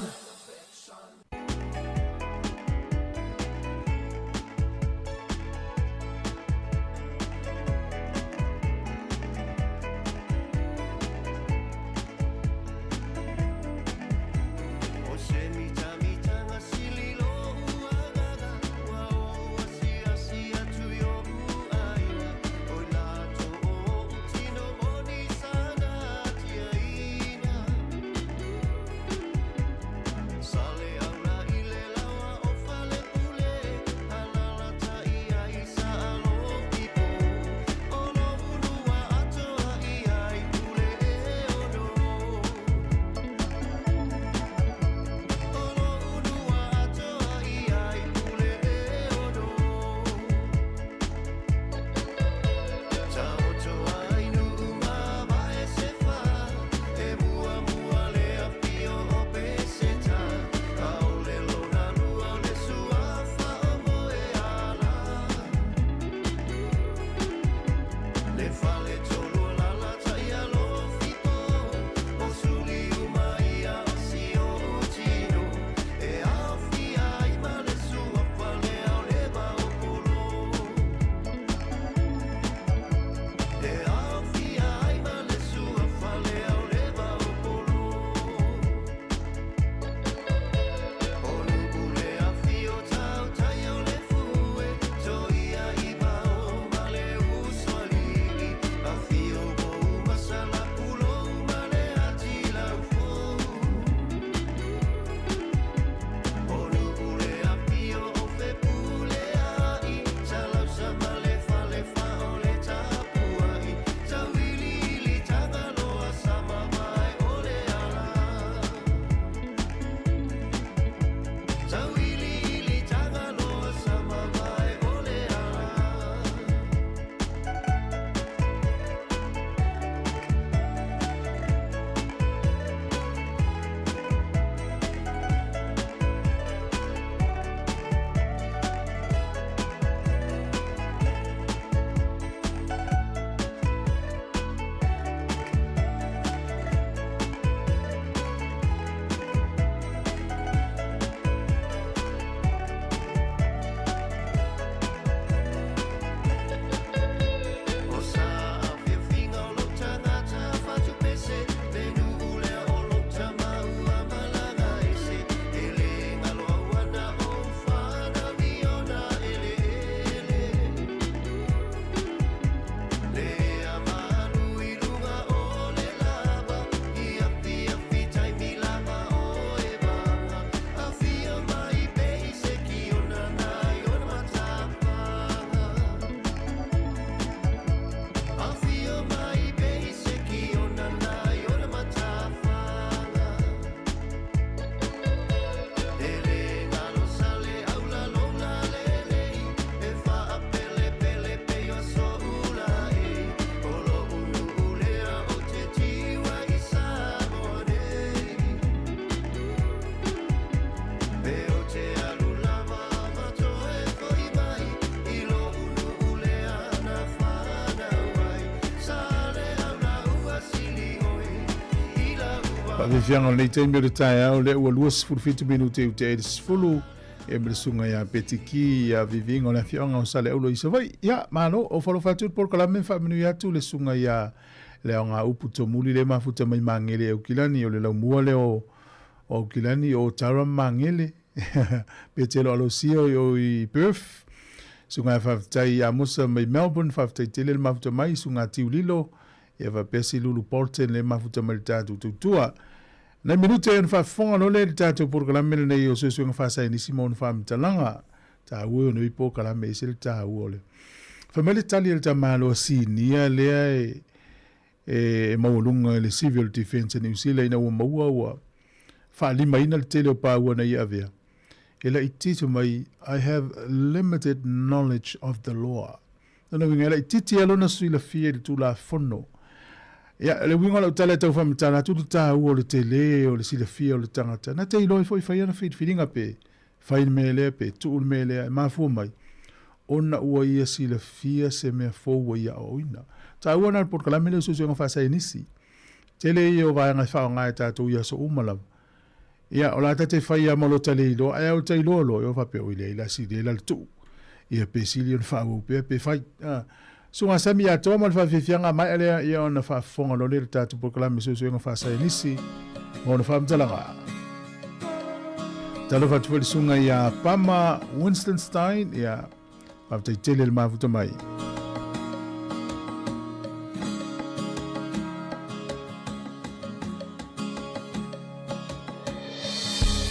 Faafiafiaga o lenei taimi o le taeao lea ua 27 minute i utea i le 10 ia ma le susuga ia Betty Ki ia Viviga o le afioaga o Saleaula i Savaii. Ia, malo, o falofa atu le polokalame faamanuia atu le susuga ia Leaogaupu Tomuli le mafuta mai Magele i Aukilani o le laumua lea o Aukilani o Tara ma Magele. Petelo Alosio i o i Perth. Susuga ia faafetai ia Amosa mai Melbourne, faafetai tele le mafuta mai, susuga Tiu Lilo, ia faapea Silulu Bolton le mafuta mai le tatou tautua. Nai minute ona faafofoga loa lea i le tatou polokalame lenei o Suesuega Faasaienisi ma ona Faamatalaga. Taua e ona i polokalame ese le taua o le. Fai mai le tali a le tamaloa sinia lea e e maualuga i le Civil Defence a Niu Sila ina ua maua ua faalimaina le tele o paua na ia avea. E laitiiti mai, I have limited knowledge of the law. Lona uiga, e laitiiti lava lona silafia i le Tulafono. Ia, le uiga o lau tala e tau faamatala atu le taua o le tele o le silafia o le tagata, na te iloa ai foi fai ana filifiliga pe fai le mea lea pe tuu le mea lea e mafua mai ona ua ia silafia se mea fou ua ia aoaoina. Taua na le polokalame lea o Suesuega Faasaienisi. Tele ia o vaega e faaaoga e tatou i aso uma lava. Ia, o la ta te fai lava ma lo ta le iloa, ae a o ta iloa loa, ia faapea, oi leai la sili ai la le tuu. Ia pe sili ona faaauau pea pe fai. A, Susuga Sami atoa ma le faafiafiaga maea lea, ia ona faafofoga loa lea i le tatou polokalame Suesuega Faasaienisi ma ona faamatalaga. Talofa atu foi le susuga ia Pama Winston Stein, ia faafetai tele le mafuta mai.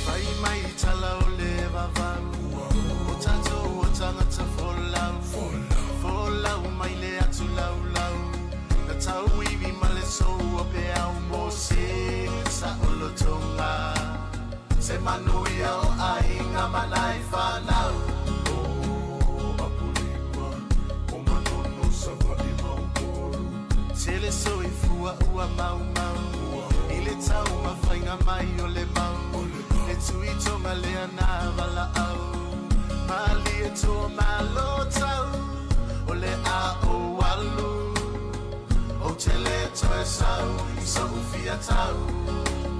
Fai mai tala o le vavau O tatou o tagata folau Folau mai le atu laulau Na tauivi ma le sou o peau Mo se saolotoga Se manuia o aiga ma nai fanau O Apolima O Manono Savaii ma Upolu Tele soifua ua maumau I le taumafaiga mai o le mau Le tuitoga lea na valaau Malie toa malo tau O le a ou alu Ou te le toe sau I so'u fia tau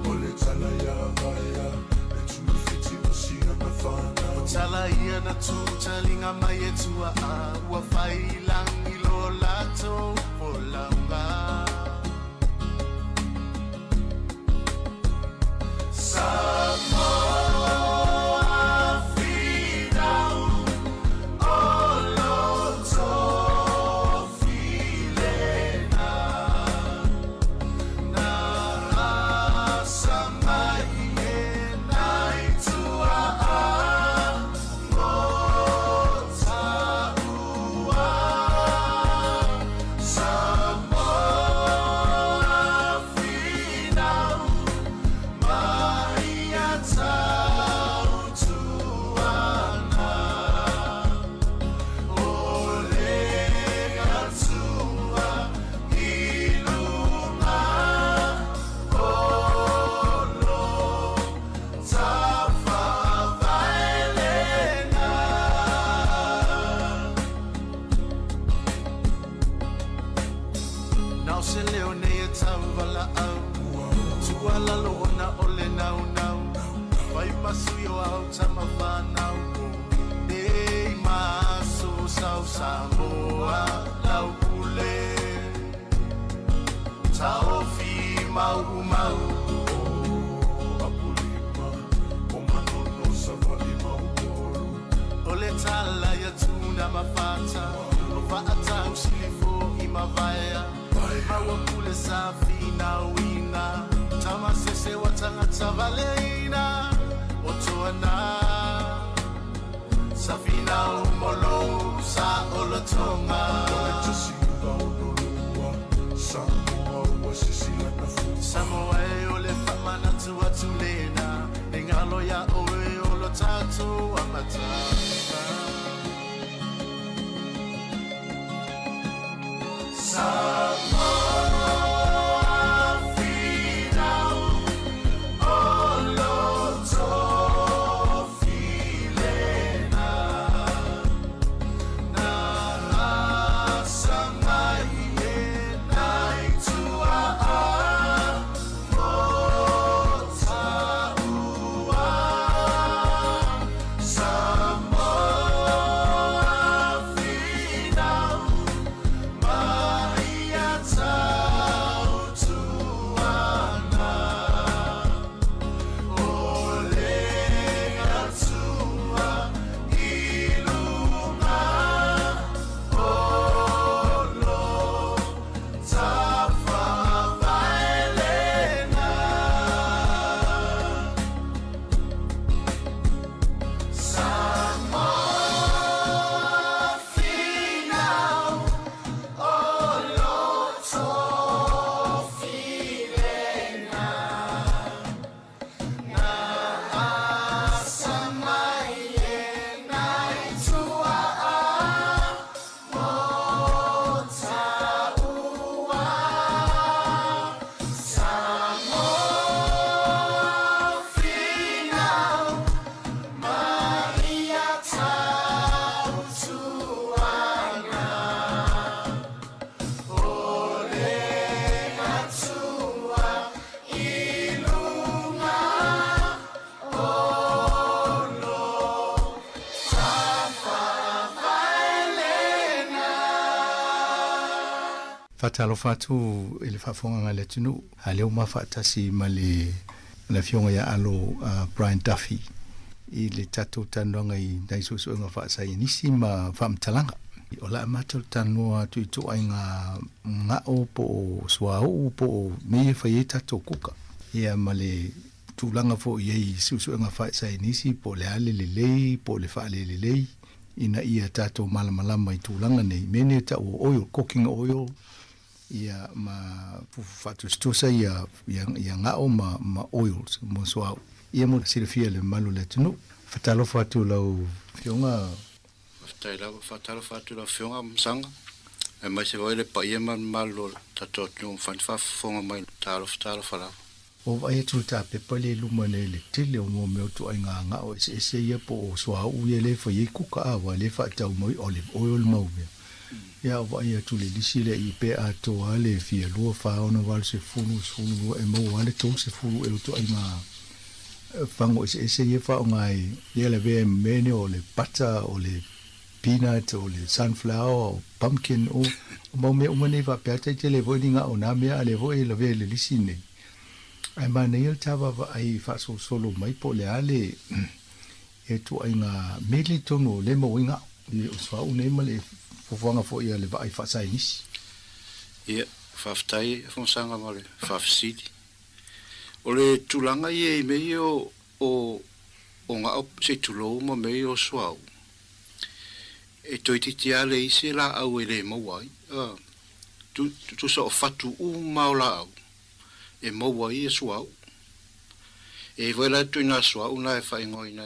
O le tala ia Vaea Le tuifiti o siana whanau O tala ia na tū talinga mai e tuaa Ua fai langi lo latou folauga Samoa finau o lo tofilena Na asa mai e nai tuaa mo taua Samoa finau mai a tautuana O le Atua i luga o lo tafavaelena. Na o se leo nei e tauvalaau Tuualalo ona o le naunau Fai ma sui o au tama fanau Nei ma aso sau Samoa lau pule Taofi maumau O Apolima o Manono Savaii ma Upolu O le tala ia Tuna ma Fata O Faatau Silifo i Mavaea Maua pule sa finauina Tamasese wa tagata valeina O Toana Sa finau mo lou saolotoga. O le 1962, Samoa ua sisi lana fua. Samoa e o le faamanatu atu lena, e galo iā oe o lo tatou amataga. Samoa finau o lo tofilena Na asa mai e nai tuaa mo Faatalofa atu i le faafofogaga a le atunuu, a lea ua ma faatasi ma le le Afioga ia Alo Brian Duffy i le tatou talanoaga i nai suesuega faasaienisi ma faamatalaga. O le a matou talanoa atu i ituaiga gao po o suauu po o mea ia e fai ai tatou kuka, ia ma le tulaga foi i ai i suesuega faasaienisi po o le a le lelei po o le faalelelei ina ia tatou malamalama i tulaga nei, mea nei e tau o oil, cooking oil, ia ma fufu faatusatusa ia, ia, ia gao ma, ma oils mo suauu. Ia mo silafia e le mamalu o le atunuu. Faatalofa atu i lau Afioga. Faafetai lava. Faatalofa atu i lau Afioga Masaga, aemaise foi le paia ma le mamalu o le tatou atunuu ua mafai ona faafofoga mai. Talofa, talofa lava. Ua vaai atu le tapepa lea i luma nei i le tele o mea o ituaiga gao eseese ia po o suauu ia lea e fai ai kuka a aua lea e faatau mai olive oil ma mau mea. Ia a vaai atu i le lisi lea i pe atoa lava le fia lua, fa, ono, valu, sefulu, 12 e maua lava le 30 ea o ituaiga fago eseese ia e faaaoga ai ia lavea ai ma mea nei o le butter, o le peanut, o le sunflower, o pumpkin, o mau mea uma nei faapea taitele foi ni gao na mea a lea foi e lavea i le lisi nei. Ae manaia le ta vaavaai faasolosolo mai po o le a le ituaiga meli tonu o lea e maua ai gao i o suauu nei ma le fuafuaga foi a le vaai faasaienisi. Ia, faafetai Afamasaga ma le faafesili. O le tulaga ia i mea ia o o gao se i tulou ma mea ia o suauu, e toeitiiti lava leai se laau e le maua ai. Tusa o fatu uma o laau e maua ai ia suauu. E i ai foi la ituaiga suauu na e faaigoaina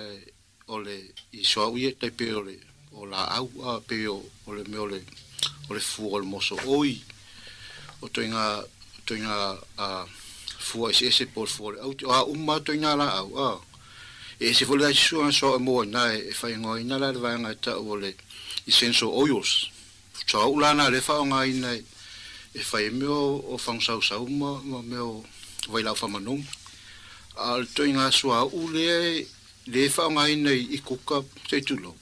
o le i suauu ia tai pei o le o laau a pei o o le mea o le o le fua o le moso oi o ituaiga ituaiga a fua eseese po o le fua o le aute o a uma lava ituaiga laau a e ese foi la isi suauu e maua ai ina e faaigoaina la le vaega e tau o le essential oils. Suauu la na lea e faaaogaina e fai ai mea o fagusausau ma mea o vailaau faamanogi. A o le ituaiga suauu lea e faaaogaina i kuka se i tulou,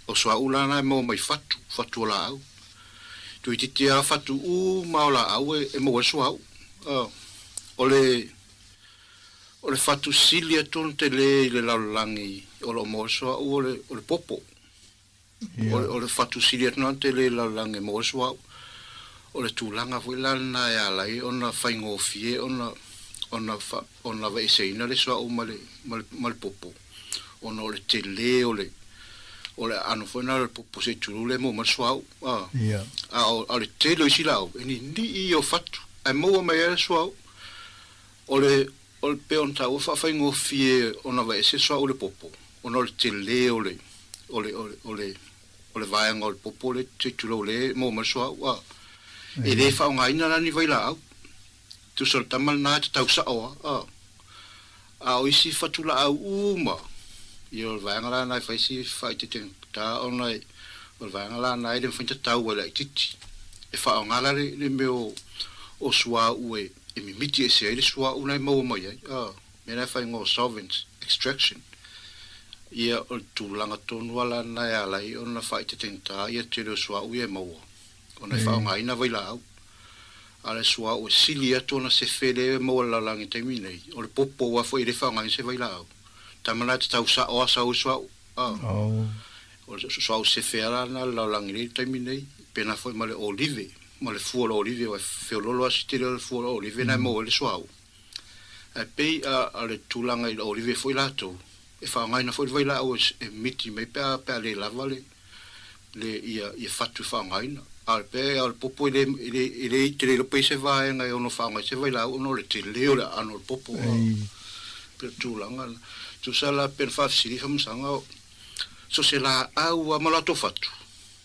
o suauu la na e maua mai fatu, fatu o laau. Toeitiiti lava fatu uma o laau e maua ai le suauu. O le o le fatu sili atu ona tele i le lalolagi o lo o maua ai le suauu o le popo. O le fatu sili atu lena tele i le lalolagi e maua ai le suauu. O le tulaga foi la lena e ala ai ona faigofie ona ona ona aveeseina le suauu ma le ma le popo ona o le tele o le o le aano foi lena o le popo se i tulou lea e maua mai le suauu. A o le tele o isi laau e ninii ia o fatu ae maua mai ai le suauu. O le O le pei ona taua faafaigofie ona aveese le suauu i le popo ona o le tele o le o le o le o le o le vaega o le popo lea se i tulou lea e maua mai le suauu a. E le faaaogaina la ni vailaau. Tusa o le tama lena e tatau sao lava a. A o isi fatulaau uma, ia o le vaega la lena e fai si faaeteetega ona e o le vaega la lena e le mafai ona tatau ai laitiiti. E faaaoga la le le mea o o suauu e e mimiti ese ai le suauu na e maua mai ai, a, mea la e faaigoa o solvent extraction. Ia, o le tulaga tonu lava la lena e ala ai ona faaeteetega ia tele o suauu ia e maua, ona e faaaogaina vailaau. A o le suauu e sili atu ona sefe lea e maua i le lalolagi i le taimi nei, o le popo aua foi e le faaaogaina se vailaau. Tama la e tatau sao lava sau ai suauu, a. O le suauu sefe lava la lena i le lalolagi nei i le taimi nei, pena foi ma le olive. ma le fua o le olive aua e feoloolo lava si tele o le fua o le olive na e maua ai le suauu. Ae pei a o le tulaga i le olive foi latou, e faaaogaina foi le vailaau e miti mai pe a pe a le lava le le ia ia fatu e faaaogaina. A o le pei a o le popo e le e le e le te le iloa pe i ai se vaega e ono faaaoga ai se vailaau ona o le tele o le aano o le popo a pei o le tulaga lena. Tusa la pei ona faafesili Famasaga so se laau lava ma latou fatu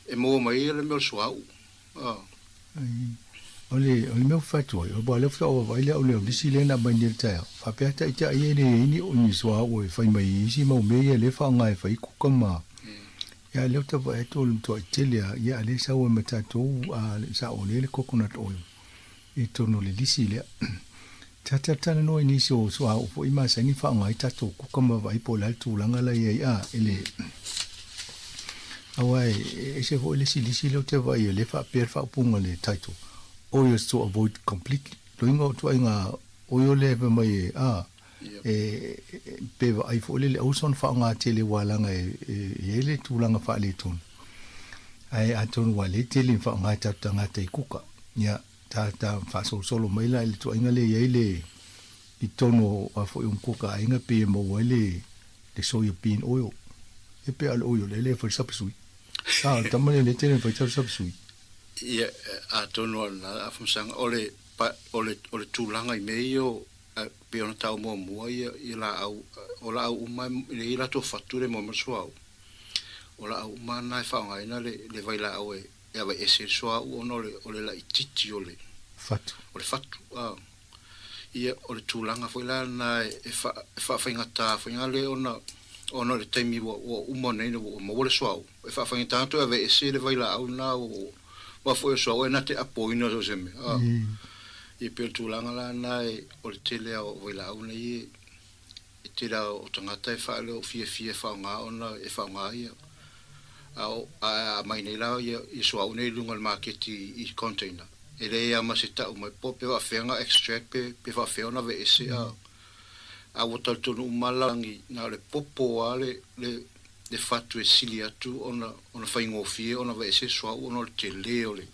e maua mai ai le mea o le suauu. O le, o le mea ua fai atu ai, aua o lea faatoa ou vaavaai lea o le lisi lea na aumai nei i le taeao, faapea taitai e leai ni, ni suauu e fai mai i isi mau mea ia lea e faaaoga e fai ai kuka ma, ia lea ou te vaai atu o le matuai tele lava, ia a o lea e sau ai ma tatou, a sao lea le coconut oil i totonu o le lisi lea. Ta talatalanoa i nisi o suauu foi masani faaaoga ai tatou kuka ma vaai po o le a le tulaga la i ai a i le aua e ese foi le isi lisi lea ou te vaai ai lea e faapea le faaupuga o le title. oils to avoid completely. Loiga o ituaiga oil lea fai mai e, a, e, pe vaai foi lele aua soona faaaoga tele aua leaga e, e i ai le tulaga faaletonu. Ae atonu ua le tele ni faaaoga e tatou tagata i kuka. Ia, ta, ta faasolosolo mai la i le ituaiga lea e i ai le, i totonu o a foi o mukuka aiga pei e maua ai le, le soya bean oil. E pei a o le oil lea e fai le sapasui. A, o le tama lea lea e tele ona fai tatou sapasui. Ia, atonu o lena afamasaga, o le, o le, o le tulaga i mea ia o, pei ona tau muamua ia, ia laau, o laau uma e leai latou fatu le moe ma le suauu. O laau uma lava na e faaaogaina le, le vailaau e, e aveese ai le suauu ona o le, o le laitiiti o le, Fatu. o le fatu. A, ia, o le tulaga foi la lena e, e faafaigata foi na le ona, ona o le taimi ua, ua uma nei ua maua le suauu. E faafaigata ona toe aveese le vailaau lena ua aua foi o le suauu e na te apoina so o se mea. A, ia pei o le tulaga la lena e, o le tele lava o vailaau nei e, e tele lava o tagata e faaleo fiafia e faaaoga ona e faaaoga ia. A o, a aumai nei la ia, ia suauu nei i luga o le maketi i container, e leai lava ma se tau mai po pe faafefea ona extract pe, pe faafefea ona aveese. A, a ua talitonu uma lava le lalolagi na o le popo lava le, le, le fatu e sili atu ona ona faigofie ona aveese le suauu ona o le tele o le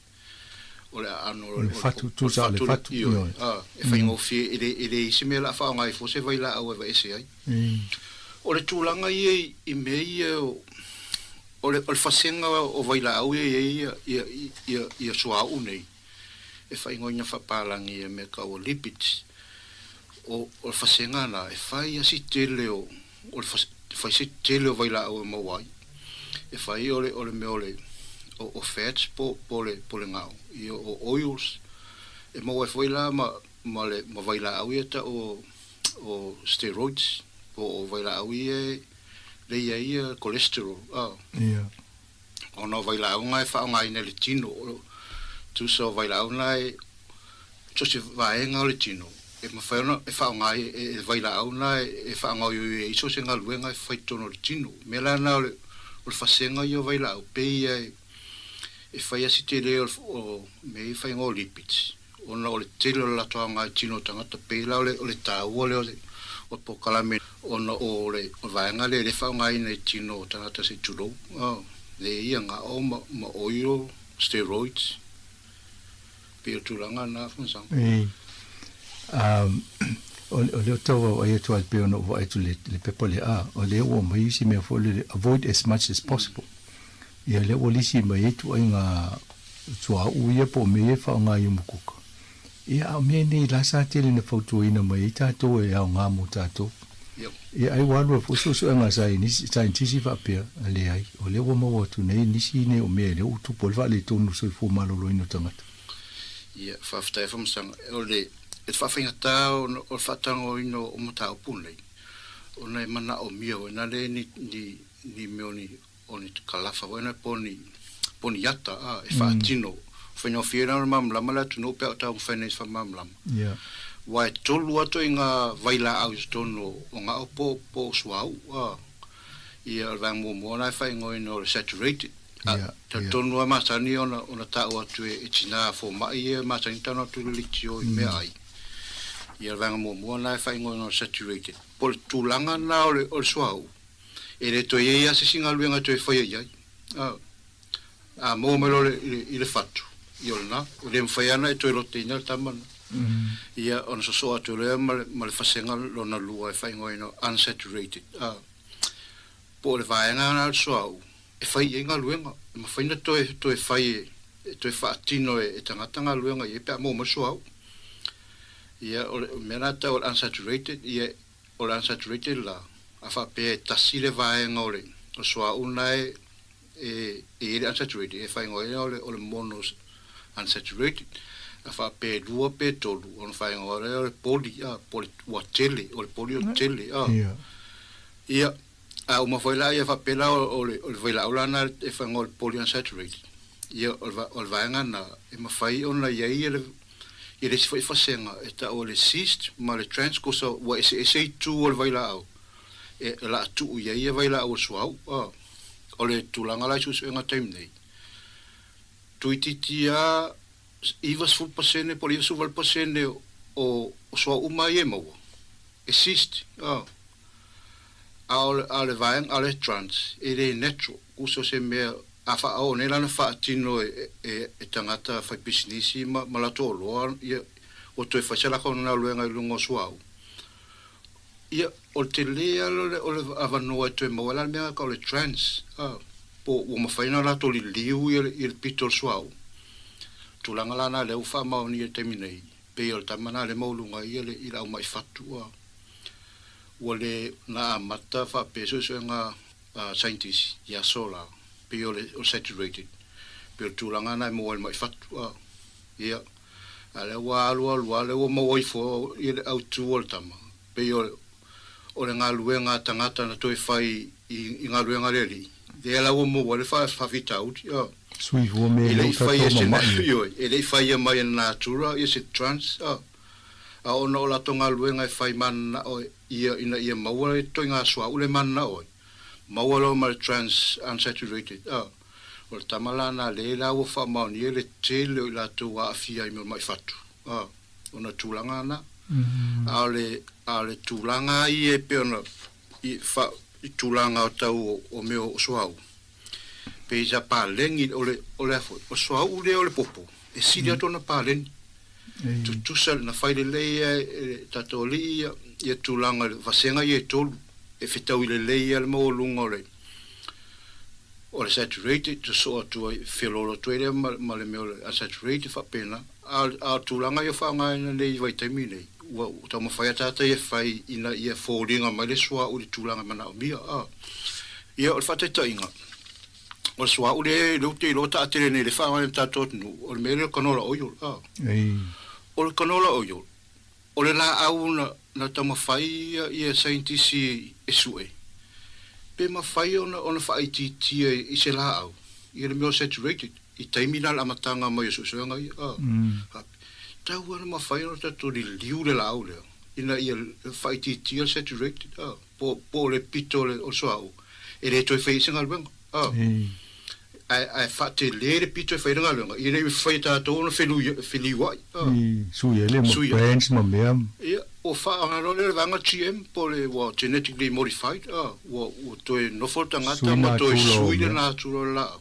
o le aano o le fatu tusa o le fatu ioe a e faigofie e le e leai se mea o le a faaaoga ai fua se vailaau e aveese ai. O le tulaga ia i mea ia o o le o le fasega o vailaau ia e i ai ia ia ia suauu nei e faaigoaina faapalagi e mea tau o lipids o o le fasega na e fai lava si tele o o le fai se tele o vailaau e maua ai. E fai o le, o le mea o le, o, o fats po, po le, po le gao, ia o oils. E maua ai foi la ma, ma le, ma vailaau ia tau o, o steroids, po o vailaau ia e lei ai ia cholesterol, a. Ia. Ona o vailaau na e faaaogaina e le tino, tusa o vailaau na e, so o se vaega o le tino, e mafai ona e faaaoga ai e le vailaau na e faagaoioi ai so o se galuega e fai i totonu o le tino. O le mea la lena o le o le fasega ia o vailaau, pei ia e fai lava si tele o mea ia e fai o lipids, ona o le tele o le latou aoga i tino o tagata, pei la o le o le taua lea o le o le polokalame ona o le vaega lea e le faaaogaina i tino o tagata se i tulou, lea ia gao ma ma oil, steroids, pei o le tulaga lena Fonosaga. Ei, o lea ou te tau vaavaai atu lava pei ona ou vaai atu i le pepa lea, a, o lea ua aumai isi mea foi lele, avoid as much as possible. Ia, lea ua lisi mai ai ituaiga suauu ia po o mea ia e faaaoga i umukuka. Ia, a o mea nei la sa tele ina fautuaina mai ai tatou e aoga mo tatou. Ia, ai ua alu ai foi suesuega a saienitisi faapea, leai, o lea ua maua atu nei nisi nei o mea e lea ua tupu ai le faaletonu o le soifua maloloina o tagata. Ia, faafetai Afamasaga. O le faafaigata o le faatanoina o mataupu nei, ona e manaomia foi nale ni, ni, ni mea o ni o ni kalafa foi na po ni, po ni ata, a, e faatino. Faigofie la ona malamalama le atunuu pe a o taumafai nei i se faamalamalama. Aua e tolu atu i ngā vailaau i totonu o ngā po, po o suauu, a. Ia, o le vaega muamua la e faaigoaina o le saturated. A, talitonu lava masani ona, ona ta'u atu e, e tinā fomai ia masani tano atu i le leitio i meaai. Ia, o le vaega muamua la e faaigoaina o le saturated. Po o le tulaga lena o le, o le suauu, E le toe i ai lava se isi galuega e toe faia i ai. A, a maua mai loa i le, i le fatu, ia o lena, ua le mafai lava ona e toe loteina le tama lena. Ia, ona sosoo atu lea ma le, ma le fasega lona lua e faaigoaina o unsaturated, a, po o le vaega lena o le suauu e fai i ai galuega, e mafai ona toe, toe fai e, e toe faatino e, e tagata galuega i ai pe a maua mai le suauu. Ia, o le mea lena e tau o le unsaturated, ia, O le unsaturated la, a faapea e tasi le vaega o le suauu lena e e i ai le unsaturated, e faaigoa ai o le mono unsaturated. A faapea e lua pe tolu, ona faaigoa lea o le poly, a, po o le ua tele, o le poly o le tele, a. Ia, a uma foi la, ia faapea la o le vailaau la lena e faaigoa o le poly unsaturated. Ia, o le vaega lena e mafai ona i ai le I le isi foi fasega e tau o le cyst ma le trans kosa ua eseese itu o le vailaau e laa tuu i ai ia vailaau o le suauu. A o le tulaga la i suesuega taimi nei, tuitiiti a 90% po o le 98% o suauu uma ia e maua, e cyst. A o le vaega, a o le trans, e le natural, tusa o se mea a faaoo nei la na faatino e tagata faipisinisi ma latou oloa, ia, ua toe fai se latou galuega i luga o suauu. Ia, o le tele lava o le avanoa e toe maua ai la le mea lena tau o le trans, a, po ua mafai ona latou liliu ia le pito o le suauu. Tulaga la na lea ua faamaonia i le taimi nei, pei o le tama lena lea e maualuga ai i le au mai fatu, a, ua le na amata faapea suesuega a saienitisi i aso la, pei o le saturated, pei o le tulaga lena e maua ai le mai fatu, a. Ia, a lea ua alu alu lava, lea ua maua ifo le autu o le tama, pei o o le galuega a tagata na toe fai i galuega a le Alii, lea la ua maua ai le faafitauli. A. Sui fua mea E lea le i ua faia tatou se mamai. Ioe, e le i faia mai e le natura ia se trans, a. A ona o latou galuega e fai mananao ia ina ia maua le ituaiga suauu lea e mananao ai, maua loa ma le trans unsaturated, a. O le tama la na lea la ua faamaonia le tele o i latou ua aafia ai ma mai fatu, a, ona tulaga na. A o le, a o le tulaga ia e pei ona i, fa, i tulaga o tau o mea o suauu, pei sa paleni, o le, o le a foi, o suauu lea o le popo, e sili atu ona paleni. Tutusa, na fai lelei e le tatou alii ia, ia tulaga i le vasega ia e tolu, e fetaui lelei lava le maualuga o le, o le saturated sosoo atu ai, feoloolo atu ai lea ma le mea o le unsaturated faapena. A o le tulaga ia o faaaogaina nei i vaitaimi nei, ua taumafai lava tagata ia e fai ina ia foliga mai le suauu i le tulaga e manaomia. Ia, o le faataitaiga, o le suauu lea ou te iloa taatele nei i le faaaogaina e le tatou atunuu, o le mea lea o le canola oil. O le canola oil, O le laau na na taumafai ia saienitisi e sue, pe mafai ona ona faaitiitia i se laau ia le mea o saturated i taimi na le amataga mai o suesuega ia. A tau lava ona mafai ona tatou liliu le laau lea ina ia faaitiitia le saturated a po po o le pito o le suauu e le toe faia ai se galuega. A ae ae faatele le pito e fai ai le galuega, ina ia mafai e tatou ona feliuai. Sui ai le branch ma mea. Ia, ua faaaoga loa lea o le vaega GM po o le ua genetically modified, a, ua ua toe nofo le tagata ma toe sui le natura o le laau.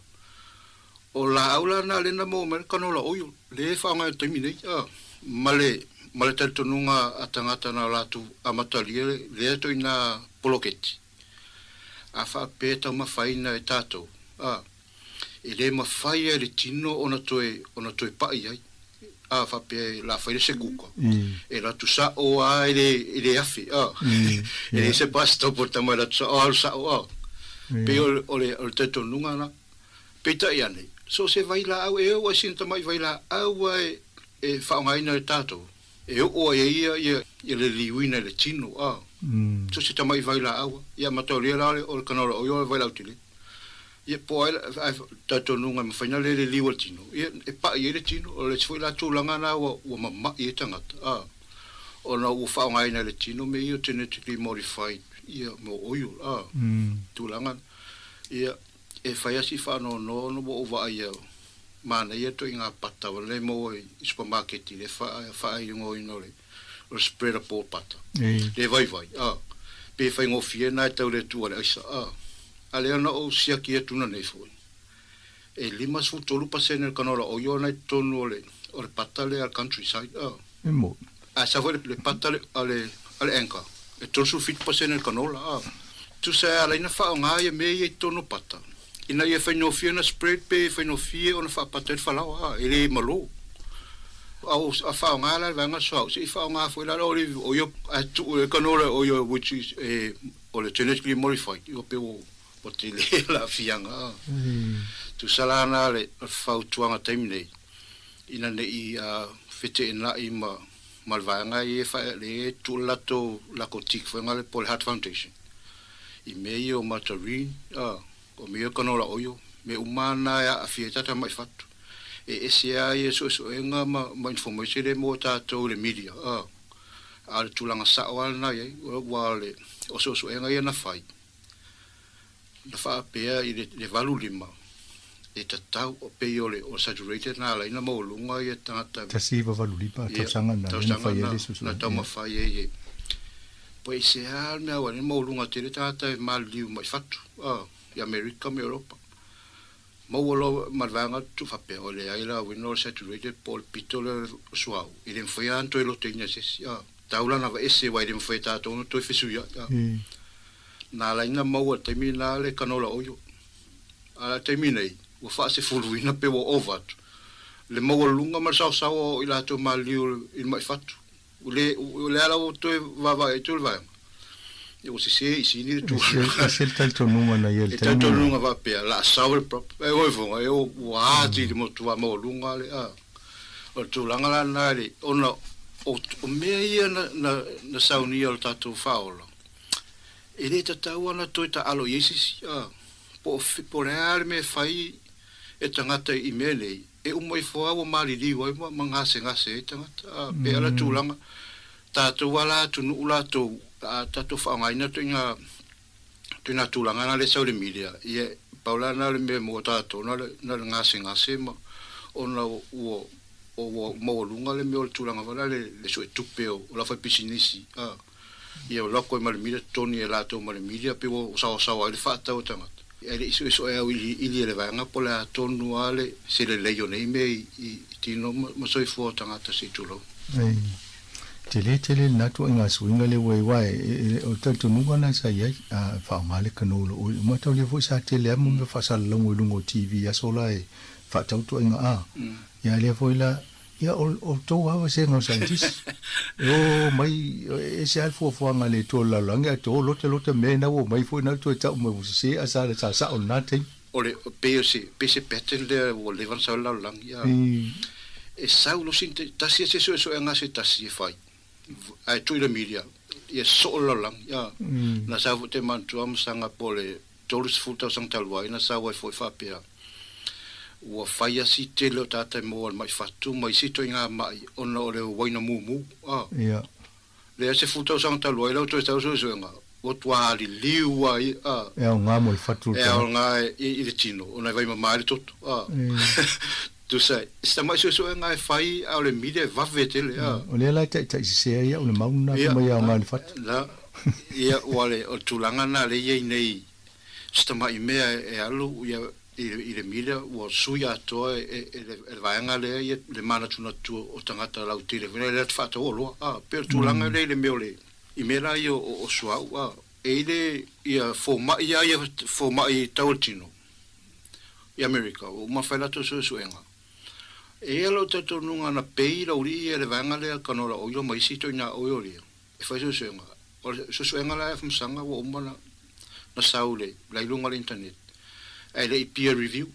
O laau la na lea na maua mai ai le canola oil, lea e faaaoga i le taimi nei, a, ma le ma le talitonuga a tagata na latou amatalia lea ituaiga poloketi. A faapea e taumafaina e tatou, a, e le mafai e le tino ona toe, ona toe paʻi ai. A faapea o le a fai le se kuka, e alu atu sa'o a e le, e le afe, a. E leai se bus stop o le tama e alu atu sa'o, alu sa'o, a. Pei o le, o le, o le talitonuga la. Peitai ane, so o se vailaau, e oo ai sina tamai vailaau a e, e faaaogaina e tatou, E oo ai e ia ia le liliuina i le tino, a. So se tamai vailaau a. Ia mataulia la o le canola oil o le vailaau tele. Ia po o ai ae talitonuga e mafai ona le liliu e le tino, ia e paʻi ai le tino. O le isi foi la tulaga na ua ua mamaʻi ai tagata, a, ona ua faaaogaina e le tino mea ia o genetically modified ia mo oil, a, tulaga na. Ia e fai lava si faanoanoa ona ua ou vaai au Manaia ituaiga pata ua lelei maua i supamaketi le faaigoaina o le spreadable pata. Le vaivai, a. Pe faigofie na e tau le tuu a le aisa, a. A lea na ou siaki atu nanei foi, e 53% o le canola oil na i totonu o le pata lea a le Countryside, a. A sau foi le pata a le Anchor, e 37% le canola, a. Tusa e ala ai na faaaoga ia mea ia i totonu o pata, ina ia faigofie ona spread pe faigofie ona faapata ai le falaoa, a, e le malo. A a faaaoga la le vaega suauu, se i faaaoga foi la le olive oil ae tuu le canola oil which is e, o le genetically modified, ia pe ua tele le aafiaga, a. Tusa la na le fautuaga taimi nei, ina ne i feteenai ma ma le vaega ia e fae lea e tuu le latou lakou tick foi ngale po o le Heart Foundation i mea ia o margarine a o mea ia o canola oil mea uma lava na e aafia ai tagata mai fatu. E ese lava ia suesuega ma ma information lea e maua e tatou i le media a a o le tulaga sao lava lena e i ai aua o le o suesuega ia na fai na faapea i le 85. E tatau, o pei o le o saturated na ala ai ona maualuga ia tagata. 1985 Ia, tausaga na lea na tausaga fai ai na le na suesuega. Ia. taumafai ai e. Po aisea le mea ua ala ai ona maualuga tele tagata e maliliu mai fatu, a, i Amerika ma Europa. Maua loa ma le vaega atu faapea, o leai la uiga o le saturated po o le pito lea o le suauu, e le mafai lava ona toe loteina e se isi, a. Tau la ona aveese aua e le mafai e tatou ona toe fesuiai, a. Na ala ai ona maua i le taimi lena le canola oil. A o le taimi nei, ua faasefuluina pe ua ova atu le maualuluga ma le saosaoa o i latou maliliu i le mai fatu. O le a la ua toe vaavaai atu le vaega, ia ua sese i sini le tulaga. E ese le talitonuga na ia i le E taimi lena. talitonuga faapea, o le a sao le problem. E oi fofoga, e ua ati le motu maualuga le, a. O le tulaga la lena i le, ona o mea ia na saunia o le tatou faaola, E le tatau ona toe taalo i ai se isi, a, po o, po o le a le mea e fai e tagata i mea nei, e uma ifo lava ua maliliu ai ma, ma gasegase ai tagata, a, pe ala tulaga, tatou ala atunuu latou, a tatou faaaogaina ituaiga, ituaiga tulaga na lea e sau i le media, ia, pau la lena o le mea mo tatou, na o le, na o le gasegase ma, ona ua, ua maualuga le mea o le tulaga foi lea, le suetupe o le aufaipisinisi, a. Ia ua lako ai ma le media totogi e latou ma le media pei ua saoasaoa ai le faatau a tagata. Ae le i suesuea auiliili e le vaega po o le a tonu lava le se lelei o nei mea i tino ma soifua o tagata se i tulou. Ei, tele tele lena tuaiga suiga lea ua i aua e, o le talitonuga lena sa i ai, a faaaoga le canola oil uma tau lea foi sa tele lava mea faasalalauga i luga o TV i aso la e faatau tuaiga a. Ia lea foi la Ia, o outou lava vasega o saienitisi. E o mai, e ese lava le fuafuaga a le Atua o le lalolagi, ae toe o lote lota mea ina ua omai foi na toe tau mai ua sese ae sa sa sao i lena taimi. O le, pei o se, pei se pattern lea ua leva ona sau i le lalolagi, a. E sau loa sina tasi se suesuega a se tasi e fai, ae tuu i le media, ia soo le lalolagi, a. Na sau foi te manatua ma saga po o le 30 tausaga talu ai na sau ai foi faapea, ua fai asi tele o tagata e maua i le mai fatu ma isi ituaiga mai ona o le uaina mumu, a. Ia. Lea sefulu tausaga talu ai lau toe sau suesuega, ua tuā liliu ai, a. E aoga mo le fatu o le E tagata. aoga i le tino ona e vaimama ai le toto, a. Tusa, se tamai suesuega e fai a o le media e vave tele, a. O lea la e taitai sese ai au i le mau lena fai mai e aoga i le fatu. Ia, ia, ua le, o le tulaga lena lea e i ai nei, se tamai mea e alu ia i le media ua sui atoa e le vaega lea ia le manatunatu o tagata lautele foi lea te faatau oloa, a. Pei o le tulaga lea i le mea o le, i mea la ia o suauu, a. E i le ia fomai lava ia fomai tau o le tino i Amerika, ua uma fai latou suesuega. E i ai lou talitonuga na pei laulii ia le vaega lea canola oil ma isi ituaiga oil ia e fai suesuega. O le suesuega la e famasaga ua uma na na sau i le la i luga o le internet ae le i peer review,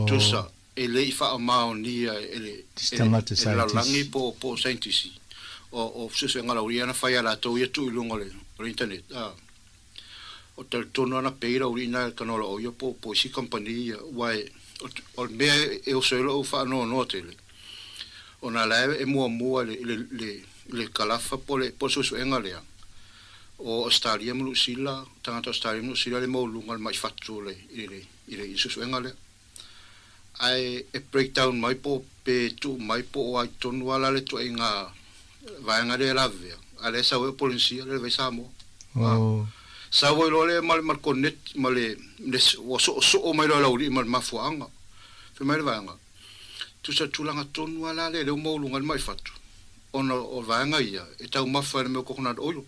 tusa e le i faamaonia e le e le lalolagi po po o saienitisi o o suesuega laulii ia na fai a latou ia tuu i luga o le o le internet a. O talitonu ana pei lau alii na e canola oil po po isi company ia aua e o le mea e oso ai lou faanoanoa tele ona la e muamua i le le le kalafa po le po le suesuega lea o Australia ma Niu Sila tagata Australia ma Niu Sila le maualuga o le mai fatu o le i le i le suesuega lea ae e break down mai po pe tuu mai po o ai tonu lava la le ituaiga vaega lea e lavevea, a o lea e sau ai o Polenisia, lea e vai Samoa. Oh. Sau ai loa lea ma le, ma le connect, ma le, le ua soosoo mai loa e Laulii ma le mafuaaga. Fai mai le vaega, tusa tulaga tonu lava la lea lea ua maualuga ai le mai fatu, ona o vaega ia e taumafa i le mea o coconut oil.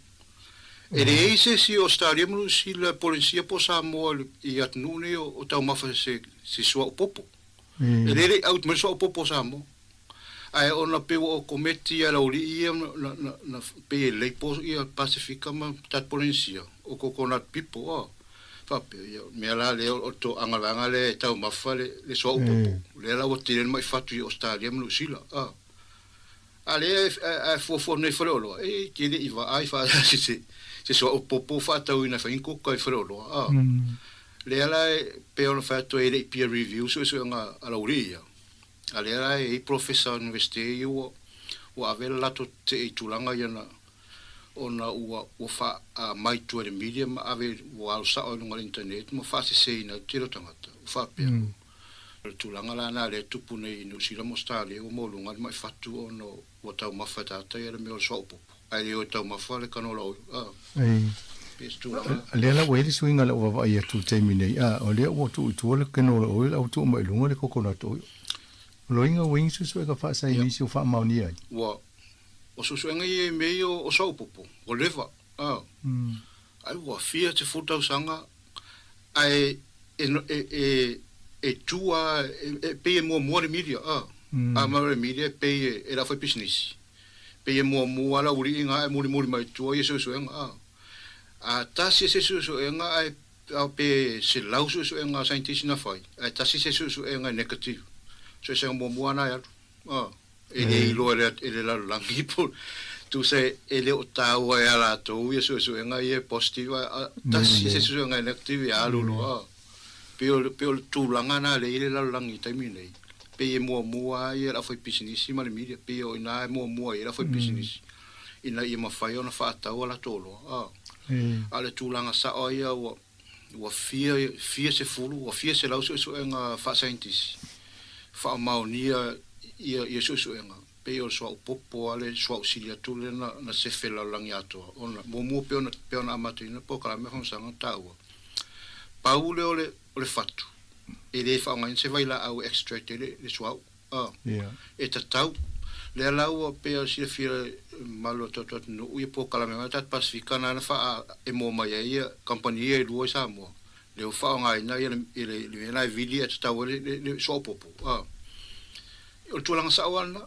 E leai se isi o Ausetalia ma Niu Sila, Polenisia po o Samoa i atunuu nei o taumafa i se suauu popo. E le le i out mai le suauu popo o Samoa. Ae ona pei ua o kometi a le aualii ia na pei e label ia Pasefika ma tatou Polenisia o coconut people a faapea ia o le mea la lea o le toaga vaega lea e taumafa le suauu popo lea la ua tele le mai fatu i Ausetalia ma Niu Sila a. A lea e fuafua nei faleoloa, e te le i vaai faatasi se se suauu popo faatauina e fai ni kuka i faleoloa a. Lea la e pei ona fai atu e le i peer review suesuega a Laulii ia. A lea la e i ai polofesa o le Universite ia ua ua ave le latou tetee i tulaga ia na ona ua ua faa mai tua i le media ma ave ua alo sao i luga o le internet ma faaseseina ai le tele o tagata. Ua faapea. O le tulaga la lena lea e tupu nei i Niu Sila ma Ausetalia ua maualuga le mai fatu ona ua taumafa e tagata ia le mea o le suauu popo ae le o e taumafa le canola oil a. Ei. Pei se tulaga. Lea la ua i ai le suiga o lau vaavaai atu i le taimi nei, a o lea ua tuu i tua le canola oil a ua tuu mai i luga le coconut oil. O loiga ua i ai ni suesuega faasaienisi ua faamaonia ai? Ua, o suesuega ia i mea ia o suauu popo, ua leva, a. Ai ua fia 10 tausaga ae e e e tu a e pei e muamua le media a a ma le media e pei e e le aufaipisinisi pei e muamua le auiliiga ae mulimuli mai tua ia suesuega a a tasi se suesuega ae a pe 100 suesuega a scientist na fai ae tasi se suesuega e negative suesuega muamua na e alu a E le iloa e le lalolagi po tusa e le o taua ia latou ia suesuega ia e positive a tasi se suesuega e negative e alu loa. Pei o pei o le tulaga na lea i le lalolagi i taimi nei. Pei e muamua ia le aufaipisinisi ma le media, pei o ina e muamua ai le aufaipisinisi ina ia mafai ona faatau a latou oloa. A a o le tulaga sao ia ua ua fia fia sefulu, ua fia selau suesuega faasaienitisi faamaonia ia ia suesuega, pei o le suauu popo a le suauu sili atu lea na na sefe i le lalolagi atoa ona muamua pei ona pei ona amataina polokalame o faamasinoga na taua. Pau lea o le o le fatu e le faaaogaina se vailaau e extract ai le le suauu. A, e tatau. Lea la ua pei ona silafia e le mamalu o le tatou atunuu ia polokalame mai tatou Pasefika na na faaemo mai ai ia kamupani ia e lua i Samoa, lea ua faaaogaina ia le le mea lena e vili ae tatau ai le le suauu popo. A, o le tulaga sao lava lena,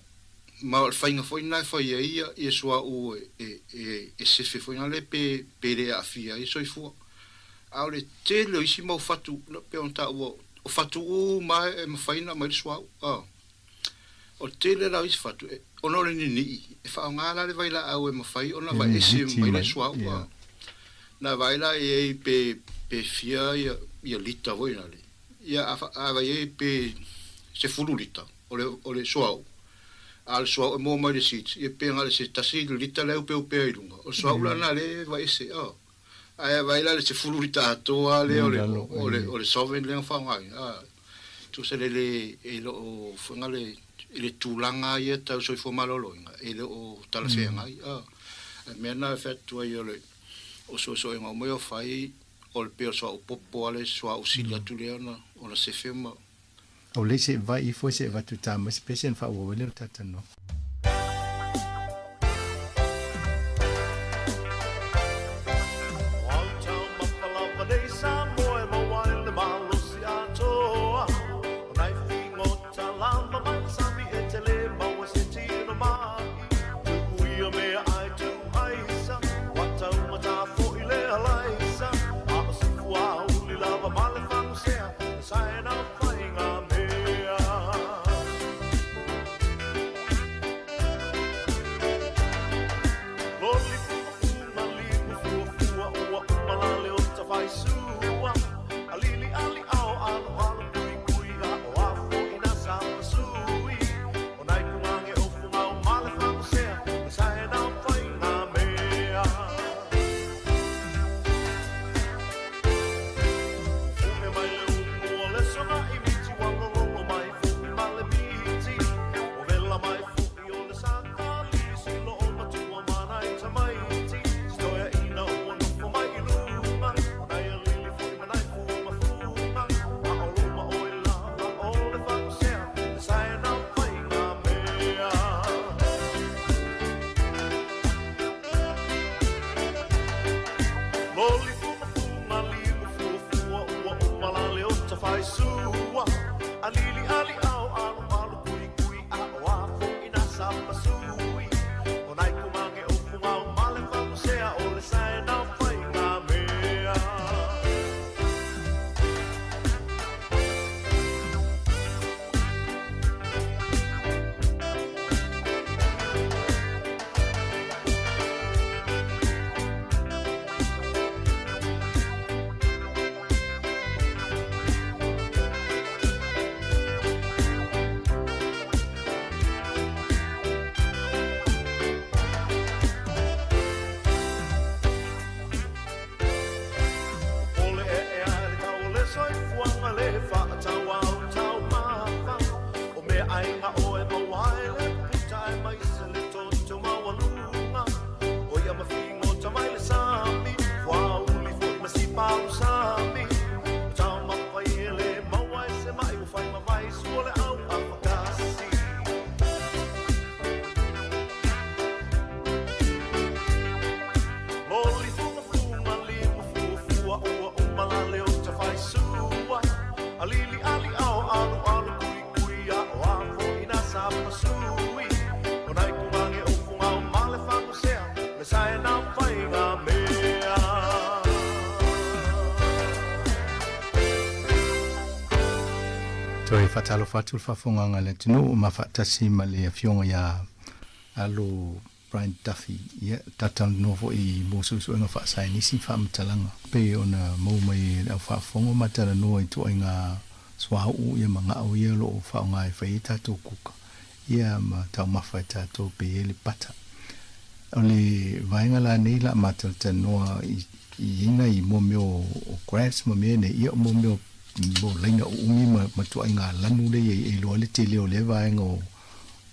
ma o le faiga foi lena e fai ai ia ia suauu e e e sefe foi lena pe pe le aafia ai le soifua. A o le tele o isi mau fatu, pei ona taua, o fatu uma lava e mafai ona aumai le suauu. A o le tele la o isi fatu, ona o le ninii, e faaaoga la le vailaau e mafai ona vaese mai le suauu. A na vaai la i ai pe, pe fia ia, ia lita foi lale. Ia a, a vaai ai pe 10 lita o le, o le suauu, a o le suauu e maua mai le seeds, ia pe na o le se tasi lita la e upeupea i luga. O le suauu la lena lea e vaese. A. Ae vaai la le 10 lita atoa lea o le, o le, o le solvent lea na faaaogaina, a, tusa le le, e le o fuega le, i le tulaga ia tau soifua maloloina, e le o talafeagai, a. A mea na e fai atu ai o le, o suesuega uma ia o fai, o le pei o le suauu popo a le suauu sili atu lea ona, ona sefe ma. O le se vai ifo se vatu tā mai se pese na whaua wele o tātano. Toe faatalofa atu le faafofogaaga a le atunuu ma faatasi ma le Afioga ia Alo Brian Duffy, ia, talatalanoa foi mo suesuega faasaienisi ma faamatalaga pei ona maua mai e le au faafofoga ma talanoa i ituaiga suauu ia ma gao ia o lo o faaaoga e fai ai tatou kuka ia ma taumafa e tatou pei ai le pata. O le vaega la nei la ma talatalanoa i i ai nai mo mea o graphs ma mea nei, ia o mo mea o laina uumi ma ma ituaiga lanu lea e iloa ai le tele o lea vaega o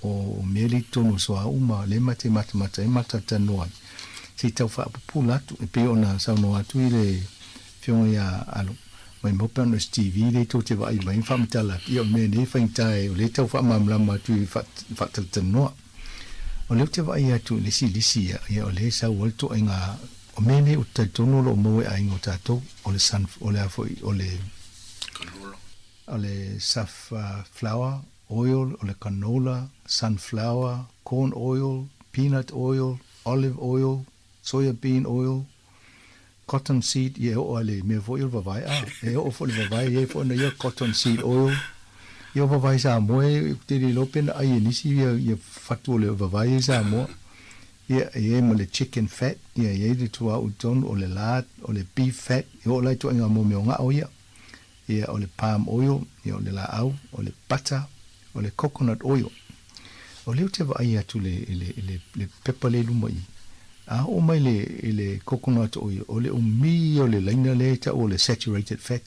o mea lea i totonu o suauu ma lea ma te matamata ai ma talatalanoa ai, se i tau faapupula atu. E pei ona saunoa atu i le Afioga ia Alo, maimau pe ana o se TV lea tou te vaai mai ai ma faamatala atu, ia o le mea nei e faigata o lea e tau faamalamalama atu i faatalatalanoa. O lea ou te vaai atu i le isi lisi ia, ia o lea e sau ai le ituaiga, o mea nei ou te talitonu o lo o maua e aiga o tatou, o le sun, o le a foi, o le, o le safflower oil, o le canola, sunflower, corn oil, peanut oil, olive oil, soya bean oil, cotton seed, ia e oo lava i le mea foi o le vavae, a, e oo foi i le vavae, e i ai foi ona ia cotton seed oil. Ia o vavae Samoa e, ou te le iloa pe na ai e nisi ia, ia fatu o le vavae ia i Samoa. Ia, e i ai ma le chicken fat, ia e i ai le tuauu i totonu, o le lard, o le beef fat, e oo la i ituaiga mo mea o gao ia. Ia, o le palm oil, ia o le laau, o le butter, o le coconut oil. O lea ou te vaai atu i le, i le, i le, le pepa lea i luma i i, a oo mai le, i le coconut oil, o le umi ia o le laina lea e tau o le saturated fat.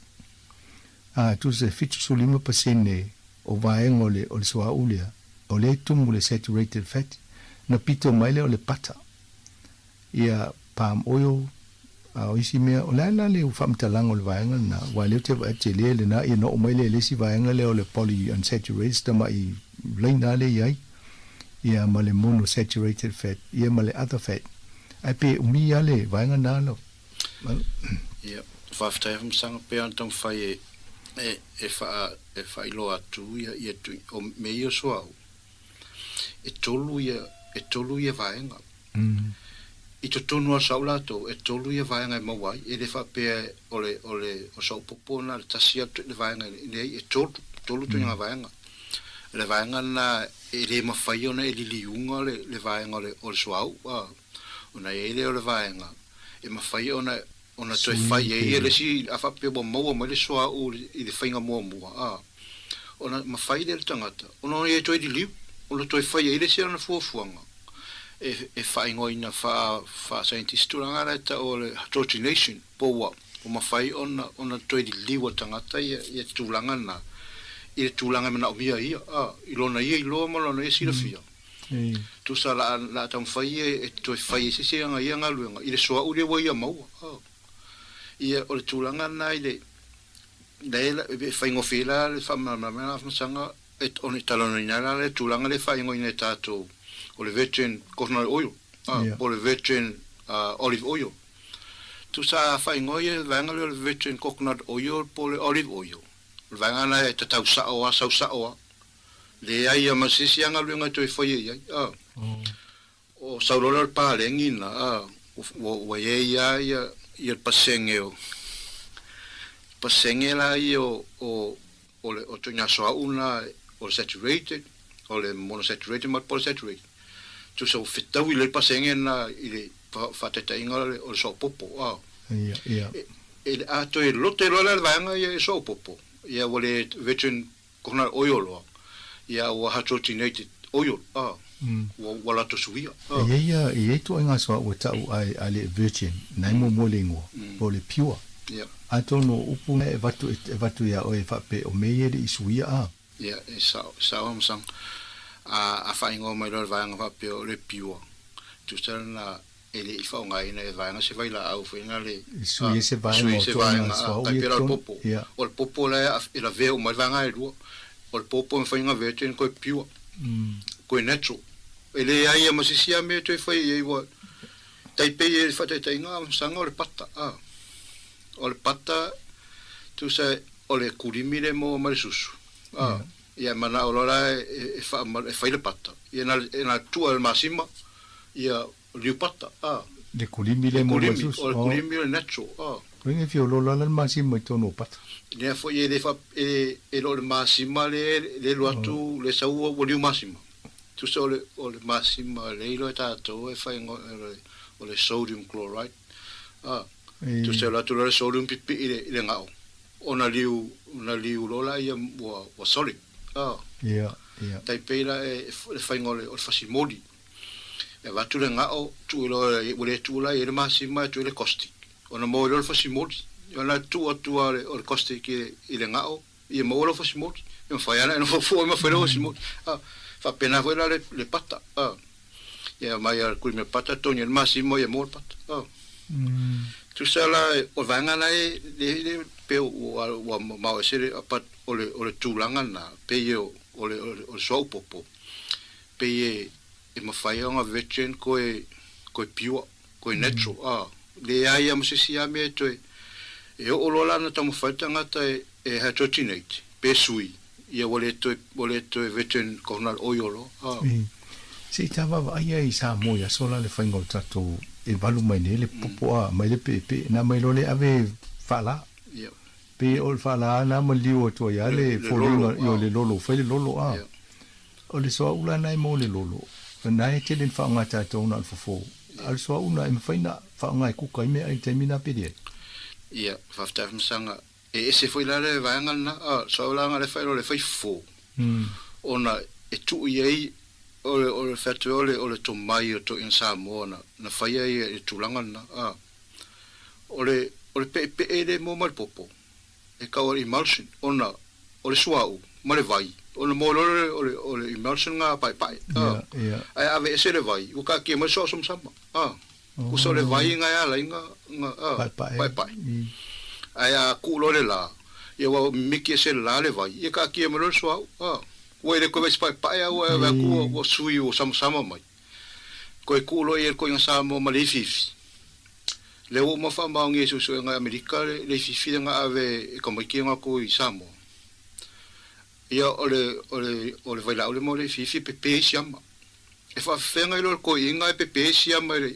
A, tusa e 75% o vaega o le, o le suauu lea, o lea e tumu le saturated fat, ona pito mai lea o le butter. Ia palm oil, a o isi mea, o le a la le faamatalaga o le vaega lena, aua o lea ou te vaai atu tele lena, ia ona oo mai lea i le isi vaega lea o le polyunsaturated, si tamai laina lea e i ai, ia ma le monosaturated fat, ia ma le other fat. Ae pe umi lava le vaega lena lau. Ia, faafetai Afamasaga, pei ona taumafai e, e, e faa, e faailoa atu ia, ia tui, o mea ia o suauu, E tolu ia, e tolu ia vaega. I totonu lava o sau latou, e tolu ia vaega e maua ai. E le faapea o le, o le, o sau popo na le tasi atu le vaega e leai, e tolu, tolu ituaiga vaega. O le vaega lena e le mafai ona e liliuga le, le vaega o le, o le suauu, a. Ona i ai lea o le vaega e mafai ona, ona toe fai ai le isi, a faapea ua maua mai le suauu i le faiga muamua, a. Ona mafai lea e le tagata ona ia toe liliu, ona toe fai ai le isi ana fuafuaga e, e faaigoaina faa, faa-scientist tulaga la e tau o le hydrogenation, po ua, ua mafai ona, ona toe liliu e le tagata ia, ia tulaga na i le tulaga e manaomia ai ia, a, i lona ia iloa ma lona ia silafia. Tusa la, la taumafai ia e toe fai ai se isi ana ia galuega i le suauu lea ua ia maua, a. Ia, o le tulaga lena i le, Lea e faigofie la le faamalamalamaga faamasanga ona e talanoaina ai la le tulaga lea e faaigoaina e tatou o le virgin coconut oil po o le virgin olive oil. Tusa a faaigoa ia le vaega lea o le virgin coconut oil po o le olive oil, o le vaega lena e tatau sao lava, sau sao lava, leai lava ma se isi lava galuega e toe faia i ai. O sau loa lea o le paleni na, a, ua, ua i ai lava ia, ia le pasene o, pasene la ia o, o, o le, o ituaiga suauu na, o le saturated, o le monosaturated ma le polysaturated. Tusa ua fetaui lelei le pasene na i le faataitaiga o le, o le suauu popo, a. Ia, ia. E, e le, a toe lote loa la le vaega ia e suauu popo, ia ua le virgin Kona oil loa, ia ua hydrogenated oil, a, ua, ua latou suia, a. E i ai a, e i ai ituaiga suauu e ta'u ai a le virgin, na e muamua le igoa, po o le pure. Ia. Atonu o upu e avatu, e avatu iā oe e faapea o mea ia e le i suia, a. Ia, e sa'o, e sa'o Amasanga. A, a faaigoa mai loa le vaega faapea o le pure, tusa lena e le i faaaogaina e vaega se vailaau foi na le E sui ai se vaega o ituaiga suauu ia tonu, popo. O le popo la e lavea uma ai vaega e lua. O le popo e mafai ona virgin koe pure, koe natural. E leai lava ma se isi lava mea e toe fai i ai ua tai pei e faataitaiga a masaga o le pata a. O le pata tusa o le kulimi lea e maua mai le susu a. Ia e manao loa la e e fai le pata. Ia na na tua e le masima ia liu pata a. Le kulimi lea e maua mai le susu. O le kulimi o le natural a. Lona uiga e fia oloolo lava la le masima i totonu o pata. Lea foi e le fa, e, e le o le masima lea le alu atu le sau ua liu masima. Tusa o le, o le masima lea iloa e tatou e fai o le, o le sodium chloride. A, tusa e alu atu loa le sodium pipii i le, i le gao, ona liu, ona liu loa laia ua, ua solid. A, Ia, ia. tai pei la e, le faiga o le, o le fasimoli. E avatu le gao, tuu loa, ua le tuu la i ai le masima e tuu i ai le caustic. Ona maua ai loa le fasimoli. Ona tuu atu lava o le caustic i le gao, ia maua lau fasimoli. E mafai lava ona e nofo fua ma fai lau fasimoli. A, faapena foi la le pata. A, ia aumai lava le kulime pata, togi ai le masima ia maua le pata. A, tusa la o le vaega la e le pei ua mamao ese le, but o le tulaga lena, pei o le suauu popo, pei e e mafai ona virgin koe koe pure koe natural a leai a ma se isi a mea e toe e oo loa la na taumafai le tagata e e hydrogenate pe sui ia ua le toe ua le toe virgin coconut oil loa a. E se i ta vaavaai ai i Samoa i aso la le faiga o le tatou e valu mai nei le popo a mai le peepee na mai loa le ave faala pe o le faala na maliu atu ai a le foliga i le lolo fai le lolo a. O le soaʻu la na e mo le lolo, na e tele na faaaoga e tatou na o le fofo, a o le soaʻu na e mafai na faaaoga e kuka ai meaai i le taimi na pe leai. Ia, faafetai Afamasaga. E ese foi la le vaega lena, a, soaʻu la le fai o le fai fofo, ona e tuu i ai o le, o le fai atu o le, o le tomai o toeaiina Samoa na, na faia ia i le tulaga lena, a. O le, o le peepee le maua mai le popo, e tau o le emulsion ona o le suauu ma le vai ona maua loa lea o le emulsion nga paepae a ae ave ese le vai ua taatia mai le suauu samasama a usa o le vai nga e ala ai nga a paepae ae a kuu loa le la ia ua mimiti ese le la le vai ia taatia mai loa le suauu a ua le toe vaai se paepae a ua ave atu ua sui ua samasama mai. Toe tuu loa i ai le toeaina Samoa ma le ifiifi. Lea ua uma faamaonia i suesuega i Amerika le ifiifi lea na ave e tamaiti ia latou i Samoa. Ia o le, o le, o le vailaau lea ma o le ifiifi e pepe ai siama. E faafefea nai loa le toeaina e pepe ai siama i le,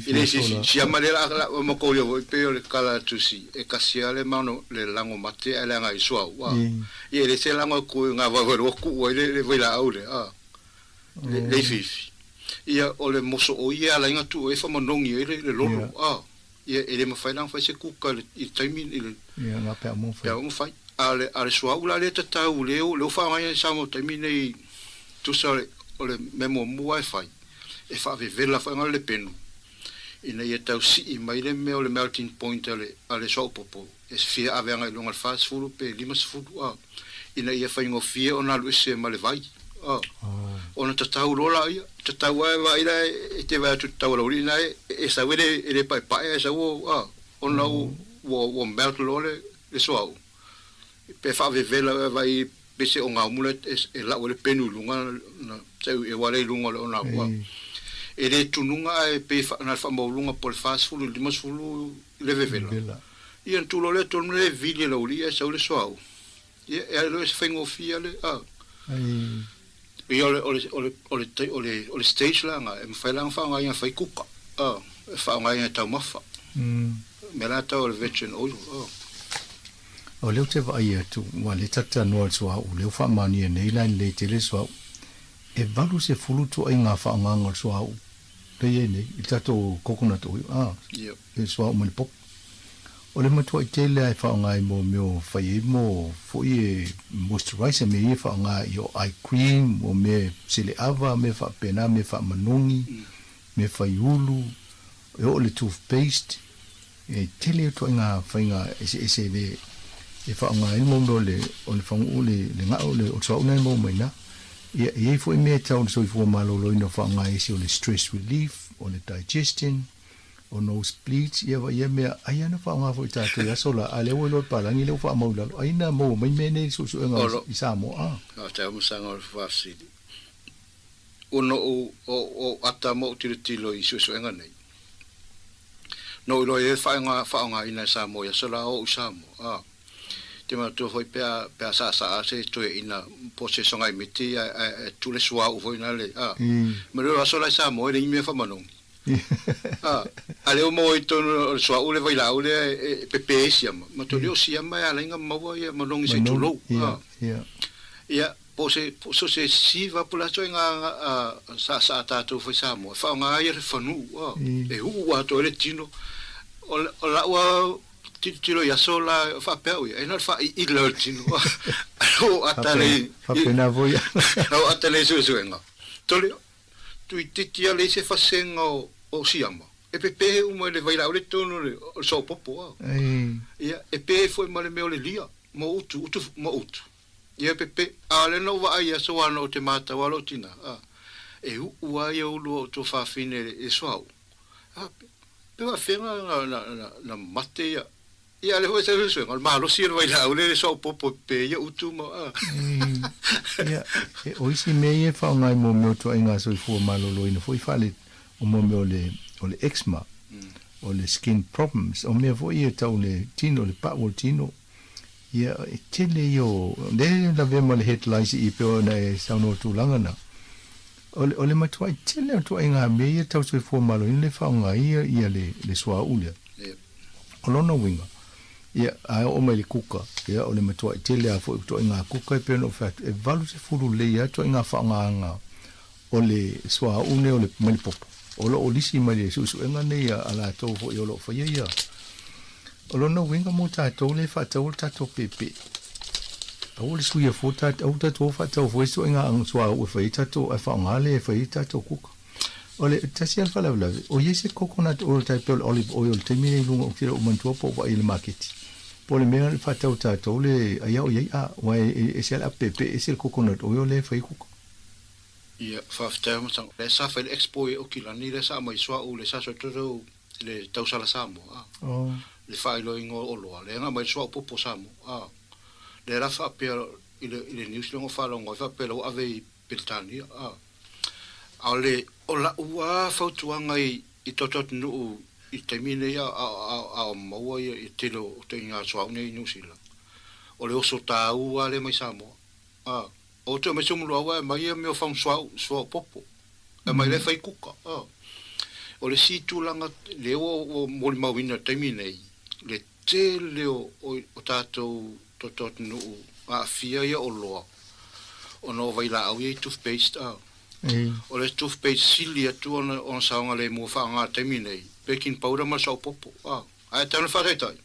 i le ifiifi. Siama lea la, la mataulia foi pei o le tala a Tusi, e tasi lava le mano, le lago mate ae leaga ai suauu, a. Ia e le se lago atu i ngā vaevae lua tuu ai le, le vailaau lea, a. Le ifiifi. Ia, o le moso o ia e ala ai ona tuu ai faamanogi ai le lolo, a. Ia, e le mafai la ona fai se kuka i le taimi, i le. Ia, na pe a uma ona fai. Pe a uma fai. A o le, a o le suauu la lea e tatau, lea ua faaaogaina i Samoa i le taimi nei, tusa o le mea muamua e fai, e faavevela foi le penu, ina ia tau sii mai le mea o le melting point a le, a le suauu popo, e fia ave agai i luga i le 40 pe 50, a, ina ia faigofie ona alu ese ma le vai, a. Ona tatau loa laia, tatau lava e vaai la e te vaai atu i te tau a le aualii lena e sau e le, e le paepae ae sau o, a, ona ua, ua melt loa le, le suauu. Pe faavevela e vaai pe se ogaumu la e lau ai le penu i luga na seu e wale i luga o le ogaumu a. E le tunuga ae pei na le faamaualuga po o le 40 i le 50 le vevela. Ia ona tu loa lea tonu le vili e le aualii ae sau le suauu. Ia e alu e se faigofie le a. Ia o le o le o le o le o le o le stage la na e mafai la ona faaaogaina e fai kuka a e faaaogaina e taumafa. Mea la tau o le virgin oil a. O lea ou te vaai atu, ua le talatalanoa i le suauu, lea ua faamaonia nei la e lelei tele le suauu. E 80 ituaiga faaaogaga o le suauu lea e i ai nei, i le tatou coconut oil, a, le suauu mai le popo. O le matuai tele lava e faaaoga i mo mea o fai ai mo foi e moisturizer, mea ia e faaaoga i o eye cream, o mea e seleava, mea faapena, mea faamanogi, mea fai ulu, e oo i le toothpaste. E tele ituaiga faiga eseese le e faaaoga ai le mau mea o le o le faguu le le gao le o le suauu lena e maua mai i ina. Ia e i ai foi mea e tau i le soifua maloloina o faaaoga ai isi o le stress relief, o le digestion, o nose bleeds, ia ia mea ai lava na faaaoga foi e tatou i aso la, a o lea ua iloa e le palagi lea ua faamau i lalo, ai na maua mai mea nei i suesuega i Samoa. A. Faafetai Masaga o le faafesili. Ona ou ou ata ma ou tilotilo i suesuega nei. Na ou iloa i ai le faaiuga faaaogaina e Samoa i aso la o ou i Samoa. A. Te manatua foi pe a pe a saasaa se toeaina po o se sogaimiti ae ae tu le suauu foi na le a. Ma le aso la i Samoa e leai ni mea faamanogi. A, a lea ua maua i totonu o le suauu le vailaau lea e pepe ai siama, mataulia o siama e ala ai ona maua ia manogi se i tulou. A, ia, po o se, po o se siva po o le a ituaiga saasaa tatou fai Samoa e faaaoga ai le fanuu, a, e uu atoa ai le tino. O, o lau lava tilotilo i aso la faapea au ia, e na o le faaiiila o le tino. Ae ua ou ata nei, Faapena foi. ua ou ata nei i suesuega. Tole, Tuititi a leai se fasega o siama, e pepe uma i le vailaau le totonu o le soopopo a. Ia, e pe foi ma le mea o le lia, ma utu, utu, ma utu. Ia, e pepe. A o lea na ou vaai i aso ana ou te matau a lou tina, a, e uu a ia ulu o outou fafine i le suauu. A, pe faafefea na, na, na, na mate ia Ia, lea foi sa suesuega, o le malosi o le vailaau lea e soaopopo e pepe ia utu ma, a. Ia, o isi mea ia e faaaoga i mea o ituaiga soifua maloloina foi faale, o mea o le, o le eczema, o le skin problems, o mea foi ia tau le tino, le pau o le tino. Ia, e tele ia o, lea e lavea ma le head lice i pei ona e saunoa tulaga na. O le, o le matuai tele o ituaiga mea ia tau soifua maloloina lea e faaaoga ai ia, ia le, le suauu lea. O lona uiga, ia, a oo mai i le kuka, ia, o le matuai tele lava foi o ituaiga kuka e pei ona ou fai atu, e 80 lelei lava ituaiga faaaogaga o le suauu nei o le, mai le popo, o lo o lisi mai le suesuega nei a latou foi o lo o faia ia. O lona uiga mo tatou lea e faataua le tatou peepee, aua le suia fua tatou, aua tatou o faatau fua isi ituaiga suauu e fai ai tatou, ae faaaoga lea e fai ai tatou kuka. O le tasi lava le faalavelave, o i ai se coconut oil tai pei o le olive oil i le taimi nei i luga, ou te le o manatua po o vaai i le maketi. Po o le mea e faatau e tatou le ai a o i ai, a, aua e ese lava le apu peepee, ese le coconut oil lea e fai ai kuka. Ia, faafetai lava Matango. Lea sa fai le expo i Okilani lea sa aumai suauu lea sa soitotau i le tausala Samoa, a. Le faailoaina o oloa, lea na aumai le suauu popo Samoa, a. Lea la faapea i le, i le news lea na ou faalogo ai faapea la ua ave i Peretania, a. A o le, o la'u lava fautuaga i, i tatou atunuu i le taimi lenei a, a, a, a o maua ia, ia tele o ituaiga suauu nei i Niu Sila, o le oso tāu lava lea mai Samoa. A, o toe aumai se umuloau ae aumai ia mea o fagu suauu, suauu popo. E aumai la e fai kuka. A. O le isi tulaga lea ua, ua molimauina i le taimi lenei, le tele o, o, o tatou, tatou atunuu aafia ia oloa ona o vailaau ia i toothpaste a. O le toothpaste sili atu ona ona saogalemu e faaaoga i le taimi nei, baking powder ma le saopopo a. Ae tau ina faataitai,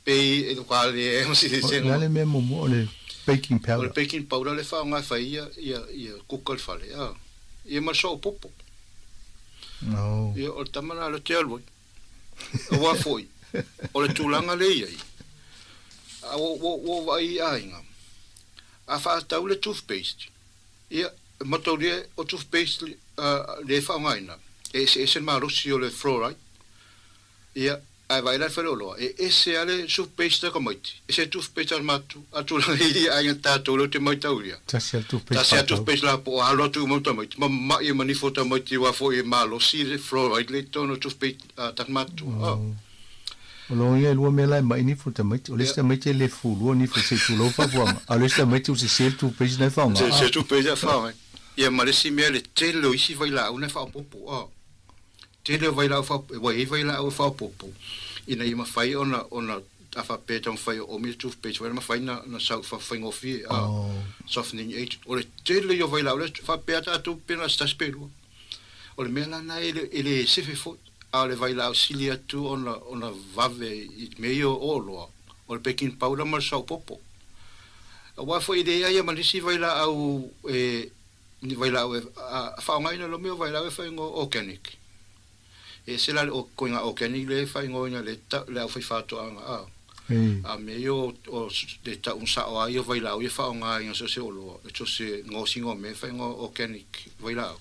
pei e ua leai ma se O le a le mea muamua o le baking powder? O le baking powder le faaaoga e fai ia ia ia kuka i le fale a. Ia ma le saopopo. Ia o le tama lena lea ou te alu ai. Aua foi, o le tulaga lea e i ai, a ua, ua, ua ou vaai i aiga, a faatau le toothpaste, ia, e mataulia o toothpaste lea e faaaogaina, e eseese le malosi o le fluoride, ia, ae vaai la i le faleoloa, e ese lava le toothpaste a tamaiti, ese le toothpaste a le matua, a le tulaga i aiga tatou lea ou te mataulia. Tasi lava le toothpaste Tasi lava le toothpaste la po o alo atu uma tamaiti, ma ma'i e manifo tamaiti aua foi e malosi le fluoride lea i totonu o le toothpaste a tatou matua. Oh. O lona uiga e lua mea la e ma'i nifo tamaiti. O le isi tamaiti e le fulua nifo se i tulou faafuaga, a o le isi tamaiti ua sese le toothpaste na e faaaoga. Sese le toothpaste na e faaaoga. Ia ma le isi mea le tele o isi vailaau na e faaopoopo. Oh. Tele o vailaau faaopoopo, ua i ai vailaau e faaopoopo ina ia mafai ona, ona, a faapea e taumafai e oomi le toothpaste foi lea, mafai ona, ona sau faigofie, a, softening agent. O le tele ia o vailaau lea, faapea tatou pe na o se tasi pe lua. O le mea la lena e le, e le sefe foi, a o le vailaau sili atu ona, ona vave i mea ia o oloa, o le baking powder ma le saopopo. Aua foi e leai lava ma nisi vailaau e, Ni vailaau e faaaogaina loa mea o vailaau e faaigoa organic. E ese la le koiga organic lea e faaigoaina e le aufaifaatoaga a. A mea ia o le tau sao lava ia o vailaau ia e faaaoga i so o se oloa, so o se gaosiga o mea e faaigoa organic vailaau.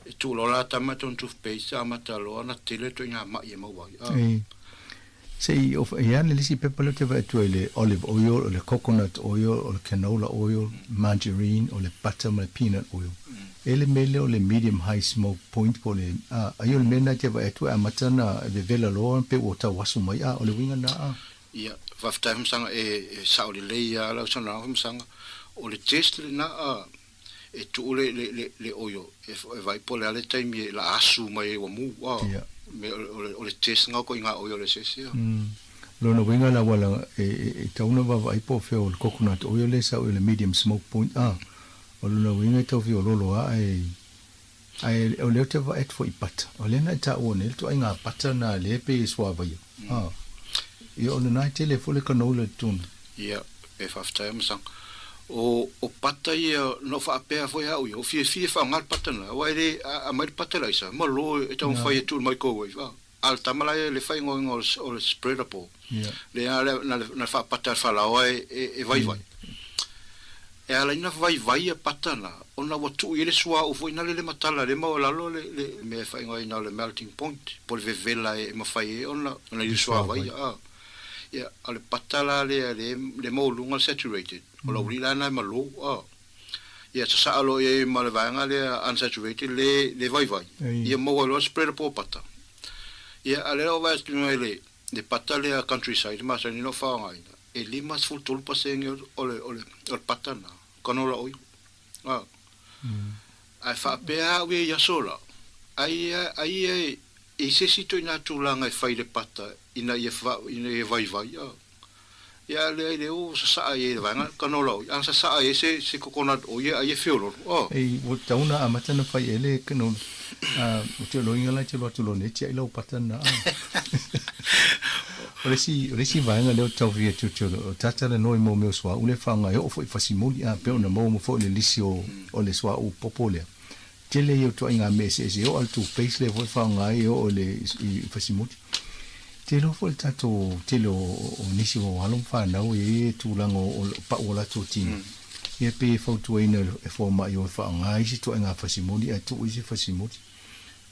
E tuu loa la tama i tona toothpaste amata loa ona tele le ituaiga mai e maua ai a. Se i ofa i ana le isi pepa lea ou te vaai atu ai le olive oil, o le coconut oil, o le canola oil, margarine, o le butter ma le peanut oil. E le mea lea o le medium high smoke point po o le, a, ai o le mea lena e te vaai atu e amata ona vevela loa pe ua tau asu mai, a, o le uiga lena, a. Ia, faafetai Afamasaga, e, e sao lelei lava lau saunoaga Afamasaga, o le test lena, a. E tuu le, le, le, le oio e, e vaai po o le a le taimi e la asu mai ai ua mu, a. Me o le, o le, o le test lena o koiga oio o le eseese, a. Lona uiga la ua la e, e, e tau ona vaavaai po o fea o le coconut oil lea e sau i le medium smoke point, a. O lona uiga e tau fiololo a ae, ae o lea ou te vaai atu foi i pata. O lea na e taua nei le ituaiga pata na lea e pei e suavaia, a. Ia o lena e tele foi le canola i totonu. Ia, e faafetai a Masaga. O, o pata ia, na ou faapea foi au ia, o fiafia e faaaoga le pata lena, aua e le, a aumai le pata i le aisa, malo e taumafai e tuu i le microwave, a. A o le tama la ia i le faaigoaina o le, o le spreadable, lea na, na, na faapata e le falaoa e, e, e vaivai. E ala ai ona vaivai ia pata na, ona ua tuu i ai le suauu foi na le le matala le maualalo le, le mea e faaigoaina o le melting point, po o le vevela e mafai ai ona, ona i le suavai, a. Ia, o le pata la lea le, le maualuga le saturated, o le aualii la lena e malo, a. Ia, sasaa loa i ai ma le vaega lea unsaturated, le, le vaivai, ia maua ai loa le spreadable o pata. Ia, a o lea la ua vaai atu nei le, le pata lea countryside e masani ona ou faaaogaina, e 53 pasene o le, o le, o le pata lena, canola oil. A. Ae faapea au ia i aso la, ai ai ia i se isi ituaiga tulaga e fai i le pata ina ia ina ia vaivai a. Ia a leai lea ua sasaa i ai i le vaega canola oil, a sasaa i ai se se coconut oil ai e feololo a. Ei, ua tatau ona amata ona fai e le canola. A, ou te iloa la e te alu atu loa nei tiai lau pata lena a. O le isi, o le isi vaega lea ou te tau fia tilotilo, o talatalanoa i mau mea o suauu lea e faaaoga e oo foi i fasimoli, a pei ona maua mai foi i le lisi o, o le suauu popo lea. Tele ia o ituaiga mea eseese, e oo lava i le toothpaste lea foi e faaaoga ai e oo i le, i fasimoli. Te iloa foi le tatou tele o, o nisi o alo ma fanau e i ai le tulaga o, o pau o latou tino. Ia pei e fautuaina e fomai o e faaaoga isi ituaiga fasimoli ae tuu isi fasimoli.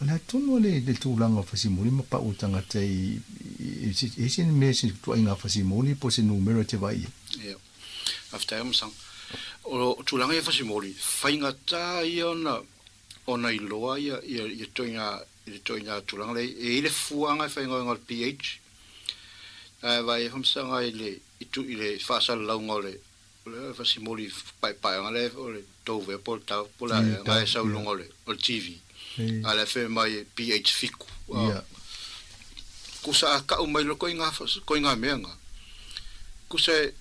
O le a tonu le le tulaga o fasimoli ma pau o tagata i i i se mea se ituaiga fasimoli po o se numera e te vaai i ai. Ia. Faafetai lava Masaga. O tulaga ia fasimoli, faigata ia ona ona iloa ia ia ia ituaiga i le ituaiga tulaga lea e i ai le fuaga e faigaluega o le pH. Ae vaai ai Masaga i le i tu i le faasalalauga o le O le fasimoli paepaeaga lea o le Dove po o le Dove po o le a ea, na e sau i luga o le o le TV. A o la e fai mai e PH 7. Kusa a kau mai loa koiga koiga mea na. Kusa e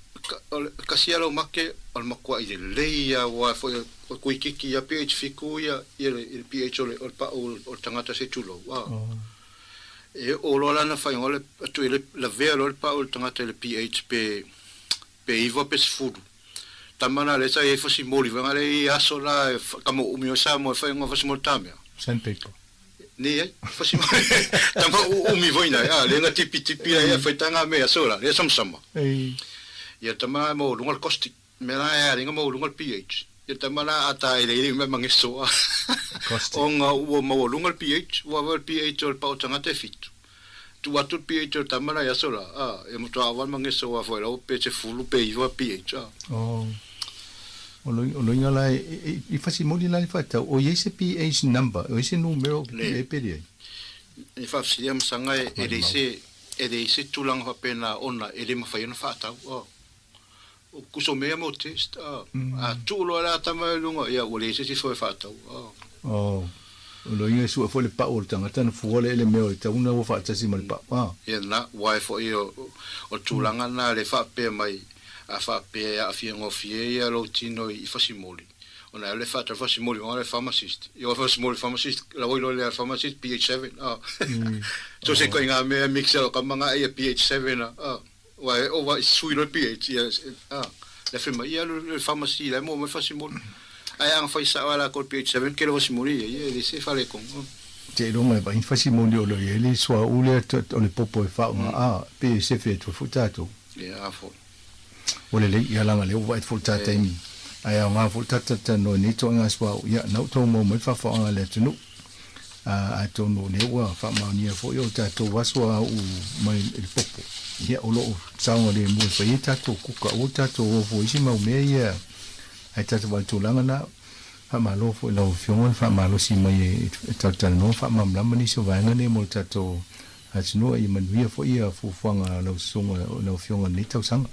o le kasi a lou make o le makuaʻi lelei ia aua foi o kuikiki ia PH 7 ia ia le PH o le o le paʻu o le tagata se tulou. E oo loa lana faaigoa le atu i le lavea loa le paʻu o le tagata i le PH pe pe iva pe sefulu. Tama la lea sa i ai fasimoli vaega lea i aso la e kama umi ai Samoa e fai nga fasimoli tamea. Sandpaper. Ne ai, fasimoli tama umi foi na a lea na tipi tipi ai e fai tanga mea aso la lea samasama. Ei. Ia tama la e maualuga le caustic. Mea la e aringa maualuga le pH. Ia tama la a ta ele ele me mangeso a. Caustic. Ona ua maualuga le pH, ua le pH o le pao tagata e fitu. Tuu atu le pH o le tama la i aso la, a, e matua awa le mageso a foi lau pe sefulu pe iva pH, a. Oh. O lo, o loiga la e, e, i fasimoli la le faatau, o i ai se pH number, o i ai se numero Le. e pele ai? E faafesilia masaga e, e leai se, e leai se tulaga faapena ona e le mafai ona faatau, a. O kuso mea mo test, a. A tuu loa la tama i luga, ia ua leai se isi foi e faatau, a. Oh. O loiga e sue foi le pau o le tagata na fua le ele mea o le tauna ua faatasi ma le pau, a. Ia na, ua e foi o, o le tulaga na le faapea mai, a faapea e aafia gofie ia lou tino i fasimoli, ona e alu e faatau fasimoli ona le pharmacist. Ia o fasimoli pharmacist, la ua iloa lea le pharmacist pH 7, a. So se ituaiga mea e mix e lou kama nga ia pH 7, a. Aua e ova i sui loa le pH, ia, a, le fai mai, ia alu i le pharmacy la e maua mai fasimoli. Ae a na fai sao lava latou i le pH 7, kele fasimoli ia, ia e le se faaletonu. Seiloga e vaai fasimoli o lo o i ai le suauu lea o le popo e faaaoga, a, pei e sefe atu ai foi tatou. Ia, a foi. Ua lelei, ia leaga lea ua vaai atu foi i le ta taimi, ae aoga foi le ta talatalanoa i nei ituaiga suauu, ia, na ua tou maua mai le faafaaoga a le atunuu. Ā, atonu o lea ua faamaonia foi o tatou aso a uu mai i le popo, ia, o lo o saogalemu e fai ai tatou kuka, aua tatou o fua i isi mau mea ia, ae tatou vaai i le tulaga lena. Faamalo foi i lau Afioga le faamalosi mai e talatalanoa ma faamalamalama nisi o vaega nei mo le tatou atunuu, ia manuia foi ia fuafuaga a lau susuga, lau Afioga i lenei tausaga.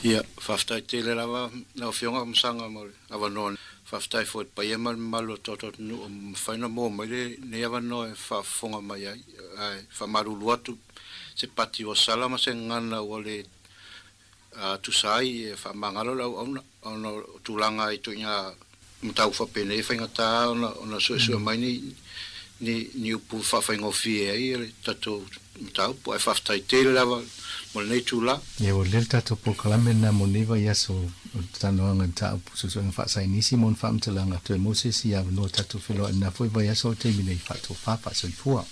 Ia, faafetai tele lava lau Afioga Masaga mo le avanoa. Faafetai foi i le paia ma le mamalu o le tatou atunuu ua mafai ona maua mai lenei avanoa e faafofoga mai ai. Ae faamalulu atu se pati ua sala ma se gagana ua le tusa ai e faamagalo le auauna ona o tulaga i ituaiga mataupu faapenei e faigata ona suesue mai ni ni ni upu faafaigofie ai le tatou mataupu. Ae faafetai tele lava mo lenei itula. Ia ua lelei le tatou polokalame lena mo lenei vaiaso o le talanoaga i mataupu suesuega faasaienisi mo ni faamatalaga toe mo se isi avanoa tatou feiloai lena foi vaiaso o le taimi nei faatofa faasoifua.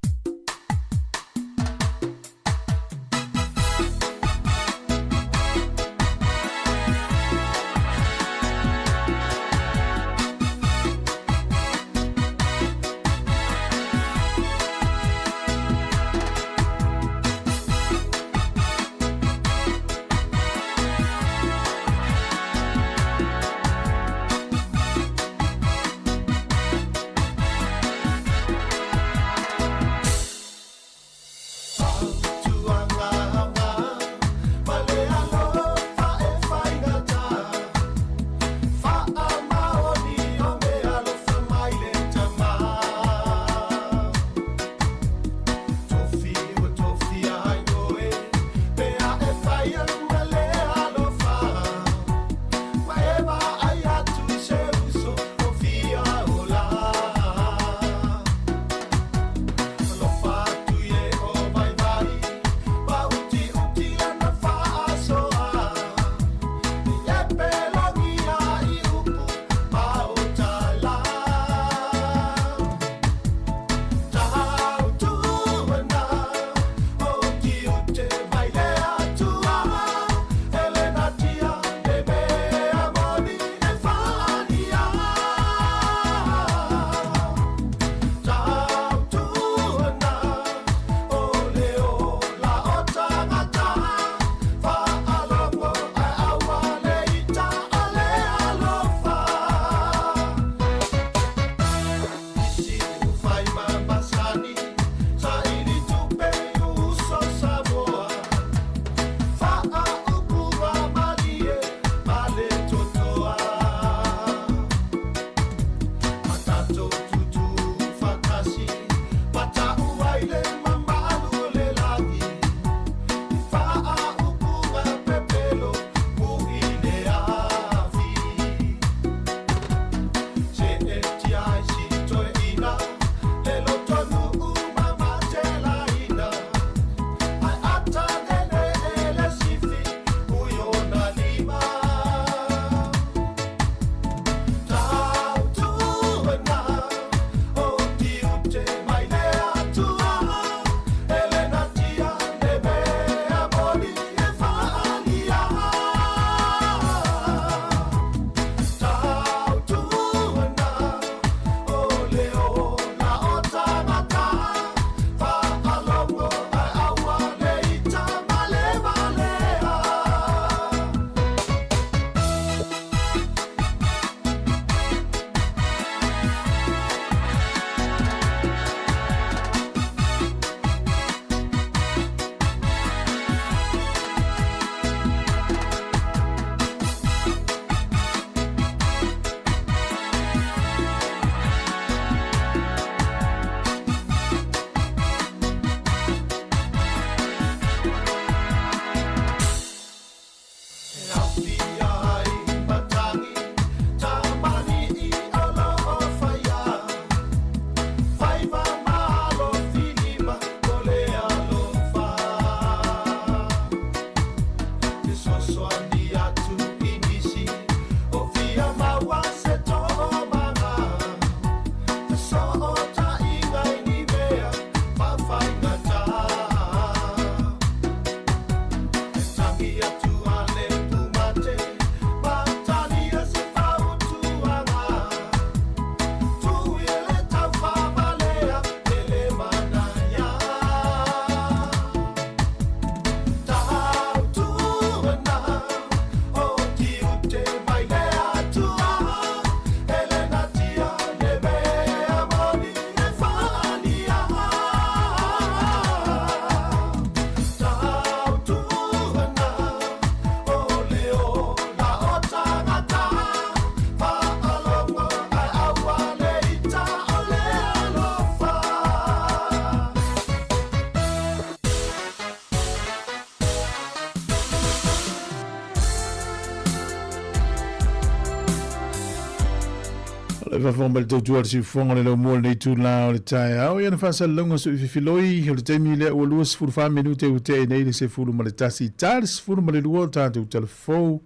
Le faafofoga mai le tautua a le siufofoga o le laumua o lenei itula o le taeao, ia na faasalalauga sui fefiloi o le taimi lea ua 24 minute ua tea nei le 11 ta le 12 o tatou talafou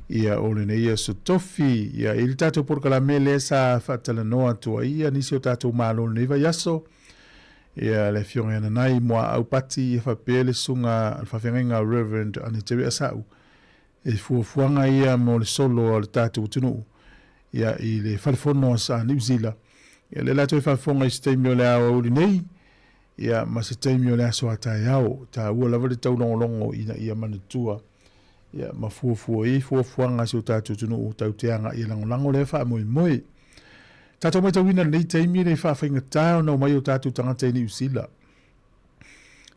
ia o lenei aso tofi ia i le tatou polokalame lea sa faatalanoa atu ai ia nisi o tatou malo lenei vaiaso ia le afioga ia Nanai Muaau Pati ia faapea le susuga le faafeagaiga Reverend Aneteri Asau E fuafuaga ia mo le solo a le tatou atunuu ia i le Fale Fono a Niu Sila. Ia lea la toe faafofoga i se taimi o le aoauli nei ia ma se taimi o le aso a taeao. E taua lava le taulogologo ina ia manatua ia ma fuafua i fuafuaga a si o tatou atunuu tatou te agai e lagolago lea faamoemoe. Tatou matauina i lenei taimi le faafaigata ona omai o tatou tagata i Niu Sila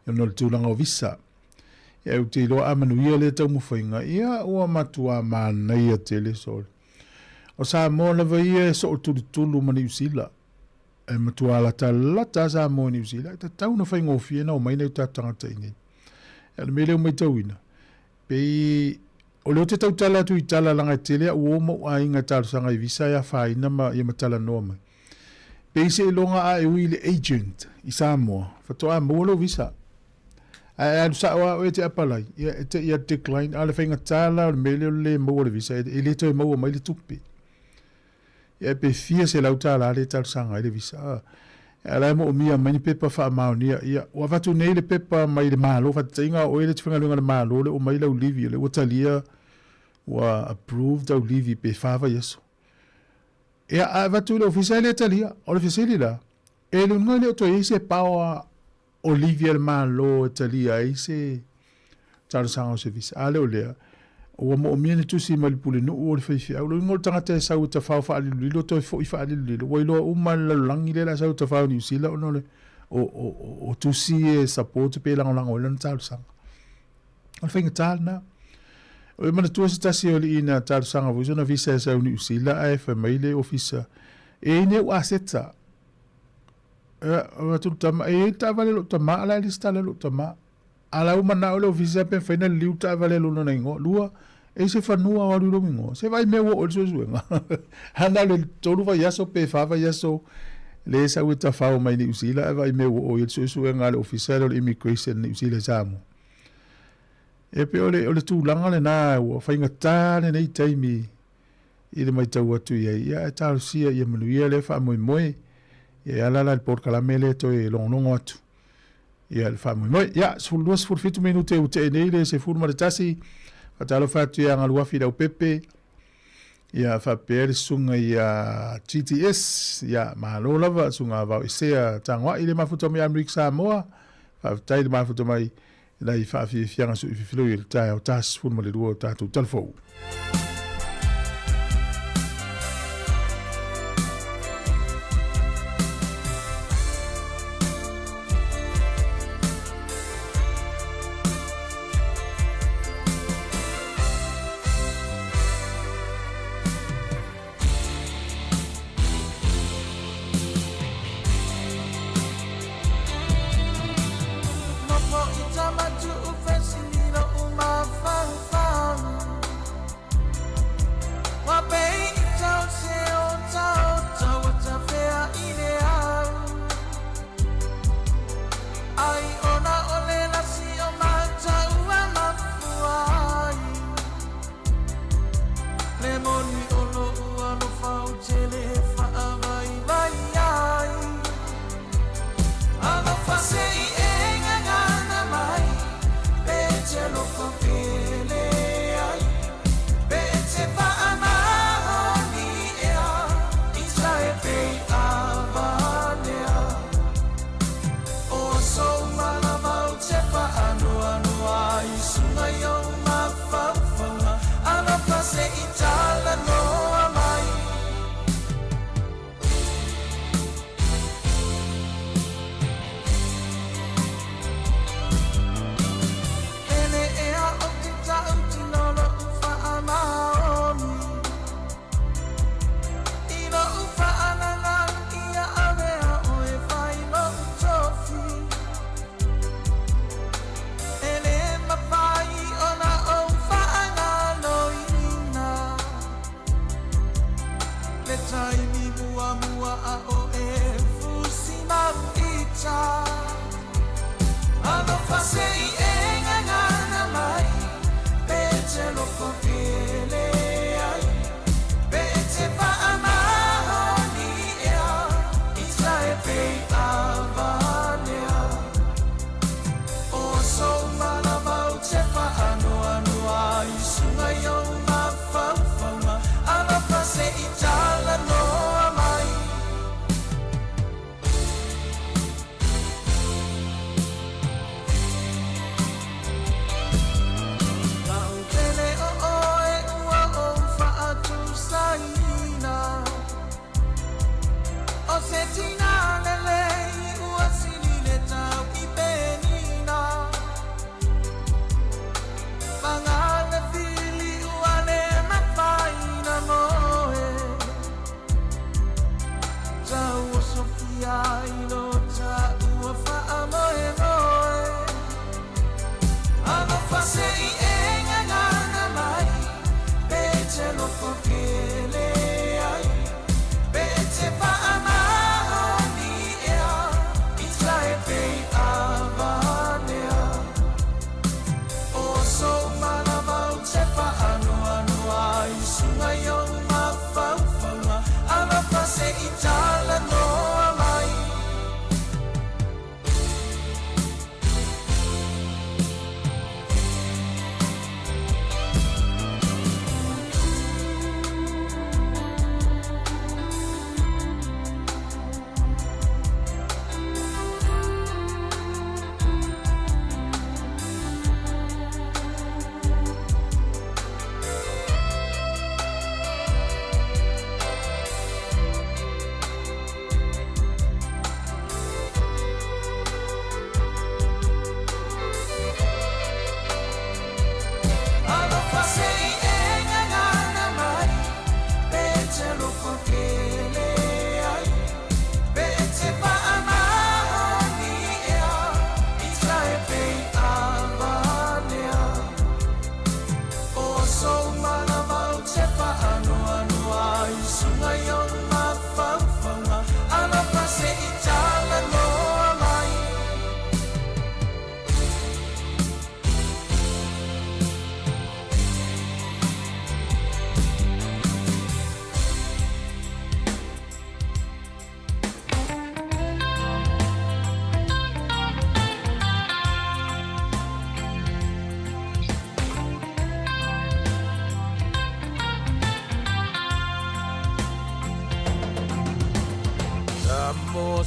ona o le tulaga o visa. Ia ou te iloa a manuia lea taumafaiga, ia ua matuā manaia tele sole. O Samoa lava ia e sootulutulu ma Niu Sila. E matuā latalata a Samoa i Niu Sila, e tatau ona faigofie ona omai nai o tatou tagata i inei. Ia o le mea lea ua matauina, pei o lea ou te tautala atu i tala leaga e tele au uo ma ou aiga e talosaga i visa e afaina ma ia ma talanoa mai. Pei seiloga a e ui i le agent i Samoa, faatoa maua lou visa. Ae e alu sao lava oe e te apalai, ia e te i a decline, a o le faigata la o le mea lea o le le maua o le visa, e le toe maua mai le tupe. Ia pe fia $100 lea e talosaga ai le visa. A o la e moomia mai ni pepa faamaonia, ia ua avatu nei le pepa mai le Malo, faataitaiga o oe le te faigaluega i le Malo lea ua aumai lau livi, o lea ua talia, ua approved au livi pe fa vaiaso. Ia, a avatu i le ofisa e le talia. O le fesili la, e luga e le o toe i ai se power o livi a le Malo e talia ai se talosaga o se visa. A lea o lea, ua moomia ni tusi mai le pulenuu o le faifeau. Lona uiga o le tagata e sau e tafao faalilolilo toe foi faalilolilo, ua iloa uma e le lalolagi lea o le a sau e tafao i Niu Sila ona o le o, o, o, o tusi e support pe lagolago ai lana talosaga. O le faigata lena. O le manatua se tasi o alii na talosaga foi sona visa e sau i Niu Sila ae fai mai le ofisa, e i ai nei au aseta. Avatu le tama, e i ai le taavale a lou tama, a o la e resitala e lou tama. A o la e ua manao le ofisa pe mafai ona liliu le taavale a lona igoa. Lua, e i ai se fanua o alu i lou igoa. Se vaai mea ua oo i ai le suesuega. A na o le tolu vaiaso pe fa vaiaso lea e sau e tafao mai Niu Sila ae vaai mea ua oo i ai le suesuega a le ofisa lea o le Immigration Niu Sila i Samoa. E pei o le, o le tulaga lena ua faigata lenei taimi i le matau atu i ai, ia ae talosia ia manuia lea faamoemoe. Ia e ala la i le polokalame lea toe logologo atu ia le faamoemoe. Ia, 12, 17 minute ua tea nei le 11, faatalofa atu ia Galuafi Leaupepe, ia faapea le susuga ia GTS, ia malo lava susuga Vaoesea Tagoai le mafuta mai Amerika Samoa, faafetai le mafuta mai Nai faafiafiaga suififiloi o le taeao 12 o tatou talafou.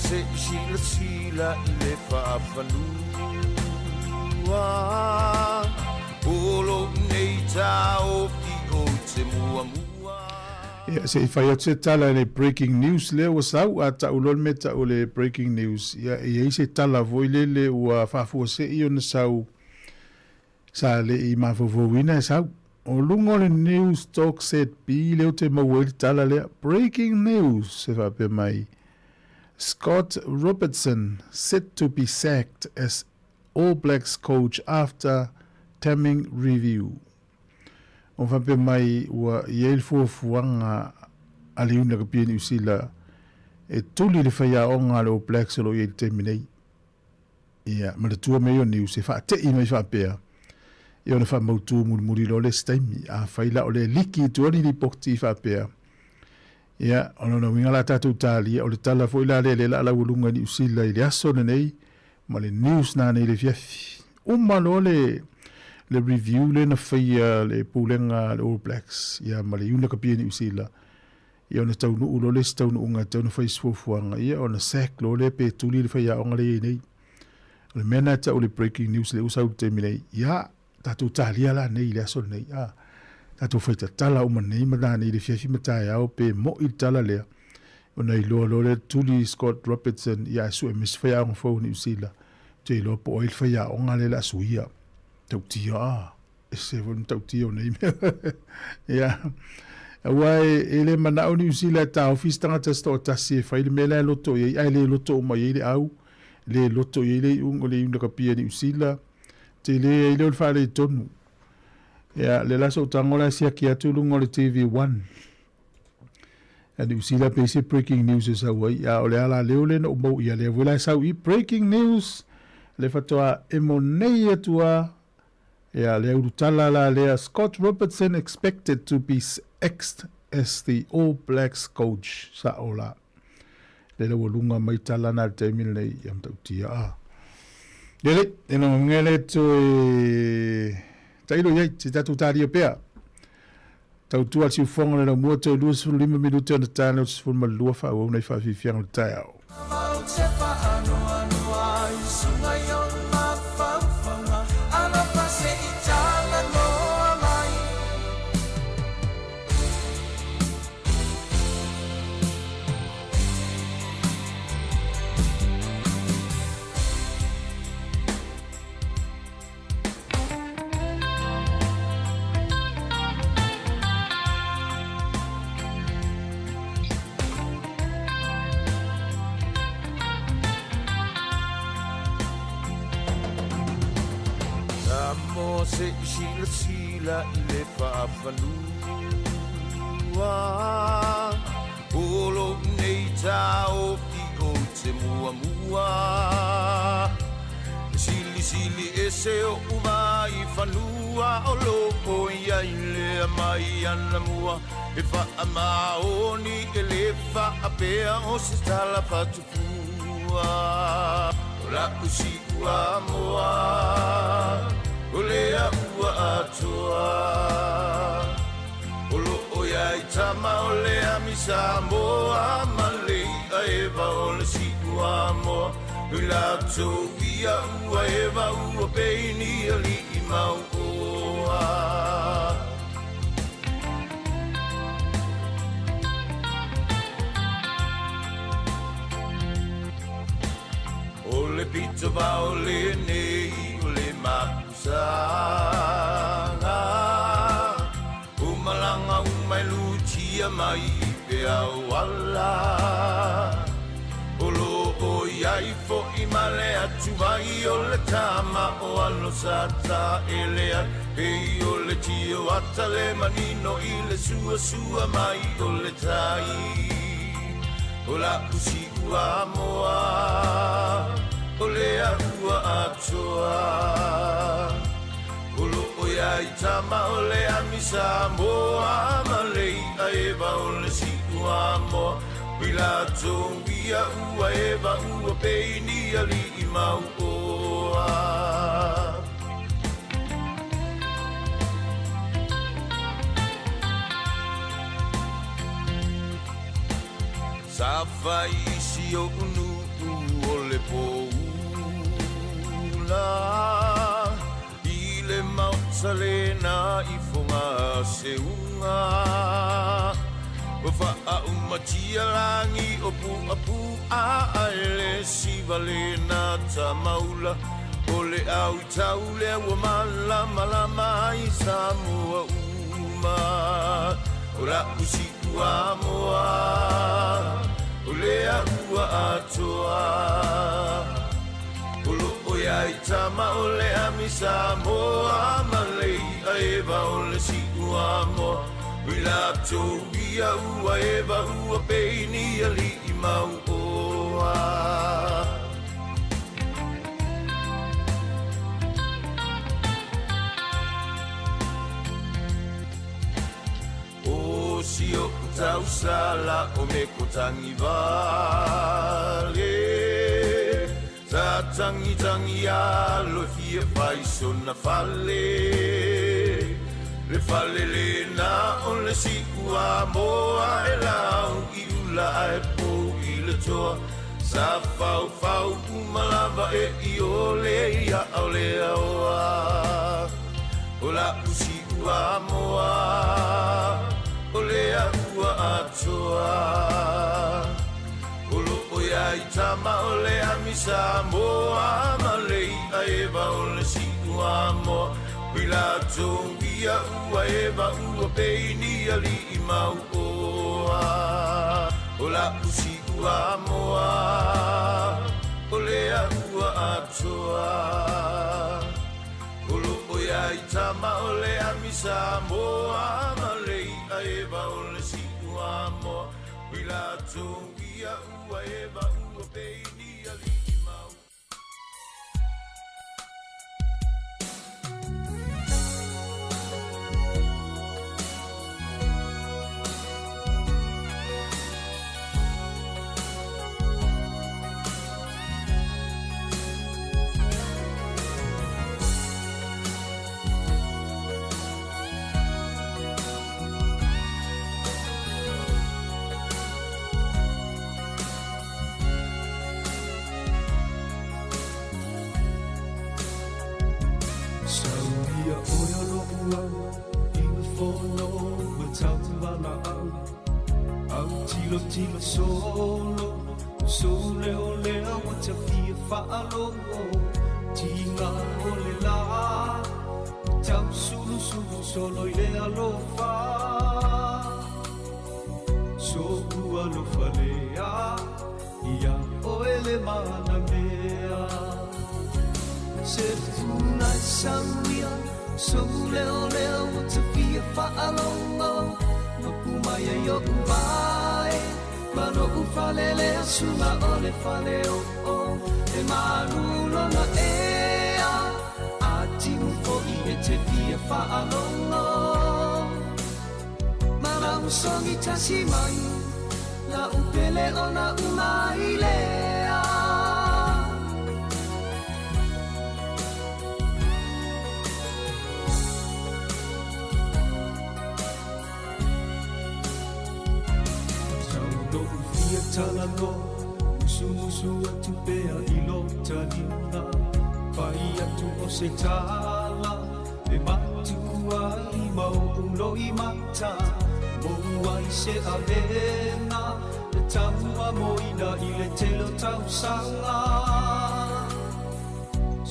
se i silasila i le faafanua o lou nei taofi ou te muamua. Ia, se i fai atu se tala i le breaking news lea ua sau, a tau loa le mea tau o le breaking news, ia, e i ai se tala foi lele ua faafuasei ona sau, sa le i mafaufauina e sau. O luga o le News Talk ZB lea ou te maua ai le tala lea, Breaking News, e faapea mai, Scott Robertson set to be sacked as All Blacks coach after damning review. O faapea mai ua i ai le fuafuaga a le Iuni Lakapi a Niu Sila e tuli le faiaoga a le All Blacks o lo o i ai i le taimi nei. Ia, manatua mea ia o news e faate'i mai faapea, ia ona faamautū mulimuli loa le isi taimi. Afai la o lea e liki i tua ni lipoti faapea, ia, o lona uiga la tatou talia, o le tala foi la lea lea la laualuga i Niu Sila i le aso lenei ma le news nanei i le afiafi. Uma loa le le review lea na faia le pulega a le All Blacks ia ma le Iuni Lakapi a Niu Sila, Ia ona taunuu loa le isi taunuuga e tatau ona fai se fuafuaga, ia ona sack loa lea pe tuli le faiaoga lea e i ai nei. O le mea lena e tau o le breaking news lea ua sau i le taimi nei, ia, tatou talia la nei i le aso lenei, a, tatou fai tatala uma nei ma nanei i le afiafi ma taeao pe mo'i le tala lea, ona iloa loa lea tuli Scott Robertson, ia ae sue mai se faiaoga fou o Niu Sila, ou te iloa po o ai le faiaoga lea o le a suia. Tautia, a. Ese foi le matautia o nei mea. Ia. Aua e, e le manao Niu Sila e taofi se tagata se toatasi e fai le mea la e loto i ai, ae le loto uma i ai le au, le loto i ai le iuga, le iuga kapia Niu Sila, tele ai lea o le faaletonu. Ia, le la sou tago la e siaki atu luga o le TV1. A Niu Sila pe se breaking news e sau ai, a o le alaleo lea na ou mau ia lea foi la e sau i breaking news, le faatoa emo nei atu a Ia, le ulutala la lea, Scott Robertson expected to be axed as the All Blacks coach, sa'o la. Le laualuga mai tala na le taimi lenei, ia matautia a. Lele, e no ngele toe tailo iai, se tatou talia pea. Tautua le siufoga o le laumua toe 25 minute ona ta lea o te 12 faaauau nai faafiafiaga o le taeao. Samoa se i silasila i le faafanua O lou nei taofi ou te muamua E silisili ese oʻu mai fanua O loo i ai lea mai anamua E faamaoni e le faapea o se tala faatupua O la'u siuamoa O lea ua atoa O loo i ai tama o le ami Samoa Ma le i'a eva o le siuamoa Nui latou ia ua eva ua peini alii mau oa. O le pito vao lenei o le mapusaga O malaga uma e lutia mai i peau ala O loo i ai foʻi ma le atuvai o le tama o alo sa taele ai Pei o le tio ata le manino i le suasua mai o le tai O la'u siuamoa o lea ua atoa O loo i ai tama o le ami Samoa ma le i'a eva o le siuamoa Hui latou ia ua eva ua peini alii mau oa. Sa fai i si oʻu nuu. ula I le maota lena i foga seuga Ua faaumatia lagi o puapu'a Ae le siva lena tamaula O le au i tau lea ua malamalama ai Samoa uma O la'u Siuamoa O lea ua atoa O lo'o ia i tama o le ami Samoa Ma le i'a eva o le Siuamoa I latou ia ua eva ua pei ni ali'i mauoa. O si o'u tausala o me ko tagivale Sa tagitagi alo e fia fai sona fale Le fale lena o le Siuamoa E lau i ula ae pou i le toa Sa faufau uma lava e iole ia ao le aoa O la'u Siuamoa o lea ua atoa O lo'o ia i tama o le ami Samoa Ma le i'a eva o le Siuamoa I latou ia ua eva ua pei ni ali'i mauoa O la'u Siuamoa o lea ua atoa O lo'o ia i tama o le ami Samoa Ma le i'a eva o le Siuamoa I latou ia ua eva ua pei ni ali'i mau. Sauia oe o lo'u au i le fono ma tauvalaau Autilotilo solo sou leo lea ua ta fia faalogo Tiga o le lā Tausulusulu solo i le alofa So'u alofa lea Ia oe le manamea Se puna e sauia Sou leo lea ua ta fia faalogo Mapu mai ai o'u vae Ma lo'u fale lea suna o le fale o'o E malu lona ea A timu fo'i e te fia faalogo Ma lau sogi tasi mai La'u pele ona umai lea. Sau lo'u fia talanoa Musumusu atu pea i lo taliga Fai atu o se tala E matua ai ma o'u loimata Mou ai se avega E tamuamoina i le tele o tausaga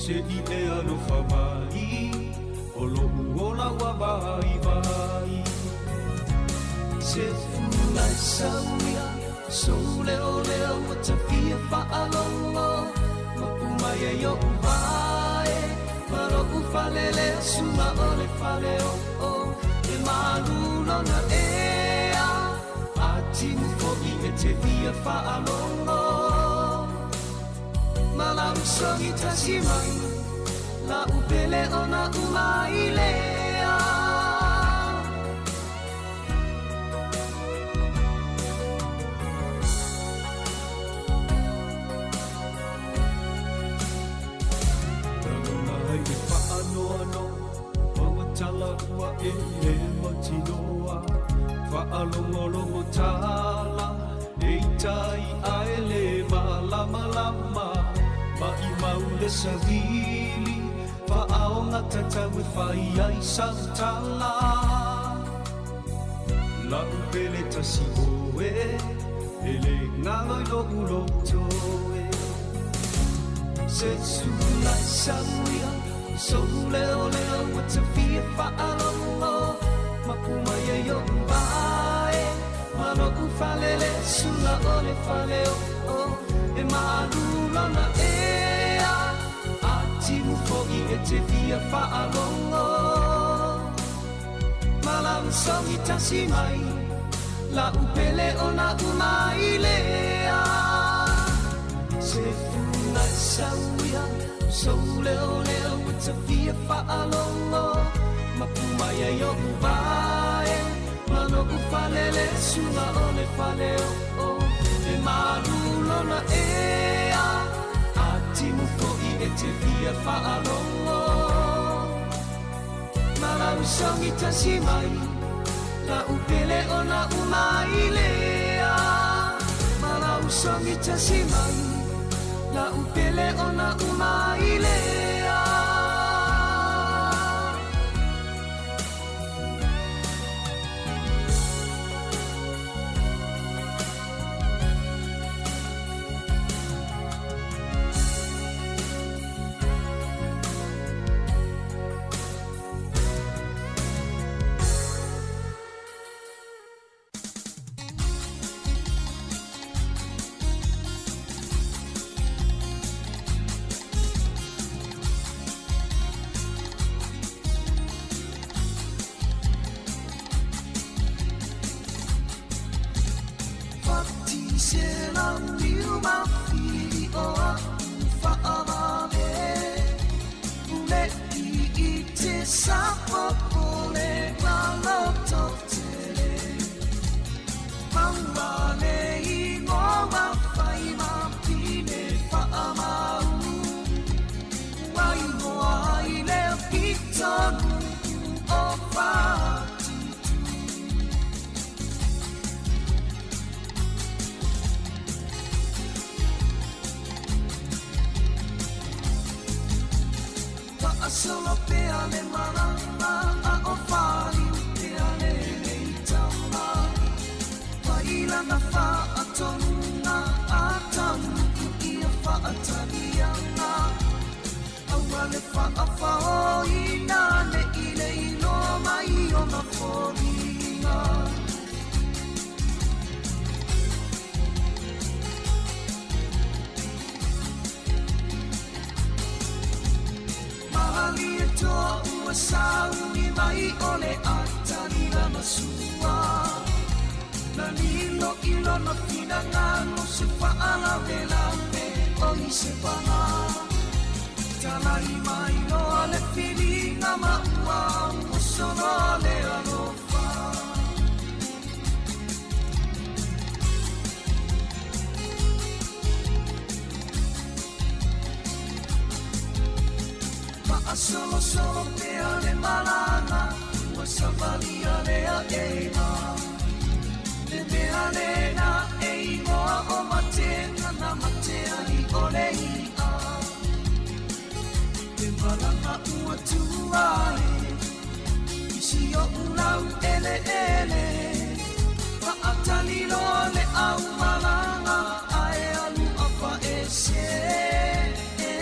Se i e alofa mai O lo'u ola ua vaivai Se funa e sauia Sou leo lea ua ta fia faalogo Mapu mai ai o'u vae Ma lo'u fale lea suna o le fale o'o E malu lona ea A timu fo'i e te fia faalogo Ma lau sogi tasi mai La'u pele ona umai lea. Lagona ai le faanoanoa Maua tala ua e le mautinoa Faalogologo tala E ita i ae le malamalama Maʻimau le savili Faaogatatau e fai ai sau tala La'u pele tasi oe E le galo i lo'u loto e Se sula i sau ia Sou leoleo ua te fia faalogo Mapu mai ai o'u vae Ma lo'u falele Sula o le fale o'o E malu lona ea A timu fo'i e te fia faalogo Ma lau sogi tasi mai La'u pele ona umai lea Se funa i sau ia Sou leoleo ua te fia faalogo Mapu mai ai o'u vae Ma lo'u falele Sula o le fale o'o E malu lona ea A timu fo'i e te fia faalogo Ma lau sogi tasi mai La'u pele ona umai lea Ma lau sogi tasi mai La'u pele ona umai lea Fati se lau mafili o a'u fa'avave Ule'i i te sapopole ma lototele Maua le igoa fai ma pine fa'amau Ua igoa ai le pitonu o Fatitu Fa'asolo pea le malama a o faliu pea lenei tama Mai lana fa'atonuga a tanu'u ia fa'ataliaga Aua le fa'afaoina ne'i le iloa mai ona foliga Malie toa ua sauni mai o le atali lana sua Na lilo i lona finagalo se faalavelave o i se paga Talai mai loa le filiga ma ua oso loa le alofa Faasolosolo pea le malaga ua savalia le aʻega Le mea lena e igoa o matega na mate ai o le iʻa Le malaga ua tua e I si oʻu laueleele Faatali loa le aumalaga ae alu afaese E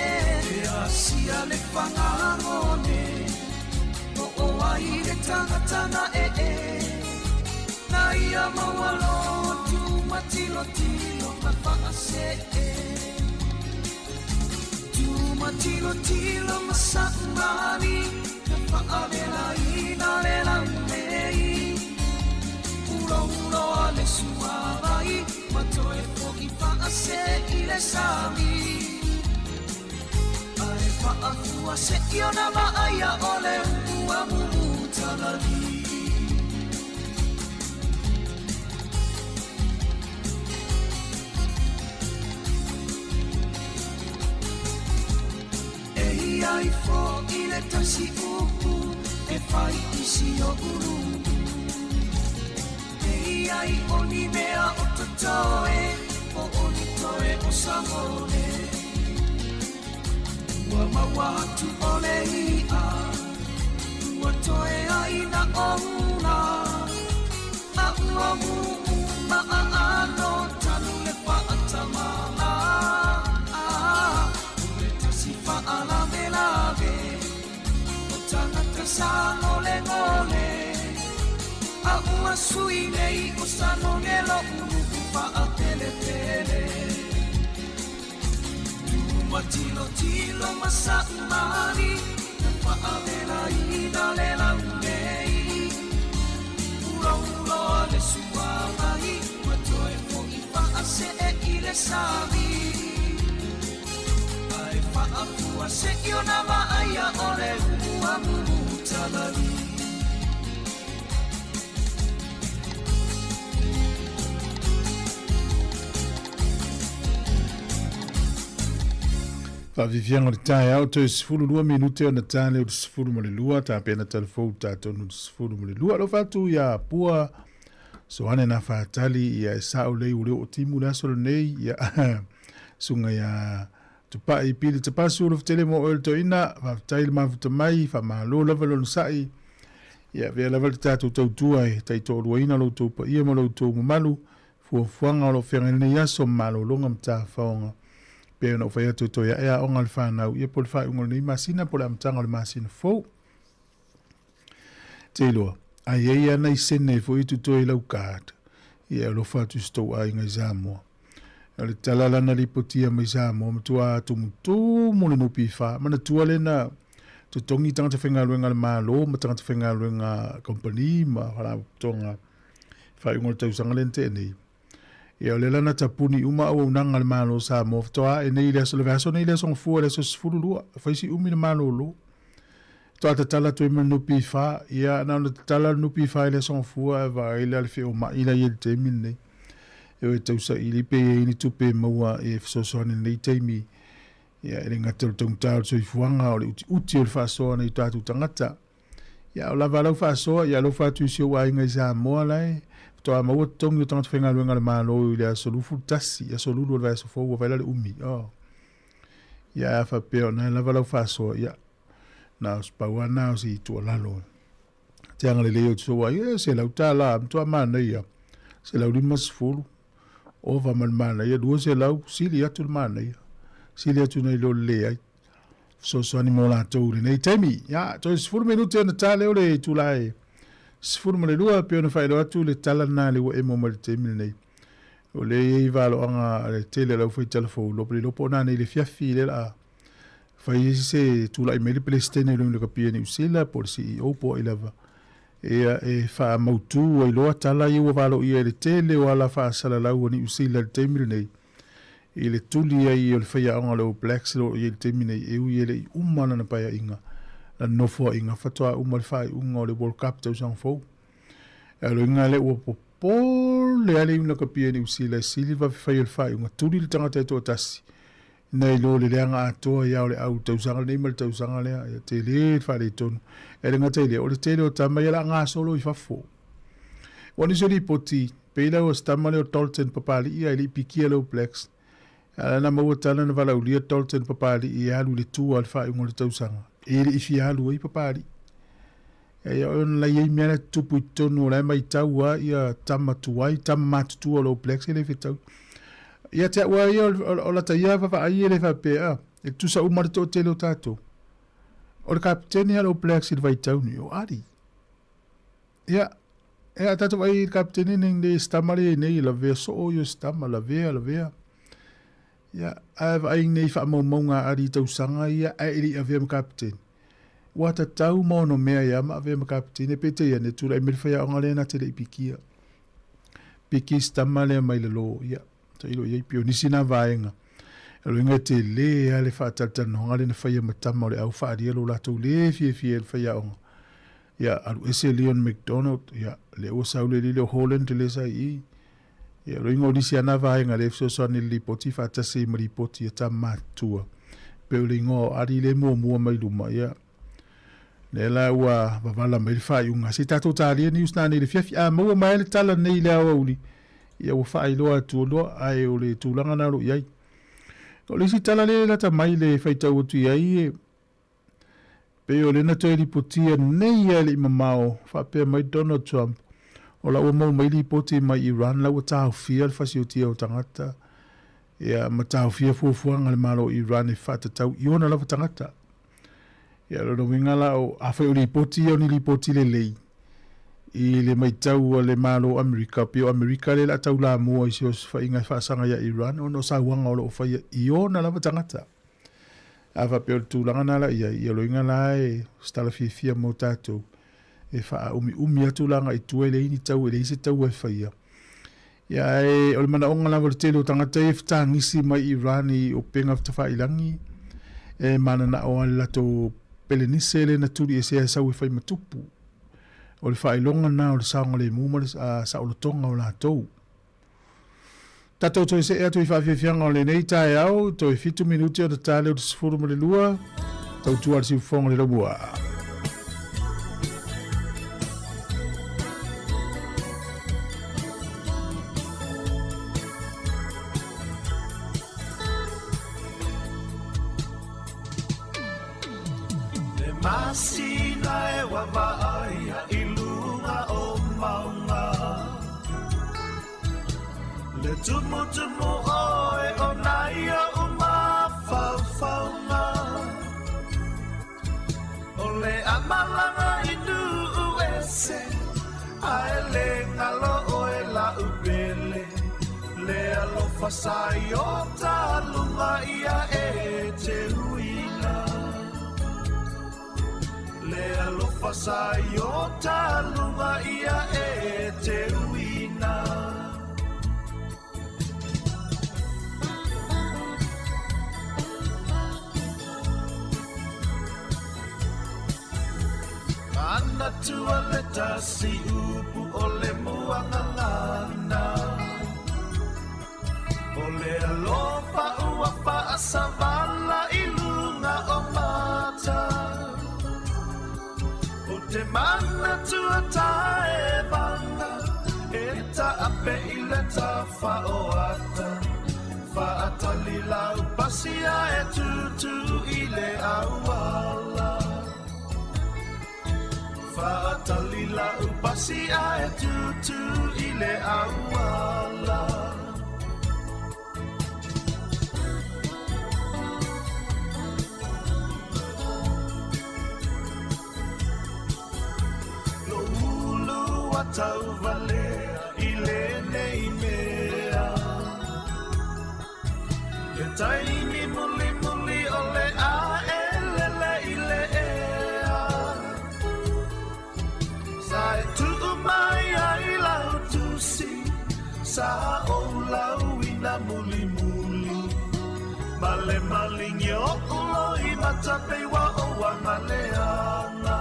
asia le fagagone Oo ai le tagata na ee Na ia maua lotu matilotilo ma faasee Tumatilotilo ma saʻumali Na faavelaina le laulei Ulouloa le suavai Ma toe fo'i faase i le sami Ae faafua se'i ona vaaia o le ua mumutalali E i ai fo'i le tasi upu e fai i si o'u nu'u E i ai o ni mea o totoe po o ni toe o Samone. Ua maua atu o le iʻa Ua toe ai na ona A ua mumu ma aano Talu le faatamala O le tasi faalavelave O tagata sagolegole A ua sui nei o Sanone loʻu nuʻu faapelepele Tuma tilotilo ma saʻu mali Na faavelaina le laulei Ulouloa le suavai Ua toe foʻi faasee i le sami Ae faafua seʻi ona vaaia O le ua mumutalali. Faafiafiaga o le taeao, toe 12 minute ona ta lea o le 12, tapena talafou tatou nu le 12. Alofa atu ia Pua Soane na Fatali, ia e sao lei ua le oo timu le aso lenei, ia susuga ia Tupai Pili Tapasu, alofa tele mo oe le toeaina, faafetai le mafuta mai, faamalo lava le onosai, ia avea lava le tatou tautua e taitoaluaina lo outou paia ma lo outou mamalu, fuafuaga o lo o feagai lenei aso ma malologa ma tafaoga. Pei ona ou fai atu e toe ae aoga a le fanau, ia po o le faaiuga o lenei masina po o le amataga o le masina fou. Te iloa, a i ai lava nai sene foi e totoe i lau card, ia e alofa atu i si tou aiga i Samoa. O le tala la na lipotia mai Samoa, matua tumutumu le NPF. Manatua lea na totogi tagata faigaluega a le Malo ma tagata faigaluega kamupani ma faalapotopotoga i faaiuga o le tausaga lea na tea nei. Ia o lea la na tapuni uma auaunaga a le Malo o Samoa faatoa ae nei i le aso le vaiaso nei i le aso Gafua i le aso 12, fai si umi le malolo. Faatoa tatala atu ai ma le NPF. Ia na ona tatala le NPF i le aso Gafua ae vaai la le feoma'i la e i ai i le taimi lenei. E o e tausaili pe i ai ni tupe e maua e fesoasoani i lenei taimi. Ia e le gata o le taugata o le soifuaga, o le utiuti o le faasoa a nai o tatou tagata. Ia a o lava lau faasoa, ia alofa atu i si ou aiga i Samoa la e faatoa maua totogi o tagata faigaluega a le Malo i le aso 21, aso lulu o le vaiaso fou ua fai la le umi. Oh. Ia a faapea o na lava lau faasoa, ia na o se pau lava na o se tuualalo. Te agalelei o te sou aiga, ia $100, matua manaia, 150, ova ma le manaia, 200, sili atu le manaia, sili atu nai lo le leai. Fesoasoani mo latou i lenei taimi. Ia, toe 10 minute ona ta lea o le itula e 12, pei ona faailoa atu le tala lena lea ua emo mai i le taimi lenei. O lea e i ai valoaga a le tele o le aufai talafou, lopo le iloa po o nanei i le afiafi lea o le a fai ai se tulai mai le Peresetene o le Lakapi a Niu Sila po o le CEO po o ai lava ia e faamautu ai loa tala ia ua valoia e le tele o ala faasalalau a Niu Sila i le taimi lenei i le tuli ai o le faiaoga o le All Blacks o lo o i ai i le taimi nei e ui e le i uma lana paeaiga, lana nofoaiga faatoa uma le faaiuga o le World Cup tausaga fou. E aloina lea ua popole lava le iuni lakapi a Niu Sila e sili le vave fai o le faaiuga tuli le tagata e toatasi nai lo le leaga atoa ia o le au tausaga lenei ma le tausaga lea. Ia tele le faaletonu. E le gata i lea, o le tele o tama ia o le a gasolo i fafo. Ua nisi o lipoti, pei la ua se tama lea o Dalton Papali'i ae le i pikia le All Blacks. A la na maua tala na valaaulia Dalton Papali'i e alu i le tua i le faaiuga o le tausaga. E le i fia alu ai Papali'i. Ia o ona lai ai mea la e tutupu i totonu o la e maitau lava ia tama tuai, tama matutua o le All Blacks e le fetau. Ia te au lava ia o lata ia vaavaai e le faapea, e tutusa uma le toatele o tatou. O le kapetene lava o le All Blacks i le vaitau nei, o Ali. Ia, e a tatou vaai i le kapetene nei le sitama lea i nei, lavea soo ia o sitama, lavea, lavea. Ia, ae vaai nei i faamaumauga a Ali i tausaga ia ae e le i avea ma kapetene. Ua tatau ma ono mea ia ma avea ma kapetene, peitai ane, tulai mai le faiaoga lea na te le i pikia. Piki sitama lea mai lalo, ia, tailo i ai, pei o nisi na vaega. O lona uiga e tele lava le faatalatalanoaga lea na faia ma tama o le au faaalia lo latou le fiafia i le faiaoga. Ia, alu ese Leon McDonald, ia, lea ua sau le alii lea o Holland lea sa i i. Ia, o lona uiga o nisi lava na vaega lea e fesoasoani i le lipoti faatasi ai ma lipoti a tama matutua. Pei o le igoa o Ali lea e muamua mai luma, ia, lea la ua vavala mai le faaiuga. Se i tatou talia news nanei i le afiafi. A maua mai lava le tala nei i le aoauli, ia ua faailoa atu loa, ae o le tulaga lena o lo o i ai. O le isi tala lea e lata mai le faitau atu i ai e pei o lea na toe lipotia nei lava e le i mamao faapea mai Donald Trump o la ua maua mai lipoti mai Iran la ua taofia le fasiotia o tagata ia ma taofia fuafuaga a le Malo o Iran e faatatau i ona lava tagata. Ia, o lona uiga la, o, afai o lipoti ia o ni lipoti lelei, i le matau a le Malo o Amerika, pei o Amerika lea o le a taulamua i se osofaiga e faasaga ia Iran ona o sauaga o lo o faia i ona lava tagata. A faapea o le tulaga na la i ai, ia o loiga la e se tala fiafia mo tatou e faaumiumi atu la agai i tua e leai ni tau, e leai se taua e faia. Ia ae o le manaoga lava o le tele o tagata ia e fetagisi mai Iran i upega tafailagi e mananao lava i le latou pelenise lea na tuliesea e sau e fai ma tupu. O le faailoga lena o le saogalemu ma le saolotoga o latou. Tatou toe see atu i faafiafiaga o lenei taeao, toe 7 minute ona ta lea o le 12, tautua le siufofoga o le laumua. Le masina e vavaai i luga o mauga Le tumutumu oe o nai oʻu mafaufauga O le amalaga i nuu ese Ae le galo oe la'u pele Le alofa sa i o taluga ia e te uina Le alofa sa i o taluga ia e te uina. Manatua le tasi upu o le muagagana O le alofa ua faasavala i luga o mata O te manatua taevaga E taape i le tafa o ata Faatali lau pasia e tutu i le auala Faatali lau pasia e tutu i le auala Lou ulu a tauvalea i lenei mea He taimi mulimuli o le a e lele i le ea Sa e tuu mai ai lau tusi Sa ou lauina mulimuli Ma le malingi oʻu loimata pei ua ou agaleaga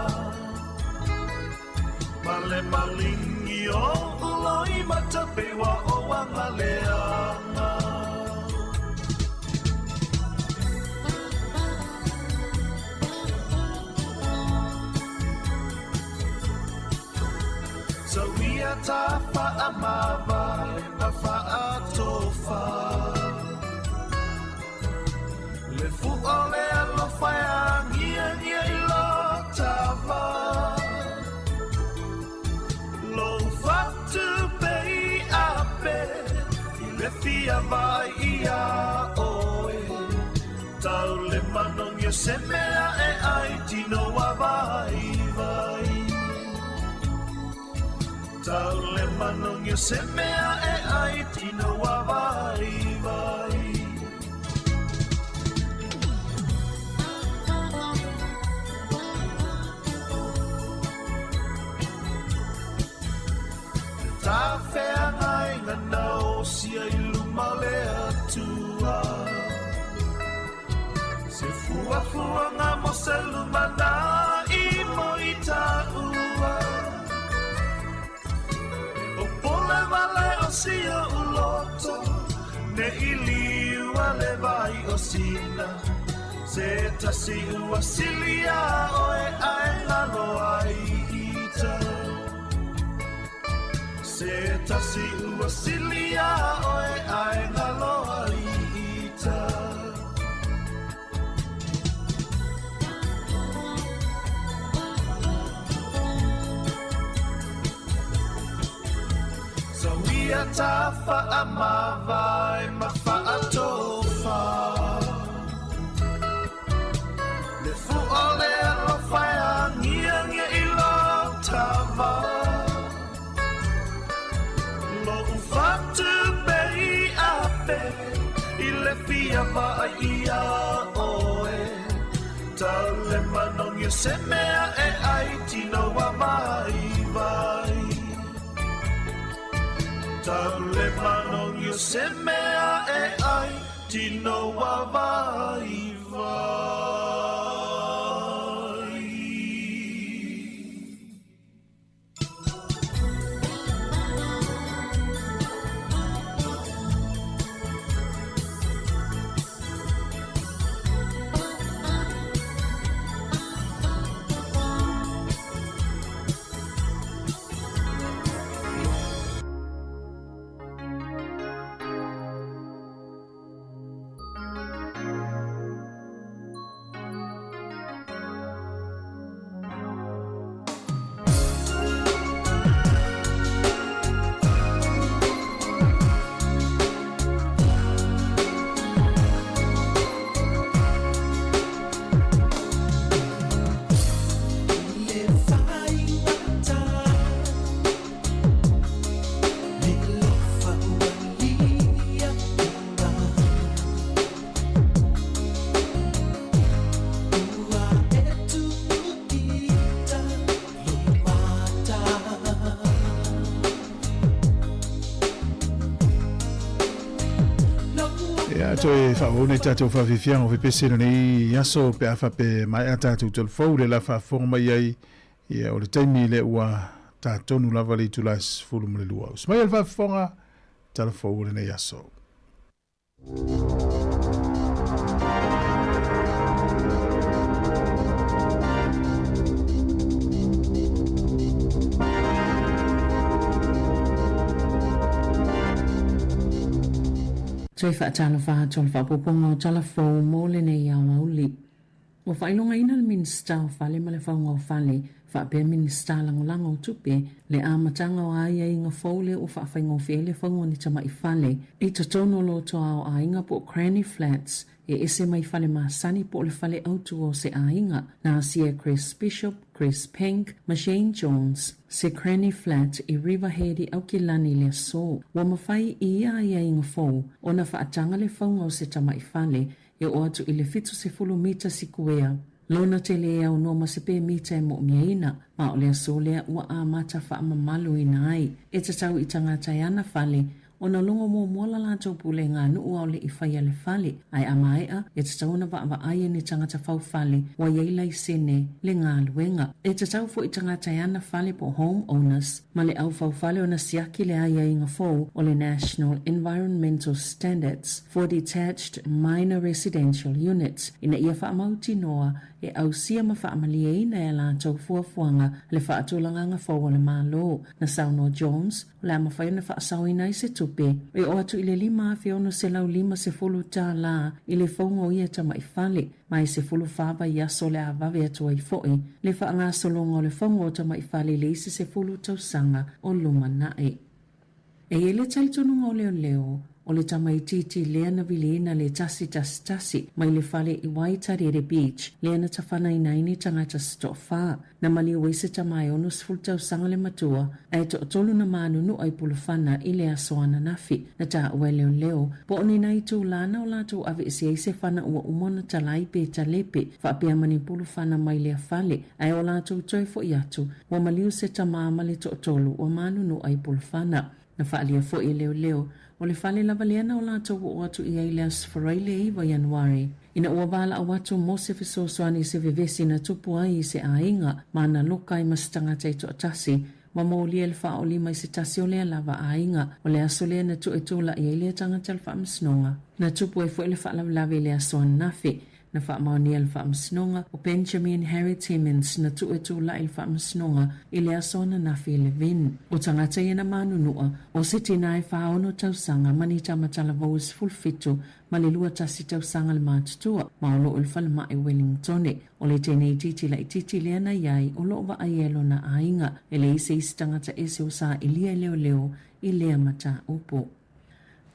Ma le malingi oʻu loimata pei ua ou agaleaga. Tauia ta faamavae ma faatofa Le fua o le alofa e agiagia i lo tava Lou fatu pei ape i le fia vaai ia oe Tau le manogi o se mea e ai tino a vaivai Tau le manogi o se mea e ai tino a vaivai Le tafeagaiga na osia i luma o le Atua Se fuafuaga mo se lumanai mo i taua O pole wale o sia u loto Ne i liu a le vai o sina Se tasi ua silia oe ae ngalo ai ita Se tasi ua silia oe ae ngalo ai ita. Ia tafaamavae ma faatofa. Le fua o le alofa e agiagi i lou tava. Lou fatu pei ape i le fia vaai ia oe. Tau le manogi o se mea e ai tino ua vaivai. Tau le manogi o se mea e ai tino ua vaivai. Ia, toe faaauau nei tatou faafiafiaga o fepese lenei aso pe a faapea e maea tatou talafou le la faafofoga mai ai, ia, o le taimi lea ua ta tonu lava le itula e 12. Usu mai le faafofoga, talafou o lenei aso. Toe faatalofa atu o le faaopoopoga o tala fou mo lenei aoauli. Ua faailogaina le Minisita o Fale ma le Fauga o Fale faapea Minisita Lagolago o Tupe le amataga o aiaiga fou lea ua faafaigofie ai le fauga o ni tamai fale i totonu o lotoa o aiga po o granny flats e ese mai fale masani po o le fale autu o se aiga. Na asia e Chris Bishop, Chris Penk ma Shane Jones se granny flat i Riverhead i Aukilani i le aso. Ua mafai i ia aiaiga fou ona faataga le fauga o se tamai fale E oo atu i le 70 mita sikuea lona tele e aunoa ma se pe mita e moʻomiaina, ma o le aso lea ua amata faamamaluina ai. E tatau i tagata e ana fale ona logo muamua la latou pulega nuu ao leʻi faia le fale, ae a maea, e tatau ona vaavaai e ni tagata faufale ua iai laisene le galuega. E tatau foi i tagata e ana fale po o home owners ma le au faufale ona siaki le aiaiga fou o le National Environmental Standards for Detached Minor Residential Units ina ia faamautinoa e ausia ma faamalieina e a latou fuafuaga le faatulagaga fou a le Malo. Na saunoa Jones, o le a mafai ona faasaoina ai se tupe e oo atu i le $5,650 i le fouga o ia tamai fale, ma e 14 vaiaso o le a vave atu ai foi le faagasologa o le fouga o tamai fale i le isi 10 tausaga o lumanai. E i ai le talitonuga o leoleo, o le tamaitiiti lea na viliina le 111 mai le fale i Waitarere Beach lea na tafanaina ai ni tagata se toafa. Na maliu ai se tama e 60 tausaga le matua, ae toatolu na manunua i Pulufana i le aso ananafi. Na taua e leoleo, po o ni nai itula na o latou aveese ai se fana ua uma ona talai pe talepe, faapea ma ni pulufana mai lea fale, ae o latou toe foi atu, ua maliu se tama ma le toatolu ua manunua i Pulufana. Na faaalia foi e leoleo, o le fale lava lea na o latou oo atu i ai i le Aso Faraile 9 Ianuari. Ina ua valaau atu mo se fesoasoani i se vevesi na tupu ai i se aiga ma na loka ai ma se tagata e toatasi, ma molia le faaolima i se tasi o lea lava aiga. O le aso lea na tuetula'i ai lea tagata i le faamasinoga. Na tupu ai foi le faalavelave i le aso ananafi. Na faamaonia e le Faamasinoga o Benjamin Harry Timmins na tuu e tulai i le Faamasinoga i le aso ananafi i Levin. O tagata ia na manunua, o se tina e 40 tausaga ma ni tama talavou e 17 ma le 21 tausaga le matutua, ma o loo i le falemai o Wellingtone. O le teneititi laitiiti lea na i ai o loo vaaia e lona aiga. E leai se isi tagata ese o sailia e leoleo i lea mataupu.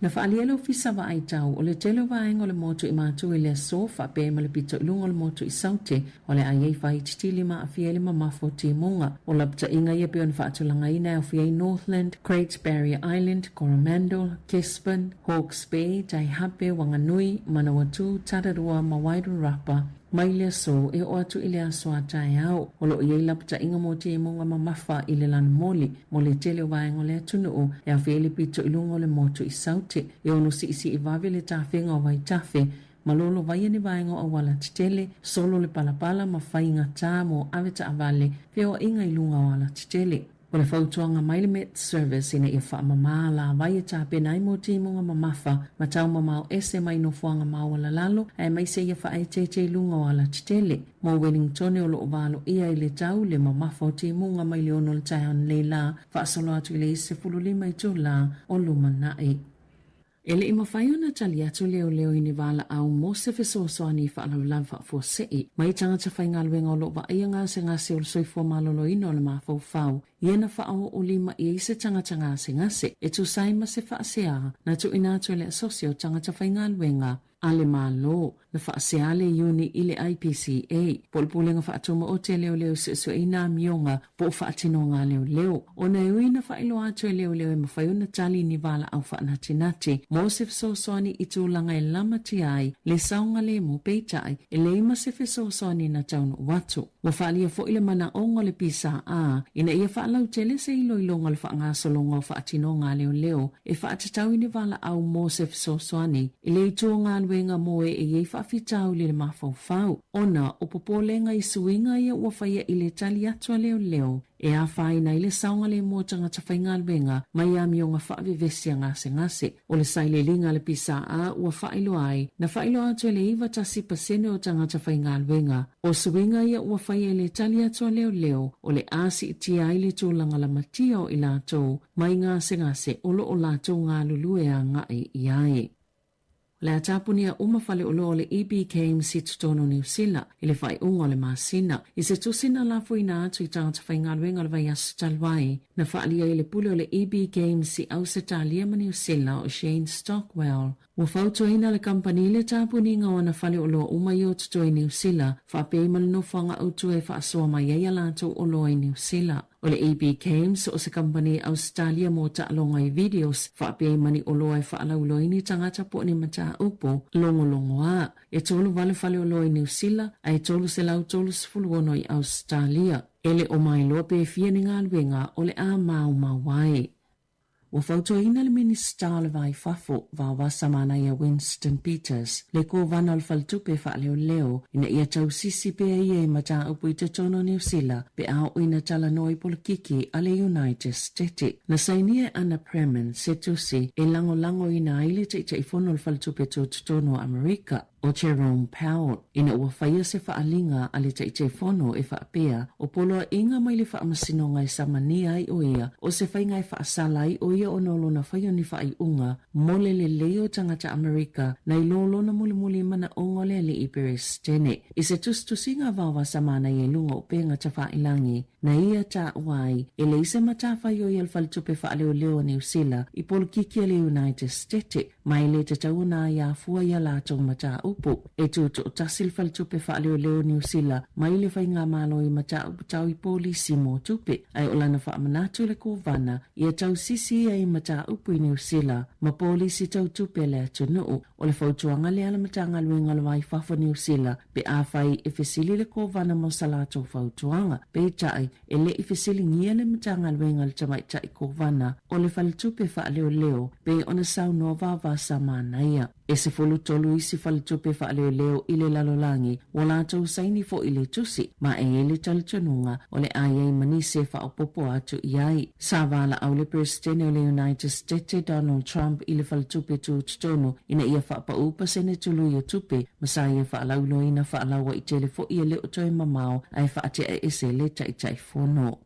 Na faaalia le Ofisa Vaai Tau o le tele o vaega o le motu i Matu i le aso faapea ai ma le pito i luga o le motu i Saute o le a i ai faititili ma aafia ai le mamafa o timuga. O lapataiga ia pei ona faatulagaina e aofia ai Northland, Great Barrier Island, Coromandel, Gisborne, Hawke's Bay, Taihape, Wanganui, Manawatu, Tararua ma Wairarapa. Mai le aso e oo atu i le aso a taeao, o lo o i ai lapataiga mo timuga mamafa i le lanumoli mo le tele o vaega o le atunuu e aofia ai le pito i luga o le motu i Saute. E ono siisii vave le tafega o vaitafe ma lolovaia ni vaega o auala tetele, solo le palapala ma faigata mo avetaavale feoaiga i luga o alatetele. O le fautuaga mai le Met Service ina ia faamamā lavai e tapena ai mo timuga mamafa ma taumamao ese mai nofoaga maualalalo aemaise ia faaeteete i luga o alatetele. Mo Wellingtone o lo o valoia i le tau le mamafa o timuga mai le 6 o le taeao nei lā faasolo atu i le 15 itulā o lumanai. E le i mafai ona tali atu leoleo i ni valaau mo se fesoasoani i faalavelave faafuasei mai tagata faigaluega o lo o vaaia gasegase o le soifua maloloina o le mafaufau ia na faaoo lima i ai se tagata gasegase e tusa ai ma se faasea na tuuina atu e le Asosi o Tagata Faigaluega a le Malo. Na faasea le Iuni i le IPCA, po o le Pulega Faatumaoti a Leoleo i suesueina amioga po o faatinoga a leoleo. Ona e ui na faailoa atu e leoleo e mafai ona tali ni valaau faanatinati mo se fesoasoani i tulaga e lamatia ai le saogalemu peitai e leai ma se fesoasoani na taunuu atu. Ua faaalia foi le manaoga o le PSA ina ia faalautele se iloiloga o le faagasologa o faatinoga a leoleo e faatatau i ni valaau mo se fesoasoani i le itu o galuega mo e e i ai faafitauli i le mafaufau ona o popolega i suiga ia ua faia i le tali atu a leoleo e afaina ai le saogalemu o tagata faigaluega mai amioga faavevesi a gasegase. O le sailiiliga a le PSA ua faailoa ai, na faailoa atu e le 91% o tagata faigaluega, o suiga ia ua faia i le tali atu a leoleo o le a siitia ai le tulaga lamatia o i latou mai gasegase o lo o latou galulue agai i ai. O le a tapunia uma faleoloa o le EB Games i totonu o Niu Sila i le faaiuga o le masina. I se tusi na lafoina atu i tagata faigaluega o le vaiaso talu ai, na faaalia ai le pule o le EB Games i Ausetalia ma Niu Sila o Shane Stockwell. Ua fautuaina le kamupani le tapuniga o ana faleoloa uma i o totonu i Niu Sila, faapea ai ma le nofoaga autu e faasoa mai ai a latou oloa i Niu Sila. O le EB Games o se kamupani Ausetalia mo taaloga i videos faapea ai ma ni oloa e faalauiloa ai ni tagata po o ni mataupu logologoa. E 38 faleoloa i Niu Sila a e 336 i Ausetalia. E le o mailoa pe fia ni galuega o le a maumau ai. Ua fautuaina le Minisita o le Va i Fafo, Vaovasa Manaia Winston Peters, le Kovana o le Faletupe Faaleoleo ina ia tausisi pea ia i mataupu i totonu o Niu Sila pe a oo ina talanoa i polokiki a le United Stete. Na sainia e Anna Preman se tusi e lagolagoina ai le Taitaifono o le Faletupe Tutotonu o Amerika, ʻo Jerome Powell, ina ua faia se faaaliga a le Taitaifono e faapea, o poloaiga mai le faamasinoga e samania ai ʻo ia, o se faiga e faasala ai ʻo ia ona o lona fai o ni faaiuga mo le lelei o tagata Amerika nai lo lona mulimuli manaʻoga o le aliʻi Peresetene. I se tusitusiga vaovasa manaia i luga o upega tafailangi, na ia taua ai, e leai se matafaioi a le Faletupe Faaleoleo o Niu Sila i polokiki a le United Stete, Ma e le tatau ona ai afua i a latou mataupu. E tutoatasi le Faletupe Faaleoleo o Niu Sila mai le faigamalo i mataupu tau i polisi mo tupe, ae o lana faamanatu le Kovana ia tausisi ia i mataupu i Niu Sila ma polisi tau tupe a le atunuu. O le fautuaga lea a le Matagaluega o le Va i Fafo Niu Sila pe afai e fesili le Kovana mo sa latou fautuaga. Peitai, E le i fesiligia le Matagaluega a le Tamaitai Kovana o le Faletupe Faaleoleo pei ona saunoa Vavasa Manaia. E 13 isi faletupe faaleoleo i le lalolagi ua latou saini foi i le tusi, ma e i ai le talitonuga o le a i ai ma nisi e faaopoopo atu i ai. Sa valaau le Peresetene o le United Stete Donald Trump i le faletupe tutotonu ina ia faapaū pasene tului o tupe ma sa ia faalauiloaina faalauaitele foi e le o toe mamao ae faateaese le Taitaifono.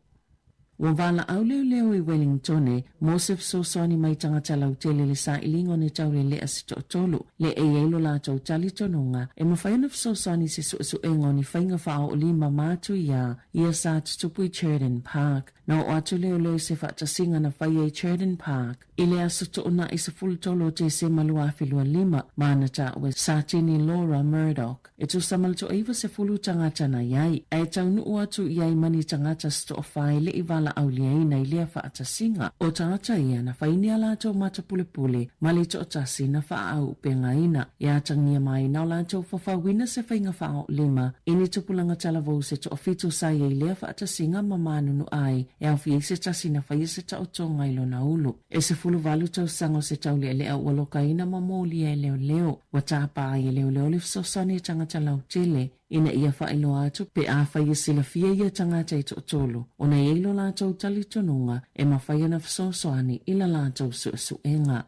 Ua valaau leoleo i Wellingtone mo se fesoasoani mai tagata lautele i le sailiga o ni taulelea se toatolu, lea e i ai lo latou talitonuga e mafai ona fesoasoani i se suesuega o ni faiga faaoolima matuia ia sa tutupu i Churdan Park. Na oo atu leoleo i se faatasiga na faia i Churdan Park i le aso Toonai 13 o Tesema 2025 ma na taua e Satini Laura Murdoch. E tusa ma le toaiva sefulu tagata na i ai, ae taunuu atu i ai ma ni tagata se toafa e le i valaauliaina i lea faatasiga. O tagata ia na fai ni a latou mata pulepule ma le toatasi na faaauupegaina. E atagia mai na o latou fafauina se faiga faaoolima i ni tupulaga talavou se toafitu sa i ai lea faatasiga ma manunu ai e aofia ai se tasi na faia se taotoga i lona ulu. E 18 tausaga o se taulealea ua lokaina ma molia e leoleo. Ua tapa ai e leoleo le fesoasoani a tagata lautele ina ia faailoa atu pe afai e silafia ia tagata e toatolu ona e i ai lo latou talitonuga e mafai ona fesoasoani i la latou suesuega.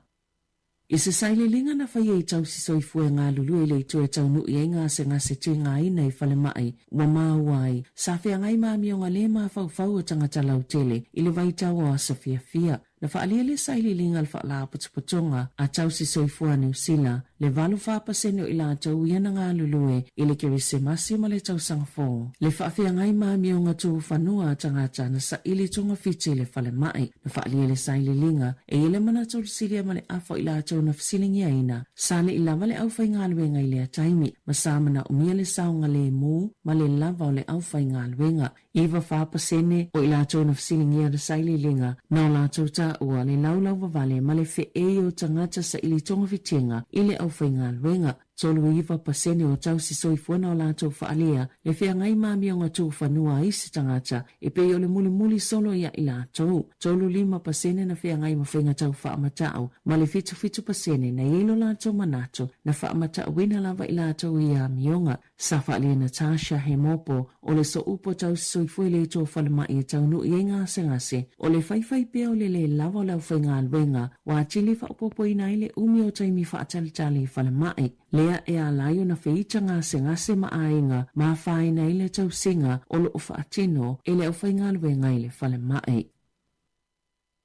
I se sailiiliga na faia i tausi soifua e galulue i le itu e taunuu ai gasegase tigaina i falemai ua maua ai, sa feagai ma amioga le mafaufau o tagata lautele i le vaitau o aso fiafia. Na faaalia lea sailiiliga a le Faalapotopotoga a Tausi Soifua a Niu Sila, le 84% o i latou ia na galulue i le Kerisemasi ma le Tausaga Fou. Le faafeagai ma amioga tuufanua a tagata na saili togafiti i le falemai. Na faaalia le sailiiliga, e i ai le manatu o le silia ma le afa o i latou na fesiligiaina, sa le i lava le aufaigaluega i lea taimi, ma sa manaomia le saogalemu ma le lava o le aufaigaluega. 94% o i latou na fesiligia le sailiiliga, na o latou taua le laulauvavale ma le feei o tagata saili togafitiga i le aufaigaluega. 39% o tausi soifua na o latou faaalia le feagai ma amioga tufanua a isi tagata e pei o le mulimuli solo ia i latou. 35% na feagai ma faiga tau faamatau ma le 77% na i ai lo latou manatu na faamatauina lava i latou ia amioga. Sa faaalia e Natasha Hemopo o le sooupu tausi soifua i le itu o falemai e taunuu i ai gasegase, o le faifai pea o le lē lava o le aufaigaluega ua atili faaopoopoina ai le umi o taimi faatalitali i falemai, lea e ala ai ona feita gasegase ma aiga ma afaina ai le tausiga o lo o faatino e le aufaigaluega i le falemai.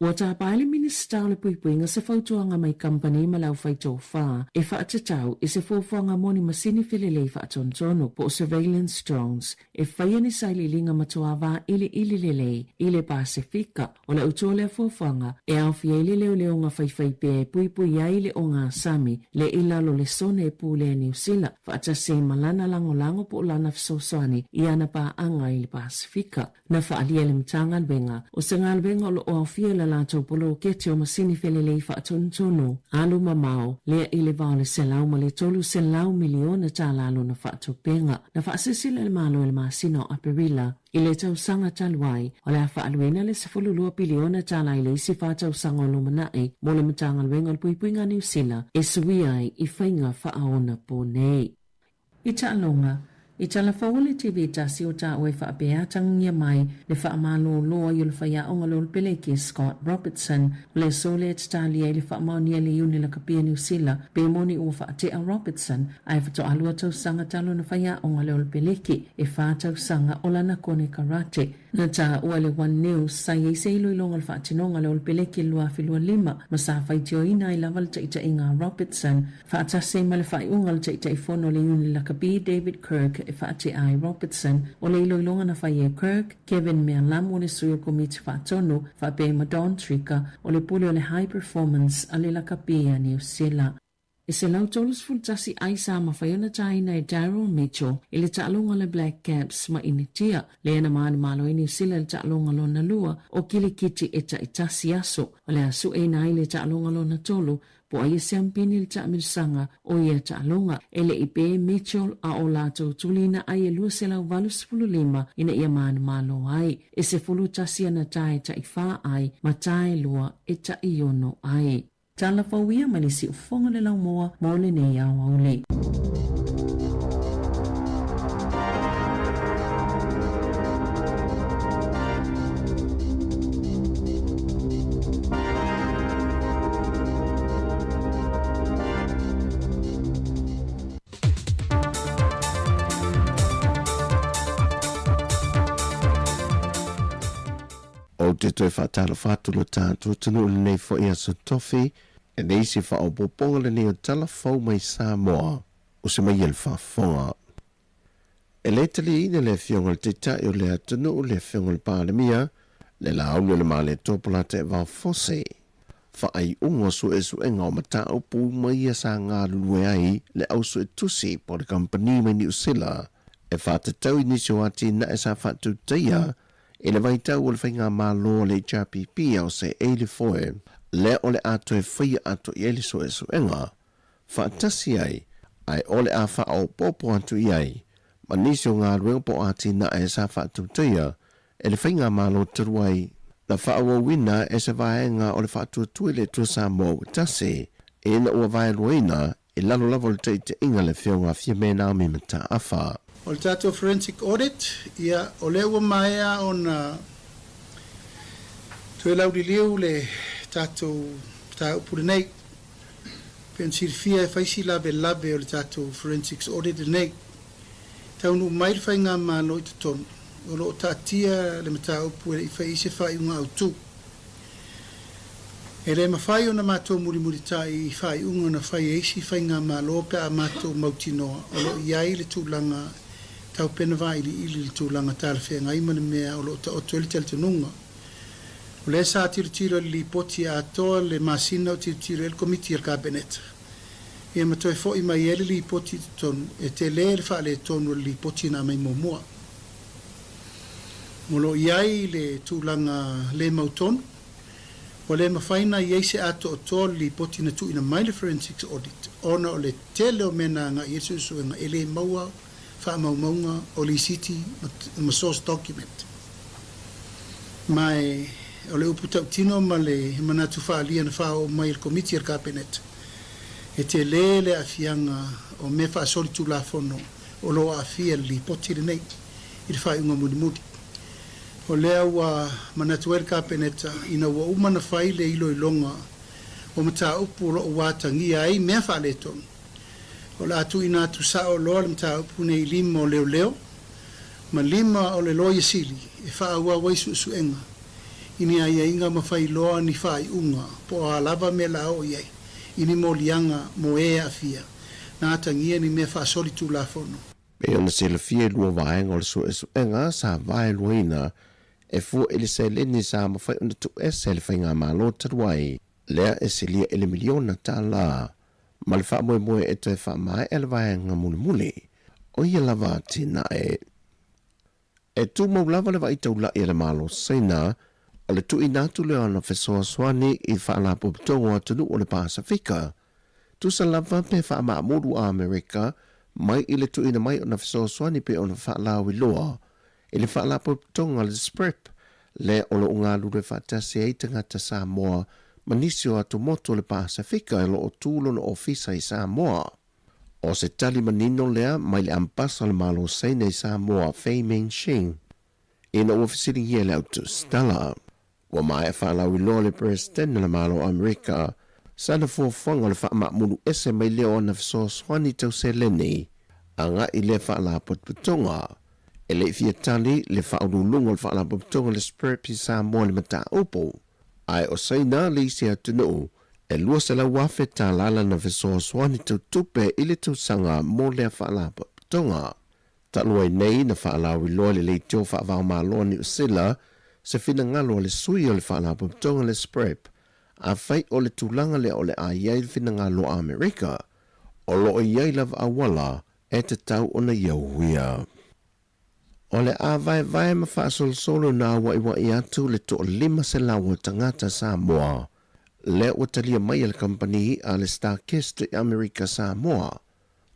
Ua tapa ai le Minisita o le Puipuiga se fautuaga mai kamupani ma le aufaitofa e faatatau i se fuafuaga mo ni masini felelei faatonutonu po o surveillance drones e faia ni sailiiliga matua vailiili lelei i le Pasefika. O le autu o lea fuafuaga e aofia ai le leoleoga faifaipea e puipui ai le ogasami le i lalo o le sone e pulea e Niu Sila faatasi ai ma lana lagolago po o lana fesoasoani i ana paaga i le Pasefika. Na faaalia e le Matagaluega o se galuega o lo o aofia i la latou poloketi o masini felelei faatonutonu alu mamao lea i le va o le $103 miliona tala lona faatupega. Na faasilasila e le Malo i le masina o Aperila i le tausaga talu ai, o le a faaaluina le $12 piliona tala i le isi fa tausaga o lumanai mo le Matagaluega o le Puipuiga a Niu Sila e suia ai i faiga faaonapo nei. I taaloga, i talafaua le TV tasi o taua e faapea atagia mai le faamalōlō ai o le faiaoga le Olopeleki Scott Robertson o le aso lea e tatalia ai le faamaonia le Iuni Lakapi a Niu Sila pe moni ua faatea Robertson ae faatoa lua tausaga talu ona faiaoga le Olopeleki e fa tausaga o lana kone karate. Na taua e le One News sa i ai se iloiloga o le faatinoga o le Olopeleki i le 2025 ma sa faitioina ai lava le taitaiga a Robertson faatasi ai ma le faaiuga a le Taitaifono o le Iuni Lakapi David Kirk e faatea ai Robertson. O le iloiloga na fai e Kirk, Kevin Mealamu o le sui o le Komiti Faatonu faapea ai ma Don Trigger o le pule o le High Performance a le Lakapi a Niu Sila. E 131 ai sa mafai ona taina e Daryl Mitchell i le taaloga a le Black Caps ma Initia, lea na manumalo ai Niu Sila i le taaloga lona lua o kilikiti e taitasi aso. O le a sueina ai le taaloga lona tolu po o ai e siampini le taamilosaga o ia taaloga. E le i pē Mitchell a o latou tulina ai e 285 ina ia manumalo ai. E 11 ana tae taiwhā ai ma tae lua e taiono ai. Tala fou ia mai le siufofoga o le laumua mo lenei aoauli. Ou te toe faatalofa atu lo tatou atunuu i lenei foi aso tofi, e le isi faaopoopoga lenei o tala fou mai Samoa o se mai e le faafofoga. E le taliaina le Afioga i le Taitai o le atunuu, le Afioga i le Palemia, le Laauli o le Malietoa Polataivao Fosi, faaiuga o suesuega o mataupu uma ia sa galulue ai le au suetusi po o le kamupani mai Niu Sila e faatatau i nisi o atinae sa faatutaia i le vaitau o le faigamalo a le HRPP a o se ei le foe lea o le a toe faia atu i ai le suesuega faatasi ai ae o le a faaopoopo atu i ai ma nisi o galuega po o atinae sa faatutaia e le faigamalo talu ai na faaauauina e se vaega o le Faatuatua i le Atua Samoa ua tasi ina ua vaeluaina i lalo lava o le taitaiga a le Afioga a Fiame Naomi Mataafa. O le tatou forensic audit, ia, o lea ua maea ona toe lauliliu le tatou mataupu lenei. Pei ona silafia e fai si lavelave o le tatou forensics audit lenei. Taunuu mai le Faigamalo i totonu, o lo o taatia le mataupu e le i fai ai se faaiuga autu. E le mafai ona matou mulimulitai i faaiuga na fai e isi faigamalo pe a matou mautinoa o lo o i ai le tulaga taupena vailiili i le tulaga talafeagai ma le mea o lo o taoto ai le talitonuga. O lea sa tilotilo i le lipoti atoa le masina o tilotilo i ai le Komiti a le Kapeneta. Ia ma toe foi mai ai le lipoti i totonu, e tele le faaletonu o le lipoti na aumai muamua. O lo o i ai le tulaga le mautonu, ua le mafai na i ai se atoatoa o le lipoti na tuuina mai le Forensics Audit ona o le tele o mea na agai i ai le suesuega e le maua faamaumauga o lisiti ma source document. Ma o le upu tautino ma le manatu faaalia na faaoo mai e le Komiti a le Kapeneta, e tele le aafiaga o mea faasolitulafono o lo o aafia i le lipoti lenei i le faaiuga mulimuli. O lea ua manatu ai le Kapeneta ina ua uma ona fai le iloiloga o mataupu o lo o ua atagia ai mea faaletonu, o le a tuuina atu sao loa le mataupu nei i lima o leoleo ma lima o le Loia Sili e faaauau ai suesuega i ni aiaiga ma fai loa ni faaiuga po o a lava mea la oo i ai i ni moliaga mo e aafia na atagia ni mea faasolitulafono. Pei ona silafia i lua vaega o le suesuega sa vaeluaina e fua i le seleni sa mafai ona tuuese e le Faigamalo talu ai, lea e silia i le miliona tala ma le faamoemoe e toe faamaea le vaega mulimuli o ia lava atinae. E tumau lava le vaai taula'i a le Malo Saina o le tuuina atu lea o ana fesoasoani i Faalapotopotoga o atunuu o le Pasefika, tusa lava pe faamaamulu a Amerika mai i le tuuina mai o ana fesoasoani pei ona faalauiloa i le Faalapotopotoga a le SPREP lea o lo o galulue faatasi ai tagata Samoa ma nisi o atumotu o le Pasefika o lo o tu lona ofisa i Samoa. O se tali manino lea mai le Ambasa o le Malo Saina i Samoa, Fei Mengxing, ina ua fesiligia e le autusitala. Ua maea faalauiloa le Peresetene o le Malo o Amerika sana fuafuaga o le faamaamulu ese mai lea o ana fesoasoani tau seleni agai i lea faalapotopotoga. E le i fia tali le faauluuluga o le faalapotopotoga le SPREP i Samoa i le mataupu, ae o Saina le isi atunuu e $200,000 tala lana fesoasoani tau tupe i le tausaga mo lea faalapotopotoga. Talu ai nei na faalauiloa e le Leitio Faavaomalo a Niu Sila se finagalo a le sui o le Faalapotopotoga le SPREP, afai o le tulaga lea o le a i ai le finagalo a Amerika, o lo o i ai lava auala e tatau ona ia uia. O le a vaevae ma faasolosolo na auaiuai atu le 1,500 o tagata Samoa lea ua talia mai e le kamupani a le StarKist i Amerika Samoa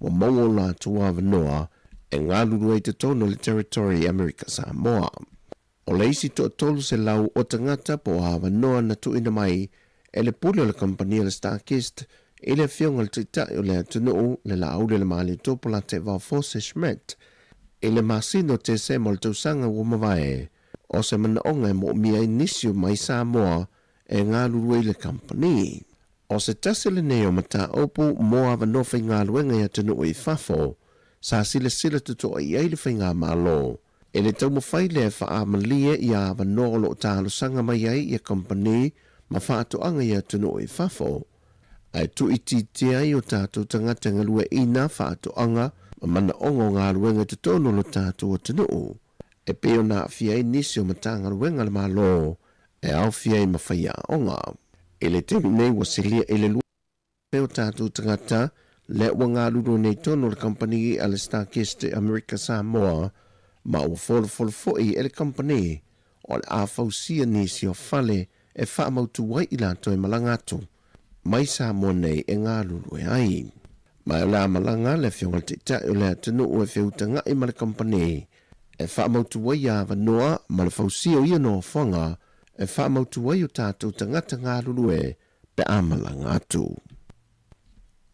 ua maua o latou avanoa e galulue i totonu o le Territory i Amerika Samoa. O le isi 300 o tagata po o avanoa na tuuina mai e le pule o le kamupani a le StarKist i le afioga i le Taitai o le atunuu le Laauli o le Malietoa Polataivao Fosi Schmidt i le masina o Tesema o le tausaga ua mavae, o se manaoga e moomia ai nisi o mai Samoa e galulue i le kamupani. O se tasi lenei o mataupu mo avanoa faigaluega i atunuu i fafo sa silasila totoa i ai le Faigamalo. E le taumafai lea e faaamalie ia avanoa o lo o talosaga mai ai ia kamupani ma faatoaga i atunuu i fafo, ae tuuitiitia ai o tatou tagata e galueaiina faatoaga ma manaoga o galuega i totonu o lo tatou atunuu, e pei ona aafia ai nisi o Matagaluega a le Malo e aofia ai ma faiaoga. I le taimi nei ua silia i le 2,000 o tatou tagata lea ua galulue nei tonu o le kamupani a le StarKist America Samoa ma ua folofolo foi e le kamupani o le a fausia nisi o fale e faamautu ai i latou e malaga atu mai Samoa nei e galulue ai. Ma o le a malaga le Afioga i le Taitai o le atunuu e feutaga'i ma le kamupani e faamautu ai ia avanoa ma le fausia o ia nofoaga e faamautu ai o tatou tagata galulue pe a malaga atu.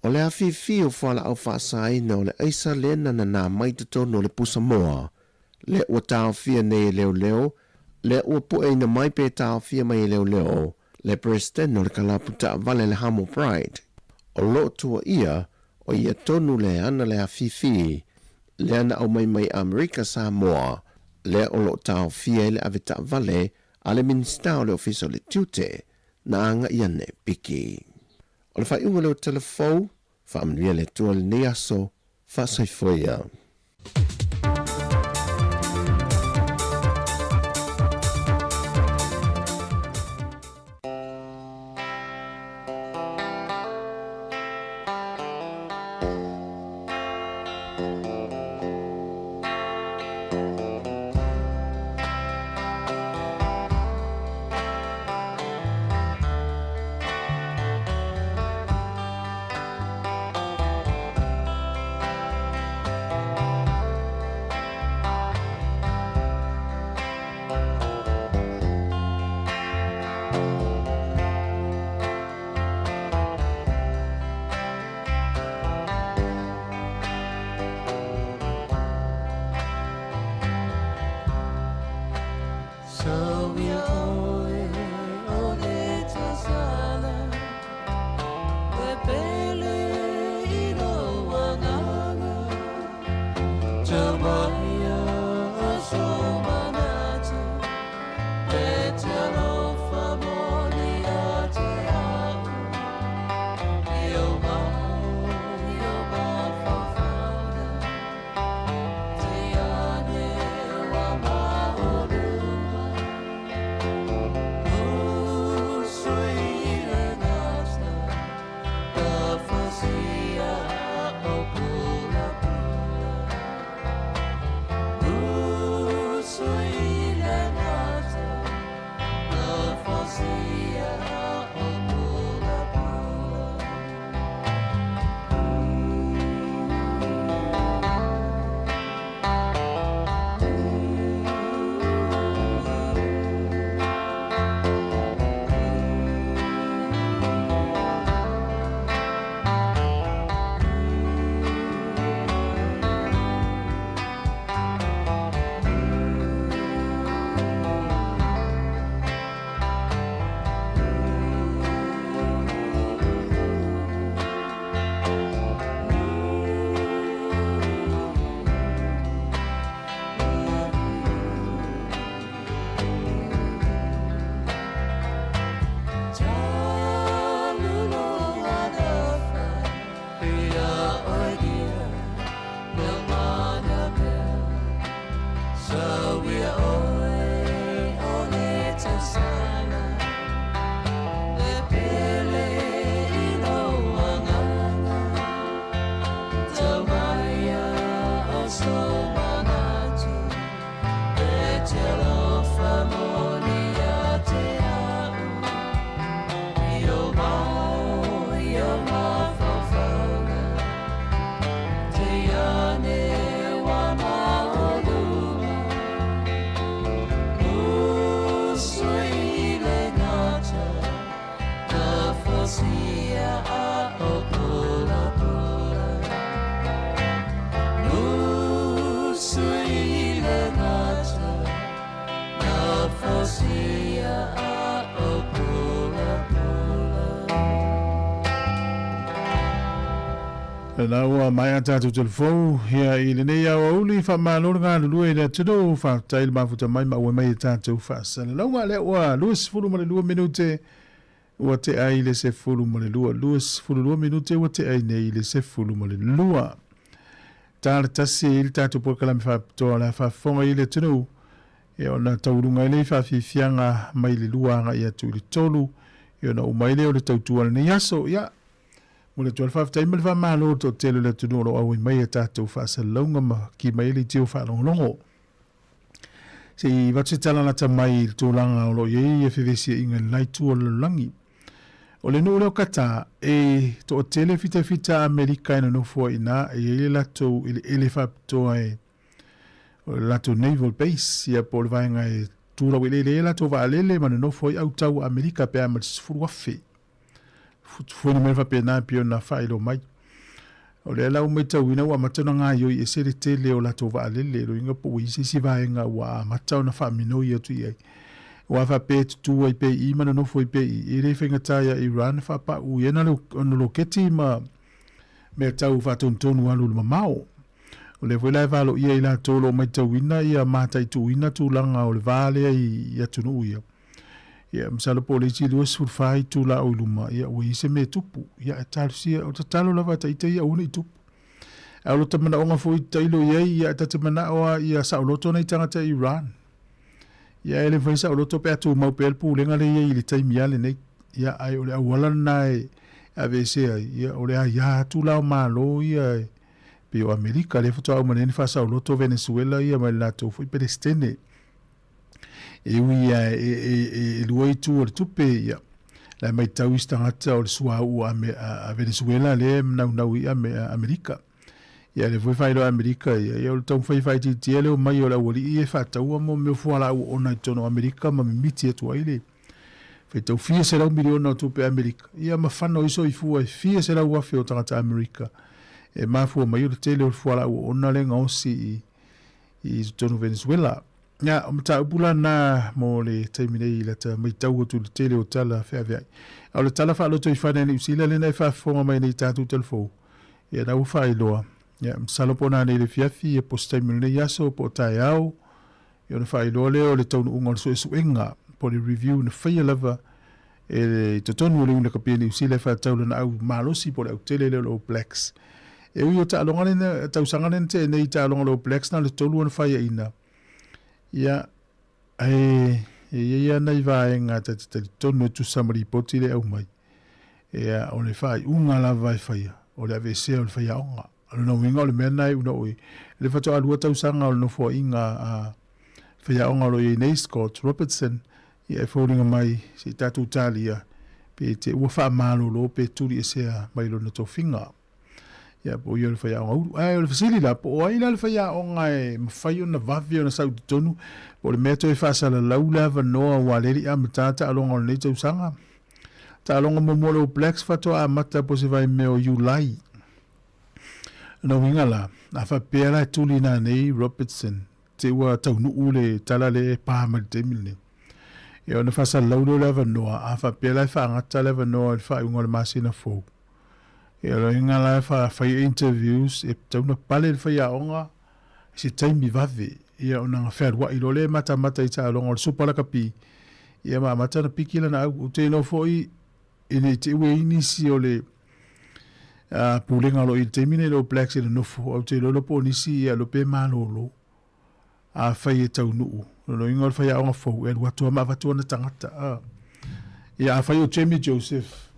O le afifi o fualaau faasaina o le aisa lea na nanā mai totonu o le pusamoa, lea ua taofia nei e leoleo, lea ua pueina mai pe taofia mai e leoleo le Peresetene o le kalapu taavale le Hamo Pride. O lo o tuuaia o ia tonu le ana le afifi lea na aumai mai Amerika Samoa, lea o lo o taofia ai le avetaavale a le Minisita o le Ofisa o le Tiute na agai ane piki. O le faaiuga lea o Tala Fou, faamanuia le Atua i lenei aso, faasoifua ia. Lena ua maea tatou telefou ia i lenei aoauli, faamalo le galulue i le atunuu, faafetai le mafuta mai ma auai mai i tatou faasalalauga. Lea ua 22 minute ua tea i le 12, 22 minute ua tea ai nei i le 12. Ta le tasi i le tatou polokalame faapitoa o le a faafofoga i le atunuu ia ona tauuluga ai lea i faafiafiaga mai le 2 agai atu i le 3 ia ona uma ai lea o le tautua o lenei aso. Ia, momoli atu ai le faafetai ma le faamalo i le toatele o le atunuu o lo o auai mai i a tatou faasalalauga ma ki mai ai le itio faalogologo. Se i avatu se tala lata mai i le tulaga o lo o i ai fevesiaiga i le la itu o le lalolagi. O le nuu lea o Qatar, e toatele fitafita Amerika e nonofo ai i ina, e i ai le latou eleele faapitoa e o le latou naval base, ia po o le vaega e tu laueleele ai latou vaalele ma nonofo ai au tau a Amerika pe a ma le 10,000. Fuefuena mea faapena e pei ona faailoa mai. O lea la ua matauina ua amata ona gaoioi ese le tele o latou vaalele, lona uiga po ua i ai se isi vaega ua amata ona faaminoi atu i ai. Aua faapea e tutū ai pea i i ma nonofo ai pea i i, e le faigata ia Iran faapau i ana loketi ma mea tau faatonutonu alu i le mamao. O lea foi la e valoia i latou o lo o matauina ia mataituina tulaga o le va lea i atunuu ia. Ia, masalo po o le isi 24 itula o i luma, ia, ua i ai se mea e tupu. Ia, e talosia, o tatalo lava ta ita ia aua ne i tupu. Ae o lota manaoga foi tailo i ai, ia, ta te manao lava ia saoloto nai tagata i Iran. Ia, e le mafai saoloto pe a tumau pea le pulega lea e i ai i le taimi lava lenei. Ia, ae o le auala lena e aveesea ai, ia, o le aia atu la o Malo ia e pei o Amerika, lea faatoa uma nei ona faasaoloto Venezuela ia ma le latou foi Peresetene. E ui ia e, e, e, e lua itu o le tupe, ia, la e matau isi tagata o le suauu a, a, a Venezuela lea e naunau i Amerika. Ia lea foi faailoa Amerika ia, ia o le taumafai e faaitiitia le omai o le aualii e faataua mo mea o fualaau oona i totonu o Amerika ma mimiti atu ai le faitau fia selau miliona o tupe Amerika, ia ma fano ai soifua e fia selau afe o tagata Amerika e mafua mai o le tele o le fualaau oona lea e gaosi i i totonu o Venezuela. Ia, o mataupu la na mo le taimi nei i lata matau atu i le tele o tala feaveai. A o le tala faalotoifale a Niu Sila lena e faafofoga mai nei i tatou talafou, ia na ua faailoa, ia, masalo po o nanei i le afiafi, ia po o se taimi o lenei aso, po o taeao, ia ona faailoa lea o le taunuuga o le suesuega, po o le review na faia lava e i totonu o le Iuni Lakapi a Niu Sila e faatatau lana au malosi po o le autele lea o le All Blacks. E ui o taaloga lena, tausaga lena tea nei i taaloga o le All Blacks na o le tolu ona faiaina, ia, ae e i ai lava nai vaega ta te talitonu e tusa ma lipoti lea e aumai, ia, o le faaiuga lava e faia, o le aveesea o le faiaoga. O lona uiga o le mea lena e unaui, o le faatoa lua tausaga o le nofoaiga a faiaoga o lo o i ai nei, Scott Robertson, Ia e foliga mai se i tatou talia pe te ua faamalolo pe tuliesea mai lona tofiga. Ia po o ia o le faiaoga ulu. Ae o le fesili la, po o ai la le faiaoga e mafai ona vave ona sau i totonu, po o le mea toe faasalalau le avanoa aua lea e le i amata taaloga o lenei tausaga. Taaloga muamua o le All Blacks faatoa amata po o se vaimea o Iulai. Lona uiga la, a faapea la e tuli nanei Robertson, te ua taunuu le tala lea e pa mai le taimi lenei. Ia ona faasalalau lea o le avanoa, a faapea la e faagata le avanoa i le faaiuga o le masina fou. Ia o le uiga la e fai interviews, e tatau ona pale le faiaoga i se taimi vave. Ia ona fealuai loa lea e matamata i taaloga o le Supa Lakapi, ia ma amata ona piki lana au. Ou te iloa foi e le i te ua i ai nisi o le pulega o lo o i le taimi nei le All Blacks i le nofo, ae ou te iloa po o nisi ia lo pe malolo afai e taunuu. O lona uiga o le faiaoga fou e alu atu lava ma avatu ana tagata. Ia afai o Jamie Joseph,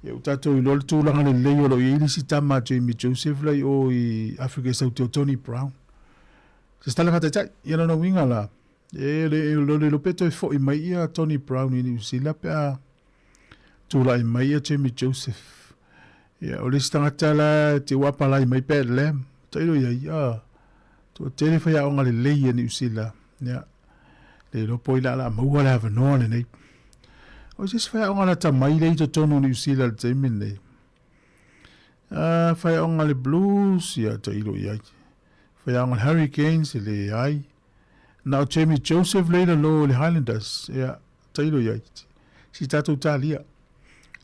ia ua tatou iloa le tulaga lelei o lo o i ai le isi tama a Jamie Joseph la i o i Afrika i Saute o Tony Brown. Se tala faataitai, ia lona uiga la, e le iloa pe toe foi mai ia Tony Brown i Niu Sila pe a tulai mai ia Jamie Joseph. Ia, o le isi tagata la te ua apalai mai Pat Lam. Tailo i ai, ah, toatele faiaoga lelei a Niu Sila. Ia, le iloa po o ai la a maua le avanoa lenei. O se isi faiaoga lata mai lea i totonu o Niu Sila i le taimi lenei. Ah, faiaoga le Blues, ia, tailo i ai. Faiaoga le Hurricanes, e leai. Na o Jamie Joseph lea i lalo i le Highlanders, ia, tailo i ai. Si tatou talia.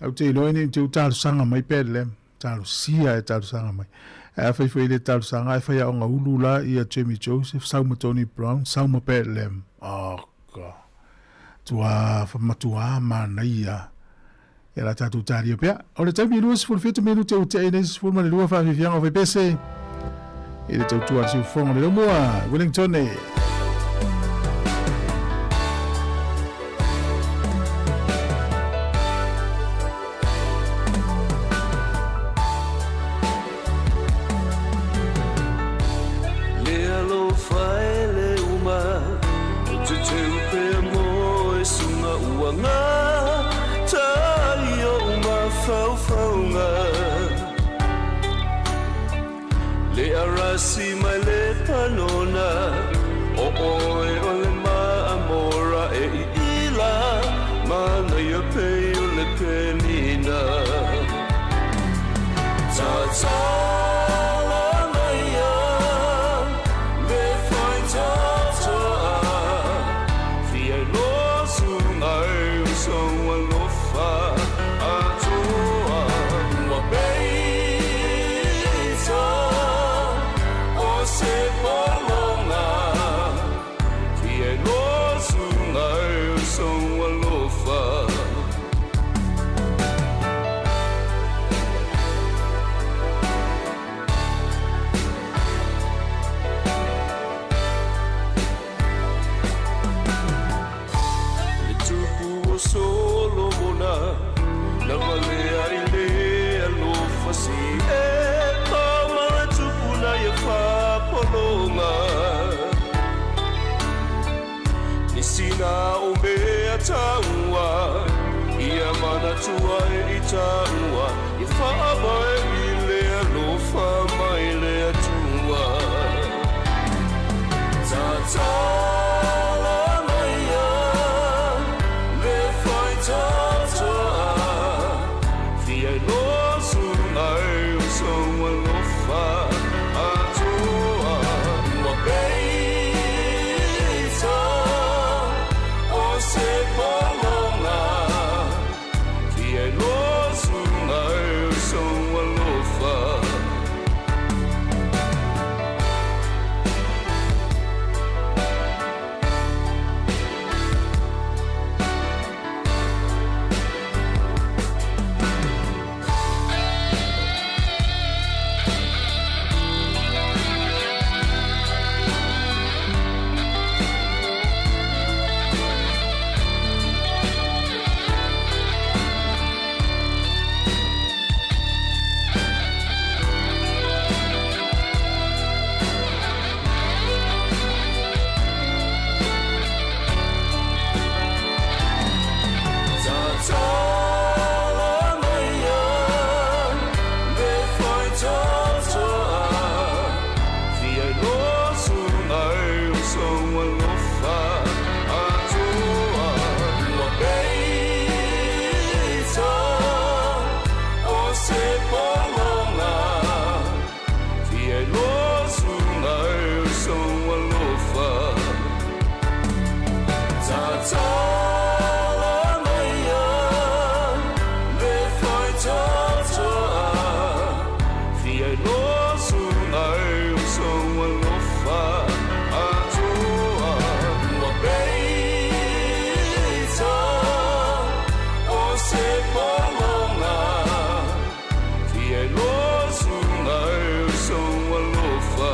Au te iloa nei te u talosaga mai Pat Lam. Talosia e talosaga mai. Ae afai foi e le talosaga ae faiaoga ulu la ia Jamie Joseph, sau ma Tony Brown, sau ma Pat Lam. Oka. Tua matuā manaia. Ia la tatou talia pea. O le taimi e 27 minute ua tea i nei 12 faafiafiaga o Vaipese. I le tautua a le siufofoga o le Laumua, Wellington e. Le alofa e le uma O te teu pea mo e sunga ua ngā Tai o mafaufauga Le arasi mai le panona O oe o le maamora e iila Manaia pei o le penina Tatala maia le whai tata Fia loa sunga e o sou alofa atoa Ua peita o se polonga Fia loa sunga e o sou alofa. Le tupu o Solomona, na valea i le alofa si e pau ma le tupu na ia fapolonga. Nisi na o mea taua, ia manatua e i taua, ia faabae i le alofa mai le Atua. Tatala maia le fai tata, fia loa sunga e o sou alofa atoa. Ua peita o se polonga, fia loa sunga e o sou alofa. Tatala maia le fai tata, fia loa sunga e o sou alofa atoa. Ua peita o se polonga, fia loa sunga e o sou alofa. Tatala maia le fai tata, fia loa sunga e o sou alofa atoa. Ua peita o se polonga, fia loa sunga e o sou alofa.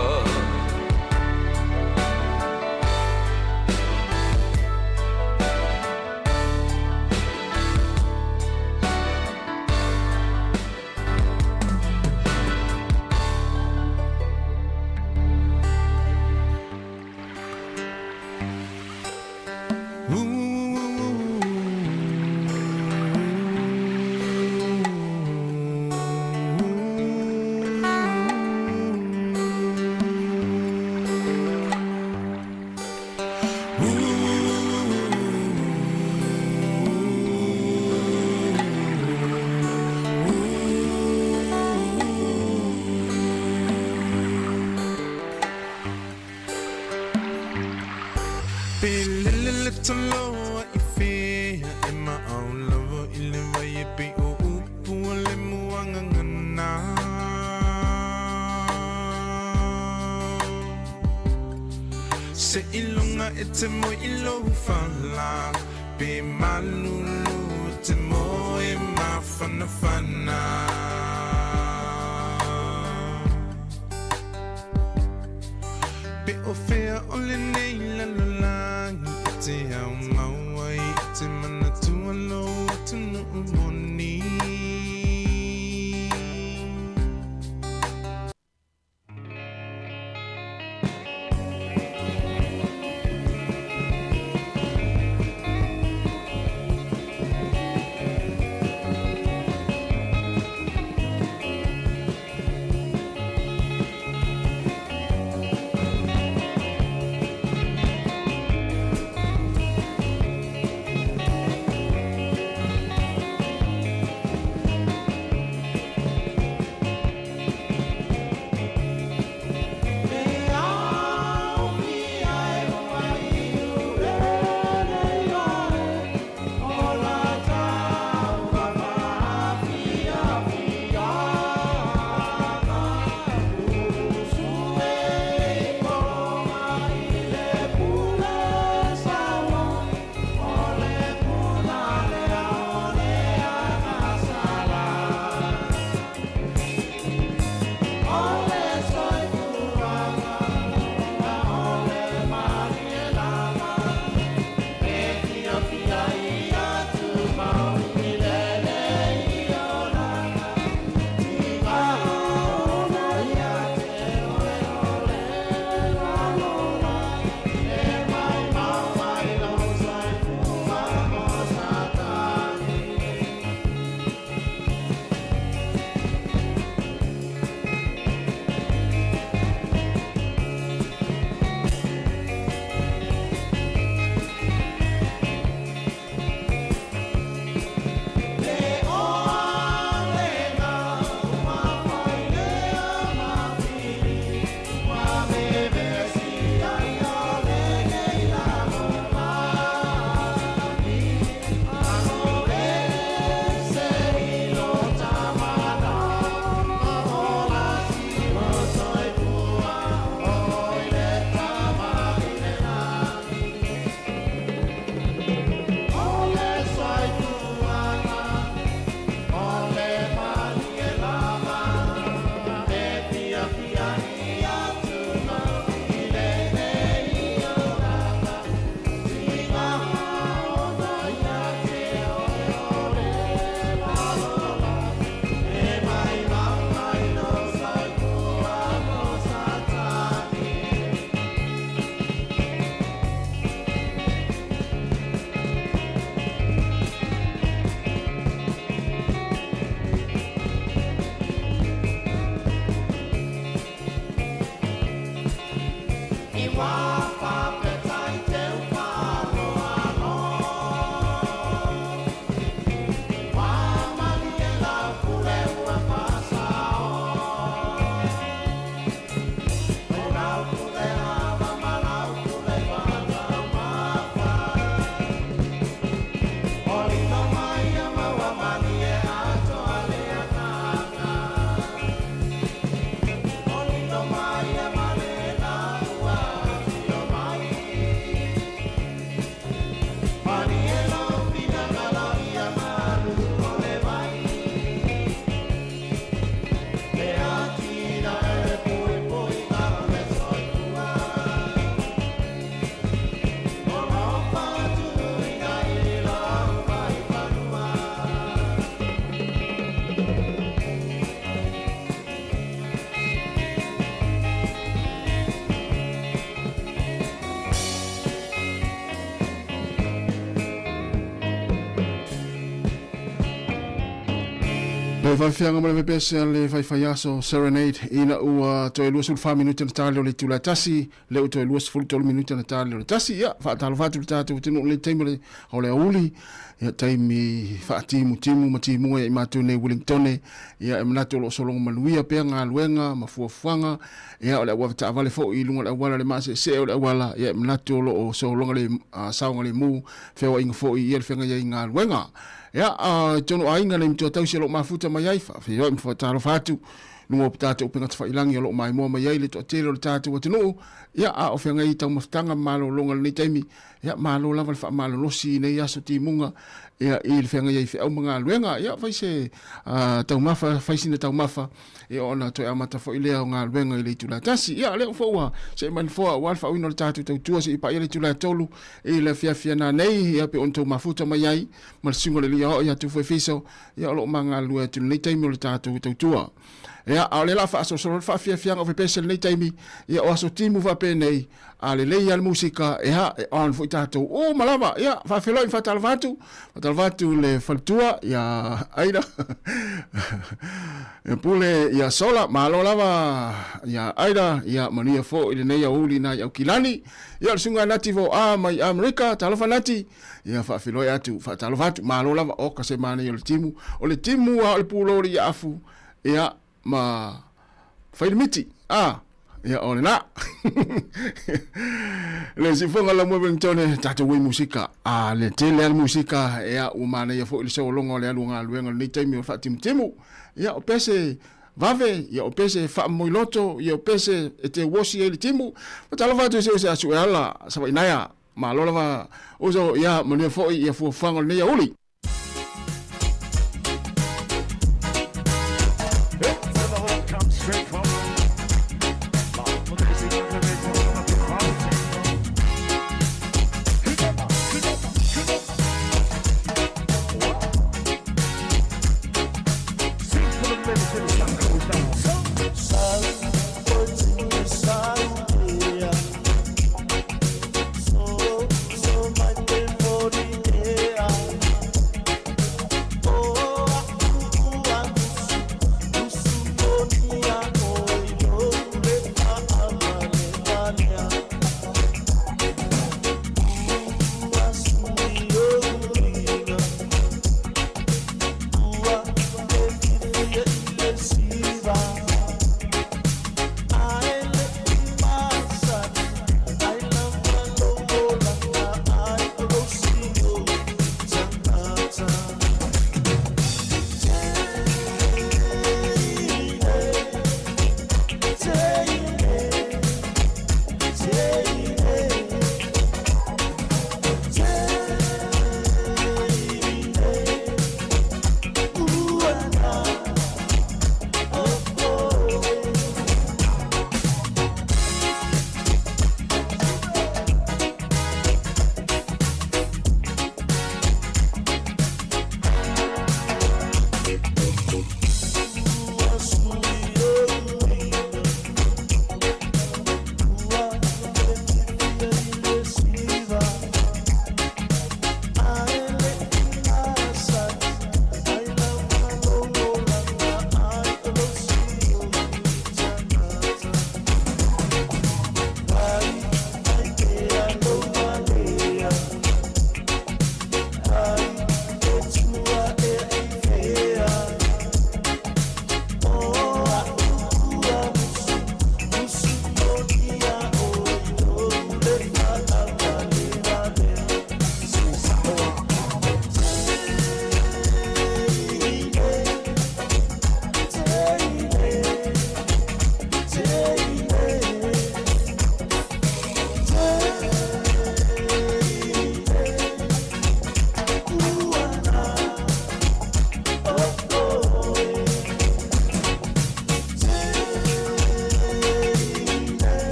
Pelele le toloa i fea e maau lava i le vai e pei o upu o le muagagana. Seiloga e te moe i lou fala, Pe malulu e te moe mafanafana. Pe o fea o lenei lalolagi e te ao mau ai i te manatua lou atunuu moni. Le faafeaga ma le pepese a le faifaiaso Serenade ina ua toe 24 minute na tali o le itula e tasi, lea ua toe 23 minute na tali o le tasi. Ia, faatalofa atu le tatou atunuu i lenei taimi o le, o le aoauli, ia taimi faatimutimu ma timua ia i matou nei Wellingtone. Ia, e manatu o lo o sologa manuia pea galuega ma fuafuaga, ia o le auavetaavale foi i luga o le auala le maseesee o le auala, ia e manatu o lo o sologa le saogalemu feoaiga foi ia le feagai ai i galuega. Ia, i tonu aiga nei matua tausi o lo o mafuta mai ai, faafeiloai ma faatalofa atu. luga o tatou upega tafailagi o lo o maimoa mai ai le toatele o le tatou atunuu, ia, a o feagai i taumafataga ma malologa i lenei taimi, ia, malo lava le faamalolosi i nei aso timuga, ia, i le feagai ai i feau ma galuega, ia, fai se taumafa, fai sina taumafa, ia, ona toe amata foi lea o galuega i le itula e 1. Ia, lea foi ua see mai le nofoa aua le faauiina o le tatou tautua seia paia le itula e 3 i le afiafi ana nei, ia, pei ona outou mafuta mai ai ma le susuga o le alii aoao ia Tufu Efeso, ia, o lo o ma galulue atu i lenei taimi o le tatou tautua. Ia, a o lea la faasolosolo le faafiafiaga o fepese i lenei taimi, ia, o aso timu faapenei, a lelei lava le musika, ia, e on foi tatou uma lava. Ia, faafeiloai ma faatalofa atu, faatalofa atu i le faletua, ia Aida, ia Pule, ia Sola, malo lava, ia Aida, ia manuia foi lenei aoauli i nai Aukilani. Ia, o le susuga ia Nati Voa mai Amerika, talofa Nati, ia faafeiloai atu, faatalofa atu, malo lava, oka se manaia o le timu, o le timu lava o le pulou o le iaafu, ia, ma fai le miti, a, ia, o lena. Le sifoga la mo Wellington, tatou ui musika, a le tele le musika, ia, ua manaia foi le sologa o le alu o galuega o lenei taimi o le faatimutimu. Ia, o pese vave, ia, o pese faamomoiloto, ia, o pese e te uosi ai le timu. Faatalofa atu i se ose a Sueala, Savaii Naea, Malo lava uso, ia manuia foi ia fuafuaga o lenei aoauli.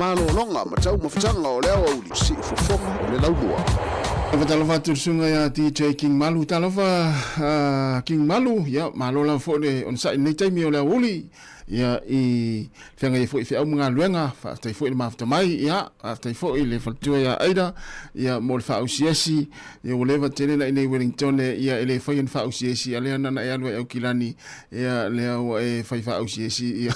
Malologa ma taumafataga o le aoauli, Siufofoga o le Laumua. Talofa atu i le susuga ia DJ King Malu. Talofa uh, King Malu, ia malo lava foi le onosai i lenei taimi o le aoauli. Ia i feagai ai foi i feau ma galuega, faafetai foi i le mafuta mai, ia faafetai foi i le faletua ia Aida, ia mo le faausiasi, ia ua leva tele na i nei Wellington, ia e le faia ni faausiasi, a lea na na e alu ai Aukilani, ia lea ua e fai faausiasi, ia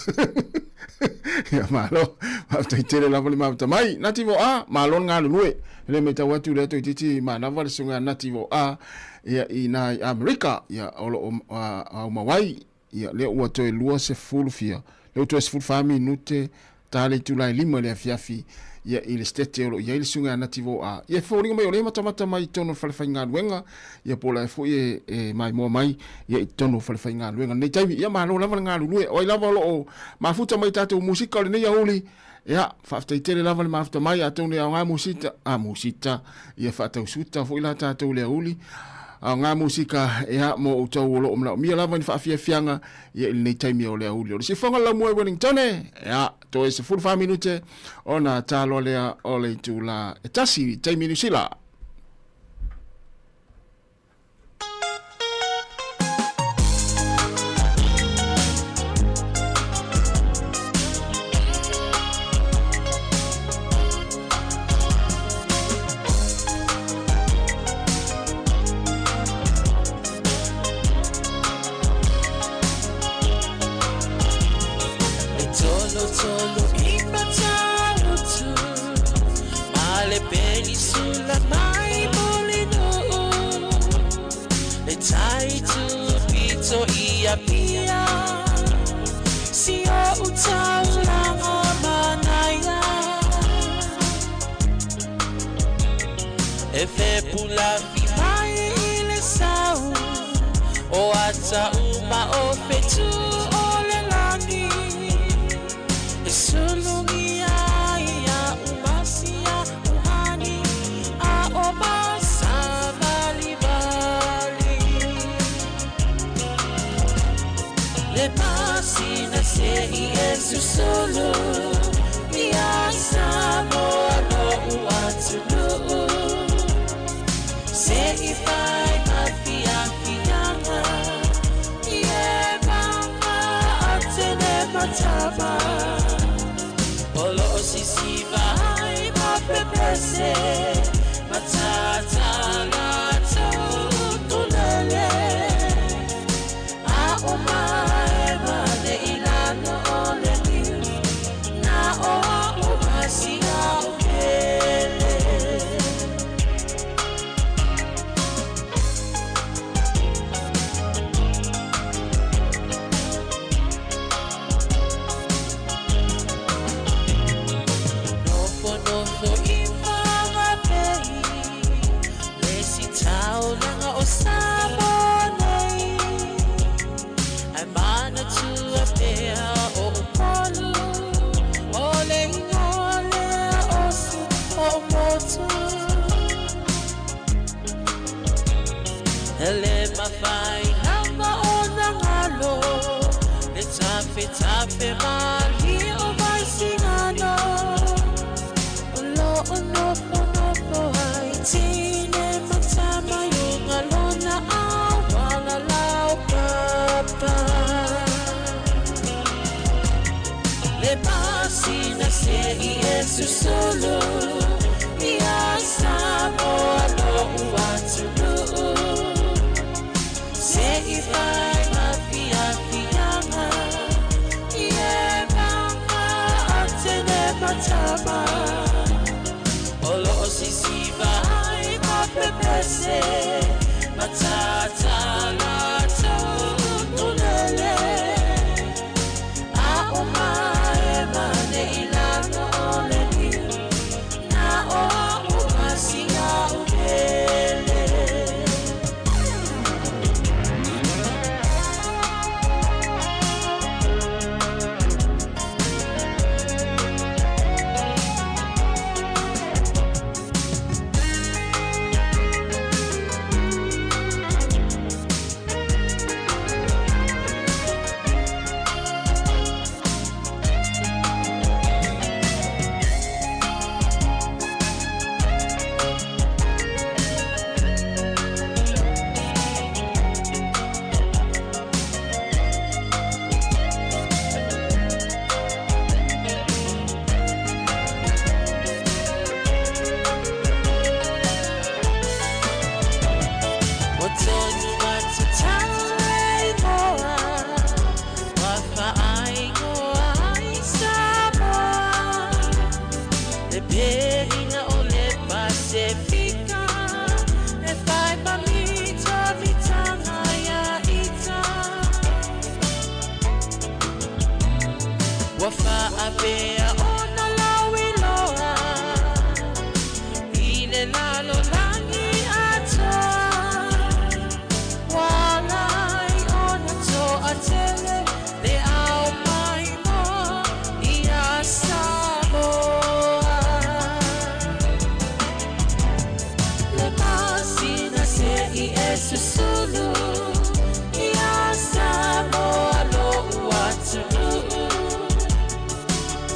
ia malo, faafetai tele lava le mafuta mai. Nati vo a, malo le galulue. E le matau atu lea toeitiiti manava le susuga ia Nati vo a, ia i ina i Amerika, ia o lo o aumau ai. Ia, lea ua toe 20 fia, lea ua toe 14 minute ta le itula e 5 i le afiafi, ia, i le sitete o lo o i ai le susuga ia Nati Voa. Ia, e foliga mai o lea e matamata mai i totonu o le falefaigaluega, ia po o la e foi e, e maimoa mai, ia, i totonu o le falefaigaluega i lenei taimi. Ia, malo lava le galulue. O ai lava o lo o mafuta mai i tatou musika o lenei aoauli, ia, faafetai tele lava le mafuta mai, atonu e aoga musita, a, musita, ia faatausuta foi la tatou i le aoauli, aoga musika, ia, mo outou o lo o manaomia lava ni faafiafiaga, ia, i lenei taimi o le aoauli. O le sifoga laumua i Wellington, ia, toe 14 minute ona taloa lea o le itula e tasi i taimi Niu Sila. E tolo tolo i Matalutu Ma le penisula mai Mulinuu Le tai tupito i Apia Si o utaulanga manaia E fepulafi mai i le sau O ata uma o fetu o le lani E sulugia ia umasia uhani A o masavalivali Le masina se i e susulu Ia i Samoa lo'u atunuu Se i fai ma fiafiaga I e mama atene matama O lo'o sisiva ai ma pepese Matata latou tulele A o maema le i lalo o le niu Na o a'u masia o kele. Nofonofo i Whanganui Le si taulaga o Samoa nei Ai manatua pea o Upolu O le ingoa lea o si o motu Le mafai lava ona ngalo Le tafetafe malie o Vaisigano O lo o nofonofo ai tine ma tama i uga lona auala lau papa Le masina se i e susulu Ia i Samoa lo'u atunuu Se i fai ma fiafiaga I e mama atene matama O lo'o sisiva ai ma pepese Matata latou tulele A o maema nei i lalo o le niu Na o a'u masia u pele. faapea ona lauiloa i le lalolagi atoa. Ua ala ai ona toatele le ao maimoa iā Samoa. Le masina se i e susulu iā Samoa lo'u atunuu.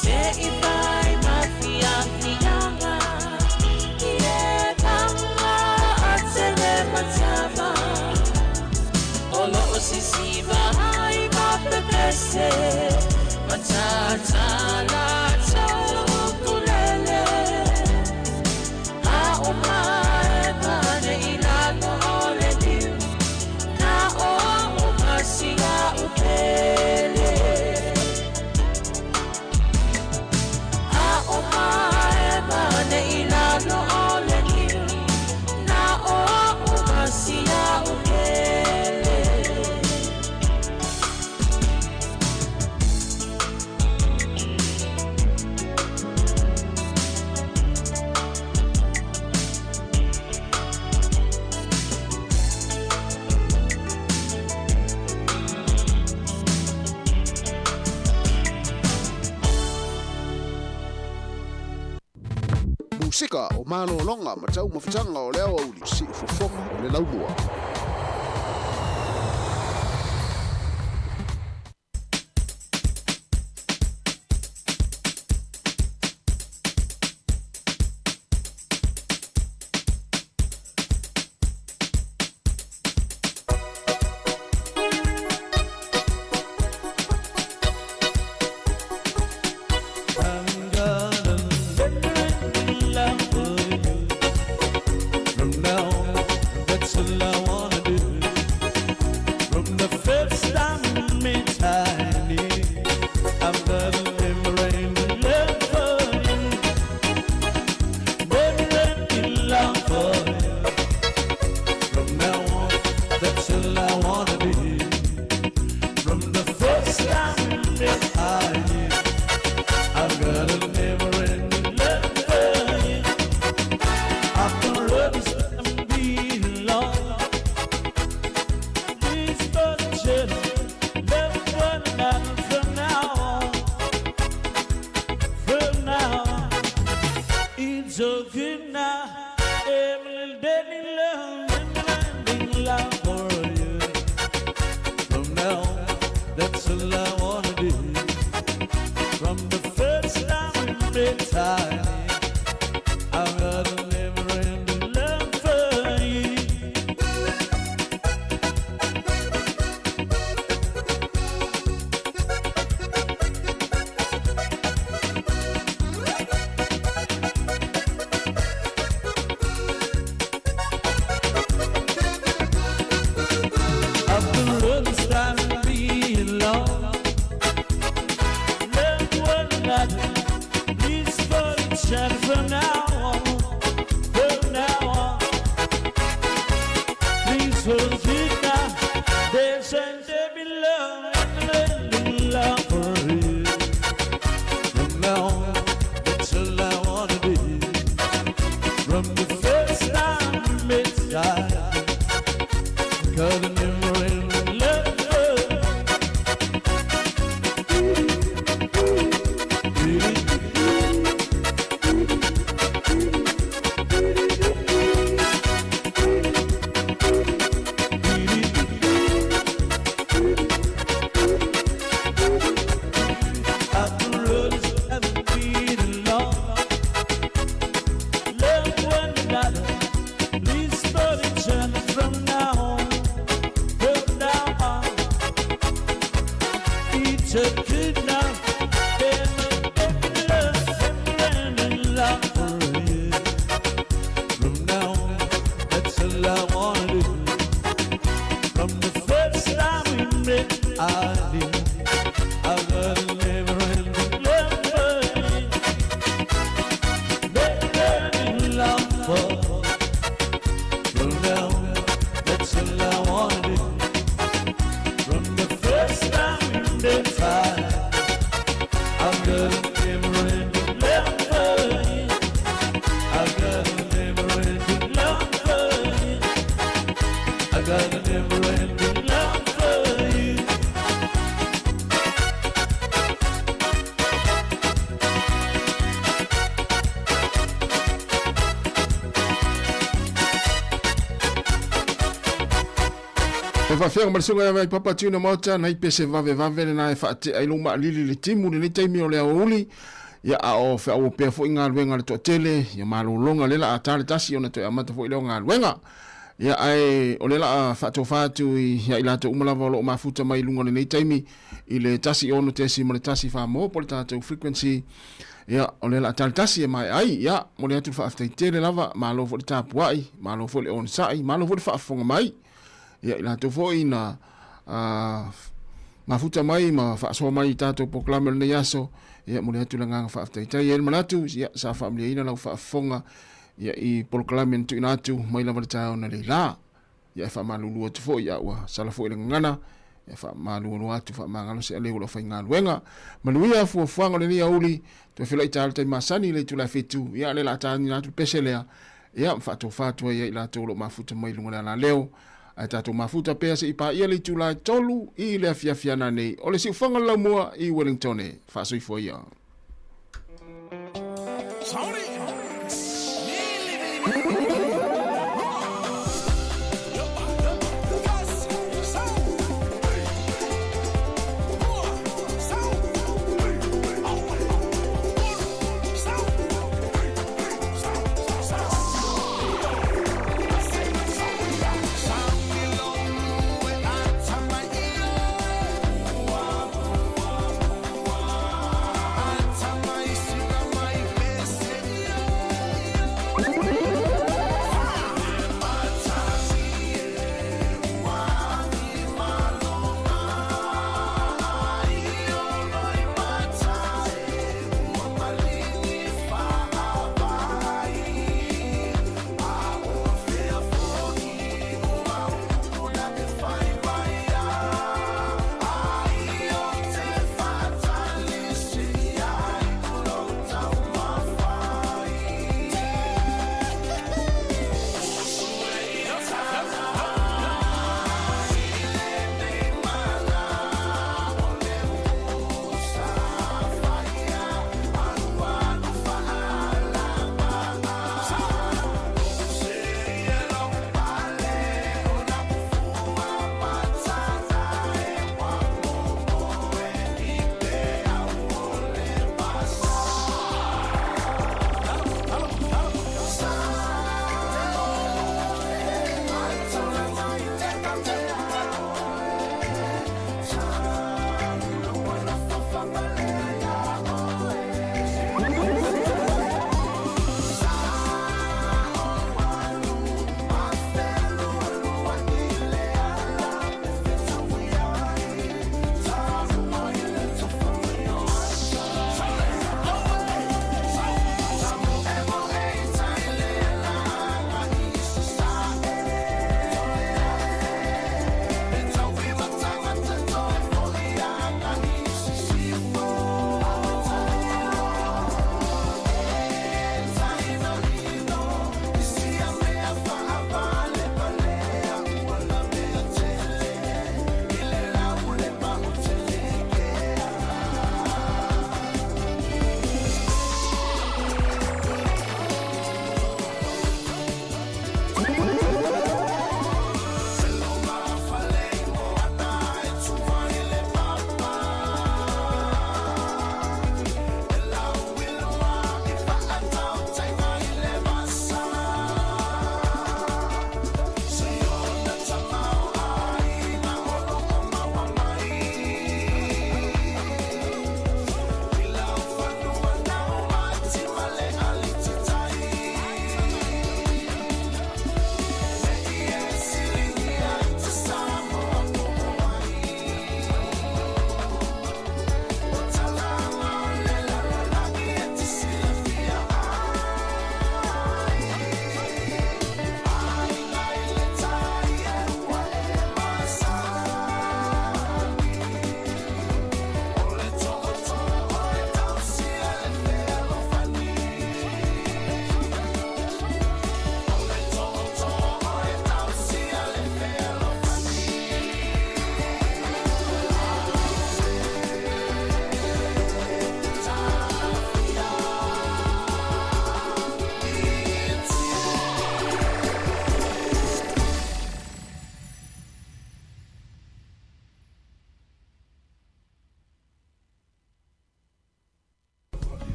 Se i fai ma fiafiaga i e paga atele ma tama o loo sisiva ai ma pepese ma tātā latou ukulele. A o mae pane i lalo o le niu na o au ma si a'u pele. A o mae pane i lalo o le niu na o au ma si a'u pele. Musika o malologa ma taumafataga o le aoauli, siufofoga o le laumua. I'm gonna never-ending love for you. From now on, that's all I wanna do. From the first time we met, I knew I've got a never-ending love for you. Never-ending love for you. From now on, that's all I wanna do. From the first time we met, I knew I've got a never-ending love for you. After road is be long. Please fortune, love one another from now on. From now on, it's so good now. Every day, love, never-ending love for you. From now on, that's all I wanna do. From the first time we met, I knew I've got a never-ending love for you. After all this time being long, love one another, please for each other from now on, from now on. Please forget now, there's an every love, and love for you. From now on, that's all I wanna do. From the first time we met, I got a never-ending love for After all this time being long, love one another, please for each other from now on. E faafeaga ma le susuga ia Vaipapa Tuna Maota, nai pese vavevave lena e faatea ai lou maalili i le timu i lenei taimi o le aoauli. Ia, a o feauau pea foi galuega a le toatele, ia malologa lea la a ta le tasi ona toe amata foi lea o galuega. Ia, ae o lea la a faatofa atu ia i latou uma lava o lo o mafuta mai i luga o lenei taimi i le 106.1 mo po o le tatou frequency. Ia, o lea la a ta le tasi e maea ai. Ia, momoli atu le faafetai tele lava, malo foi le tapuai, malo foi le onosai, malo foi le faafofoga mai. Ia, i latou foi na mafuta mai ma faasoa mai i tatou polokalame o lenei aso, ia, momoli atu le agaga faafetaitai. E i ai le manatu, ia, sa faamalieina lau faafofoga, ia, i polokalame na tuuina atu mai lava le taeao analeila. Ia, e faamalulu atu foi, a ua sala foi le gagana, ia, faamalualua atu, faamagalo se aleu o lau faigaluega. Manuia fuafuaga o lenei aoauli, toe feiloai taeao i le taimi masani i le itula e 7, ia, o lea o le a taina atu le pese lea, Ia, ma faatofa atu ai ia i latou o lo o mafuta mai i luga o le alaleo. Ae tatou mafuta pea se i paia le itula e 3 i le afiafi ana nei o le siufoga o le laumua i Wellingtone. Faasoifua ia.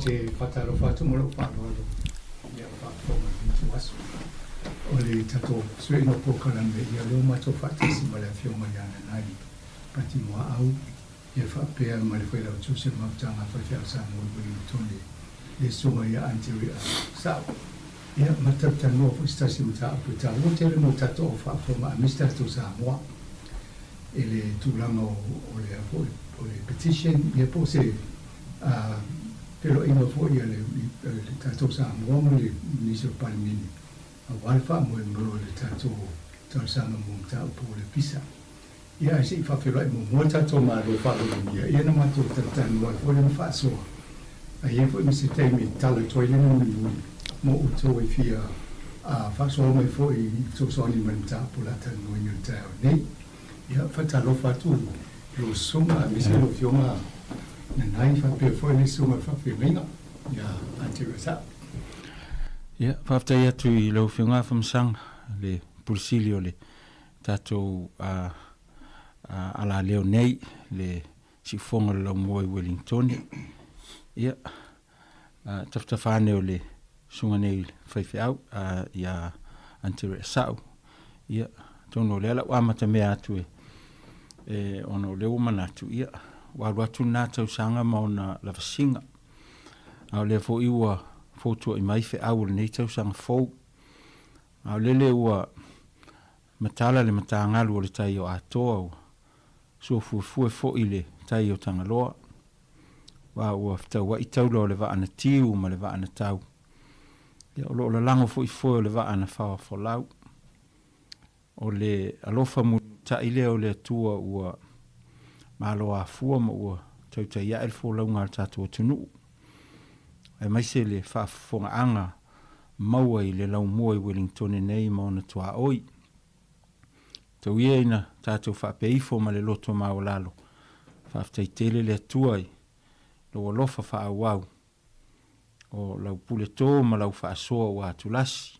te faatalofa atu ma lou faaaloalo i au faafofoga i lenei ituaso. O le tatou sueina o polokalame, ia lea ua matou faatasi ma le Afioga ia Nanai Pati Muaau, ia faapea ma le Failautusi o le Mafutaga a Faifeau Samoa i Uelintone, le Susuga ia Anterea Sao. Ia, ma talatalanoa foi se tasi o mataupu e taua tele mo tatou au faafofoga aemaise tatou Samoa i le tulaga o le a foi o le petition, ia po o se feiloaiga foi a le tatou Samoa ma le nisi o le Palemene aua le faamoemoe o le tatou talosaga mo mataupu o le visa. Ia ae se i faafeiloai muamua le tatou Malo faaaloalogia, ia na matou talatalanoa ai foi lea na faasoa. Ae i ai foi ma se taimi e tatala atu ai lena mulimuli mo outou e fia faasoa mai foi i fesoasoani mai le mataupu o le a talanoaina i le taeao nei. Ia, faatalofa atu i lou susuga aemaise lau Afioga Nanai faapea foi le susuga i le faafeagaiga ia Aunty Roselle. Ia, faafetai atu i lau Afioga Afamasaga, le Pule Sili o le tatou alaleo nei, le siufofoga o le laumua i Uelintone. Ia, tafatafa ane o le susuga nei i le faifeau ia Antere Asau. Ia, atonu o lea lau amata mea atu e, e ona o lea ua manatu, ia, ua alu atu lena tausaga ma ona lavasiga. A o lea foi ua fotua'i mai feau o lenei tausaga fou. A o lele ua matala le matagalu o le tai o Atoa, ua suafuefue foi le tai o Tagaloa, aua ua fetauai taula o le vaa na tiu ma le vaa na tau. Ia, o lo o lalago foi foe o le vaa na faoafolau. O le alofa mulimulitai lea o le Atua ua malo afua ma ua tautai ae le folauga a le tatou atunuu, aemaise le faafofogaaga maua i le laumua i Uelintone nei ma ona tuaoi. Tau ia ina tatou faapea ifo ma le loto maualalo, faafetai tele le Atua i lou alofa faaauau, o lau pule tō ma lau faasoa ua atulasi.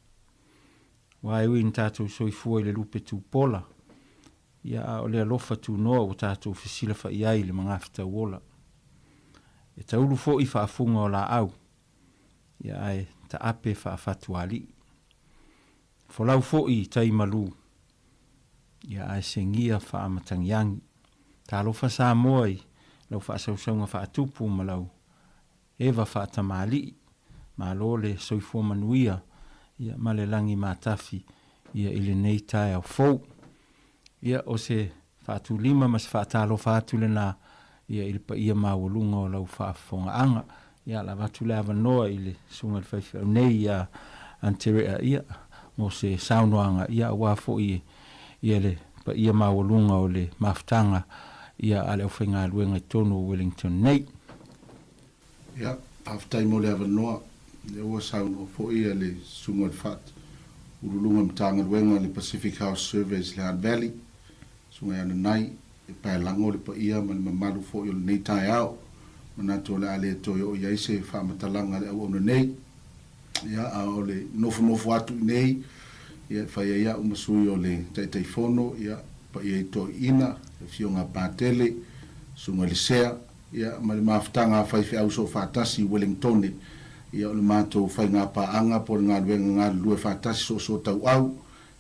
Aua e ui ina tatou soifua i le lupe tupola, ia a o le alofa tunoa ua tatou fesilafa'i ai i le magafetauola. E taulu foi faafuga o laau, ia ae taape faafatualii. Folau foi i tai malu, ia ae segia faamatagiagi. Talofa Samoa i lau faasausauga faatupu ma lau Eva faatamalii, malo le soifua manuia ia ma le lagi matafi ia i lenei taeao fou. Ia o se faatulima ma se faatalofa atu lena ia i le paia maualuga o lau faafofogaaga. Ia la avatu le avanoa i le Susuga i le Faifeau nei ia Anterea ia mo se saunoaga ia aua foi ia le paia maualuga o le mafutaga ia a le aufaigaluega i totonu o Wellington nei. Ia, faafetai mo le avanoa. Lea ua saunoa foi le Susuga i le Fat Ululuga Matagaluega o le Pacific House Surveys i le Hutt Valley, Susuga ia Nanai, e paelago le paia ma le mamalu foi o lenei taeao. Manatu o le a le toe oo i ai se faamatalaga a le auauna nei. Ia, a o le nofonofo atu i nei, ia, e fai ai au ma sui o le Taitaifono, ia, paia i toeaiina, le Afioga a Patele, Susuga i le Sea, ia, ma le mafutaga a faifeau soofaatasi i Uelengtone, ia, o le matou faigapaaga po o le galuega galulue faatasi soosootauau,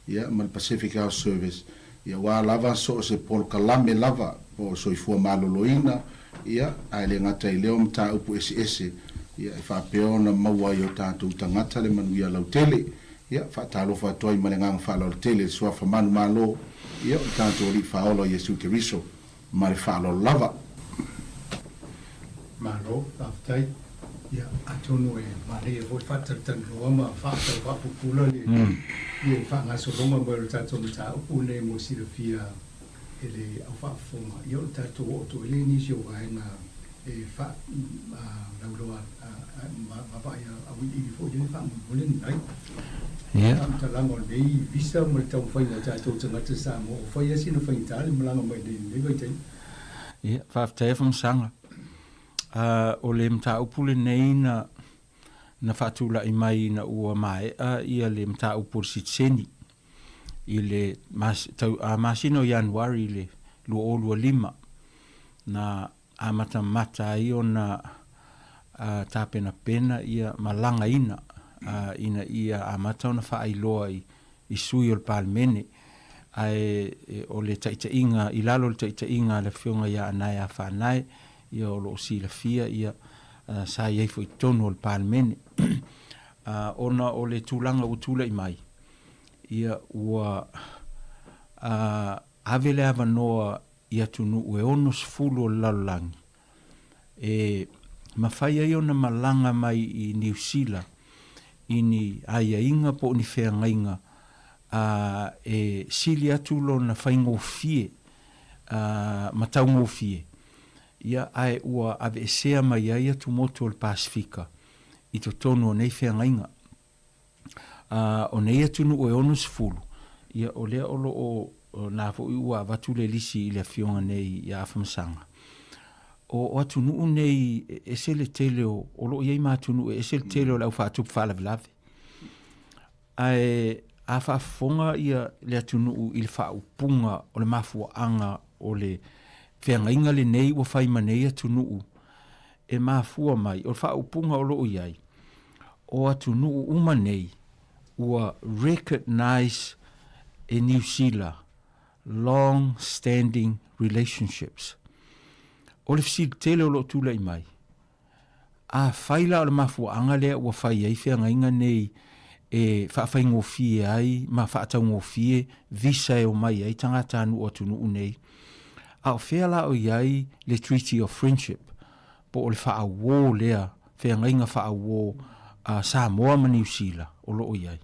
ia, ma le Pacific Health Service, ia, aua lava so o se polokalame lava po o soifua maloloina, ia, ae le gata i lea o mataupu eseese, ia, e faapea ona maua ai e o tatou tagata le manuia lautele. Ia, faatalofa atu ai ma le agaga faaaloalo tele i le Suafa manumalo, ia, o le tatou Alii Faaola o Iesu Keriso. Ma le faaaloalo lava. Malo, faafetai. Ia, atonu e manaia foi faatalatalanoa ma faatau faapupula le le faagasologa mai o le tatou mataupu lenei mo silafia e le au faafofoga. Ia, o le tatou oo atu ai lea i nisi o vaega e faa lauloa vaavaai auiliili foi lea faamolemole lenei. Faamatalaga o lenei visa ma le taumafaiga o tatou tagata Samoa ua fai lava sina faigata le malaga mai nei i lenei vaitaimi. Ia, faafetai Afamasaga. O le mataupu lenei na na faatulai mai ina ua maea ia le mataupu o le sitiseni i le tau, masina o Ianuari i le 2025 na amatamata ai ona tapenapena ia ma lagaina ina ia amata ona faailoa i i sui o le Palemene, ae o le taitaiga, i lalo o le taitaiga a le Afioga ia Anae Afaanae, ia o lo o silafia ia sa i ai foi i totonu o le Palemene. Ona o le tulaga ua tulai mai, ia ua ave le avanoa i atunuu e 60 o le lalolagi e mafai ai ona malaga mai i Niu Sila i ni aiaiga po o ni feagaiga e sili atu lona faigofie ma taugofie, ia, ae ua aveesea mai ai atumotu o le Pasefika i totonu o nei feagaiga. Ā, o nei atunuu e 60, ia, o lea o lo o, na foi ua avatu le lisi i le afioga nei ia Afamasaga. O, o atunuu nei e ese le tele o, o lo o i ai ma atunuu e ese le tele o le au faatupu faalavelave. Ae a faafofoga ia le atunuu i le faaupuga o le mafuaaga o le feagaiga lenei ua fai ma nei atunuu, e mafua mai, o le faaupuga o lo o i ai, o atunuu uma nei ua recognise e Niu Sila long standing relationships. O le fesili tele o lo o tulai mai, afai la o le mafuaaga lea ua fai ai feagaiga nei e faafaigofie ai ma faataugofie visa e omai ai tagatanuu o atunuu nei, a o fea la o i ai le Treaty of Friendship po o le faauō lea feagaiga faauō a Samoa ma Niu Sila o lo o i ai.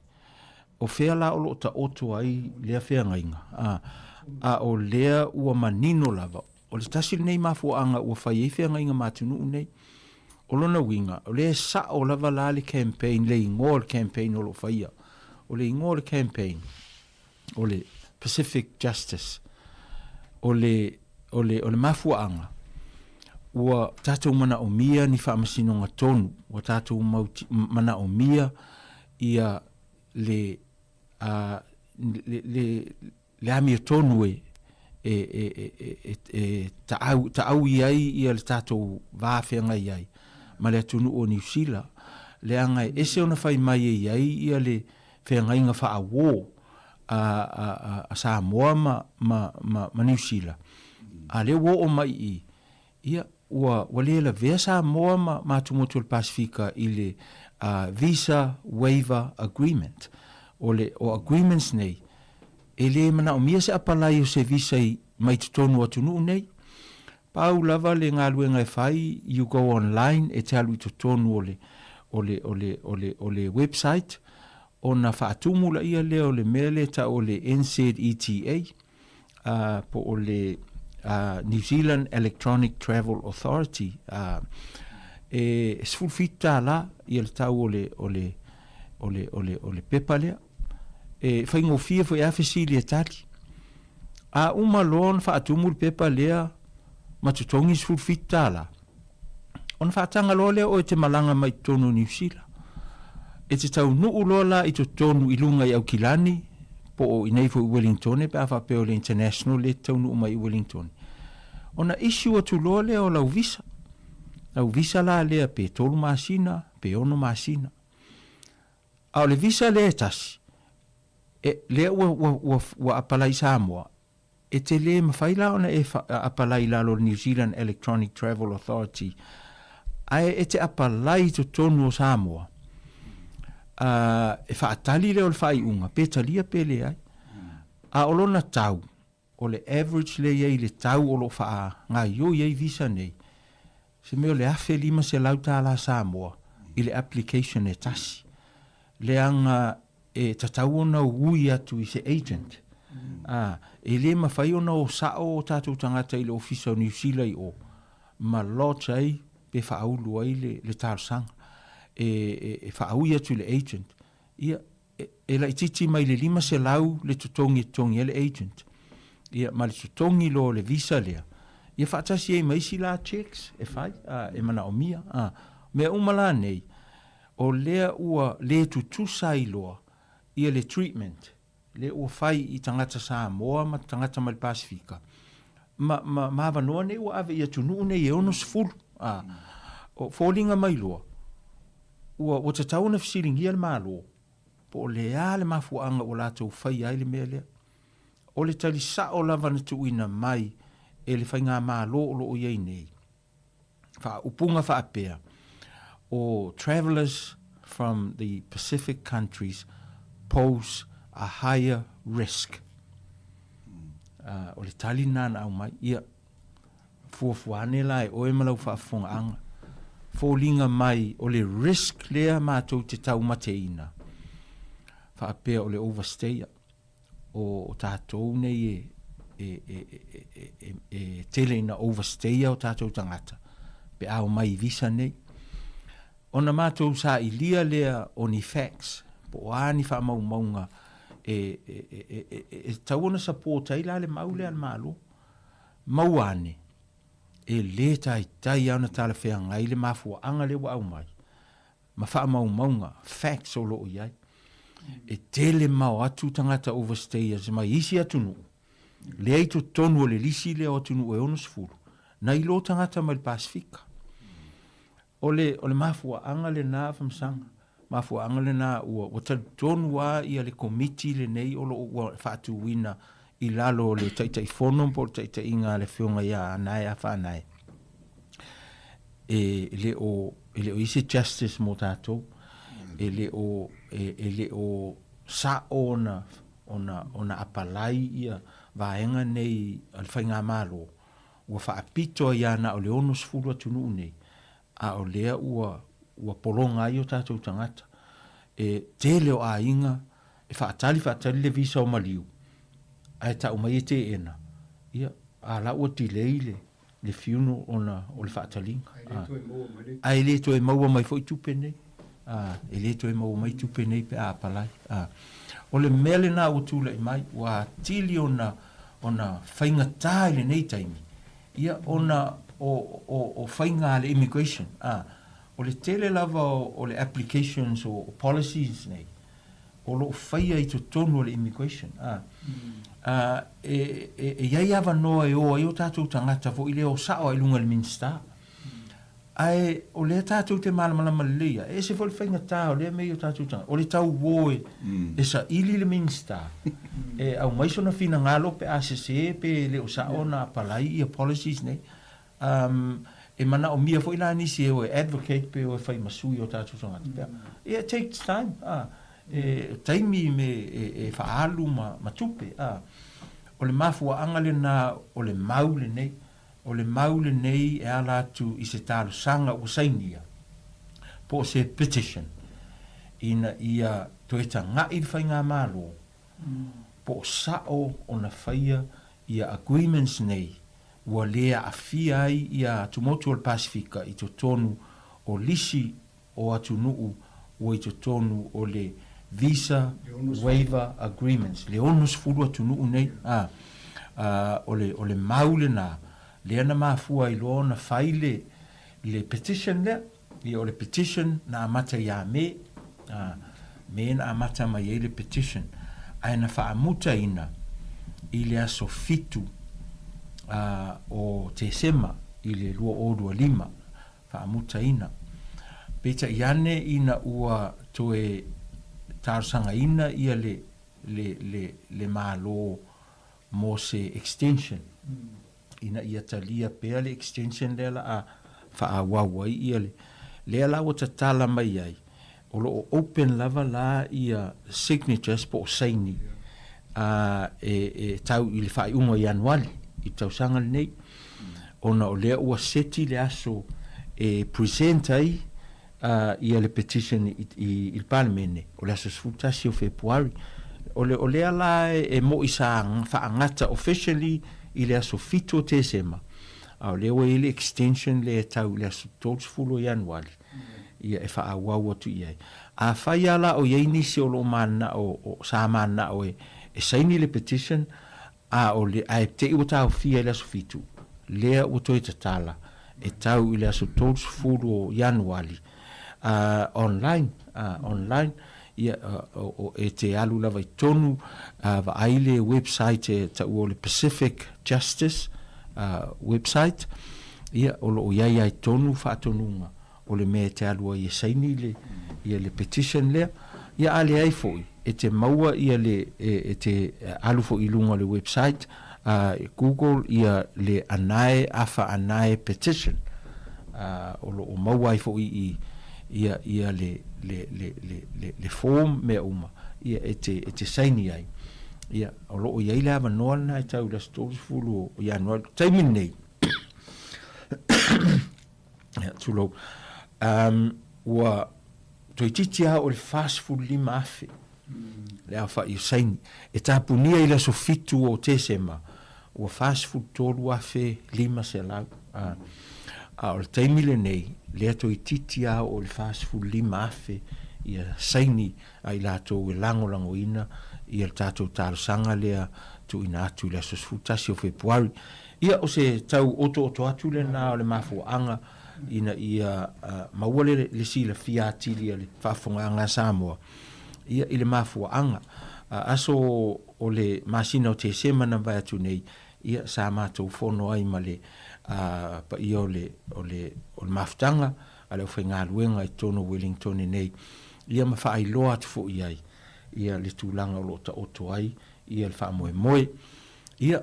O fea la o lo o taoto ai lea feagaiga? A, a o lea ua manino lava, o le tasi lenei mafuaaga ua fai ai feagaiga ma atunuu nei. O lona uiga, o lea e sao lava la le campaign, le igoa o le campaign o lo o faia. O le igoa o le campaign, o le Pacific Justice, o le, o le, o le mafuaaga, ua tatou manaomia ni faamasinoga tonu, ua tatou mau, manaomia ia le, a, le, le, le amiotonu e, e, e, e, e, e taau, taaui ai ia le tatou va feagai ai ma le atunuu o Niu Sila, leaga e ese ona fai mai e i ai ia le feagaiga faauō a, a, a, a Samoa ma, ma, ma, ma Niu Sila, a lea ua oo mai i i, ia, ua, ua le lavea Samoa ma, ma atumotu o le Pasefika i le uh, Visa Waiver Agreement. O le, o agreements nei, e le manaomia se apalai o se visa i, mai totonu o atunuu nei. Pau lava le galuega e fai, you go online, e te alu i totonu o le, o le, o le, o le, o le website, ona faatumu laia lea o le mea lea e tau o le NZETA, uh, po o le uh, New Zealand Electronic Travel Authority, uh, e $17 ia le tau o le, o le, o le, o le, o le pepa lea. E faigofie foi a fesili e tali. A uma loa ona faatumu le pepa lea ma totogi le $17, ona faataga loa lea oe e te malaga mai i totonu o Niu Sila. E te taunuu loa la i totonu i luga i Aukilani, po o inei foi i Wellingtone pe a faapea o le international lea e te taunuu mai i Wellingtone. Ona issue atu loa lea o lau visa. Lau visa la lea pe tolu masina, pe ono masina. A o le visa lea e tasi, e, lea ua, ua, ua, ua apalai i Samoa, e te lē mafai la ona e fa, apalai i lalo o le New Zealand Electronic Travel Authority, ae e te apalai i totonu o Samoa, a, e faatali lea o le faaiuga, pe talia pe leai. A o lona tau, O le average lea i ai le tau o lo o faagaioi ai visa nei, se mea o le $1,500 Samoa i le application e tasi. Leaga e tatau ona ui atu i se agent. A, e le mafai ona o sao o tatou tagata i le ofisa o Niu Sila i o ma lodge ai pe faaulu ai le, le talosaga. E, e, e faaui atu i le agent. Ia, e laitiiti mai le 500 le totogi e totogi ai le agent, ia, ma le totogi loa o le visa lea, ia faatasi ai ma isi la checks e fai, a, e manaomia, a. Mea uma la nei, o lea ua le tutusa ai loa ia le treatment lea ua fai i tagata Samoa ma tagata mai le Pasefika, ma, ma, ma avanoa nei ua ave i atunuu nei e 60, a. O foliga mai loa, ua, ua tatau ona fesiligia le Malo, po o le a le mafuaaga ua latou faia ai le mea lea. O le tali sao lava na tuuina mai e le Faigamalo o lo o i ai nei, faaupuga faapea, o travellers from the Pacific countries pose a higher risk. O le tali lena na aumai. Ia, fuafua ane la e oe ma lau faafofogaaga, foliga mai o le risk lea matou te taumateina, faapea o le overstayer. O tatou nei e, e, e, e, e, e tele ina overstayer o tatou tagata pe a omai i visa nei. Ona matou sailia lea o ni facts, po o a ni faamaumauga e, e, e, e, e, e tatau ona support ai la le mau lea a le Malo. Maua ane, e lē taitai lava ona talafeagai le mafuaaga lea ua aumai ma faamaumauga, facts, o lo o i ai. E tele mao atu tagata overstayers mai isi atunuu, lea i totonu o le lisi lea o atunuu e 60, nai lo tagata mai le Pasefika. O le, o le mafuaaga lena Afamasaga, mafuaaga lena ua, ua talitonu lava ia le Komiti lenei o lo o ua faatuina i lalo o le Taitaifono po o le taitaiga a le Afioga ia Anae Afaanae, e le o, e le o i ai se justice mo tatou, e le o, e, e le o sao ona, ona, ona apalai ia vaega nei a le Faigamalo, ua faapito ai lava na o le 60 atunuu nei, a o lea ua, ua pologa ai o tatou tagata. E tele o aiga e faatali faatali le visa o maliu, ae tau mai e teena, ia, a la ua delay le, le funeral ona o le faataliga. Ae le toe maua mai foi tupe nei. E le toe maua mai tupe nei pe a apalai. O le mea lena ua tulai mai, ua atili ona, ona faigata i lenei taimi, ia, ona o, o, o faiga a le immigration. O le tele lava o, o le applications o, o policies nei, o lo o faia i totonu o le immigration. A, a, e, e, e i ai avanoa e o ai o tatou tagata foi lea o sao ai i luga i le Minisita. Ae o lea tatou te malamalama lelei ai, e ese foi le faigata o lea mea i o tatou tagata, o le tauō e, e saili le Minisita e aumai sona finagalo pe a sese pe le o sao ona apalai ia policies nei. Um, e manaomia foi la nisi e o e advocate pe o e fai ma sui o tatou tagata pe a. Ia, it takes time, a. E taimi me e, e faaalu ma, ma tupe, a. O le mafuaaga lena o le mau lenei, o le mau lenei e ala atu i se talosaga ua sainia, po o se petition, ina ia toe taga'i le Faigamalo, po o sa'o ona faia ia agreements nei ua le aafia ai ia atumotu o le Pasefika i totonu o lisi o atunuu ua i totonu o le Visa Waiver Agreements, le 60 atunuu nei, a, a, o le, o le mau lena, lea na mafua ai loa ona fai le, le petition lea. Ia, o le petition na amata ia Me, a, Me na amata mai ai le petition, ae na faamutaina i le aso 7 a, o Tesema i le 2025, faamutaina. Peitai ane ina ua toe talosagaina ia le, le, le, le Malo mo se extension, ina ia talia pea le extension lea la a faaauau ai ia le, lea la ua tatala mai ai, o lo o open lava la ia signatures po o saini a e, e tau i le faaiuga o Ianuali i le tausaga lenei, ona o lea ua seti le aso e present ai ia le petition i, i, i le Palemene, o le aso 11 o Fepuari. O le, o lea la e, e mo'i sa faagata officially i le aso 7 o Tesema, a o lea ua i ai le extension lea e tau i le aso 30 o Ianuari, ia e faaauau atu i ai. Afai lava la o i ai nisi o lo o mananao, o, sa mananao e, e saini le petition, A o le, ae te i ua taofia i le aso 7, lea ua toe tatala, e tau i le aso 30 o Ianuali, a, online, a, online, ia, o, o, e te alu lava i totonu, a, vaai le website e taua o le Pacific Justice, a, website, ia, o lo o i ai ai tonu faatonuga. o le mea e te alu ai e saini le ia le petition lea. Ia a leai foi, e te maua ia le e te alu foi i luga o le website a Google ia le Anae Afa Anae petition o lo o maua ai foi i ia ia le le le le le le form mea uma ia e te e te saini ai. Ia o lo o i ai le avanoa lena e tau i le aso 30 o Ianuari. O le taimi lenei ia tulou um ua toeitiiti lava o le 45,000 le aofai o saini. E tapunia i le aso 7 o Tesema, ua 43,500. A, a o le taimi lenei, lea toeitiiti lava o le 45,000 ia saini a i latou e lagolagoina ia le tatou talosaga lea tuuina atu i le aso 11 o Fepuari. Ia, o se tau otooto atu lena o le mafuaaga ina ia maua le silafia atili a le faafofogaaga a Samoa ia i le mafuaaga. Aso o le masina o Tesema na mavae atu nei, ia sa matou fono ai ma le paia o le o le o le mafutaga a le aufaigaluega i totonu o Wellington nei, ia ma faailoa atu foi i ai ia le tulaga o lo o taoto ai ia le faamoemoe. Ia,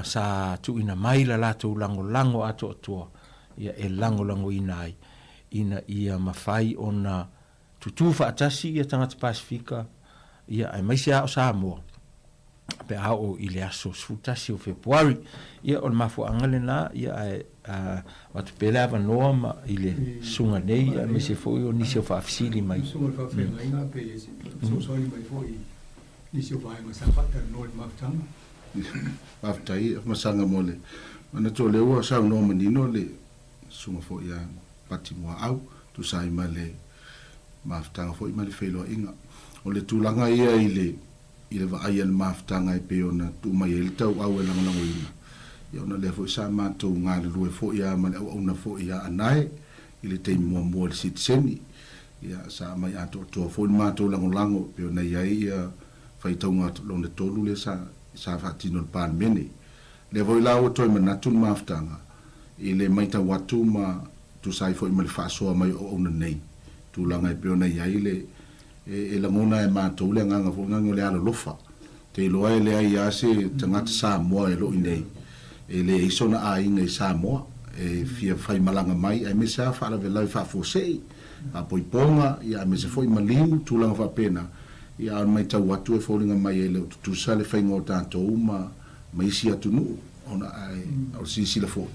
sa tuuina mai la latou lagolago atoatoa, ia, e lagolagoina ai, ina ia mafai ona tutū faatasi ia tagata Pasefika, ia, aemaise lava o Samoa, pe a oo i le aso 11 o Fepuari. Ia, o le mafuaaga lena, ia, ae avatu pea le avanoa ma i le susuga nei, aemaise foi o nisi o faafesili mai. Susuga i le Faafeagaiga, pe fesoasoani mai foi nisi o vaega sa faatalanoa i le mafutaga. Faafetai Afamasaga mo le manatu o lea ua saunoa manino le susuga foi ia Pati Muaau tusa ai ma le mafutaga foi ma le feiloaiga. O le tulaga ia i le i le vaai a le mafutaga e pei ona tuu mai ai le tauau e lagolagoina, ia ona lea foi sa matou galulue foi a ma le auauna foi ia Anae i le taimi muamua i le sitiseni. Ia, sa aumai atoatoa foi le matou lagolago e pei ona i ai ia faitauga lona tolu lea sa sa faatino e le Palemene. Lea foi la ua toe manatu le mafutaga i le maitau atu ma tusa ai foi ma le faasoa mai o auauna nei, tulaga e pei ona i ai le e lagona e matou le agaga foi lea o le alolofa. Te iloa e leai lava se tagata Samoa e lo i nei e leai sona aiga i Samoa e fia faimalaga mai aemaise lava faalavelave faafuasei, faapoipoga, ia aemaise foi maliu, tulaga faapena. Ia a o le maitau atu e foliga mai e le o tutusa le faiga o tatou ma ma isi atunuu ona ae o le silasila foi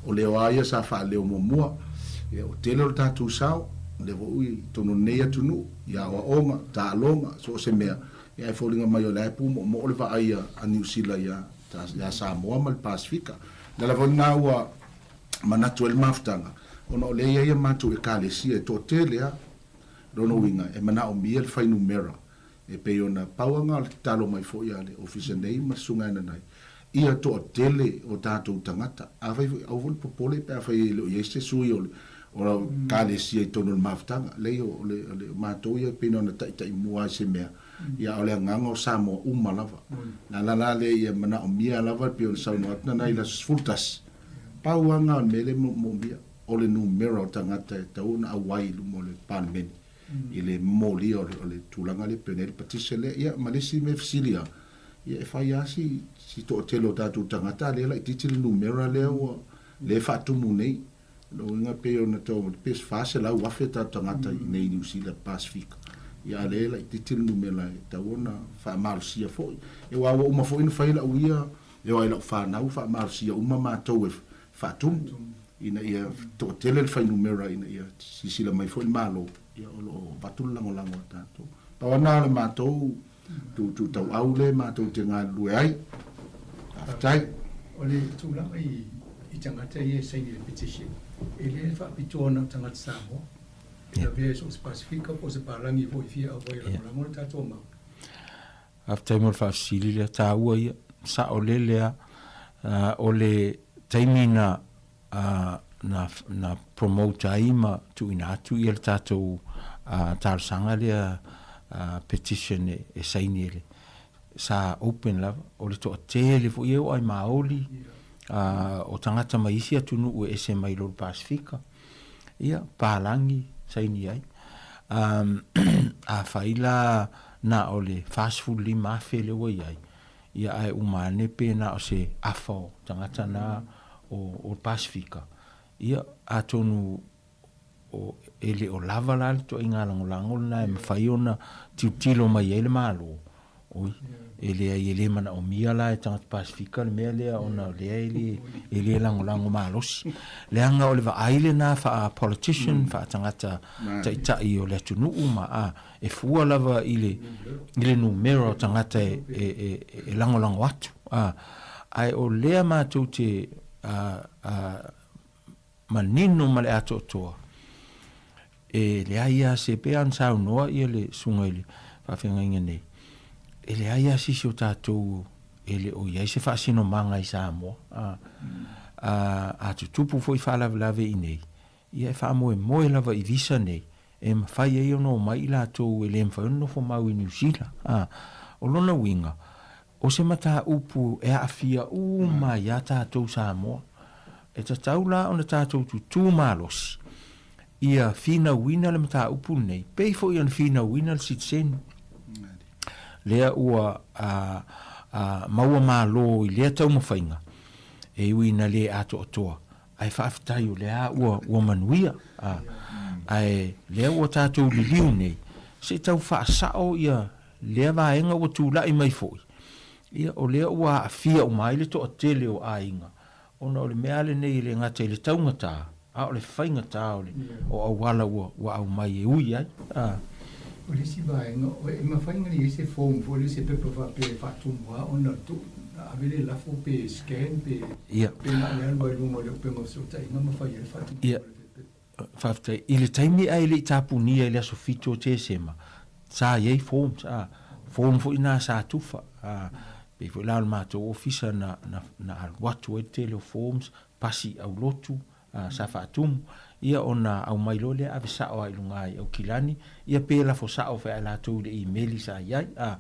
o leo a ia sa faaleo muamua ia ua tele o le tatou sao lea foi i totonu o lenei atunuu i aoaoga, taaloga, so o se mea ia ae foliga mai o la e pumoomoo le vaai a Niu Sila ia ia Samoa ma le Pasefika. O le ala foi lena ua manatu ai le mafutaga ona o lea e i ai a matou Ekalesia e toatele lava. Lona uiga e manaomia le fuainumera E pei ona pau aga o le tatalo mai foi a le Ofisa nei ma le Susuga Ananai, ia toatele o tatou tagata. Afai foi, aua foi le popole pe afai e le o i ai se sui o le Ekalesia i totonu o le mafutaga. Leai, o le, o le, o matou ia e pei na ona taitaimua lava i se mea, ia a o le agaga o Samoa uma lava. O le ala la lea ia manaomia lava e pei ona saunoa atu Nanai i le aso 11, pau aga o le mea lea e moomia, o le numera o tagata e tatau ona auai i luma o le Palemene. i le momolia o le tulaga lea pei ona i ai le petition lea. Ia ma le isi mea fesili lava, ia e fai lava si si toatele o tatou tagata a lea laitiiti le numera lea ua lea e faatumu nei. O lona uiga pei ona tau pe 400,000 tatou tagata i inei i Niu Sila Pasefika. Ia a lea laitiiti le numera e tatau ona faamalosia foi. Ia aua ua uma foi ona fai lau ia e oo lava i lau fanau faamalosia uma matou e faatumu ina ia toatele le fuainumera ina ia silasila mai foi le Malo, ia o lo o avatu le lagolago a tatou. Pau lava lena o le matou tu tauau lea matou te galulue ai. Faafetai. O le tulaga i tagata ia e saini i le petition, e le faapitoa na o tagata Samoa, e lavea i so o se Pasefika po o se palagi foi e fia auai e lagolago le tatou mau. Faafetai mo le faafesili lea, taua ia, saolele lava. O le taimi na na na promote ai ma tuuina atu ia le tatou talosaga lea petition e saini e le sa open lava, o le toatele foi e oo ai Maoli o tagata mai isi atunuu e ese mai lo le Pasefika. Ia, palagi saini ai. Afai la na o le 45,000 lea ua i ai, ia ae uma ane pe na o se afa o tagata na o le Pasefika, ia atonu o, e le o lava la le ituaiga lagolago lena e mafai ona tilotilo mai ai le Malo, oi, e leai e le manaomia la e tagata Pasefika le mea lea ona o lea e le, e le lagolago malosi. Leaga o le vaai lena faa-politician, faa-tagata taitai o le atunuu ma, a, e fua lava i le, i le numera o tagata e, e, e, e lagolago atu, a. Ae o lea matou te, a, a, manino ma le atoatoa, e leai lava se, pei lava ona saunoa ia le susuga i le faafeagaiga nei, e leai lava se isi o tatou e le o i ai se faasinomaga i Samoa. A, a, a tutupu foi faalavelave i inei, ia e faamoemoe lava i visa nei e mafai ai ona omai i latou e le mafai ona nofo mau i Niu Sila. A, o lona uiga, O se mataupu e aafia uma ai iā tatou Samoa. E tatau la ona tatou tutū malosi ia finauina le mataupu lenei, pei foi ona finauina le sitiseni. Lea ua maua malo i lea taumafaiga, e ui ina le atoatoa, ae faafetai o lea ua manuia. Ae lea ua tatou liliu nei, se i tau faasao ia lea vaega ua tulai mai foi, ia, o lea ua aafia uma ai le toatele o aiga, ona o le mea lava lenei e le gata i le taugata, a o le faigata o le, o auala ua, ua aumai e ui ai. A. O le isi vaega, e mafai ona i ai se form foi lea, se pepa faapea e faatumu lava ona tuu, ave le lafo pe scan pe, pe na o le alu lava i luga o le upega o fesootaiga ma fai ai le faatumuga o le pepa. Faafetai. I le taimi ae le i tapunia i le aso 7 o Tesema, sa i ai forms, a, form foi na sa tufa. A, pei foi la o le matou ofisa na, na, na alu atu ai le tele o forms, pasi i aulotu, a, sa faatumu. Ia ona aumai loa lea ave sao lava i luga i Aukilani, ia pe lafo sao foi ia i latou i le imeli sa i ai. A,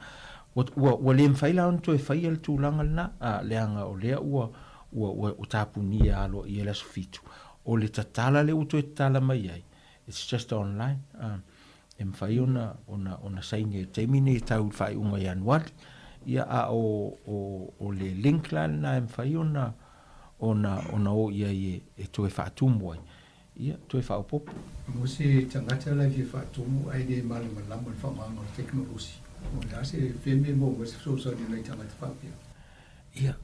ua, ua, ua le mafai la ona toe faia le tulaga lena, a, leaga o lea ua, ua, ua, ua tapunia aloaia i le aso 7. O le tatala lea ua toe tatala mai ai, it's just online, e mafai ona, ona, ona saini ai i le taimi lenei e tau i le faaiuga o Ianuari. Ia, a o, o, o le link la lena e mafai ona, ona, ona o i ai e, e toe faatumu ai, ia, toe faaopoopo. Mo se tagata la e fia faatumu ae le malamalama i le faaaogaina o le tekonolosi, o le a se feme e maua mai se fesoasoani a nai tagata faapea? Ia,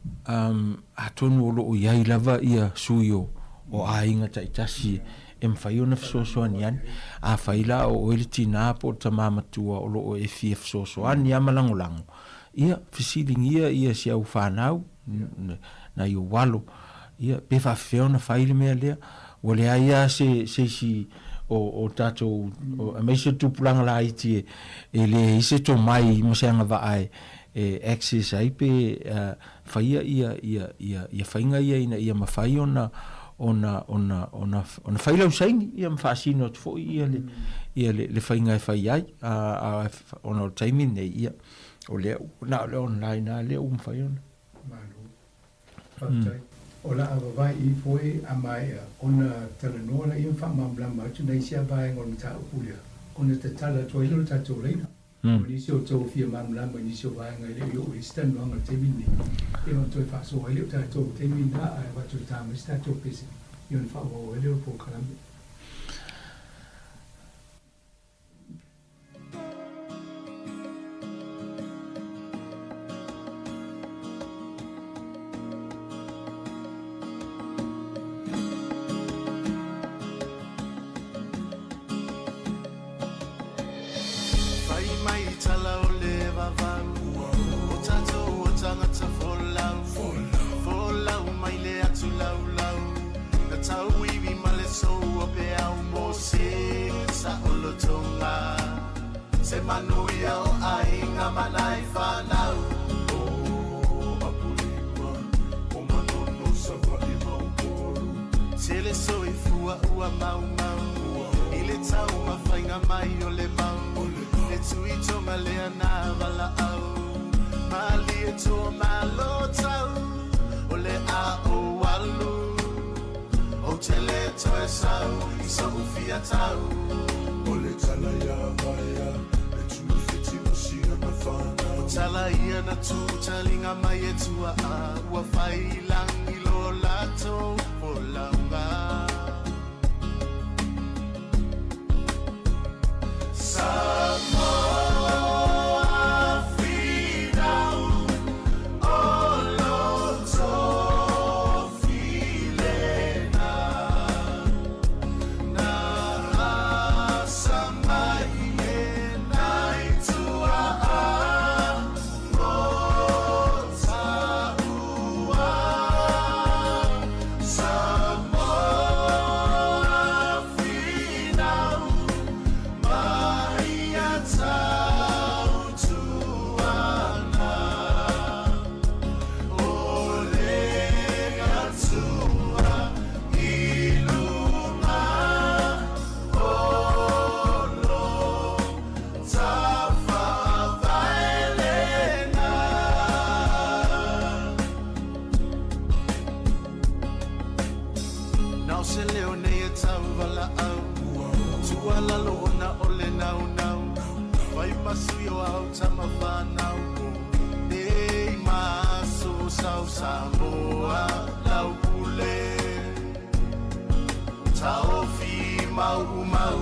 atonu o lo o i ai lava ia sui o, o aiga taitasi e mafai ona fesoasoani ane. Afai la o oe le tinā po o le tamā matua o lo o e fia fesoasoani lava ma lagolago, ia, fesiligia ia si au fanau, nai ou alo, ia, pe faafefea ona fai le mea lea. Ua leai lava se, se isi o, o tatou, aemaise o le tupulaga laiti e, e leai se tomai ma se agavaa e, e access ai pe faia ia ia ia ia faiga ia ina ia mafai ona ona ona ona ona fai lau saini ia ma faasino atu foi ia le ia le, le faiga e fai ai a, a ona o le taimi lenei ia o lea na o le online a lea ua mafai ona Malo. Faafetai. O le a vavae ifo e a maea ona talanoa laia ma faamalamalama atu nai isi a vaega o le mataupu lea ona tatala atu ai lea o le tatou laina. O nisi o outou fia malamalama i nisi o vaega e le o i oo i ai se talanoaga i le taimi lenei, ia ona toe faasoa ai lea o tatou i le taimi lena ae avatu e ta mai se tatou pese ia ona faaauau ai lea o le polokalame. Fai mai tala o le vavau O tatou o tagata folau Folau mai le atu laulau Na tauiwi ma le sou o peau Mo se saolotoga Se manuia o aiga ma nai fanau O Apolima O Manono Savaii ma Upolu Tele soifua ua maumau I le taumafaiga mai o le mau Le Tuitoga lea na valaau Malie toa malo tau O le a ou alu Ou te le toe sau. tau i so'u fia tau. O le tala ia Vaea le tuifiti ma siana fanau. O tala ia na tu taliga mai e tua'a ua fai i lagi lo latou folauga. Samoa finau o lo tofi lena na asa mai e nai tua'a mo ta'ua. Samoa finau mai a tautuana o le Atua i luga o lo tafavae lena. Na o se leo nei e tauvalaau Tuualalo ona o le naunau Fai ma sui o au tama fanau O nei ma aso sau Samoa lau pule Taofi maumau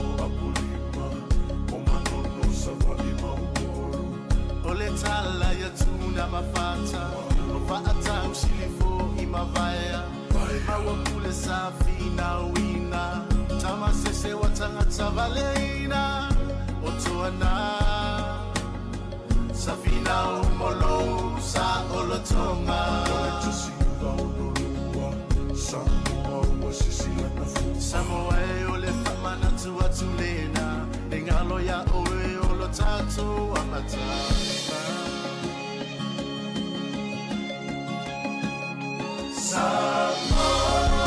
O Apolima o Manono Savaii ma Upolu O le tala ia Tuna ma Fata O Faatau Silifo i Mavaea Maua pule sa finauina Tamasese wa tagata valeina O Toana Sa finau molou sa olotoga O le 1962 Samoa ua sisi lana fua Samoa e o le faamanatu atu lena E galo iā oe o lo tatou amataga.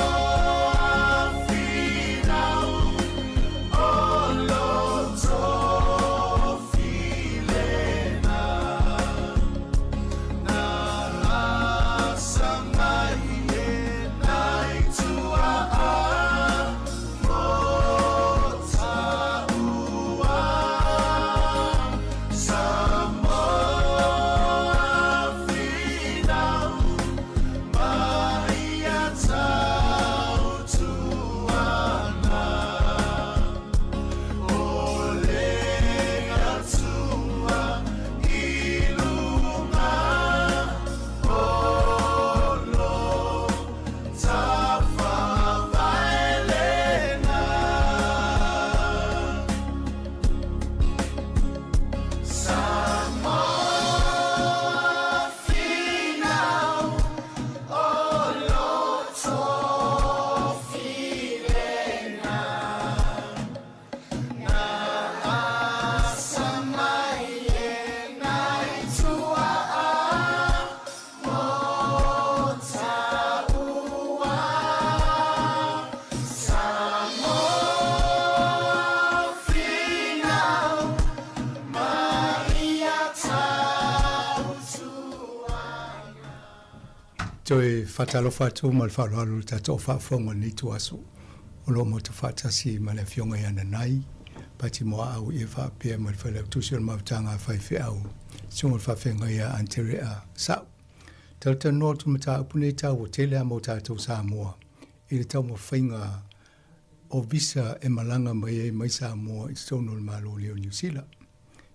Samoa finau o lo tofi lena na asa mai e nai tua'a mo ta'ua. Samoa finau mai a tautuana o le Atua i luga o lo tafavae lena. Samoa finau o lo tofi lena na asa mai e nai tua'a mo ta'ua. Samoa finau mai a tautuana. Toe faatalofa atu ma le faaaloalo i le tatou faafofoga o lenei ituaso o lo o matou faatasi ma le Afioga ia Nanai Pati Moaau ia faapea ma le Failautusi o le Mafutaga a Faifeau, Susuga i le Faafeagai ia Anterea Sa'u. Talatalanoa atu mataupu nei taua tele a mo tatou Samoa i le taumafaiga o visa e malaga mai ai mai Samoa i totonu o le Malo nei o Niu Sila.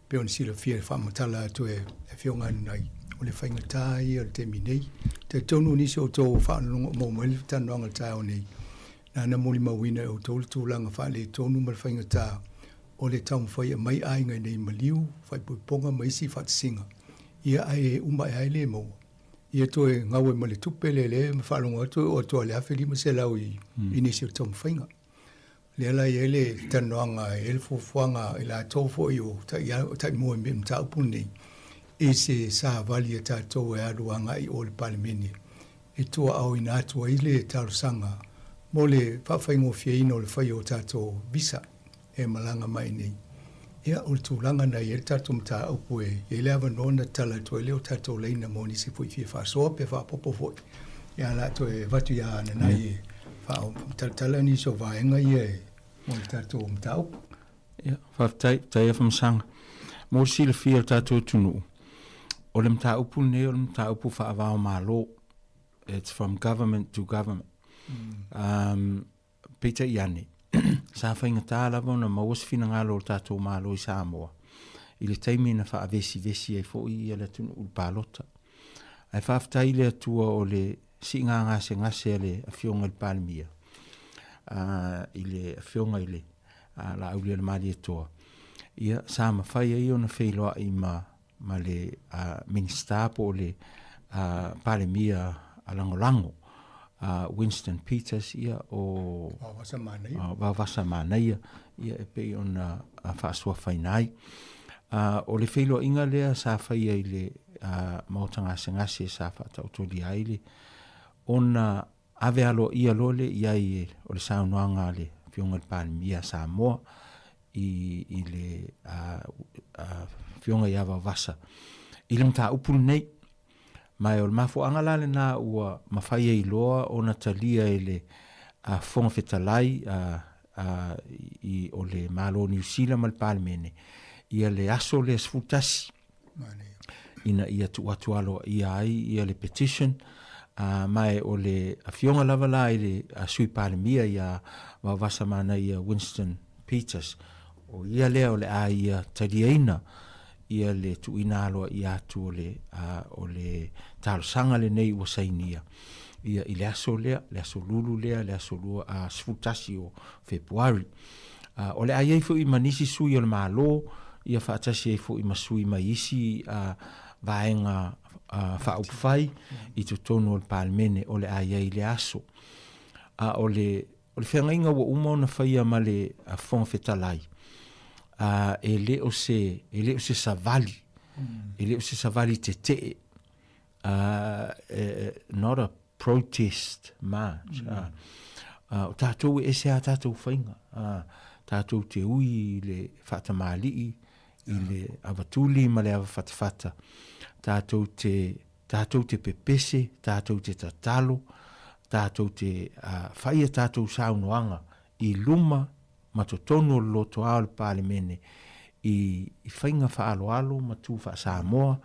Pei ona silafia e faamatala atu e Afioga Nanai, o le faigata ia o le taimi nei. Talitonu nisi o outou ua faalogologo maua mai le talanoaga i le taeao nei, nana molimauina e outou le tulaga faaletonu ma le faigata o le taumafai e aumai aiga i nei maliu, faaipoipoga ma isi faatasiga, ia ae uma ae ai le maua. Ia toe gau ai ma le tupe lea lea ma faalogo atu e oo atu lava i le $1,500 i, i nisi o taumafaiga. Lea la e i ai le talanoaga, e i ai le fuafuaga i latou foi o taimua i mataupu lenei, i se savali a tatou e alu agai i o i le Palemene e tuaaoina atu ai le talosaga mo le faafaigofieina o le faia o tatou visa e malaga mai nei. Ia, o le tulaga na i ai le tatou mataupu e i ai le avanoa ona tatala atu ai lea o tatou laina mo nisi foi fia faasoa pe faaopoopo foi. Ia, o le a toe avatu ia Nanai e. faatalatala nisi o vaega ia e mo le tatou mataupu. Ia, faafetai, faafetai Afamasaga. Mo le silafia e le tatou atunuu, o le mataupu lenei o le mataupu faava-o-Malo, it's from government to government. Um, peitai ane, sa faigata lava ona maua se finagalo o le tatou Malo i Samoa i le taimi na faavesivesi ai foi ia le atunuu i le palota. Ae faafetai i le Atua o le siiga gasegase a le Afioga i le Palemia, i le Afioga i le Laaulialemalietoa, ia sa mafai ai ona feiloai ma ma le Minisita po o le Palemia Lagolago Winston Peters, ia o Vaovasa Manaia, ia e pei ona faasuafaina ai. O le feiloaiga lea sa faia i le Maota Gasegase sa faataotolia ai le ona ave aloaia loa lea i ai o le saunoaga a le Afioga i le Palemia a Samoa i, i le Afioga ia Vaovasa i le mataupu lenei. Ma o le mafuaaga la lena ua mafai ai loa ona talia e le Fofoga Fetalai i, o le Malo o Niu Sila ma le Palemene ia le aso lea 11 ina ia tuu atu aloaia ai ia le petition, ma o le afioga lava la i le Sui Palemia ia Vaovasa Manaia Winston Peters, o ia lea o le a ia taliaina ia le tuuina aloaia atu o le, o le talosaga lenei ua sainia ia i le aso lea, le aso lulu lea, le aso 11 o Fepuari. O le a i ai foi ma nisi sui o le Malo, ia faatasi ai foi ma sui mai isi vaega faaupufai i totonu o le Palemene o le a i ai i le aso. A o le, o le feagaiga ua uma ona faia ma le Fofoga Fetalai, e le o se, e le o se savali, e le o se savali tetee, not a protest march. O tatou e ese a tatou faiga, tatou te ui i le faatamalii, i le avatuli ma le avafatafata, tatou te, tatou te pepese, tatou te tatalo, tatou te fai a tatou saunoaga i luma ma totonu o le lotoa o le Palemene i faiga faaaloalo ma tu faa-Samoa,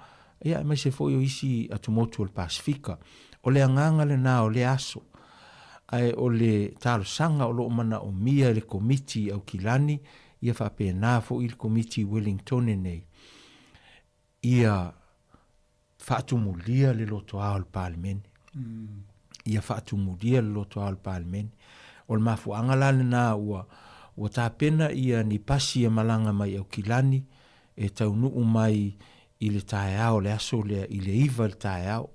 ia aemaise foi o isi atumotu o le Pasefika. O le agaga lena o lea aso. Ae o le talosaga o lo o manaomia e le Komiti i Aukilani, ia faapena foi le Komiti i Wellingtone nei, ia faatumulia le lotoa o le Palemene. Ia faatumulia le lotoa o le Palemene. O le mafuaaga la lena ua, ua tapena ia ni pasi e malaga mai Aukilani e taunuu mai i le taeao o le aso lea i le 9 i le taeao.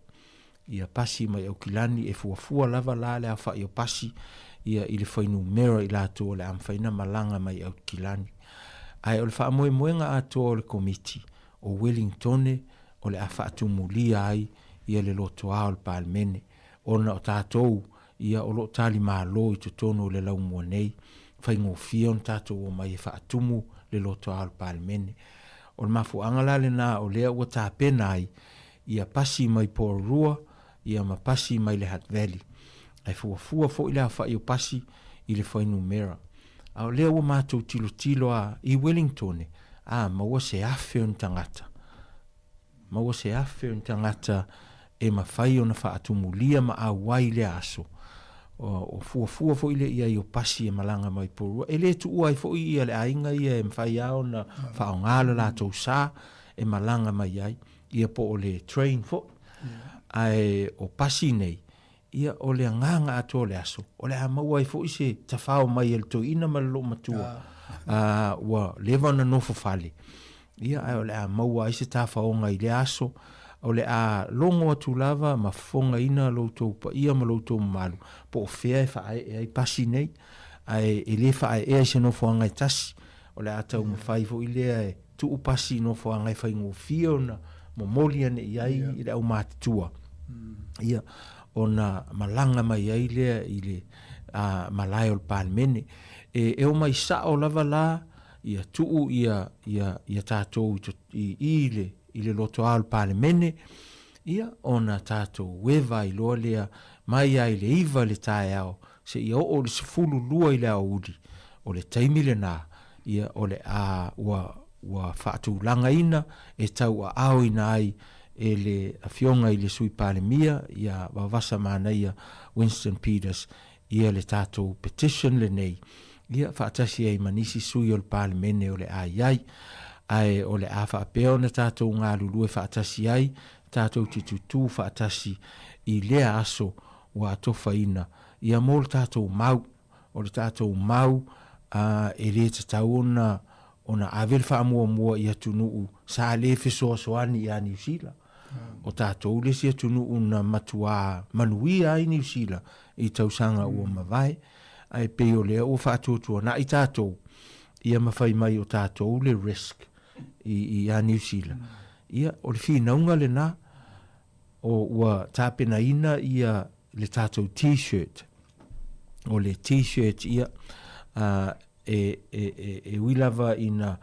Ia pasi mai Aukilani e fuafua lava la le aofai o pasi ia i le fuainumera i latou o le a mafai ona malaga mai Aukilani. Ae o le faamoemoega atoa o le Komiti, o Welingtone o le a faatumulia ai ia le lotoa o le Palemene, ona o tatou ia o lo o talimalo i totonu o le laumua nei, faigofie ona tatou omai e faatumu le lotoa o le Palemene. O le mafuaaga la lena o lea ua tapena ai ia pasi mai Porirua ia ma pasi mai le Hutt Valley. Ae fuafua foi le aofai o pasi i le fuainumera. A o lea ua matou tilotilo a i Wellingtone, a maua se afe o ni tagata, maua se afe o ni tagata e mafai ona faatumulia ma auai i lea aso. O fuafua foi lea i ai o pasi e malaga mai Porirua. E le tuua ai foi ia le aiga ia e mafai lava ona faaaoga le latou sa e malaga mai ai, ia po o le train foi. Ae o pasi nei, Ia, o le agaga atoa o le aso, o le a maua ai foi se tafao mai e le toeaina ma le loomatua, ā, ua leva ona nofo fale. Ia, ae o le a maua ai se tafaoga i lea aso, o le a logo atu lava ma fofogaina lo outou paia ma lo outou mamalu, po o fea e faaee ai pasi nei, ae e le faaeea i se nofoaga e tasi, o le a taumafai foi lea e tuu pasi i nofoaga e faigofie ona momoli ane i ai i le aumatutua, ia, ona malaga mai ai lea i le malae o le Palemene. E, e omai sao lava la, ia tuu ia, ia, ia tatou i, i, i le, i le lotoa o le Palemene, ia, ona tatou eva ai loa lea mai ai le 9 i le taeao. seia oo i le 12 i le aoauli, o le taimi lena, ia, o le a ua, ua faatulagaina e tauaaoina ai e le Afioga i le Sui Palemia ia Vaovasa Manaia Winston Peters ia le tatou petition lenei, ia, faatasi ai ma nisi sui o le Palemene o le a i ai. Ae o le a faapea ona tatou galulue faatasi ai, tatou te tutū faatasi i lea aso ua atofaina, ia mo le tatou mau. O le tatou mau, ā, e le tatau ona, ona ave le faamuamua i atunuu sa le fesoasoani ia Niu Sila. O tatou le isi atunuu na matuā manuia ai Niu Sila i tausaga ua mavae, ae pei o lea ua faatuatuanai tatou ia ma fai mai o tatou le risk i, ia Niu Sila. Ia, o le finauga lena, o ua tapenaina ia le tatou T-shirt. O le T-shirt ia, uh, e, e, e, e ui lava ina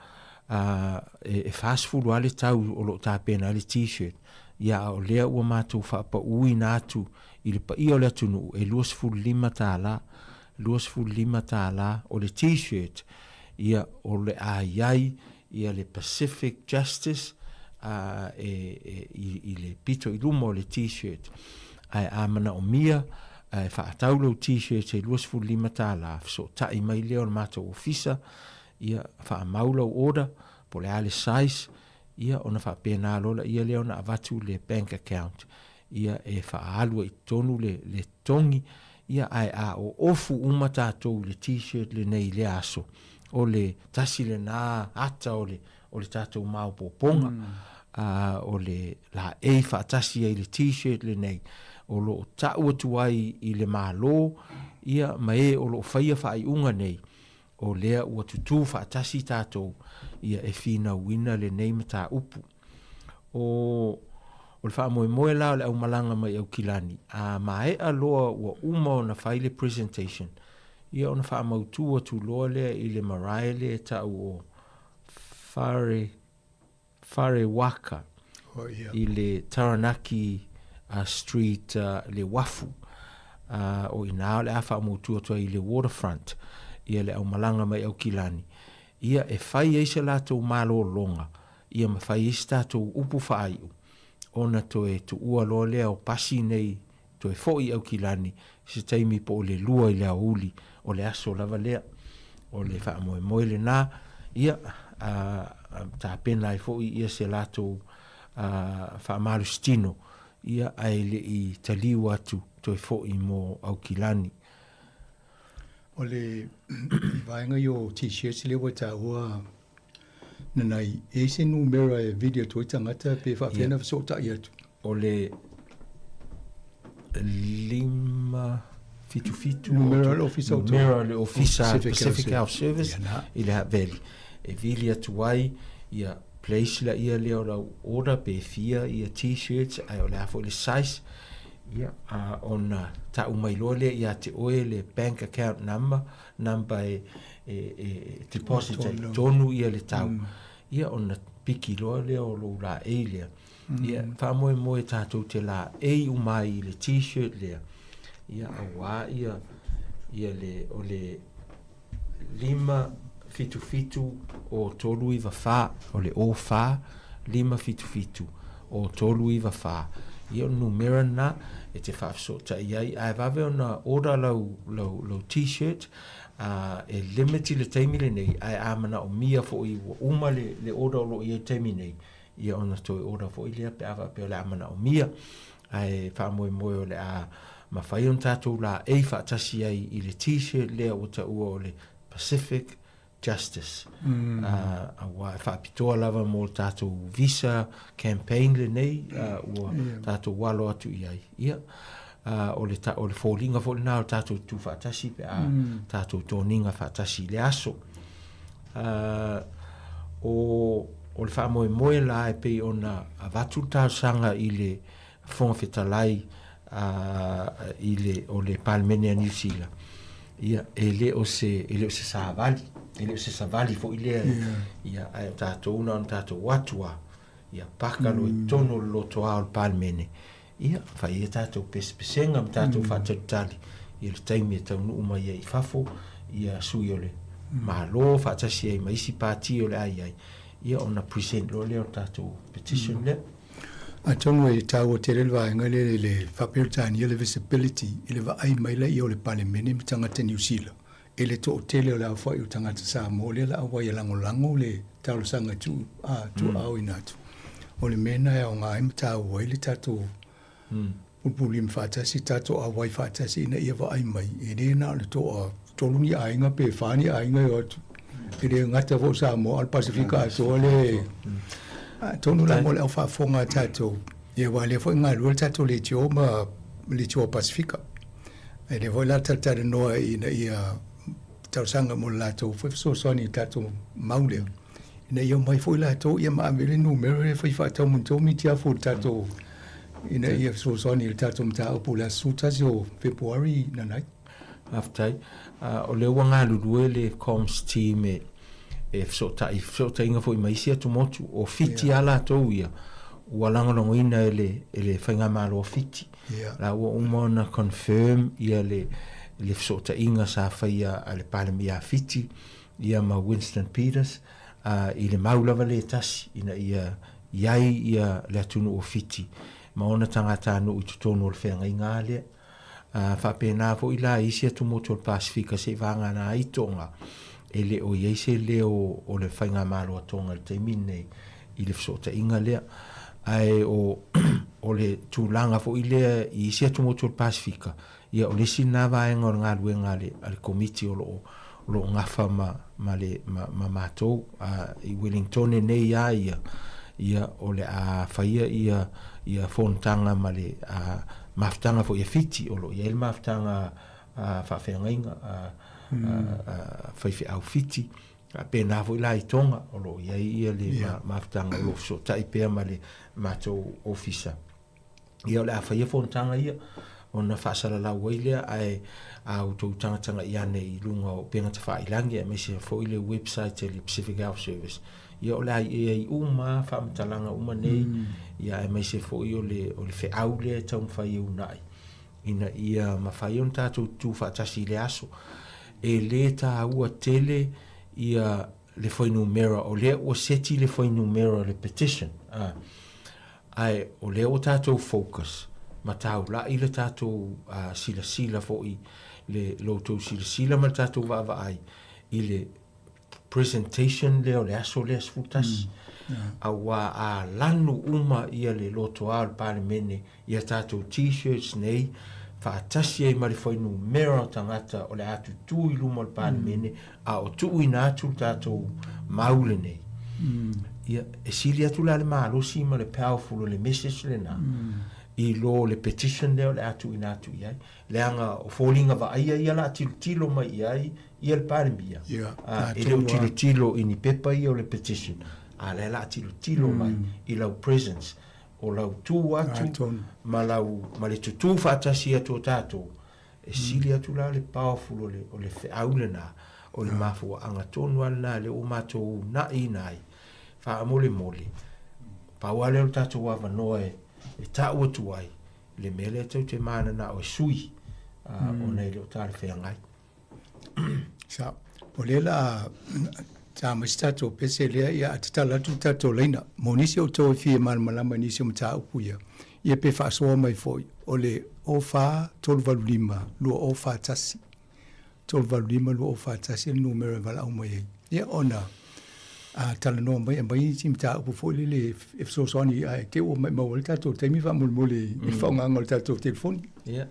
uh, e, e 40 lava le tau o lo o tapena ai le T-shirt, ia a o lea ua matou faapauina atu i le paia o le atunuu e $25, $25 o le T-shirt, ia o le a i ai ia le Pacific Justice a e, e, i, i le pito i luma o le T-shirt. Ae a manaomia e faatau lau T-shirt e $25, fesootai mai lea o le matou ofisa, ia faamau lau order, po o le a le size, ia ona faapena loa laia lea ona avatu le bank account, ia e faaalu ai i totonu le, le totogi, ia ae a oofu uma tatou i le T-shirt lenei i lea aso, o le tasi lena ata o le, o le tatou maopoopoga, mm. o le laei faatasi ai le T-shirt lenei, o lo o tau atu ai i le Malo, ia ma e o lo o faia faaiuga nei, o lea ua tutū faatasi tatou, ia e finauina lenei mataupu. O, o le faamoemoe la o le aumalaga mai Aukilani, a maea loa ua uma ona fai le presentation, ia ona faamautu atu loa lea i le marae lea e tau o Whare, Wharewaka oh, yeah. i le Taranaki uh, Street uh, le uafu. Uh, o inā o le a faamautu atu ai i le waterfront, ia le aumalaga mai Aukilani. Ia e fai ai se latou malologa, ia ma fai ai se tatou upu faaiu, ona toe tuua loa lea o pasi nei toe foi i Aukilani i se taimi po o le 2 i le aoauli o le aso lava lea. O le faamoemoe lena, ia, a, a tapena ai foi ia se latou a, faamalositino, ia, ae le i taliu atu toe foi mo Aukilani. O le vaega ia o T-shirts lea ua taua nanai, e i ai se numera e vili atu ai tagata pe faapefea ona fesootai atu? O le 577 Numera o le ofisa o Numera o le ofisa Pacific Health Service i le Haveli. E vili atu ai ia place laia lea o lau order pe fia ia T-shirts ae o le a foi le size. Ia, a ona tau mai loa lea ia te oe le bank account number, number e, e, e deposit ai tonu ia le tau. Mm. Ia, ona piki loa lea o lou laei lea. Mm. Ia, faamoemoe tatou te laei uma ai i le t-shirt lea. Ia, auā ia, ia le, o le 5 7 7 o 3 9 4, o le o 4 5 7 7 o 3 9 4. Ia o le numera lena e te faafesootai ai, ae vave ona order lau, lau, lau t-shirt, ā, e limit i le taimi lenei, ae a manaomia foi ua uma le, le order o lo o i ai i le taimi nei, ia ona toe order foi lea pe a faapea o le a manaomia. Ae faamoemoe o le a mafai ona tatou laei faatasi ai i le T-shirt lea ua taua o le Pacific Justice. Mm. Uh, aua e faapitoa lava mo le tatou visa campaign lenei uh, ua yeah. tatou alo atu i ai. Ia, uh, o, le ta, o le foliga foi lena o le tatou tu faatasi pe a mm. tatou toniga faatasi i le aso. Uh, o, o le faamoemoe la e pei ona avatu le talosaga i le Fofoga Fetalai uh, i le, o le Palemene a Niu Sila, ia, e le o se, e le o se savali, e le o se savali foi lea, yeah. ia, ae o tatou na ona tatou atu a, ia paka loa i totonu o le lotoa o le Palemene, ia, fai ai tatou pesepesega ma tatou mm. faatalitali le taimi e taunuu mai ai i fafo ia sui o le Malo faatasi ai ma isi pati o le a i ai, ia ona present loa lea o le tatou petition lea. Atonu e taua tele le vaega lea i le faa-Peretania le visibility i le vaai mai laia o le Palemene ma tagata Niu Sila i le toatele o le aofai o tagata Samoa lea la auai e lagolago le talosaga tuu a tuuaoina atu. O le mea lena e aoga ai ma taua ai le tatou pulupululima faatasi, tatou auai faatasi ina ia vaai mai, e le na o le toatolu ni aiga pe fa ni aiga e o atu, e le gata foi o Samoa, a o le Pasefika atoa lea e Atonu la mo le au faafofoga a tatou, ia aua o lea foi e galulue le tatou leitio ma leitio a Pasefika. E lea foi la talatalanoa ina ia talosaga mo le latou foi fesoasoani i le tatou mau lea, ina ia omai foi latou ia ma ave le numera lea e fai faatau mo tou mitiafu i le tatou ina ia fesoasoani i le tatou mataupu i le aso 11 o Fepuari nanai. Faafetai. O lea ua galulue le comms team e e fesootai, fesootaiga foi ma isi atumotu. O Fiti lava latou ia ua lagolagoina e le e le faigamalo a Fiti. La ua uma ona confirm ia le le fesootaiga sa faia a le Palemia a Fiti ia ma Winston Peters i le mau lava lea e tasi ina ia i ai ia le atunuu o Fiti ma ona tagatanuu i totonu o le feagaiga lea. A faapena foi la i isi atumotu o le Pasefika seivagana ai Tonga, e le o i ai se leo o le faigamalo a Tonga i le taimi lenei i le fesootaiga lea. Ae o o le tulaga foi lea i isi atumotu o le Pasefika, ia o le isi lena vaega o le galuega a le a le Komiti o lo o o lo o gafa ma ma le ma ma matou a i Wellingtone nei a ia ia o le a faia ia ia fonotaga ma le a mafutaga foi a Fiti o lo o i ai le mafutaga a faafeagaiga a a faifeau Fiti faapena foi la i Tonga o lo o i ai ia le mafutaga o lo o fesootai pea ma le matou ofisa. Ia o le a faia fonotaga ia ona faasalalau ai lea ae a outou tagatagai ane i luga o upega tafailangi aemaise foi le website a le Pacific Health Service ia o le a i ai uma faamatalaga uma nei ia aemaise foi o le o le feau lea e taumafai e uunai ina ia mafai ona tatou tutu faatasi i le aso. E le taua tele ia le fuainumera o lea ua seti le fuainumera o le petition a Ae o lea ua tatou focus ma taulai le tatou silasila foi le lo outou silasila ma le tatou vaavaai i le presentation lea o le aso lea 11 auā a lanu uma ia le lotoa o le Palemene i a tatou T-shirts nei faatasi ai ma le fuainumera o tagata o le a tutū i luma o le Palemene a o tuuina atu le tatou mau lenei. Ia, e sili atu la le malosi ma le powerful o le message lena i lo le petition lea o le a tuuina atu i ai. Leaga o foliga vaaia ia o le a tilotilo mai i ai ia le Palemia, e le o tilotilo i ni pepa ia o le petition, a o lea o le a tilotilo mai i lau presence, o lau tu atu ma lau, ma le tutū faatasi atu o tatou, E sili atu la le powerful o le, o le feau lena, o le mafuaaga tonu lava lena lea ua matou uunaiina ai, faamolemole, pau lava lea o le tatou avanoa e, e tau atu ai le mea lea tou te mananao e sui, ona e le o talafeagai. Sa, o lea la ta mai se tatou pese lea, ia a tatala atu le tatou laina. Mo nisi o outou e fia malamalama i nisi o mataupu ia, ia pe faasoa mai foi, o le 04 385 2041. 385 2041 le numera e valaau mai ai. Ia ona a talanoa mai, aumai nisi mataupu foi lele e fesoasoani ae te i ua maumau ai le tatou taimi faamolemole i le faaaogaina o le tatou telefoni. Ia,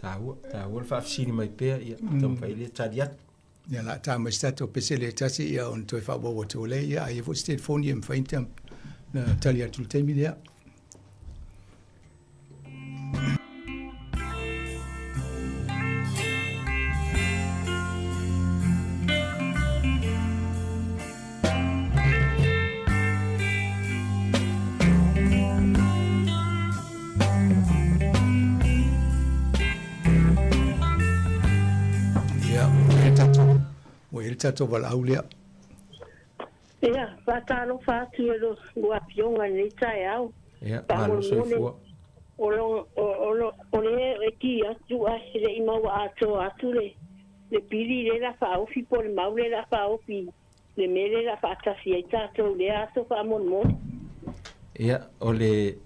taua, taua le faafesili mai pea, ia, taumafai lea tali atu. Ia, la ta mai se tatou pese lea e tasi, ia, ona toe faaauau atu ai lea, ia, a i ai foi se telefoni e mafai ona tali atu i le taimi lea. Ia, ua i ai le tatou, ua i ai le tatou valaau lea. Ia, faatalofa atu i lua Afioga i lenei taeao. Ia, malo soifua. O lo, o, o lo, o le e ki atu ae le i maua atoa atu le, le pili le la faaofi po o le mau le la faaofi le mea le la faatasi ai tatou i lea aso faamolemole. Ia, o le,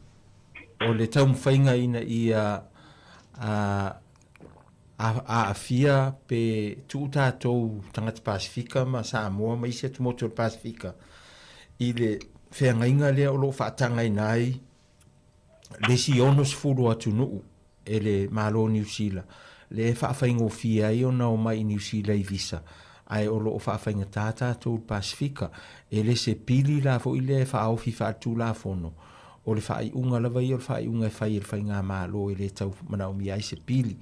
o le taumafaiga ina ia a, a, aafia pe tuu tatou tagata Pasefika ma Samoa ma isi atumotu o le Pasefika i le feagaiga lea o lo o faatagaina ai le isi 60 atunuu e le Malo o Niu Sila, lea e faafaigofie ai ona omai i Niu Sila i visa, ae o lo o faafaigata tatou i le Pasefika. E le se pili la foi lea e faaofi faaletulafono, o le faaiuga lava ia o le faaiuga e fai e le faigamalo e le tau manaomia ai se pili.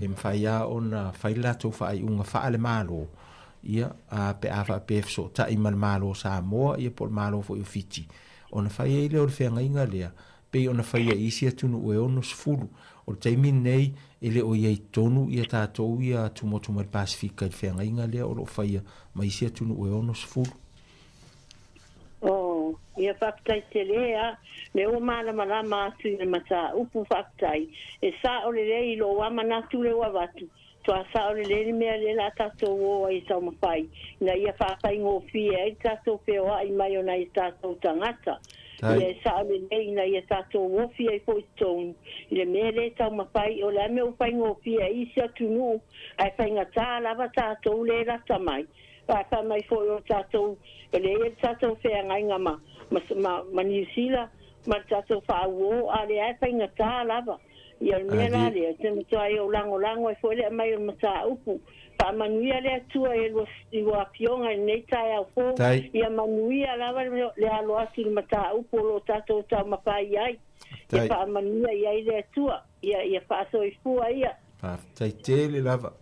E mafai lava ona fai le latou faaiuga faale-Malo, ia, pe a faapea e fesootai ma le Malo o Samoa, ia po o le Malo foi o Fiti, Ona fai ai lea o le feagaiga lea, pei ona faia i isi atunuu e 60. O le taimi lenei, e le o i ai tonu ia tatou ia atumotu mai le Pasefika i le feagaiga lea o lo o faia ma isi atunuu e 60. Oh, ia faafetai tele a, lea ua malamalama atu i le mataupu, faafetai. E sao lelei i lou a manatu lea ua avatu, Toa sao lelei le mea lea la tatou o ai e taumafai ina ia faafaigofie ai le tatou feoai mai o nai tatou tagata. Ia e sao lelei ina ia tatou ofi ai foi i totonu i le mea lea e taumafai o le a mea ua faigofie ai isi atunuu ae faigata lava tatou lea e lata mai. Ae fai mai foi o tatou o lea e i ai le tatou feagaiga ma ma ma Niu Sila ma le tatou faauo a o lea e faigata lava. Ia o le mea la lea, ou te matuai ou lagolago ai foi le aumai o le mataupu. Faamanuia le Atua i lua, i lua afioga i lenei taeao fou. Ia manuia lava le alo atu i le mataupu o lo o tatou taumafai ai. Ia faamanuia i ai le Atua. Ia, ia faasoifua ia. Faafetai tele lava.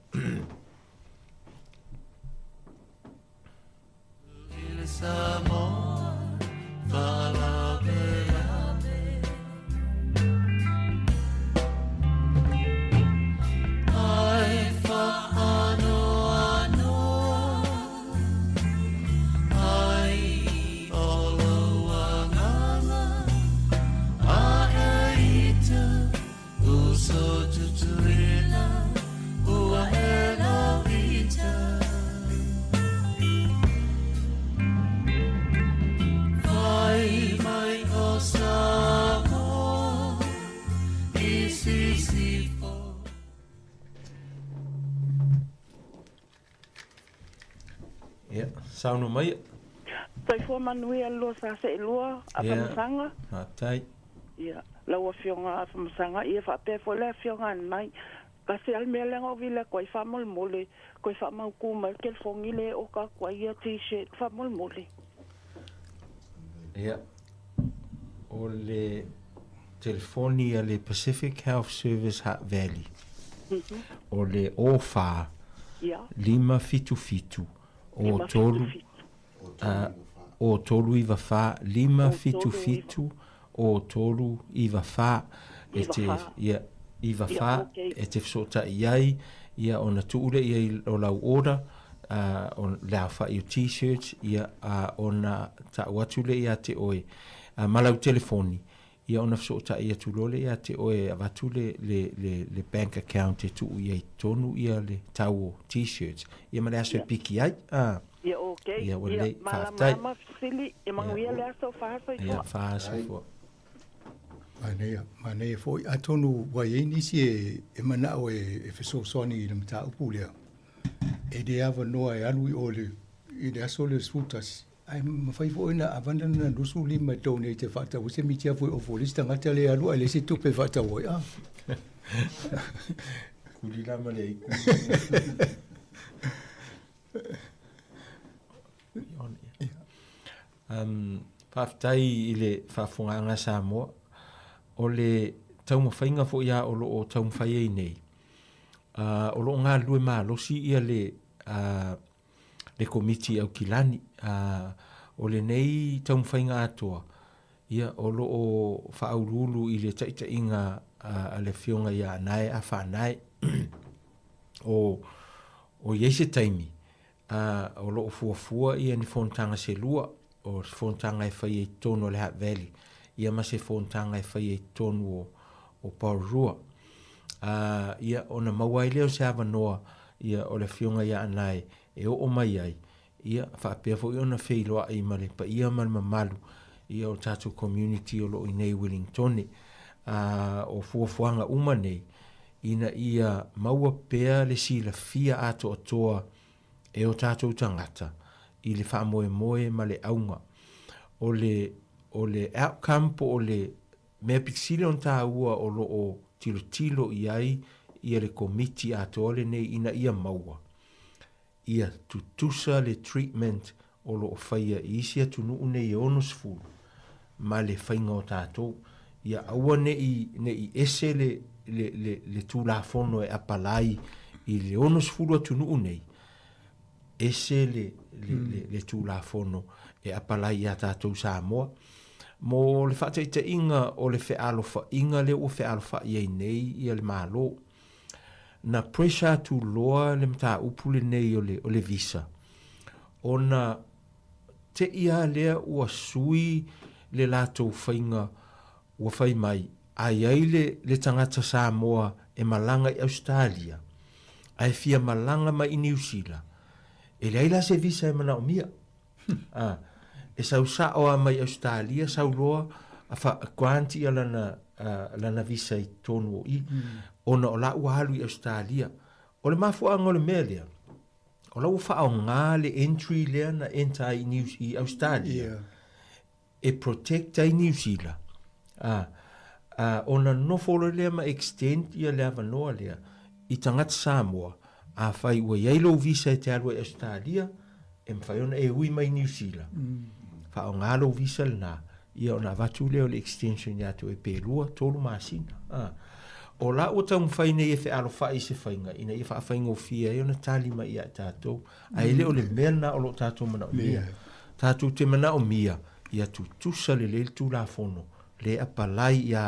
Ia, saunoa mai. Soifua manuia le lua sa seelua, Afamasaga. Faafetai. Ia, lau Afioga Afamasaga, ia faapea foi le Afioga Anai. Tasi lava le mea lea na ou vili atu ai faamolemole, toe faamautu mai le telefoni lea e oka atu ai ia T-shirt faamolemole. Ia, o le telefoni a le Pacific Health Service Hutt Valley, o le 04 577 03 0394 577 0394 e te ia 94 e te fesootai ai ia ona tuu lea i ai o lau order o le aofai o t-shirts ia ona tau atu lea ia te oe ma lau telefoni ia ona fesootai atu loa lea ia te oe e avatu le, le, le, le bank account e tuu i ai i totonu ia le tau o t-shirts ia ma le aso e piki ai. Ah. Ia ok. Ia ua lelei. Faafetai. Malamalama fesili, ia manuia le aso, fahasoifua. Ia, fahasoifua. Manaia, manaia foi. Atonu ua i ai nisi e, e manao e, e fesoasoani i le mataupu lea, e le avanoa e alu i o le, i le aso lea 11, Ae mafai foi ona avana lana 25 e donate e faatau ai se mitiafu e ofo i le isi tagata lea e alu ae leai se tupe e faatau ai. Ah. Kuli la ma le aiku. Um, faafetai i le faafofogaaga Samoa. O le taumafaiga foi a o lo o taumafai ai nei, uh, o lo o galulue malosi ia le uh, le Komiti Aukilani. Ā, o lenei taumafaiga atoa, ia, o lo o faauluulu i le taitaiga a le Afioga ia Anae Afaanae. O, o i ai se taimi, ā, o lo o fuafua ia ni fonotaga se lua, o se fonotaga e faia i totonu o le Hutt Valley, ia ma se fonotaga e faia i totonu o, o Porirua. Ā, ia, ona maua ai lea o se avanoa, ia, o le Afioga ia Anae e oo mai ai, ia, faapea foi ona feiloai ma le paia ma le mamalu, ia, o le tatou community o lo o i inei i Wellingtone. Ā, o fuafuaga uma nei, ina ia maua pea le silafia atoatoa e o tatou tagata i le faamoemoe ma le auga. O le, o le outcome po o le mea pito sili ona taua o lo o tilotilo i ai ia le Komiti atoa lenei ina ia maua ia tutusa le treatment o lo o faia i isi atunuu nei e 60 ma le faiga o tatou, ia aua ne i, ne i ese le, le, le, le Tulafono e apalai i le 60 atunuu nei, ese le, le, mm. le, le Tulafono e apalai iā tatou Samoa. Mo le faataitaiga o le fealofaiga lea ua fealofa'i ai nei ia le Malo, na pressure atu loa le mataupu lenei o le, o le visa, ona te'i lava lea ua sui le latou faiga ua fai mai, a i ai le, le tagata Samoa e malaga i Ausetalia, ae fia malaga mai i Niu Sila, e leai la se visa e manaomia. A, e sau sa'o lava mai Ausetalia, sau loa a fa, grant ia lana, uh, lana visa i totonu o i, ona o la ua alu i Ausetalia. O le mafuaaga o le mea lea, o la ua faaaoga le entry lea na enter ai i, New, i Australia yeah. e protect ai New Zealand. A, a, ona nofo loa lea ma extend ia le avanoa lea i tagata Samoa, afai ua i ai lou visa e te alu ai i Australia, e mafai ona e ui mai Niu Sila. Faaaoga lou visa lena, ia ona avatu lea o le extension ia te oe pe lua, tolu masina. A. O la ua taumafai nei e fealofai i se faiga ina ia faafaigofie ai ona tali mai ia i tatou. Ae le o le mea lena o lo o tatou manaomia. Tatou te manaomia ia tutusa lelei le Tulafono le apalai ia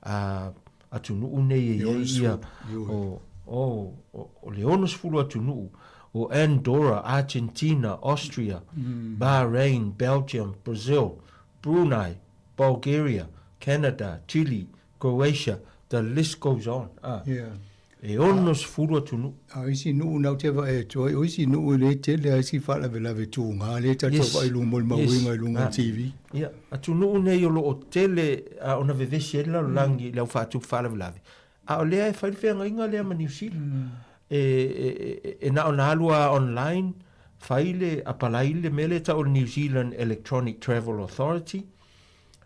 a, atunuu nei e i ai ia o, o, o le 60 atunuu o Andorra, Argentina, Austria, mm. Bahrain, Belgium, Brazil, Brunei, Bulgaria, Canada, Chile, Croatia, the list goes on. Ah. Yeah. E 60 atunuu. A o isi nuu na ou te vaai atu ai, o isi nuu e le tele a isi faalavelave tuga lea tatou yes. vaai i luga molimauina yes. i luga o ah. TV. Ia, atunuu nei o lo o tele uh, ona vevesi ai le lalolagi mm. i le au faatupu faalavelave. A o lea e fai le feagaiga lea ma Niu Sila. Mm. E, e, e, e na ona alu a online, fai le apalai le mea lea tau o le New Zealand Electronic Travel Authority,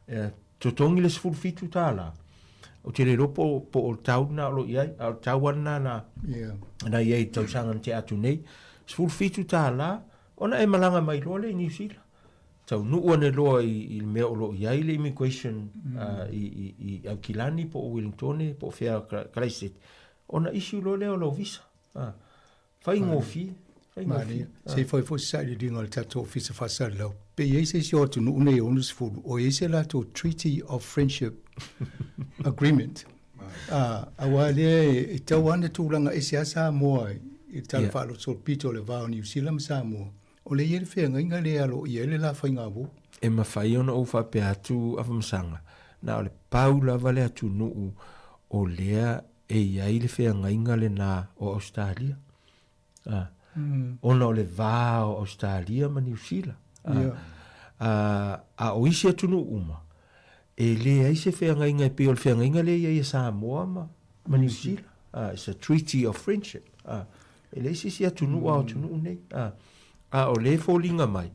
E totogi le 17 tālā. Ou te le iloa po, po o le tau lena o lo o i ai, a o le tau lava lena na, yeah. na i ai i tausaga na tea atu nei. 17 tālā, ona e malaga mai loa lea i Niu Sila. Taunuu ane loa i, i le mea o lo o i ai le immigration mm. uh, i, i, i Aukilani po o Wellingtone po o fea Kalaisete. Ona issue loa lea o lau visa. Uh. Faigofie, faigofie. Se i fai foi se sailiiliga a le tatou Ofisa Faasalalau, pe i ai se isi o atunuu nei e 60 o i ai se latou Treaty of Friendship Agreement. Ah, aua lea e tau lava ona tulaga ese lava Samoa i le Tala Faaoloto o le Pito o le Va o Niu Sila ma Samoa. O lea e i ai le feagaiga lea e alo i ai le la faigauo. E mafai ona ou faapea atu Afamasaga, na o le pau lava le atunuu o lea e i ai le feagaiga lena o Ausetalia. A, mm. Ona o le va o Ausetalia ma Niu Sila. A, yeah. a, a o isi atunuu uma, e leai se feagaiga e pei o le feagaiga lea i ai e Samoa ma, ma Niu Sila. A, it's a treaty of friendship. A, e leai se isi atunuu mm. a o atunuu nei. A, a o lea e foliga mai,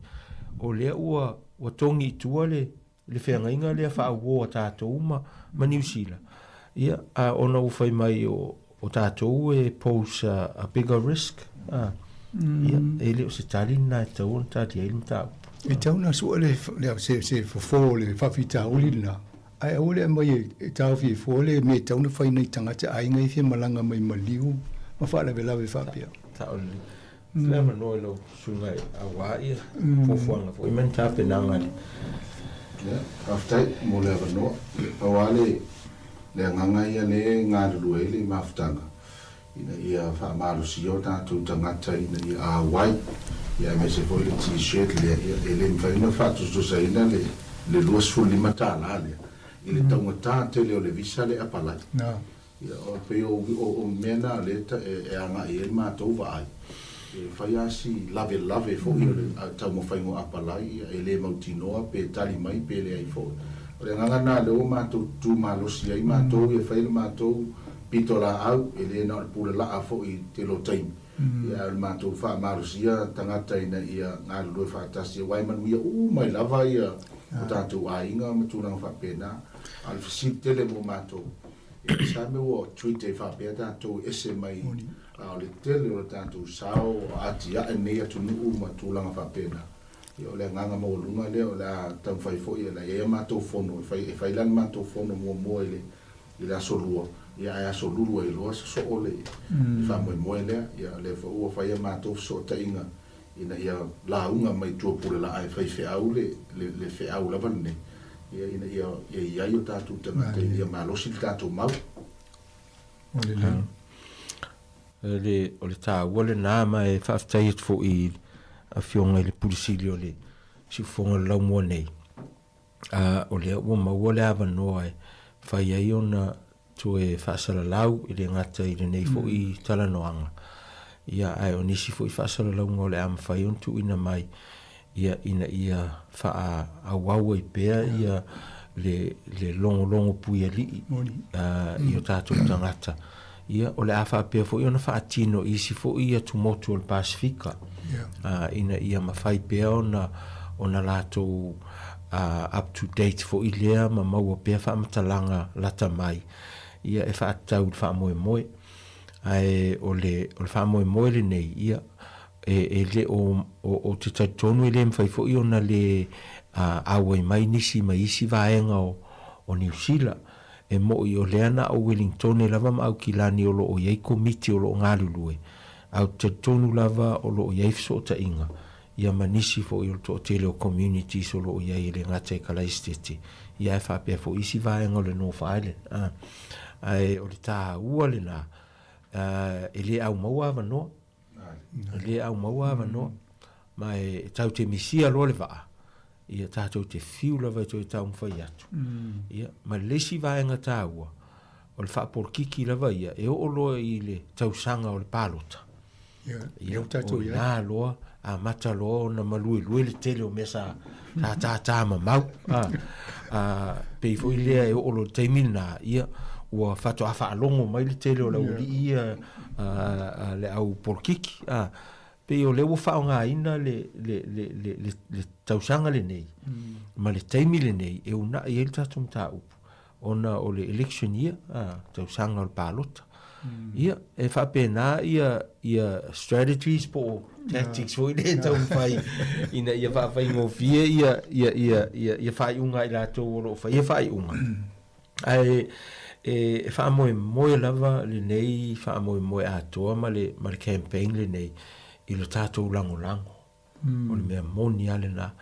o lea ua, ua togi i tua le, le feagaiga lea faauo a tatou ma, ma Niu Sila. Ia, a ona ua fai mai o, o tatou e pose a, a bigger risk. A, mm. Ia, e le o se tali lena e tatau ona tali ai le mataupu. E tatau ona sue le, le, se, se fofo o le faafitauli lena, ae aua le aumai e, e taofi ai fua le mea e tatau ona fai nai tagata aiga ia e fia malaga mai maliu ma faalavelave faapea. Sao lelei. Le avanoa i lau susuga aua ia fuafuaga foi ma ni tapenaga le. Ia, faafetai mo le avanoa. Pau lava le le agaga ia lea e galulue ai le mafutaga ina ia faamalosia o tatou tagata ina ia auai, ia aemaise foi le T-shirt lea, ia e le mafai ona faatusatusaina le le $25 lea. i le taugata tele o le visa le apalai. Ia, o pei o, o, o mea na lea ta, e, e agai ai le matou vaai. E fai lava si lavelave foi o le taumafaiga o apalai, ia, e le mautinoa pe tali mai pe leai foi. O le agaga lena lea ua matou tutu malosi ai matou ia fai le matou pitolaau, e le na o le pule laa foi i le tele o taimi, ia, ae o le matou faamalosia tagata ina ia galulue faatasi, aua e manuia uma ai lava ia o tatou aiga ma tulaga faapena. A o le fesili tele mo matou, E sa mea ua treat ai faapea tatou e ese mai a o le tele o le tatou sao o atiae lenei atunuu ma tulaga faapena. Ia o le agaga maualuga lea o le a taumafai foi o le a i ai a matou fono e fai e fai la le matou fono muamua i le i le aso Lua ia ae aso Lulu ai loa sosoo le le faamoemoe lea. Ia o lea foi ua fai a matou fesootaiga ina ia lauga mai tua pulelaa e fai feau le, le, le feau lava lenei, ia, ina ia, ia i ai o tatou tagata ina ia malosi le tatou mau. O lelei. Le, o le taua lenā ma e faafetai atu foi i Afioga i le Pule Sili o le Siufofoga o le Laumua nei, a o lea ua maua le avanoa e fai ai ona toe faasalalau e le gata i lenei foi talanoaga, ia ae o nisi foi faasalalauga o le a mafai ona tuuina mai ia ina ia faaauau ai pea ia le le logologo puialii i o tatou tagata. Ia o le a faapea foi ona faatino i isi foi atumotu o le Pasefika ina ia mafai pea ona ona latou up to date foi lea ma maua pea faamatalaga lata mai ia e faatatau i le faamoemoe. Ae o le o le faamoemoe lenei ia e e le o ou te talitonu e le mafai foi ona le auai mai nisi mai isi vaega o o Niu Sila. E moʻi o lea na o Welingtone lava ma Aukilani o lo o i ai komiti o lo o galulue, ae ou te talitonu lava o lo o i ai fesootaiga ia ma nisi foi o le toatele o communities o lo o i ai e le gata i Kalaisitete ia ae faapea foi isi vaega o le North Island. A, ae o le taua lena, e le au maua avanoa. E le au maua avanoa. Ma e tau te misia loa le vaa, ia tatou te fiu lava e toe taumafai atu. Ia, ma le isi vaega taua, o le faapolokiki lava ia, e oo loa i le tausaga o le palota. Ia, ia o ina loa, amata loa ona maluelue le tele o mea sa, sa tātā mamau. A, a, pei foi lea e oo loa i le taimi lena, ia, ua faatoa faalogo mai le tele o le aualii ia, a, a, le au polokiki. A, Pei o lea ua faaaogaina le, le, le, le, le, le tausaga lenei ma le taimi lenei e uunai ai le tatou mataupu ona o le election year, a, tausaga o le palota. Ia, e faapena ia, ia strategies po o tactics foi lea e taumafai ina ia faafaigofie ia, ia, ia, ia, ia faaiuga a i latou o lo o faia faaiuga. Ae e faamoemoe lava lenei faamoemoe atoa ma le, ma le campaign lenei i lo tatou lagolago. O le mea moni lava lena.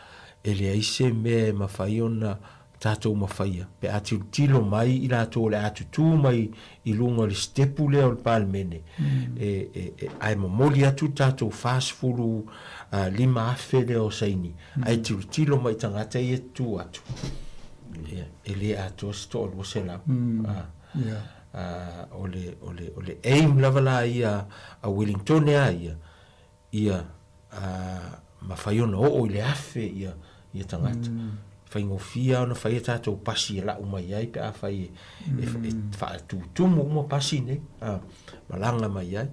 E leai se mea e mafai ona tatou mafaia pe a tilotilo mai i latou o le a tutū mai i luga o le sitepu lea o le Palemene, e, e, e, ae momoli atu le tatou 45,000 lea o saini, ae tilotilo mai i tagata ia e tutū atu. Ia, e le atoa se toalua selau. Mm. Yeah. O le, o le, o le aim lava la ia a Wellingtone a ia, ia mafai ona oo i le afe ia, ia tagata. Faigofie lava ona fai a tatou pasi e lau mai ai pe afai e, e, e faatutumu uma pasi nei, malaga mai ai.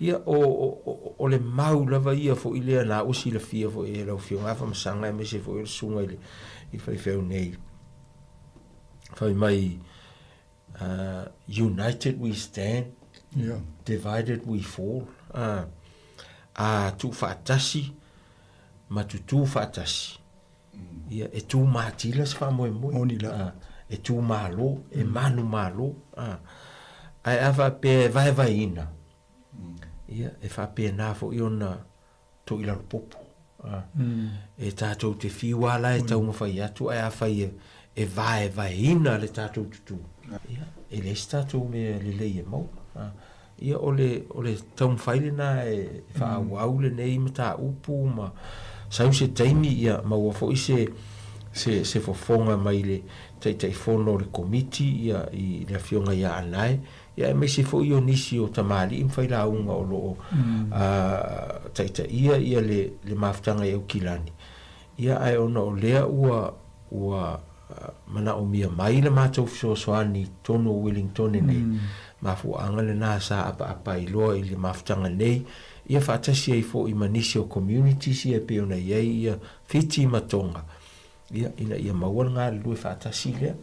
Ia, o, o, o le mau lava ia foi lea na ua silafia foi e lau Afioga Afamasaga aemaise foi o le susuga i le i faifeau nei, fai mai, united we stand, yeah. divided we fall. A tuufaatasi ma tutū faatasi, ia, e tū matila se faamoemoe. Moni la. E tū malo, e manu malo. Ae a faapea e vaevaeina, ia, e faapena foi ona toilalopopo. E tatou te fiu lava la e taumafai atu, ae afai e vaevaeina le tatou tutū, ia, e leai se tatou mea lelei e maua. Ia, o le, o le taumafai lena e faaauau lenei mataupu ma sau se taimi, ia maua foi se, se, se fofoga mai le. Taitaifono o le Komiti ia i le Afioga ia Anae, ia aemaise foi o nisi o tamalii ma failauga o lo o taitaia ia le le mafutaga i Aukilani, ia ae ona o lea ua ua manaomia mai le matou fesoasoani i totonu o Wellingtone nei, mafuaaga lena sa apaapa ai loa i le mafutaga nei, ia faatasi ai foi ma nisi o communities ia e pei ona i ai ia Fiti ma Tonga, ia, ina ia maua le galulue faatasi lea.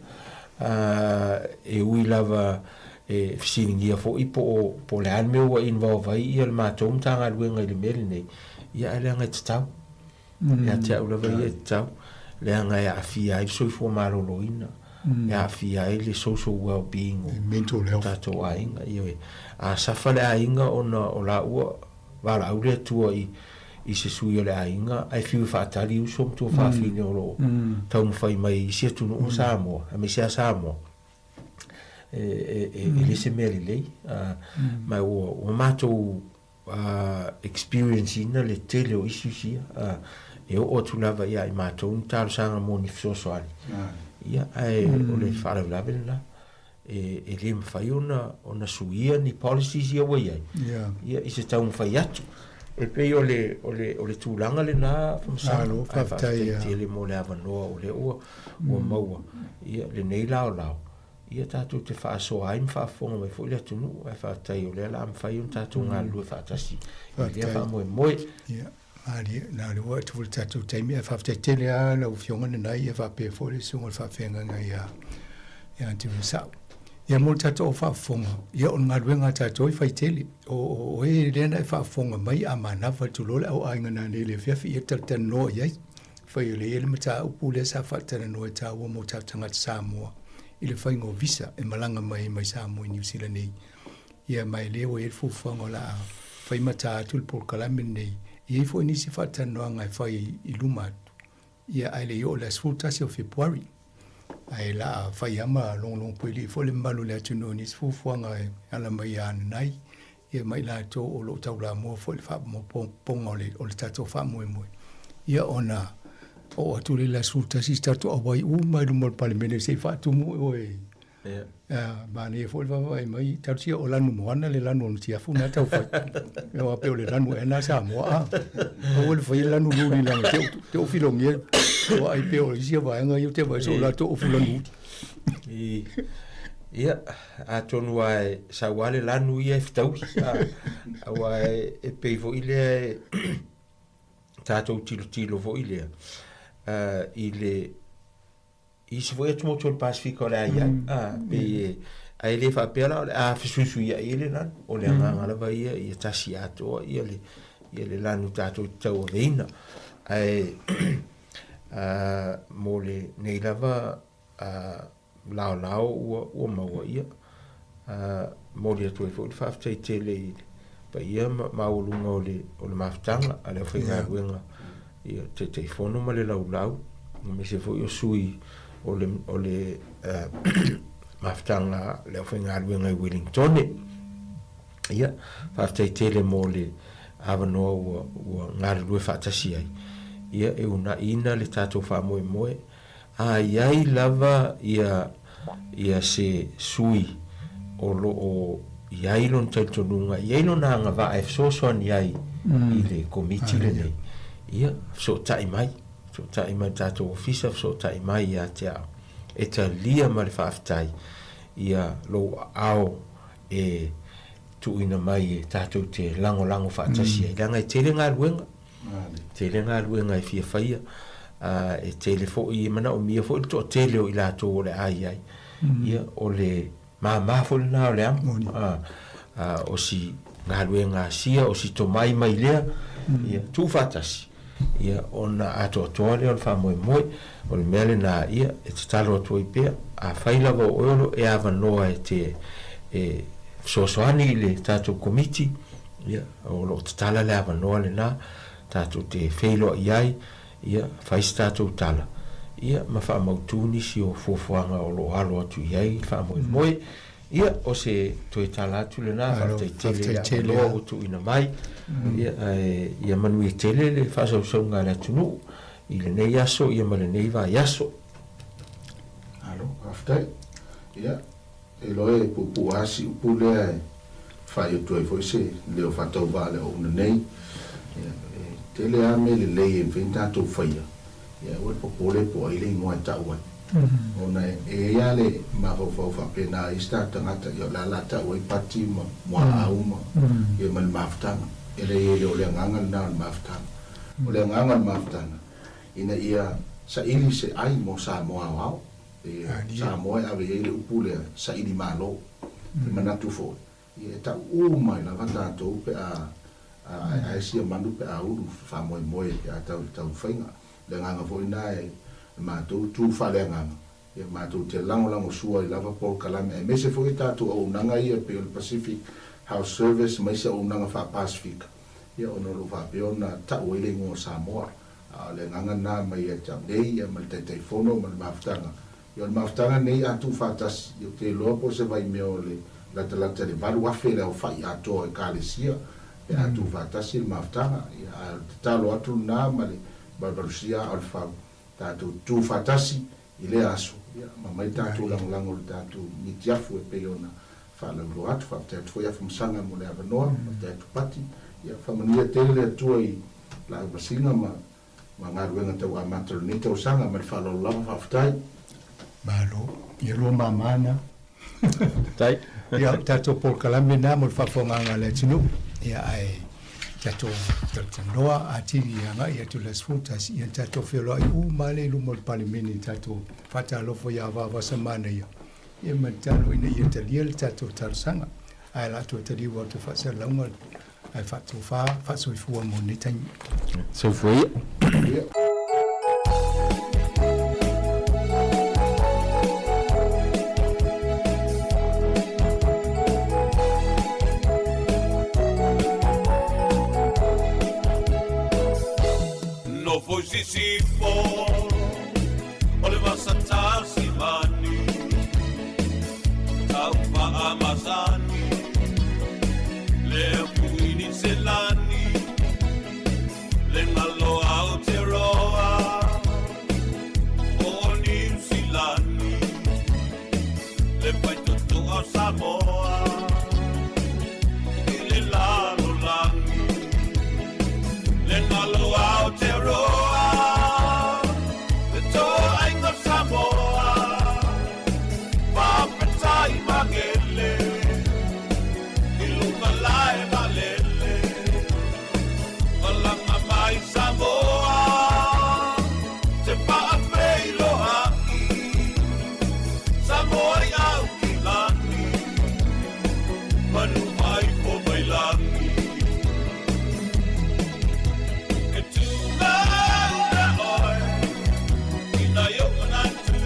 E ui lava e fesiligia foi po o, po o le a le mea ua involve ai ia le matou Matagaluega i le mea lenei, ia ae leaga e tatau. Ia te au lava ia e tatau, leaga e aafia ai le soifua maloloina, e aafia ai le social well-being o tatou aiga. Ioe. A safa le aiga ona o laua valaau le Atua i, i se sui o le aiga, ae fiu e faatali uso ma tuafafine o lo o taumafai mai i isi atunuu ma Samoa, aemaise lava Samoa, e, e, e, e le se mea lelei. Ma ua, ua matou experience ina le tele o issues ia, e oo atu lava ia i matou ni talosaga mo ni fesoasoani, ia, ae o le faalavelave lena. E, e le mafai ona, ona suia ni policies ia ua i ai, ia, i se taumafai atu. E pei o le, o le, o le tulaga lena, Faamasino, ae faafetai tele mo le avanoa o lea ua, ua maua, ia, lenei laolao, ia tatou te faasoa ai ma faafofoga mai foi le atunuu, ae faafetai o lea o le a mafai ona tatou galulue faatasi i lea faamoemoe. Ia, malie, na o le ua atu foi le tatou taimi, ae faafetai tele lava lau Afioga Nanai, ia faapea foi le susuga i le faafeagaiga ia ia Aunty Resau. Ia mo le tatou au faafofoga, ia o le galuega a tatou e fai tele. O, o, o e lea na e faafofoga mai a manava tulou le au aiga nanei i le afiafi, ia talatalanoa i ai. Fai o lea e i ai le mataupu lea sa faatalanoa e taua mo tatou tagata Samoa i le faiga o visa e malaga mai ai mai Samoa i Niu Sila nei. Ia ma e lea ua i ai le fuafuaga o le a fai mata atu le polokalame lenei. E i ai foi nisi faatalanoaga e fai i luma atu, ia ae le i oo i le aso 11 o Fepuari. Ae la a fai lava ma logologo puelii foi le mamalu o le atunuu i nisi fuafuaga e ala mai ia Nanai, ia ma i latou o lo o taulamua foi i le faamopopoga o le, o le tatou faamoemoe, ia ona oo atu lea i le aso 11 i se tatou auai uma i luma o le Palemene se i faatumu oe. Ia. Ia, manaia foi le vaavaai mai, talosia o lanu moana le lanu o Nutiafu na tau fai. Ia aua pei o le lanu ea na Samoa a. Aua le faia lanu luli leaga te te o filogia ua ai pei o isi vaega ia te vaai so latou ofu lanu uli. I, ia, atonu lava e sau lava le lanu ia e fetaui, aua e pei foi lea e tatou tilotilo foi lea i le i isi foi atumotu o le Pasefika o le a i ai, a, pei e, ae le faapea la o le a fesuisuiai ai le lanu, o le agaga lava ia ia tasi atoa ia le, ia le lanu tatou te tauaveina. Ae mo lenei lava laolao ua, ua maua, ia, momoli atu ai foi le faafetai tele i le paia maualuga o le, o le mafutaga a le aufaigaluega, ia, Taitaifono ma le laulau, aemaise foi o sui o le, o le mafutaga a le aufaigaluega i Wellingtone. Ia, faafetai tele mo le avanoa ua, ua galulue faatasi ai, ia, e uunaiina le tatou faamoemoe, A i ai lava ia ia se sui o lo o i ai lona talitonuga, e i ai lona agavaa e fesoasoani ai i le Komiti lenei, ia, fesootai mai, fesootai mai i le tatou Ofisa, fesootai mai ia te au. E talia ma le faafetai ia lou aao e tuuina mai e tatou te lagolago faatasi ai, leaga e tele galuega. Tele galuega e fia faia, ā, e tele foi, e manaomia foi le toatele o i latou o le a i ai. Ia, o le māmā foi lena o le amo, ā, ā, o si galuega asia, o si tomai mai lea, ia, tuufaatasi, ia, ona atoatoa lea o le faamoemoe. O le mea lena, ia, e tatalo atu ai pea, afai lava o oe o lo o e avanoa e te, e fesoasoani i le tatou Komiti, Ia, o lo o tatala le avanoa lena, tatou te feiloai ai, ia, fai se tatou tala, ia, ma faamautu nisi o fuafuaga o lo o alo atu i ai le faamoemoe. Ia, o se toe tala atu lena, faafetai tele i le avanoa ua tuuina mai, ia, ae ia manuia tele le faasausauga a le atunuu i lenei aso, ia ma lenei vaiaso. Malo, faafetai. Ia, e iloa e puupuu lava si upu lea e fai atu ai foi se leo faatauvaa i le auauna nei. Ia, e tele lava mea lelei e mafai ona tatou faia, ia aua le popole po o ai le igoa e tau ai. Ona e i ai lava le mafaufau faapena i isi tatou tagata, ia o le a la tau ai Pati ma Muaau ma, ia ma le mafutaga. E leai e le o le agaga lena o le mafutaga. O le agaga o le mafutaga, ina ia saili se ai mo Samoa aoao. E Samoa e ave i ai le upu lea, saili malo. E manatu foi, ia e tau uma ai lava tatou pe a aeae sia manu pe a ulu faamoemoe pe a tau i le taumafaiga. O le agaga foi lena e matou tu faaleagaga, ia matou te lagolagosua ai lava polokalame aemaise foi tatou auaunaga ia e pei o le Pacific House Service ma isi auaunaga faa-Pasefika, ia ona o lo o faapea ona tau ai le igoa o Samoa. A o le agaga lena mai ia te au nei, ia ma le Taitaifono ma le mafutaga. Ia o le mafutaga lenei a tuufaatasi, ia ou te iloa po o se vaimea o le latalata i le 8,000 le aofai atoa o Ekalesia pe a tuufaatasi le mafutaga. Ia ae o le tatalo atu lena ma le valuvalusia aa o le fau, tatou tuufaatasi i lea aso, ia ma aumai le tatou lagolago i le tatou mitiafu e pei ona faalauiloa atu. Faafetai atu foi Afamasaga mo le avanoa, faafetai atu Pati. Ia faamanuia tele le Atua i lau masiga ma ma galuega tau amata o lenei tausaga. Ma le faaaloalo lava, faafetai. Malo. Ia lua mama na. Faafetai. Ia, o le tatou polokalame lena mo le faafofogaaga a le atunuu. Ia, ae tatou talatalanoa atili agai atu i le aso 11, ia na tatou feoloai uma lava lea i luma o le Palemene, tatou faatalofa ia Vaavasamanaia, ia ma le tatalo ina ia talia le tatou talosaga. Ae o le a toe taliu atu i faasalalauga ae faatofa faasoifua mo lenei taimi. Soifua ia. Nofo i Sisifo o le vasa tasimani Taufa masani Le pui ni selani Le ngalo Aotearoa O Niu Silani Le faitotoa o Samoa I le lalolagi Le ngalo Aotearoa Le toaiga o Samoa Faafetai magele I luga lae valele Malaga mai Samoa Te faafeiloai Samoa i au ki lani Manu mai po mai lagi E tū mauna oe I nai ou manatu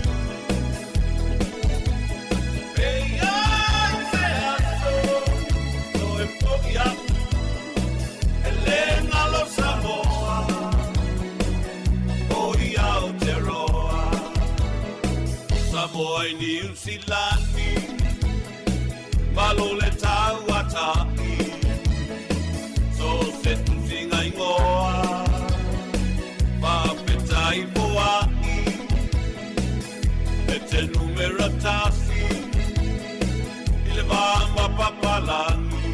E i ai se aso Toe fo'i atu E le galo Samoa O i Aotearoa Samoa i Niu Silani Malo le tauata'i So se tusiga ingoa Faafetai foa'i E te numera tasi I le va ma papalagi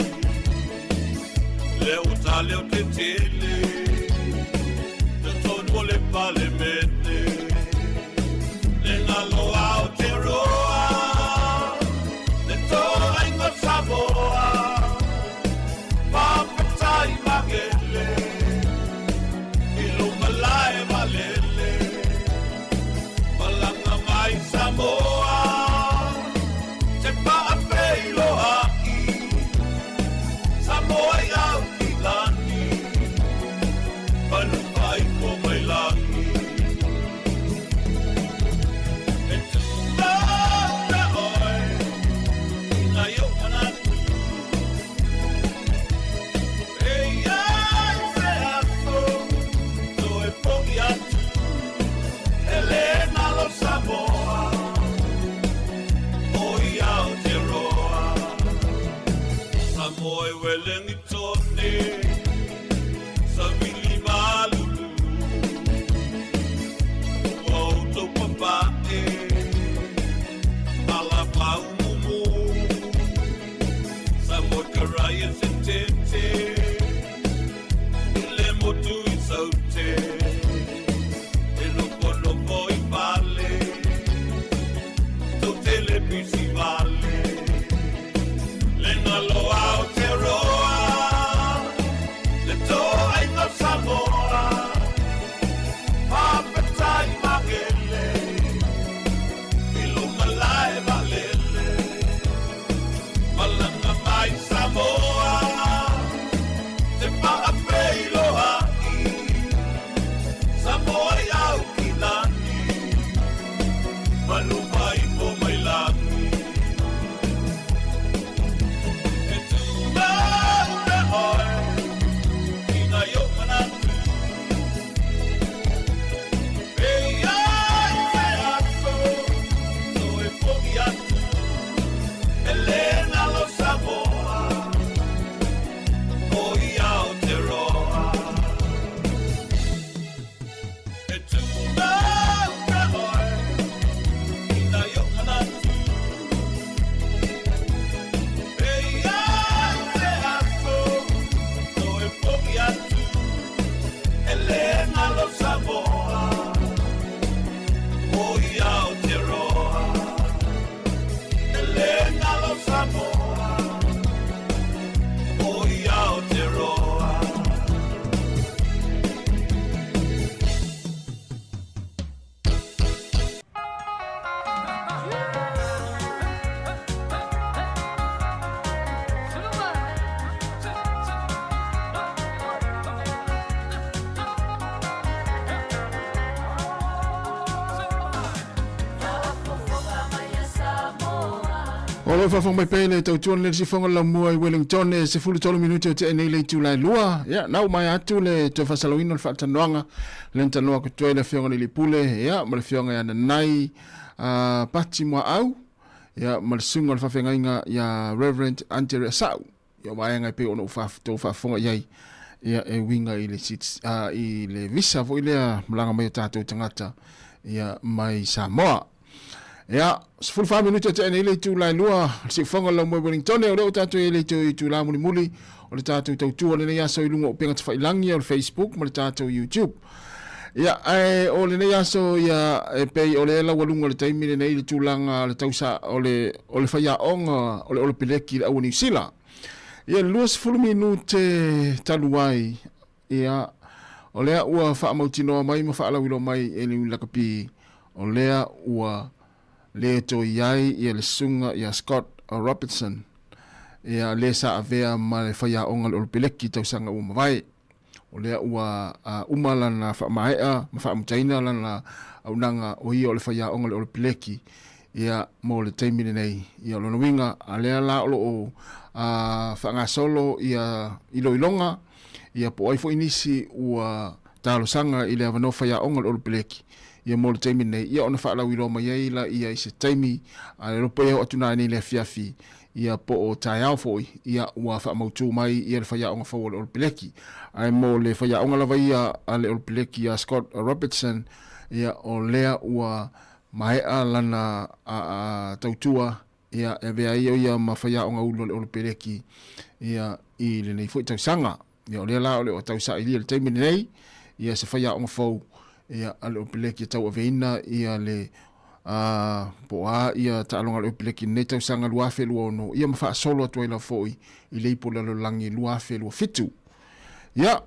Lea ua taleo te tele Totonu o le Palemene Le galo Aotearoa Le toaiga o Samoa Faafetai magele I lou malae valele Malaga mai Samoa Te faafeiloai Samoa i au ki lani Manu faaipo mai lagi E tū mauna oe I nai ou manatu E i ai se aso Toe fo'i atu E le galo Samoa O i Aotearoa Samoa e Welengitone Savili malulu Ua outou papae. Samoa o i Aotearoa. O lo faafofoga mai pea i le tautua le sifoga laumua i Wellington e 13 minute o tea nei le itula e lua. Ia, na ua maea atu le toe faasalauina o le faatanoaga le na tanoa atu ai le afioga i le alii pule, ia, ma le afioga ia Nanai uh, Pati Muaau, ia, ma le susuga o le faafeagaiga ia Reverend Antere Asau. Ia, vaega e pei ona ou tou faafofoga i ai, ia, e uiga i le, uh, i le visa foi lea malaga mai o tatou tagata, ia, mai Samoa. Ia, 14 minute o tea nei le itula e lua, le siufoga o le laumua i Wellington, o lea ua tatou i ai le itula mulimuli o le tatou tautua o lenei aso i luga o upega tafailangi o le Facebook ma le tatou YouTube. Ia, ae o lenei aso ia e pei o lea laualuga o le taimi lenei le tulaga o le tausa o le o le faiaoga o le Olopeleki i le Aua Niu Sila. Ia, le 20 minute talu ai, ia, o lea ua faamautinoa mai ma faalauiloa mai e le Lakapi, o lea ua le toe i ai ia le susuga ia Scott Robertson, ia le sa avea ma le faiaoga o le Olopeleki i tausaga ua mavae. O lea ua uma lana faamaea ma faamutaina lana auaunaga o ia o le faiaoga o le Olopeleki ia mo le taimi lenei. Ia o lona uiga, a lea la o lo o faagasolo ia iloiloga, ia po o ai foi nisi ua talosaga i le avanoa faiaoga o le Olopeleki ia mo le taimi lenei, ia ona faalauiloa mai ai laia i se taimi a le lopo e oo atu nanei i le afiafi ia po o taeao foi, ia ua faamautu mai ia le faiaoga fou a le Olopeleki. Ae mo le faiaoga lava ia a le Olopeleki ia Scott Robertson, ia o lea ua maea lana tautua ia e avea ai o ia ma faiaoga ulu a le Olopeleki ia i lenei foi tausaga. Ia o lea la o le o tausailia i le taimi lenei ia se faiaoga fou ia a le Olopeleki e tauaveina ia le a po o a ia taaloga a le Olopeleki i lenei tausaga 2026 ia ma faasolo atu ai lava foi i le ipu o le lalolagi 2027. Ia,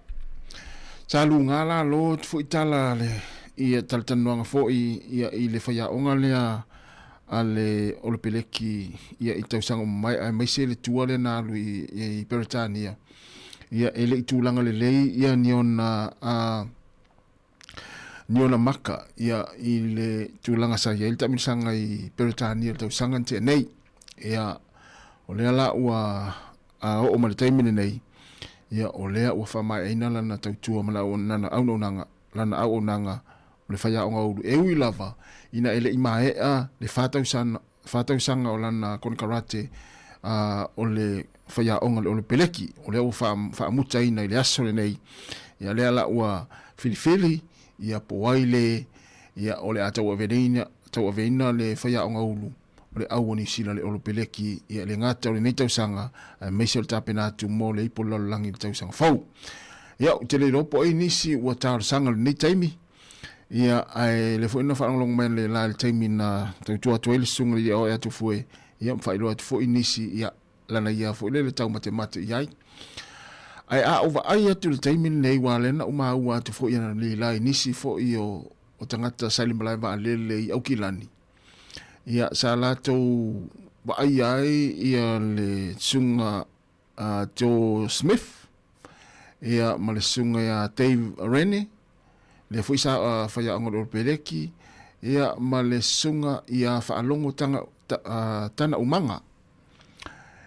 sa luga la lo foi tala le ia talatalanoaga foi ia i le faiaoga lea a le Olopeleki ia i tausaga ua mamae aemaise le tua lea na alu i, i Peretania. Ia e le i tulaga lelei ia ni ona a ni ona maka ia i le tulaga sa i ai le taamilosaga i Peretania i le tausaga na tea nei. Ia o lea la ua a oo mai le taimi lenei, ia o lea ua faamaeaina lana tautua ma lana auaunaga, lana auaunaga o le faiaoga ulu e ui lava ina e le i maea le 4 tausaga o lana konekarate o le faiaoga o le Olopeleki, o lea ua faamutaina i le aso lenei. Ia lea la ua filifili ia po o ai le ia o le a tauaveina, tauaveina le faiaoga ulu o le au o Niu Sila le Olopeleki ia e le gata o lenei tausaga aemaise o le tapena atu mo le ipu o le lalolagi i le tausaga fou. Ia, ou te le iloa po o ai nisi ua talosaga i lenei taimi, ia, ae lea foi na faalogologo mai le la i le taimi na tautua atu ai le susuga i le Oe Atufue, ia, ma faailoa atu foi nisi, ia, lana ia foi lea le taumatemate i ai. Ae a ou vaai atu i le taimi lenei, ua lea na ou maua atu foi ana le la i nisi foi o, o tagata sa i le malae vaalele i Aukilani, ia, sa latou vaaia ai ia le susuga a Joe Smith, ia, ma le susuga ia Dave Rene, lea foi sa uh, faiaoga o le Olopeleki, ia, ma le susuga ia Faalogo Tanga, ta, uh, Tana Umaga.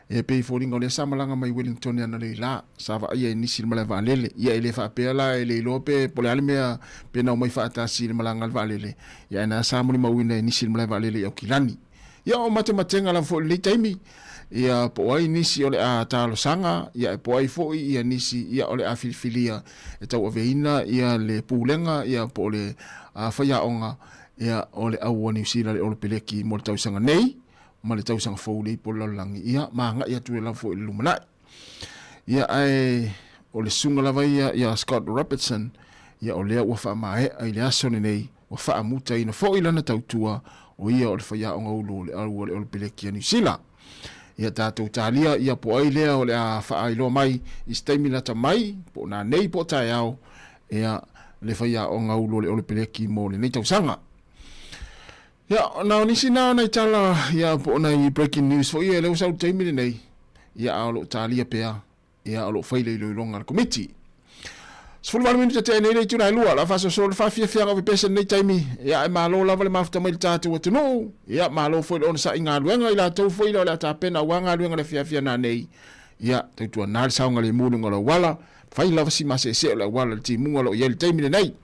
Ia, e pei e foliga o lea sa malaga mai Wellington analeila, sa vaaia e nisi i le malae vaalele. Ia, e le faapea la e le iloa pe po o le a le mea pe na omai faatasi i le malaga a le vaalele, ia ae na sa molimauina e nisi i le malae vaalele i Aukilani. Ia, o matematega lava foi i lenei taimi, ia po o ai nisi o le a talosaga, ia e po o ai foi ia nisi ia o le a filifilia e tauaveina ia le pulega ia po o le faiaoga ia o le au a Niu Sila le Olopeleki mo le tausaga nei ma le tausaga fou le ipu o le lalolagi, ia ma agai atu ai lava foi i le lumanai. Ia ae o le susuga lava ia ia Scott Robertson, ia o lea ua faamaea i le aso lenei, ua faamutaina foi lana tautua, o ia o le faiaoga ulu o le au a le Olopeleki a Niu Sila. Ia tatou talia ia po o ai lea o le a faailoa mai i se taimi lata mai, po o nanei po o taeao, ia, le faiaoga ulu o le Olepeleki mo lenei tausaga. Ia, na o nisi na o nai tala, ia, po o nai breaking news foi ia lea ua sau i le taimi lenei, ia, a o lo o talia pea, ia, o lo o fai le iloiloga a le Komiti. 18 minute tea nei le itula e lua, la faasoasoa le faafiafiaga o pepese lenei taimi, ia, ae malo lava le mafuta mai le tatou atunuu, ia, malo foi le onosai galuega i latou foi lea o le a tapena aua galuega le afiafi a nanei, ia, tautuana le saogalemu i luga o le auala, Fai lava si maseesee o le auala i le timuga o lo o i ai i le taimi lenei.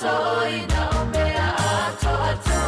faasoasoina o mea atoatoa.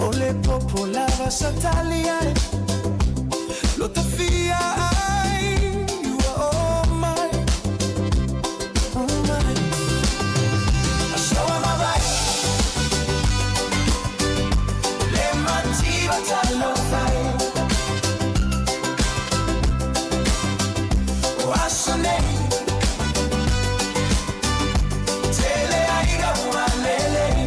O le popo lava sa tali ai Lo tafia ai ua o mai O mai Asoa mavae Le mativa talofa e O aso nei Tele aiga ua lelei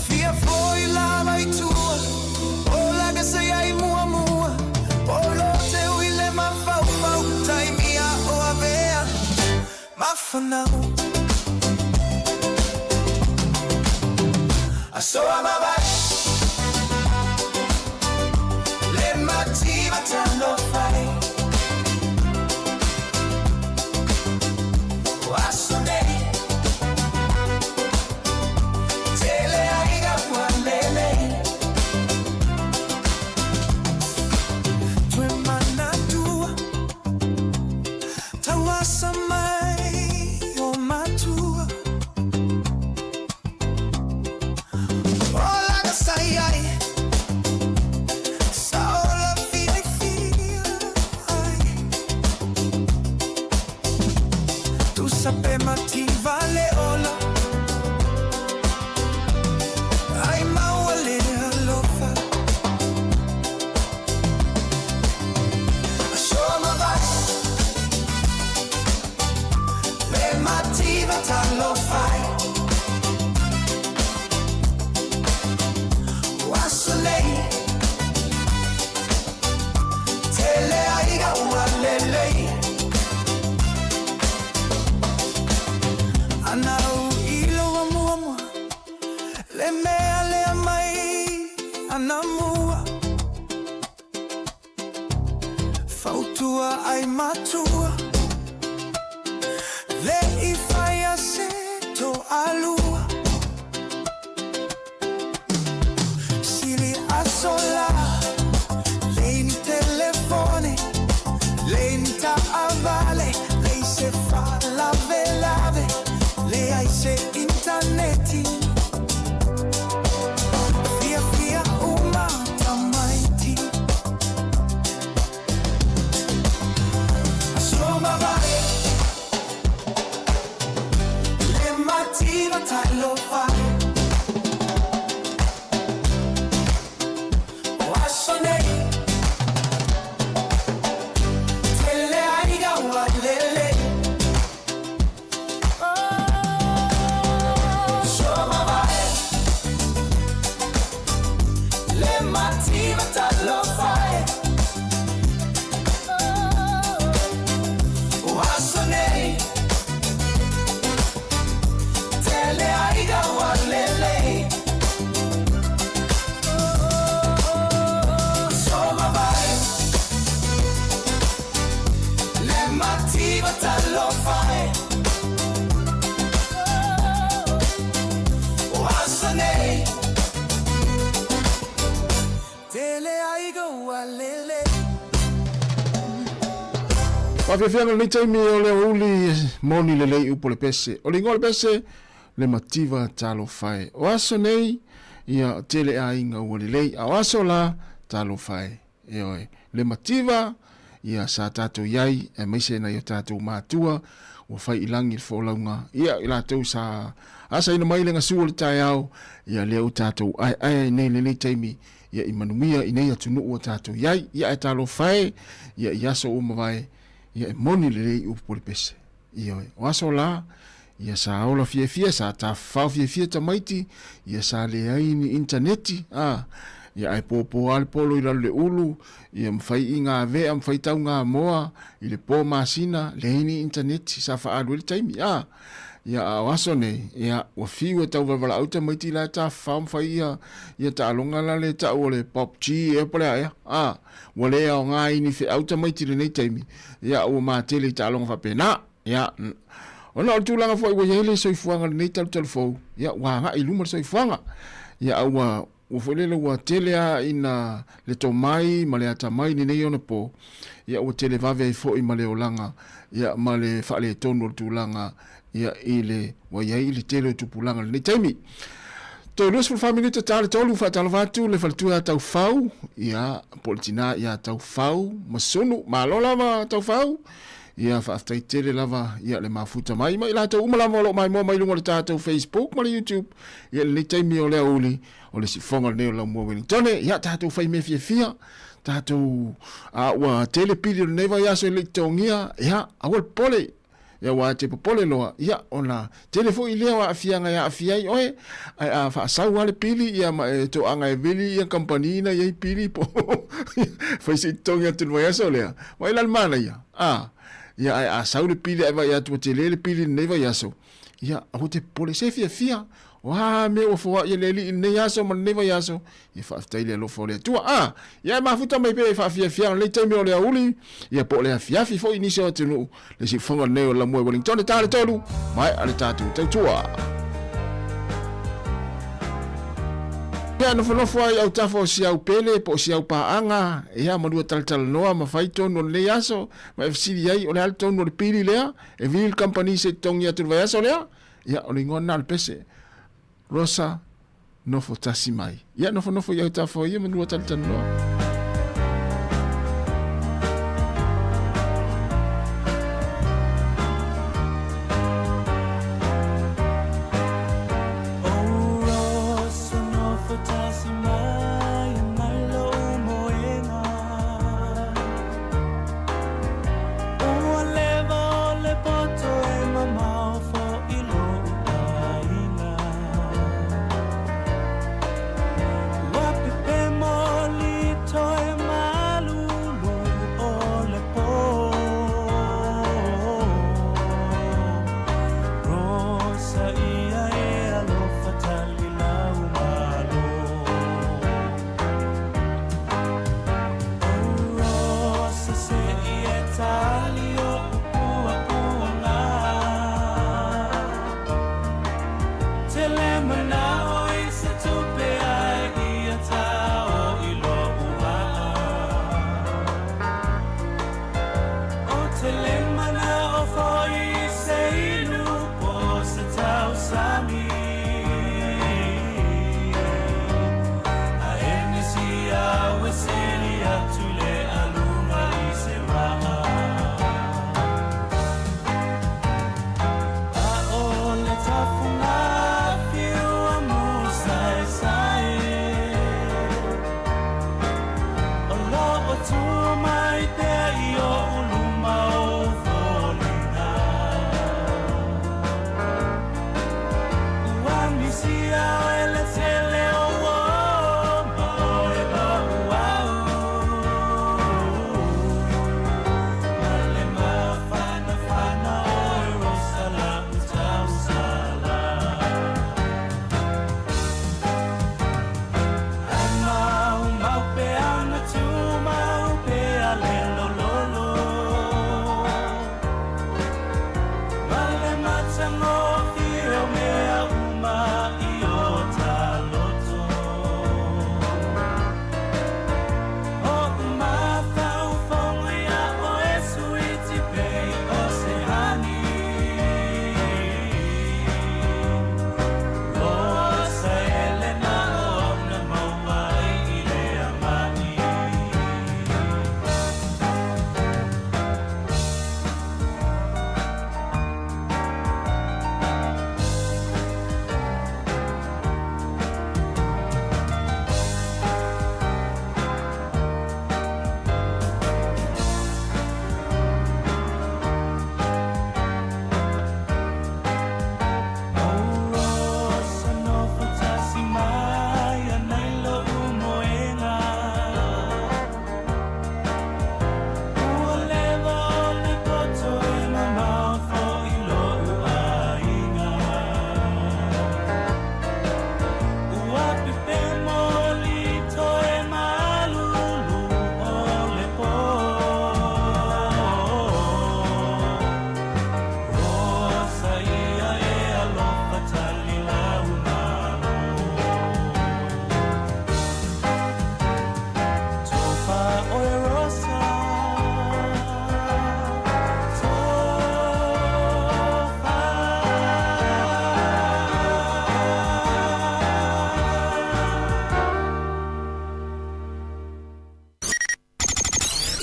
Fia foi lava i tua O laga se ai muamua O lo te ui le mafaufau Taimia o avea Mafanau Asoa mavae Le mativa talofa e O aso nei Tele aiga ua lelei Toe manatua Tauasa mai o matua O laga sa i ai Sa ola fiafia ai Tusa pe mativa le ola Ai maua le alofa Asoa mavae Le mativa talofa e O aso nei Tele aiga ua lelei Ana u ilo wa muamua Le mea lea mai ana mua Fautua ai matua Le i faia se toalua Sili aso la Leai ni telefone Leai ni taavale Leai se faalavelave Leai se initaneti Fiafia uma tamaiti Aso mavae Le mativa talofa e O aso nei Tele aiga ua lelei Aso mavae Le mativa talofa e O aso nei Tele aiga ua lelei Aso mavae Le mativa talofa e O aso nei Tele aiga ua lelei Faafiafiaga lenei taimi o le aoauli moni lelei upu o le pese. O le igoa o le pese, le mativa talofa e. O aso nei, ia tele aiga ua lelei, a o aso la, talofa e. Ioe, le mativa, ia sa tatou i ai, aemaise nai o tatou matua, ua fai i lagi le folauga, ia i latou sa asaina mai le gasu o le taeao, ia lea ua tatou aeae ai nei lenei taimi, ia i manuia i nei atunuu ua tatou i ai, ia ae talofa e, ia i aso ua mavae, ia e moni lelei upu o le pese. Ioe, o aso la, ia sa ola fiafia, sa tafafao fiafia tamaiti, ia sa leai ni initaneti, a, ia ae pōpō lava le polo i lalo le ulu, ia ma fai i ngā vea, ma fai tau ngā moa, i le pō masina, leai ni initaneti, sa faaalu ai le taimi, a. Ia, a o aso nei, ia, ua fiu e tauvalavalaau tamaiti la e tafafao ma fai ia, ia taaloga la le tau o le PUBG ea po o le a ea, a, ua le aoga ai ni feau tamaiti i lenei taimi, ia, ua matele i taaloga faapena. Ia, ona o le tulaga foi ua i ai le soifuaga i lenei talutalu fou, ia, ua agai i luma le soifuaga. Ia, a ua, ua foi lele ua tele lava ina le tomai ma le atamai i lenei onapo, ia, ua televave ai foi ma le olaga, ia, ma le faaletonu o le tulaga ia i le ua i ai le tele o tupulaga i lenei taimi. Toe 24 minute ta le tolu faatalofa atu le faletua ia Taufau, ia po o le tinā ia Taufau Masunu. Malo lava Taufau. Ia faafetai tele lava ia le mafuta mai ma i latou uma lava o lo o maimoa mai luga o le tatou Facebook ma le YouTube. Ia lenei taimi o le aoauli o le sifoga lenei o Laumua Wellingtone. Ia tatou fai mea fiafia tatou a ua tele pili o lenei vaiaso e le i totogia. Ia aua le popole. Ia aua e te popole loa, ia ona tele foi lea o aafiaga e aafia ai oe, ae a faasau lava le pili ia ma e toaga e vili ia kamupani na i ai pili po fai se i totogi atu i le vaiaso lea, vaai la le manaia, a, ia ae a sau le pili ae vaai atu ua tele le pili i lenei vaiaso, ia aua te popole, se fiafia, o a mea ua foai e le Alii i lenei aso ma lenei vaiaso, Ia faafetai le alofa o le Atua. A! Ia e mafuta mai pea i faafiafiaga lenei taimi o le aoauli, ia po o le afiafi foi i nisi o atunuu, le siufofoga lenei o Lamue Wellington e ta le tolu, maea le tatou tautua. Ia nofonofo ai autafa o si au pele po o si au paaga, ia ma lua talatalanoa ma fai tonu o lenei aso, ma e fesili ai o le a le tonu o le pili lea, e vili le kamupani se i totogi atu i le vaiaso lea? Ia o le igoa lena o le pese. Rosa, Nofo tasi mai. Ia nofonofo i autafa o ia ma lua talatalanoa.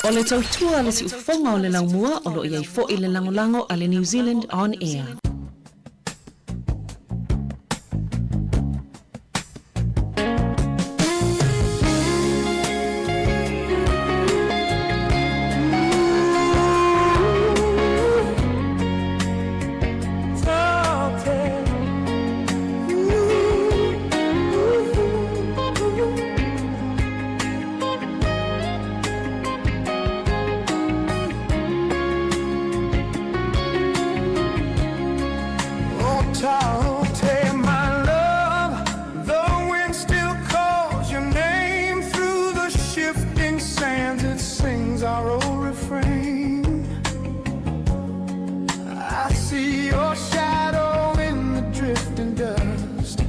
O le tautua a le siufofoga o le laumua o lo o i ai foi le lagolago a le New Zealand On Air. Oh, my love, the wind still calls your name through the shifting sands. It sings our old refrain. I see your shadow in the drifting dust,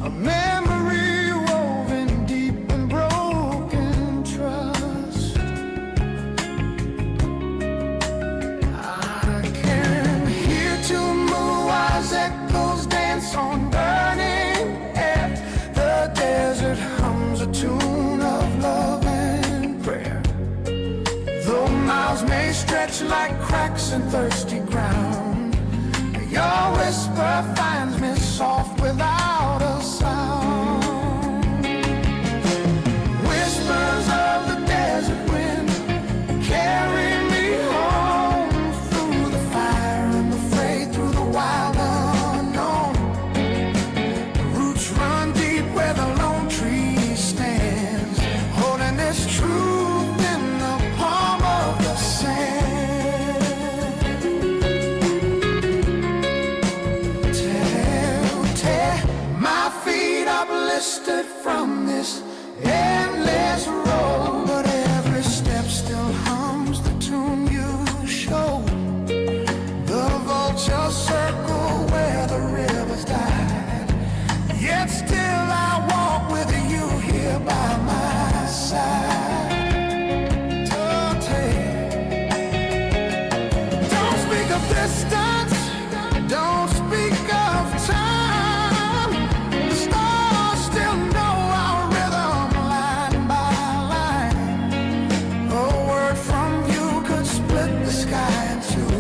a memory woven deep in broken trust. I can hear Tumua's echoes dance on burning air. The desert hums a tune of love and prayer. Though miles may stretch like cracks in thirsty ground, your whisper finds me soft without a sound. Whispers of the desert wind carry me home through the fire and the fray, through the wild unknown. Roots run deep where the lone tree stands, holding this truth in the palm of the sand. Tell, my feet are blistered from this endless road, but every step still hums the tune you showed. The vultures circle where the rivers died. Yet still I walk with you here by my side. Don't speak of distance, don't speak of time. The stars still know our rhythm line by line. A word from you could split the sky in two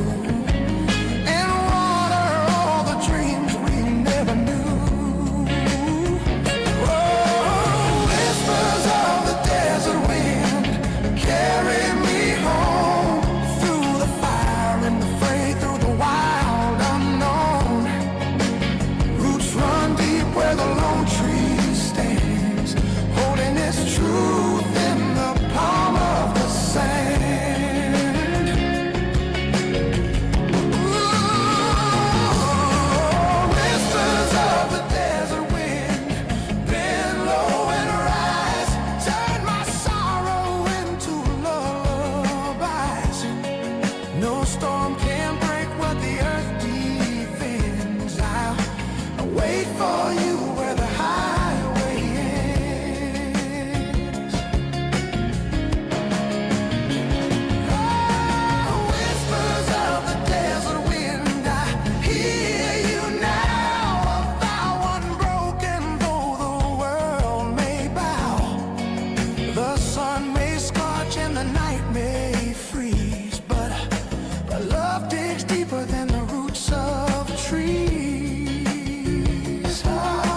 and water all the dreams we never knew. Oh, whispers of the desert wind carry me home through the fire and the fray, through the wild unknown. Roots run deep where the lone tree stands, holding its truth in the palm of the sand. Whispers of the desert wind, bend low and rise. Turn my sorrow into lullabies. No storm can break what the earth defends. I'll wait for you where the highway ends. Whispers of the desert wind, I hear you now. A vow unbroken, though the world may bow. The sun may scorch and the night may freeze, but love digs deeper than the roots of trees. Ah.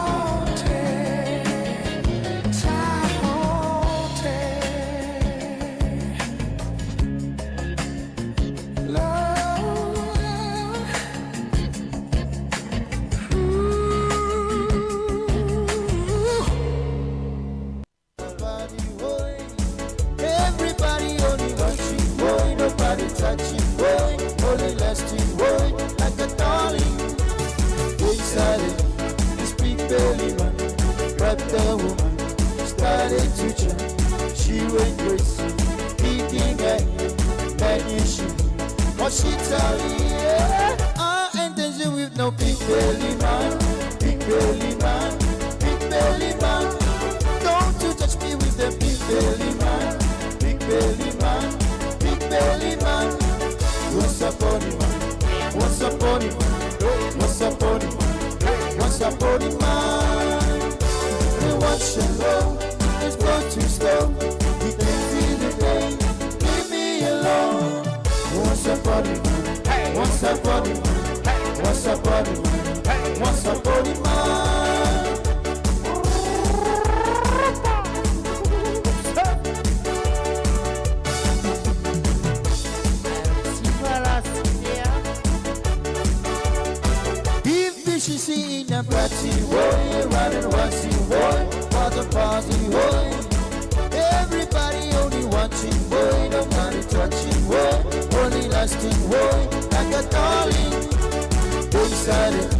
upon a man, once upon a man, once upon a man. If she see in a party, boy, running one see boy, what a party, boy. Everybody only watching, boy, nobody touching, boy, only lasting, boy, like a darling. Inside it,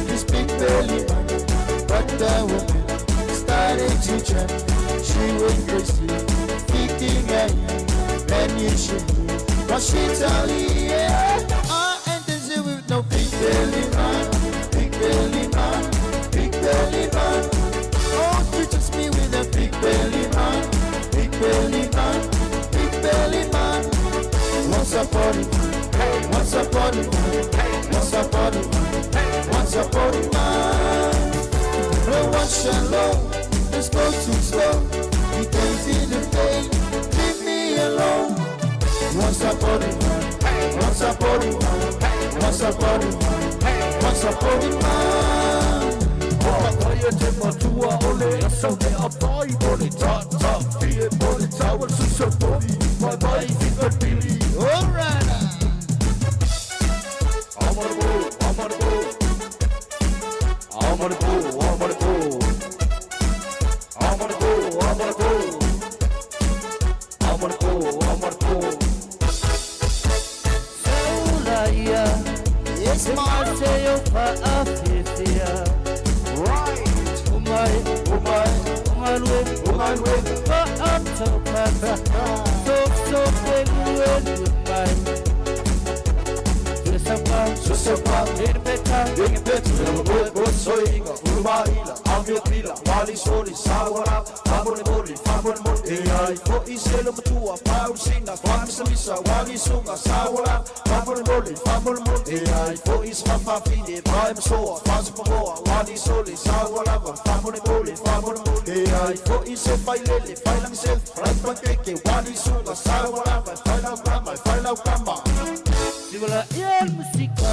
this big belly man, but the woman started to jump. She went crazy, thinking I man, you should but she tell you, yeah, I ain't dancing with no big belly man, big belly man, big belly man. Oh, you touch me with a big belly man, big belly man, big belly man. Once upon a man, once upon a man, once upon a man, once upon a man. No one shall know, let's go too slow. You can see the pain, leave me alone. Once upon a man, once upon a man, once upon a man, once upon a man. Kaya te matua o le asa me a pai o le tata Fie mo le tau al susa poli Mai mai finger pili. Alright. I'm on the go, I'm on the go. I'm on the go, I'm on the go. I'm on the go, I'm on the go. I'm on the go, I'm on the go. Saulaia, Yes, ma. Right. Umai, Umai, umalwe, umalwe. Fa'atokata, so so pelue umai. Susapa, Susapa, Irbeta, Ingepeta, Bo Soinga, Urumaila, Amio Pila, Wali Soli, Sawara, Famole Moli, Famole Moli, Ai, Fo Iselo Matua, Paul Sina, Famisa Misa, Wali Sunga, Sawara, Famole Moli, Famole Moli, Ai, Fo Isma Fafine, Prime Soa, Fasu Pamoa, Wali Soli, Sawara, Famole Moli, Famole Moli, Ai, Fo Ise Failele, Failang Sel, Right Pankeke, Wali Sunga, Sawara, Failau Kama, Failau Kama. Siwala iel musika,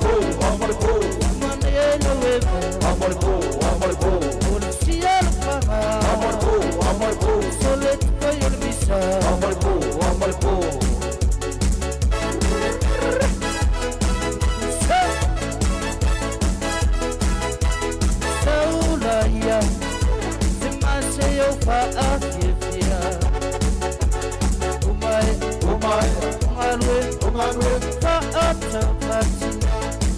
Go, I'm on the go, manelo eva, I'm on the go, I'm on the go. Polisia fama, I'm on the go, I'm on the go. Solet koyol misa, I'm on the go, I'm on the go. Saulaia, se maseo fa'afiafia. Umai, Umai, ungalwe, ungalwe. Fa'atokati,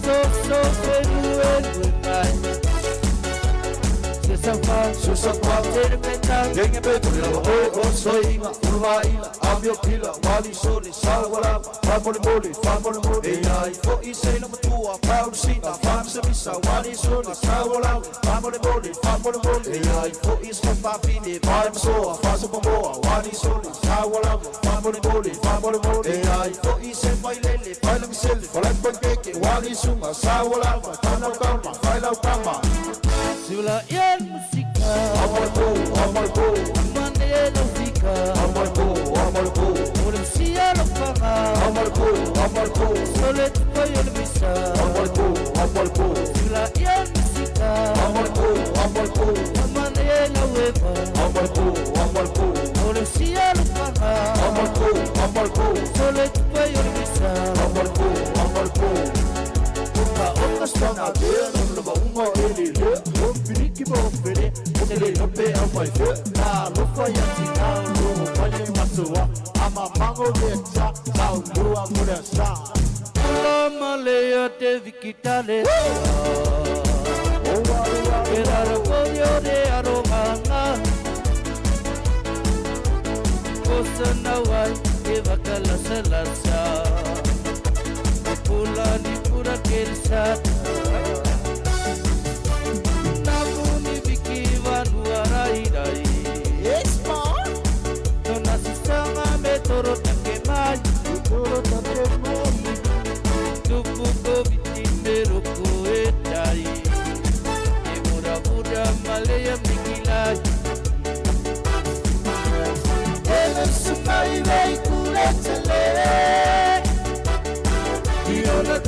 so so felue mai. Susapa, Susapa, Terpeta, Ingepeta, Oi, O Soinga, Urumaila, Amio Pila, Wali Soli, Sawara, Famole Moli, Famole Moli, Ai, Fo Iselo Matua, Paul Sina, Famisa Misa, Wali Soli, Sawara, Famole Moli, Famole Moli, Ai, Fo Isma Fafine, Prime Soa, Fasu Pamoa, Wali Soli, Sawara, Famole Moli, Famole Moli, Ai, Fo Ise Failele, Failang Sel, Falak Pankeke, Wali Sunga, Sawara, Failau Kama, Failau Kama. Siwala iel musika, I'm on the go, I'm on the go, manelo fika, I'm on the go, I'm on the go. Polisia fama, I'm on the go, I'm on the go. Solet koyol misa, I'm on the go, I'm on the go. Siwala iel musika, I'm on the go, I'm on the go. manelo eva, I'm on the go, I'm on the go. Polisia fama, I'm on the go, I'm on the go. Solet koyol misa, I'm on the go, I'm on the go. Oka oka stanga de, no ba unga ele le, o piriki mo pere, o te le lope a mai fe, na lofa ya ti na lo pale masua, ama mango le cha, sa lua mura sa. Kula malea te vikitale. Kerara kodio de aromanga. Kosa nawai e wakala salasa. Pula ni pura kersata. Namu ni viki vanua rai rai. Yes, ma. Tona sisanga me toro take mai. Toro take mai. Tupu ko viti me roko e tai. E mura mura malea mikilai. Ele sumai vei kule tele. Iola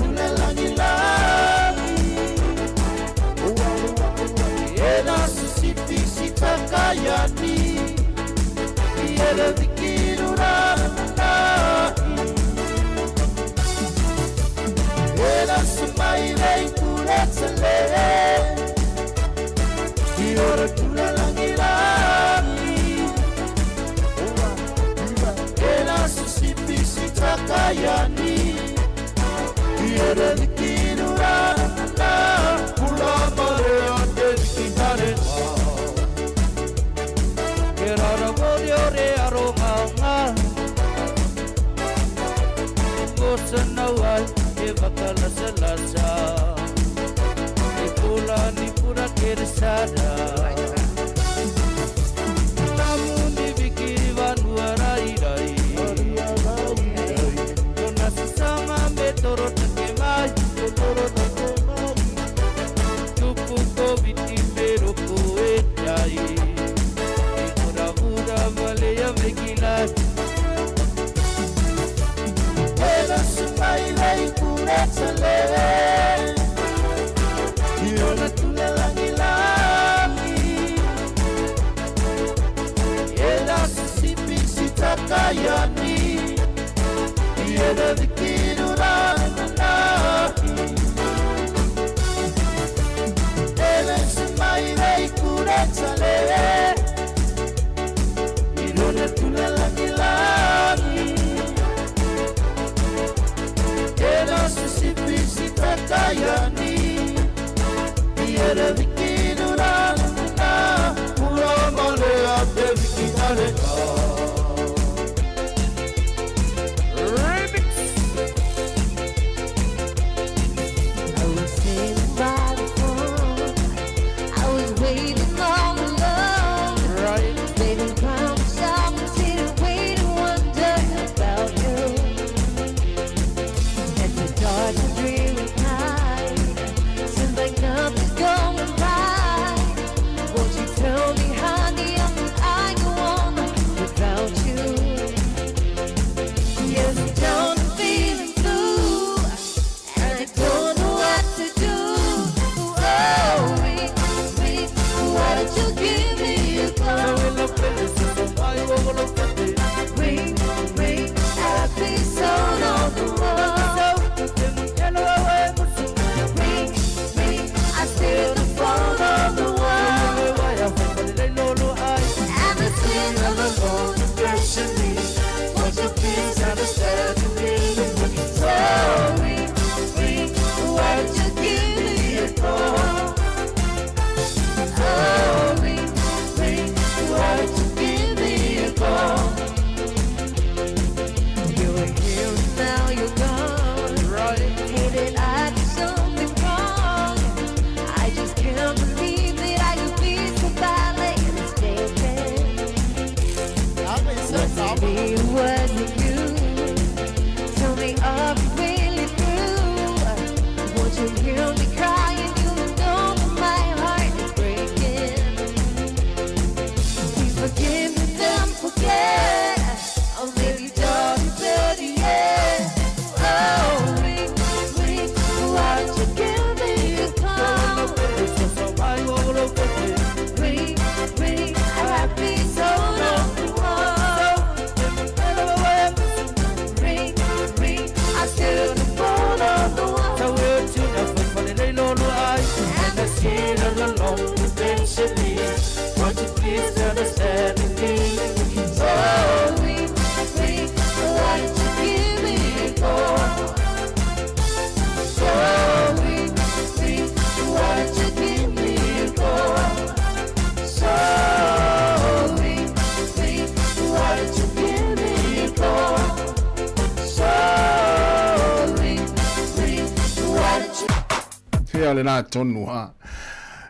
Fea lena tonu ha.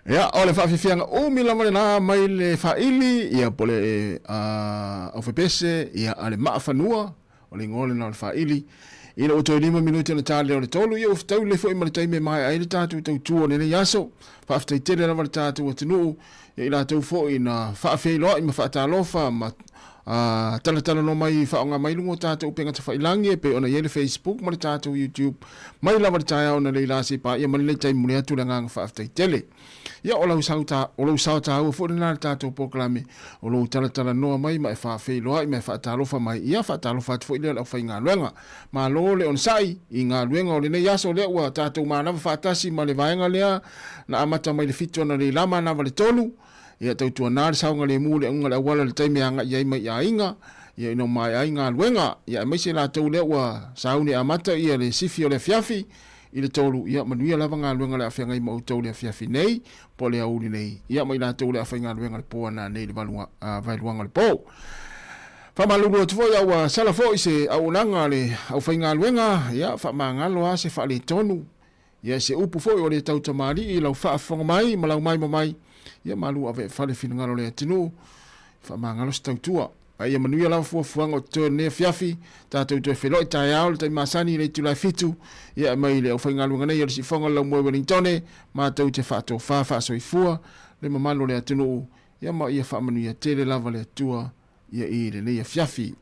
Ia, o le faafiafiaga umi lava lenā mai le faaili, ia po le aufepese, ia a le maafanua, o le igoa lena o le faaili. Ina ua toe 5 minute ona ta lea o le tolu, ia ua fetaui lelei foi ma le taimi e maea ai le tatou tautua o lenei aso. Faafetai tele lava le tatou atunuu, ia i latou foi na faafeiloai ma faatalofa ma Talatalanoa mai faaaoga mai luga o tatou upega tafailangi e pei ona i ai le Facebook ma le tatou YouTube mai lava le taeao na lei la se paia mai lenei taimi muli atu le agaga faafetai tele. Ia o lau sau ta, o lou sao taua foi lena le tatou polokalame o lou talatalanoa mai ma e faafeiloai ma e faatalofa mai ia faatalofa atu foi lea le aufaigaluega. Malo le onosai i galuega o lenei aso lea ua tatou manava faatasi ma le vaega lea na amata mai le 7 analeila manava le 3. Ia tautuana le saogalemu o le auga o le auala i le taimi e agai ai mai i aiga, ia ina ua maea ai galuega, ia aemaise latou lea ua sauni e amata ia le sifi o le afiafi i le 3, ia manuia lava galuega o le a feagai ma outou i le afiafi nei, po o le aoauli nei, ia ma i latou lea a faigaluega i le po ananei i le vaeluaga o le po. Faamalulu atu foi a ua sala foi se auaunaga a le aufaigaluega, ia faamagalo lava se faaletonu Ia se upu foi o le tautamalii i lau faafofoga mai ma lau maima mai, ia malu ave e fale finagalo o le atunuu, faamagalo se tautua. A ia manuia lava fuafuaga o totoe o lenei afiafi, tatou toe feiloai taeao i le taimi masani i le itula e 7, ia e mai le aufaigaluega nei o le Siufoga o le Laumua i Welingtone, matou te faatofa faasoifua le mamalu o le atunuu, ia ma ia faamanuia tele lava le Atua ia i lenei afiafi.